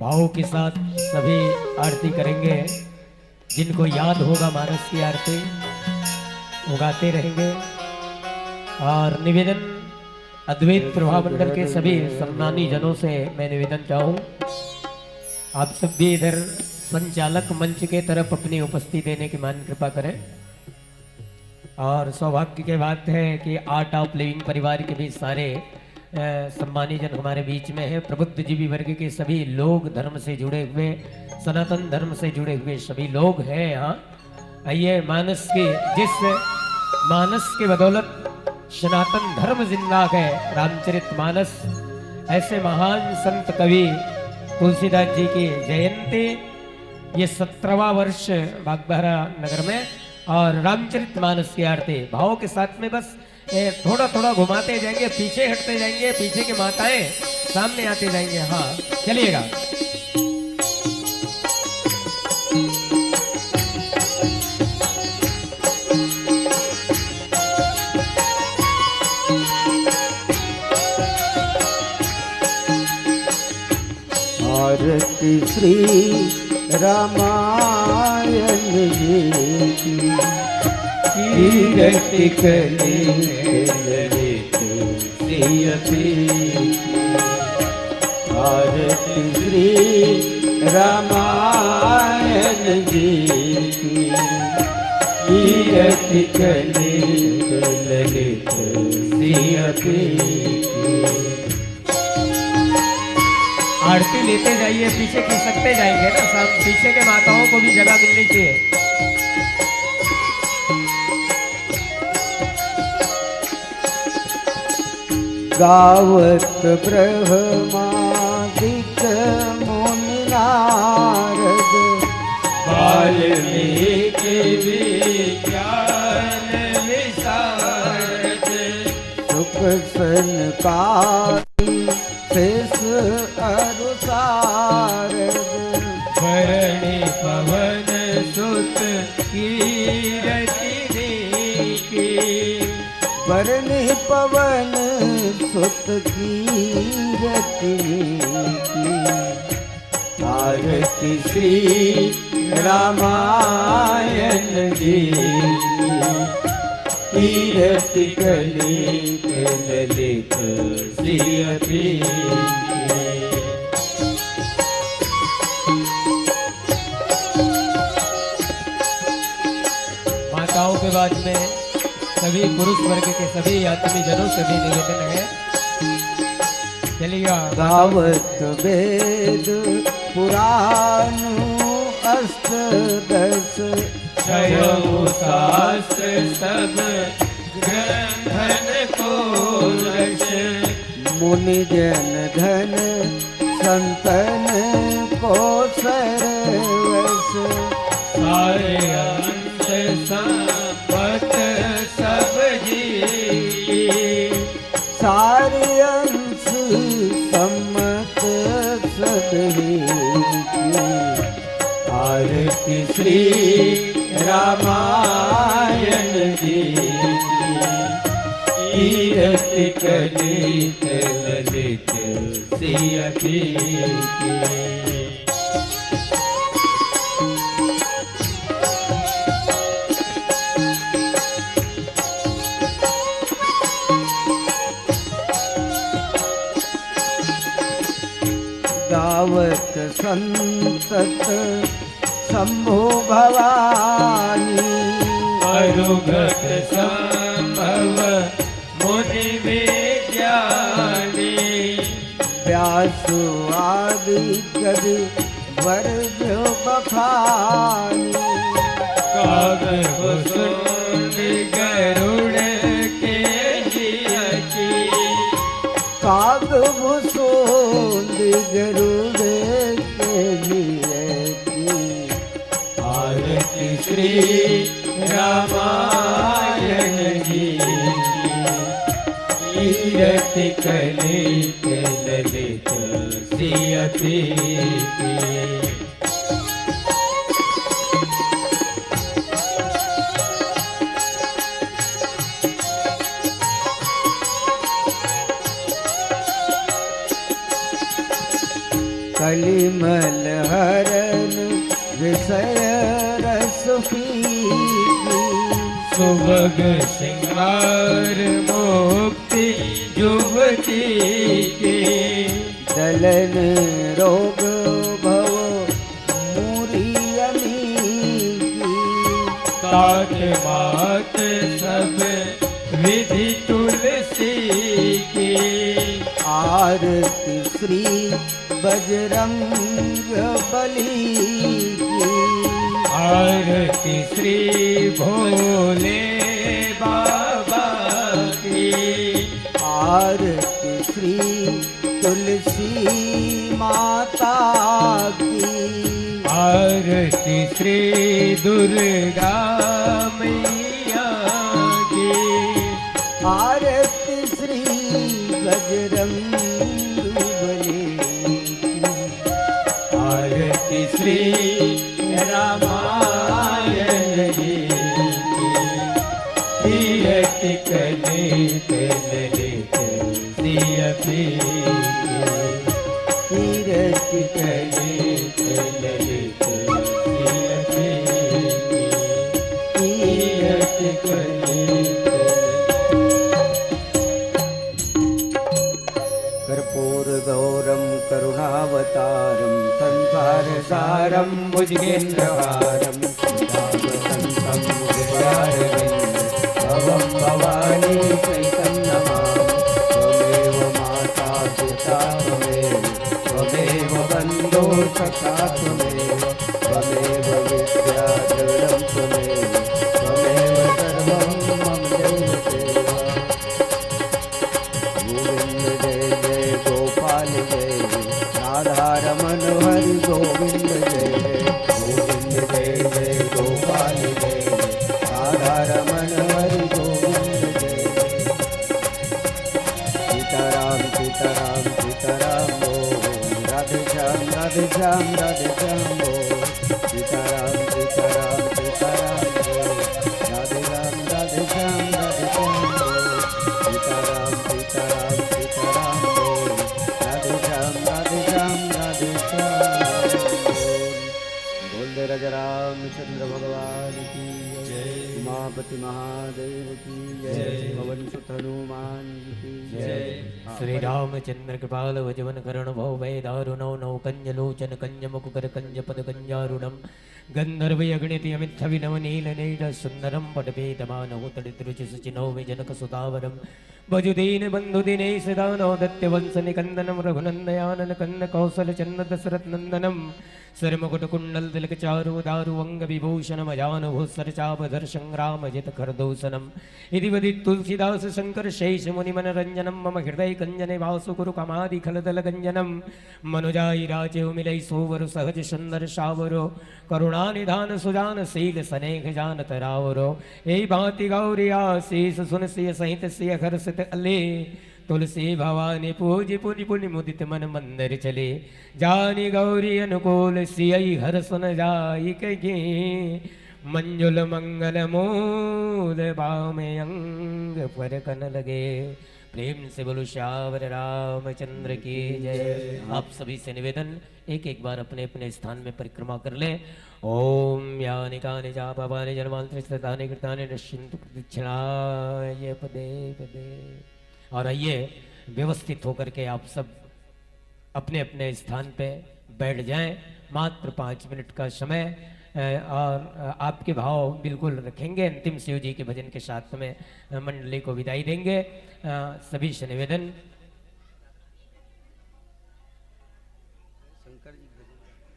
भाव के साथ सभी आरती करेंगे। जिनको याद होगा मानस की आरती, वो गाते रहेंगे। और निवेदन, अद्वैत प्रभा मंडल के सभी सम्मानी जनों से मैं निवेदन चाहूँ, आप सब भी इधर संचालक मंच के तरफ अपनी उपस्थिति देने की मान कृपा करें। और सौभाग्य की बात है कि आर्ट ऑफ लिविंग परिवार के भी सारे, अ, सम्मानी जन हमारे बीच में हैं। प्रबुद्ध जीवी वर्ग के सभी लोग, धर्म से जुड़े हुए, सनातन धर्म से जुड़े हुए सभी लोग हैं यहाँ। आइए, मानस के, जिस मानस के बदौलत सनातन धर्म जिंदा है, रामचरित मानस, ऐसे महान संत कवि तुलसीदास जी की जयंती, ये सत्रहवाँ वर्ष बागबाहरा नगर में। और रामचरित मानस की आरती भाव के साथ में बस, ए, थोड़ा थोड़ा घुमाते जाएंगे, पीछे हटते जाएंगे, पीछे के माताएं सामने आते जाएंगे। हाँ, चलिएगा। आरती श्री रामायण जी की, कीरति कलित ललित सिय पीछी। आरती श्री रामायण जी की, कीरति कलित ललित सिय पीछी। आरती लेते जाइए, पीछे खिसकते जाएंगे ना सब, पीछे के माताओं को भी जगह मिलनी चाहिए। गावत ब्रह्मादिक मुनि नारद, वाल्मीकि विज्ञान विशारद। काली शेष अरु सारद। वरणि पवन सुत कीरति नीकी। वरणि पवन सुत कीरति नीकी। आरती श्री रामायण जी की। कीरति कलित ललित श्री अति की। माताओं के बाद में सभी पुरुष वर्ग के सभी आत्मी जनों से भी निवेदन है, चलिए। गावत वेद पुराण अष्ट दस। छयौ शास्त्र सब ग्रंथन को रस। मुनि जन धन संतन को सरवस। सारे अंश संपत सब जी। सारे अंश संपत सब ही की। आरती श्री रामायण जी की। कीरति कलित ललित श्री अति की। गावत संतत शंभु भवानी। अरुगत संभव मुनि विज्ञानी। व्यास आदि कवि वर जो बखानी। काग भुसुंड गरुड़ के जिया की। काग भुसुंड गरुड़ के जिया की। आरती श्री रामायण जी की। कीरति कलित ललित श्री अति की। कलिमल हरन विषय रस पीकी। सुभग श्रृंगार मुक्ति युवती की। दलन रोग भव मुरि अमीकी। तात मात सब विधि तुलसी की। आरती श्री बजरंग बली की। आरती श्री भोले बाबा की। आरती श्री तुलसी माता की। आरती श्री दुर्गा मैया की। आरती श्री बजरंग बली की। आरती श्री रामायण जी की। कीरति कलित ललित श्री अति की। कीरति कलित ललित श्री अति की। कीरति कलित ललित। कर्पूरगौरं करुणावतारं संसारसारं भुजगेन्द्रहारं सदा वसन्तं हृदयारविन्दे भवं भवानी सहितं नमामि। त्वमेव माता पिता त्वमेव, त्वमेव बन्धु सखा त्वमेव, त्वमेव विद्या द्रविणं त्वमेव, त्वमेव सर्वं मम देव देव। गोविंद जय जय गोपाल जय, राधा रमन हरि गोविंद जय जय। गोविंद जय जय गोपाल जय, राधा रमन हरि गोविंद जय जय। सीता श्याम राधे श्याम बोल, सीताराम सीताराम सीताराम बोल, राधे राम राधे श्याम राधे श्याम बोल, सीताराम सीताराम सीताराम बोल, राधे श्याम राधे श्याम राधे श्याम बोल। बोल दे राजा रामचंद्र भगवान की जय, उमापति महादेव की जय, पवन सुत हनुमान जी की जय। श्री रामचंद्र कृपाल वजवन करण भव भय दारुणौ नौ कंज लोचन कंज मुख कर कंज पद कंजारुणम गंधर्व यगणित यमित छवि नव नील नील सुंदरम पटपीत मानव तड़ित रुचि सुचिनौ विजनक सुतावरम भजु दीन बंधु दिनेश दानव दत्त वंश निकंदनम रघुनंदयानन कंद कौशल चंद दशरथ नंदनम सिर मुकुट कुंडल तिलक चारु दारु अंग विभूषण मजानु भूसर चाप धर संग्राम जित खर दूषणम इति वदित तुलसीदास शंकर शेष मुनि मन रंजनम मम हृदय कंजन वासु कुरु कमादि खलदल गंजनम मनुजाई राजे मिलई सोवर सहज सुंदर सावरो करुणा निधान सुजान सील स्नेह जानत रावरो। ए भांति गौरी आशीष सुन सिय सहित सिय हर्षित अले। तुलसी भवानी पूज पुनि पुनि मुदित मन मंदिर चले। जानी गौरी अनुकूल सिय हर सुन जाई कही। मंजुल मंगल मूल बाम अंग पर कन लगे। प्रेम से बोलो सियावर रामचंद्र की जय। आप सभी से निवेदन, एक एक बार अपने अपने स्थान में परिक्रमा कर लें। ओम यानि कानि चा पापानि जन्मांतरे कृतानि कृतानि नश्यंतु प्रदक्षिणाय पदे पदे। और आइए, व्यवस्थित होकर के आप सब अपने अपने स्थान पे बैठ जाएं। मात्र पाँच मिनट का समय, अ, और, अ, आपके भाव बिल्कुल रखेंगे। अंतिम शिव जी के भजन के साथ में, अ, मंडली को विदाई देंगे। अ, सभी से निवेदन। शंकर जी के भजन।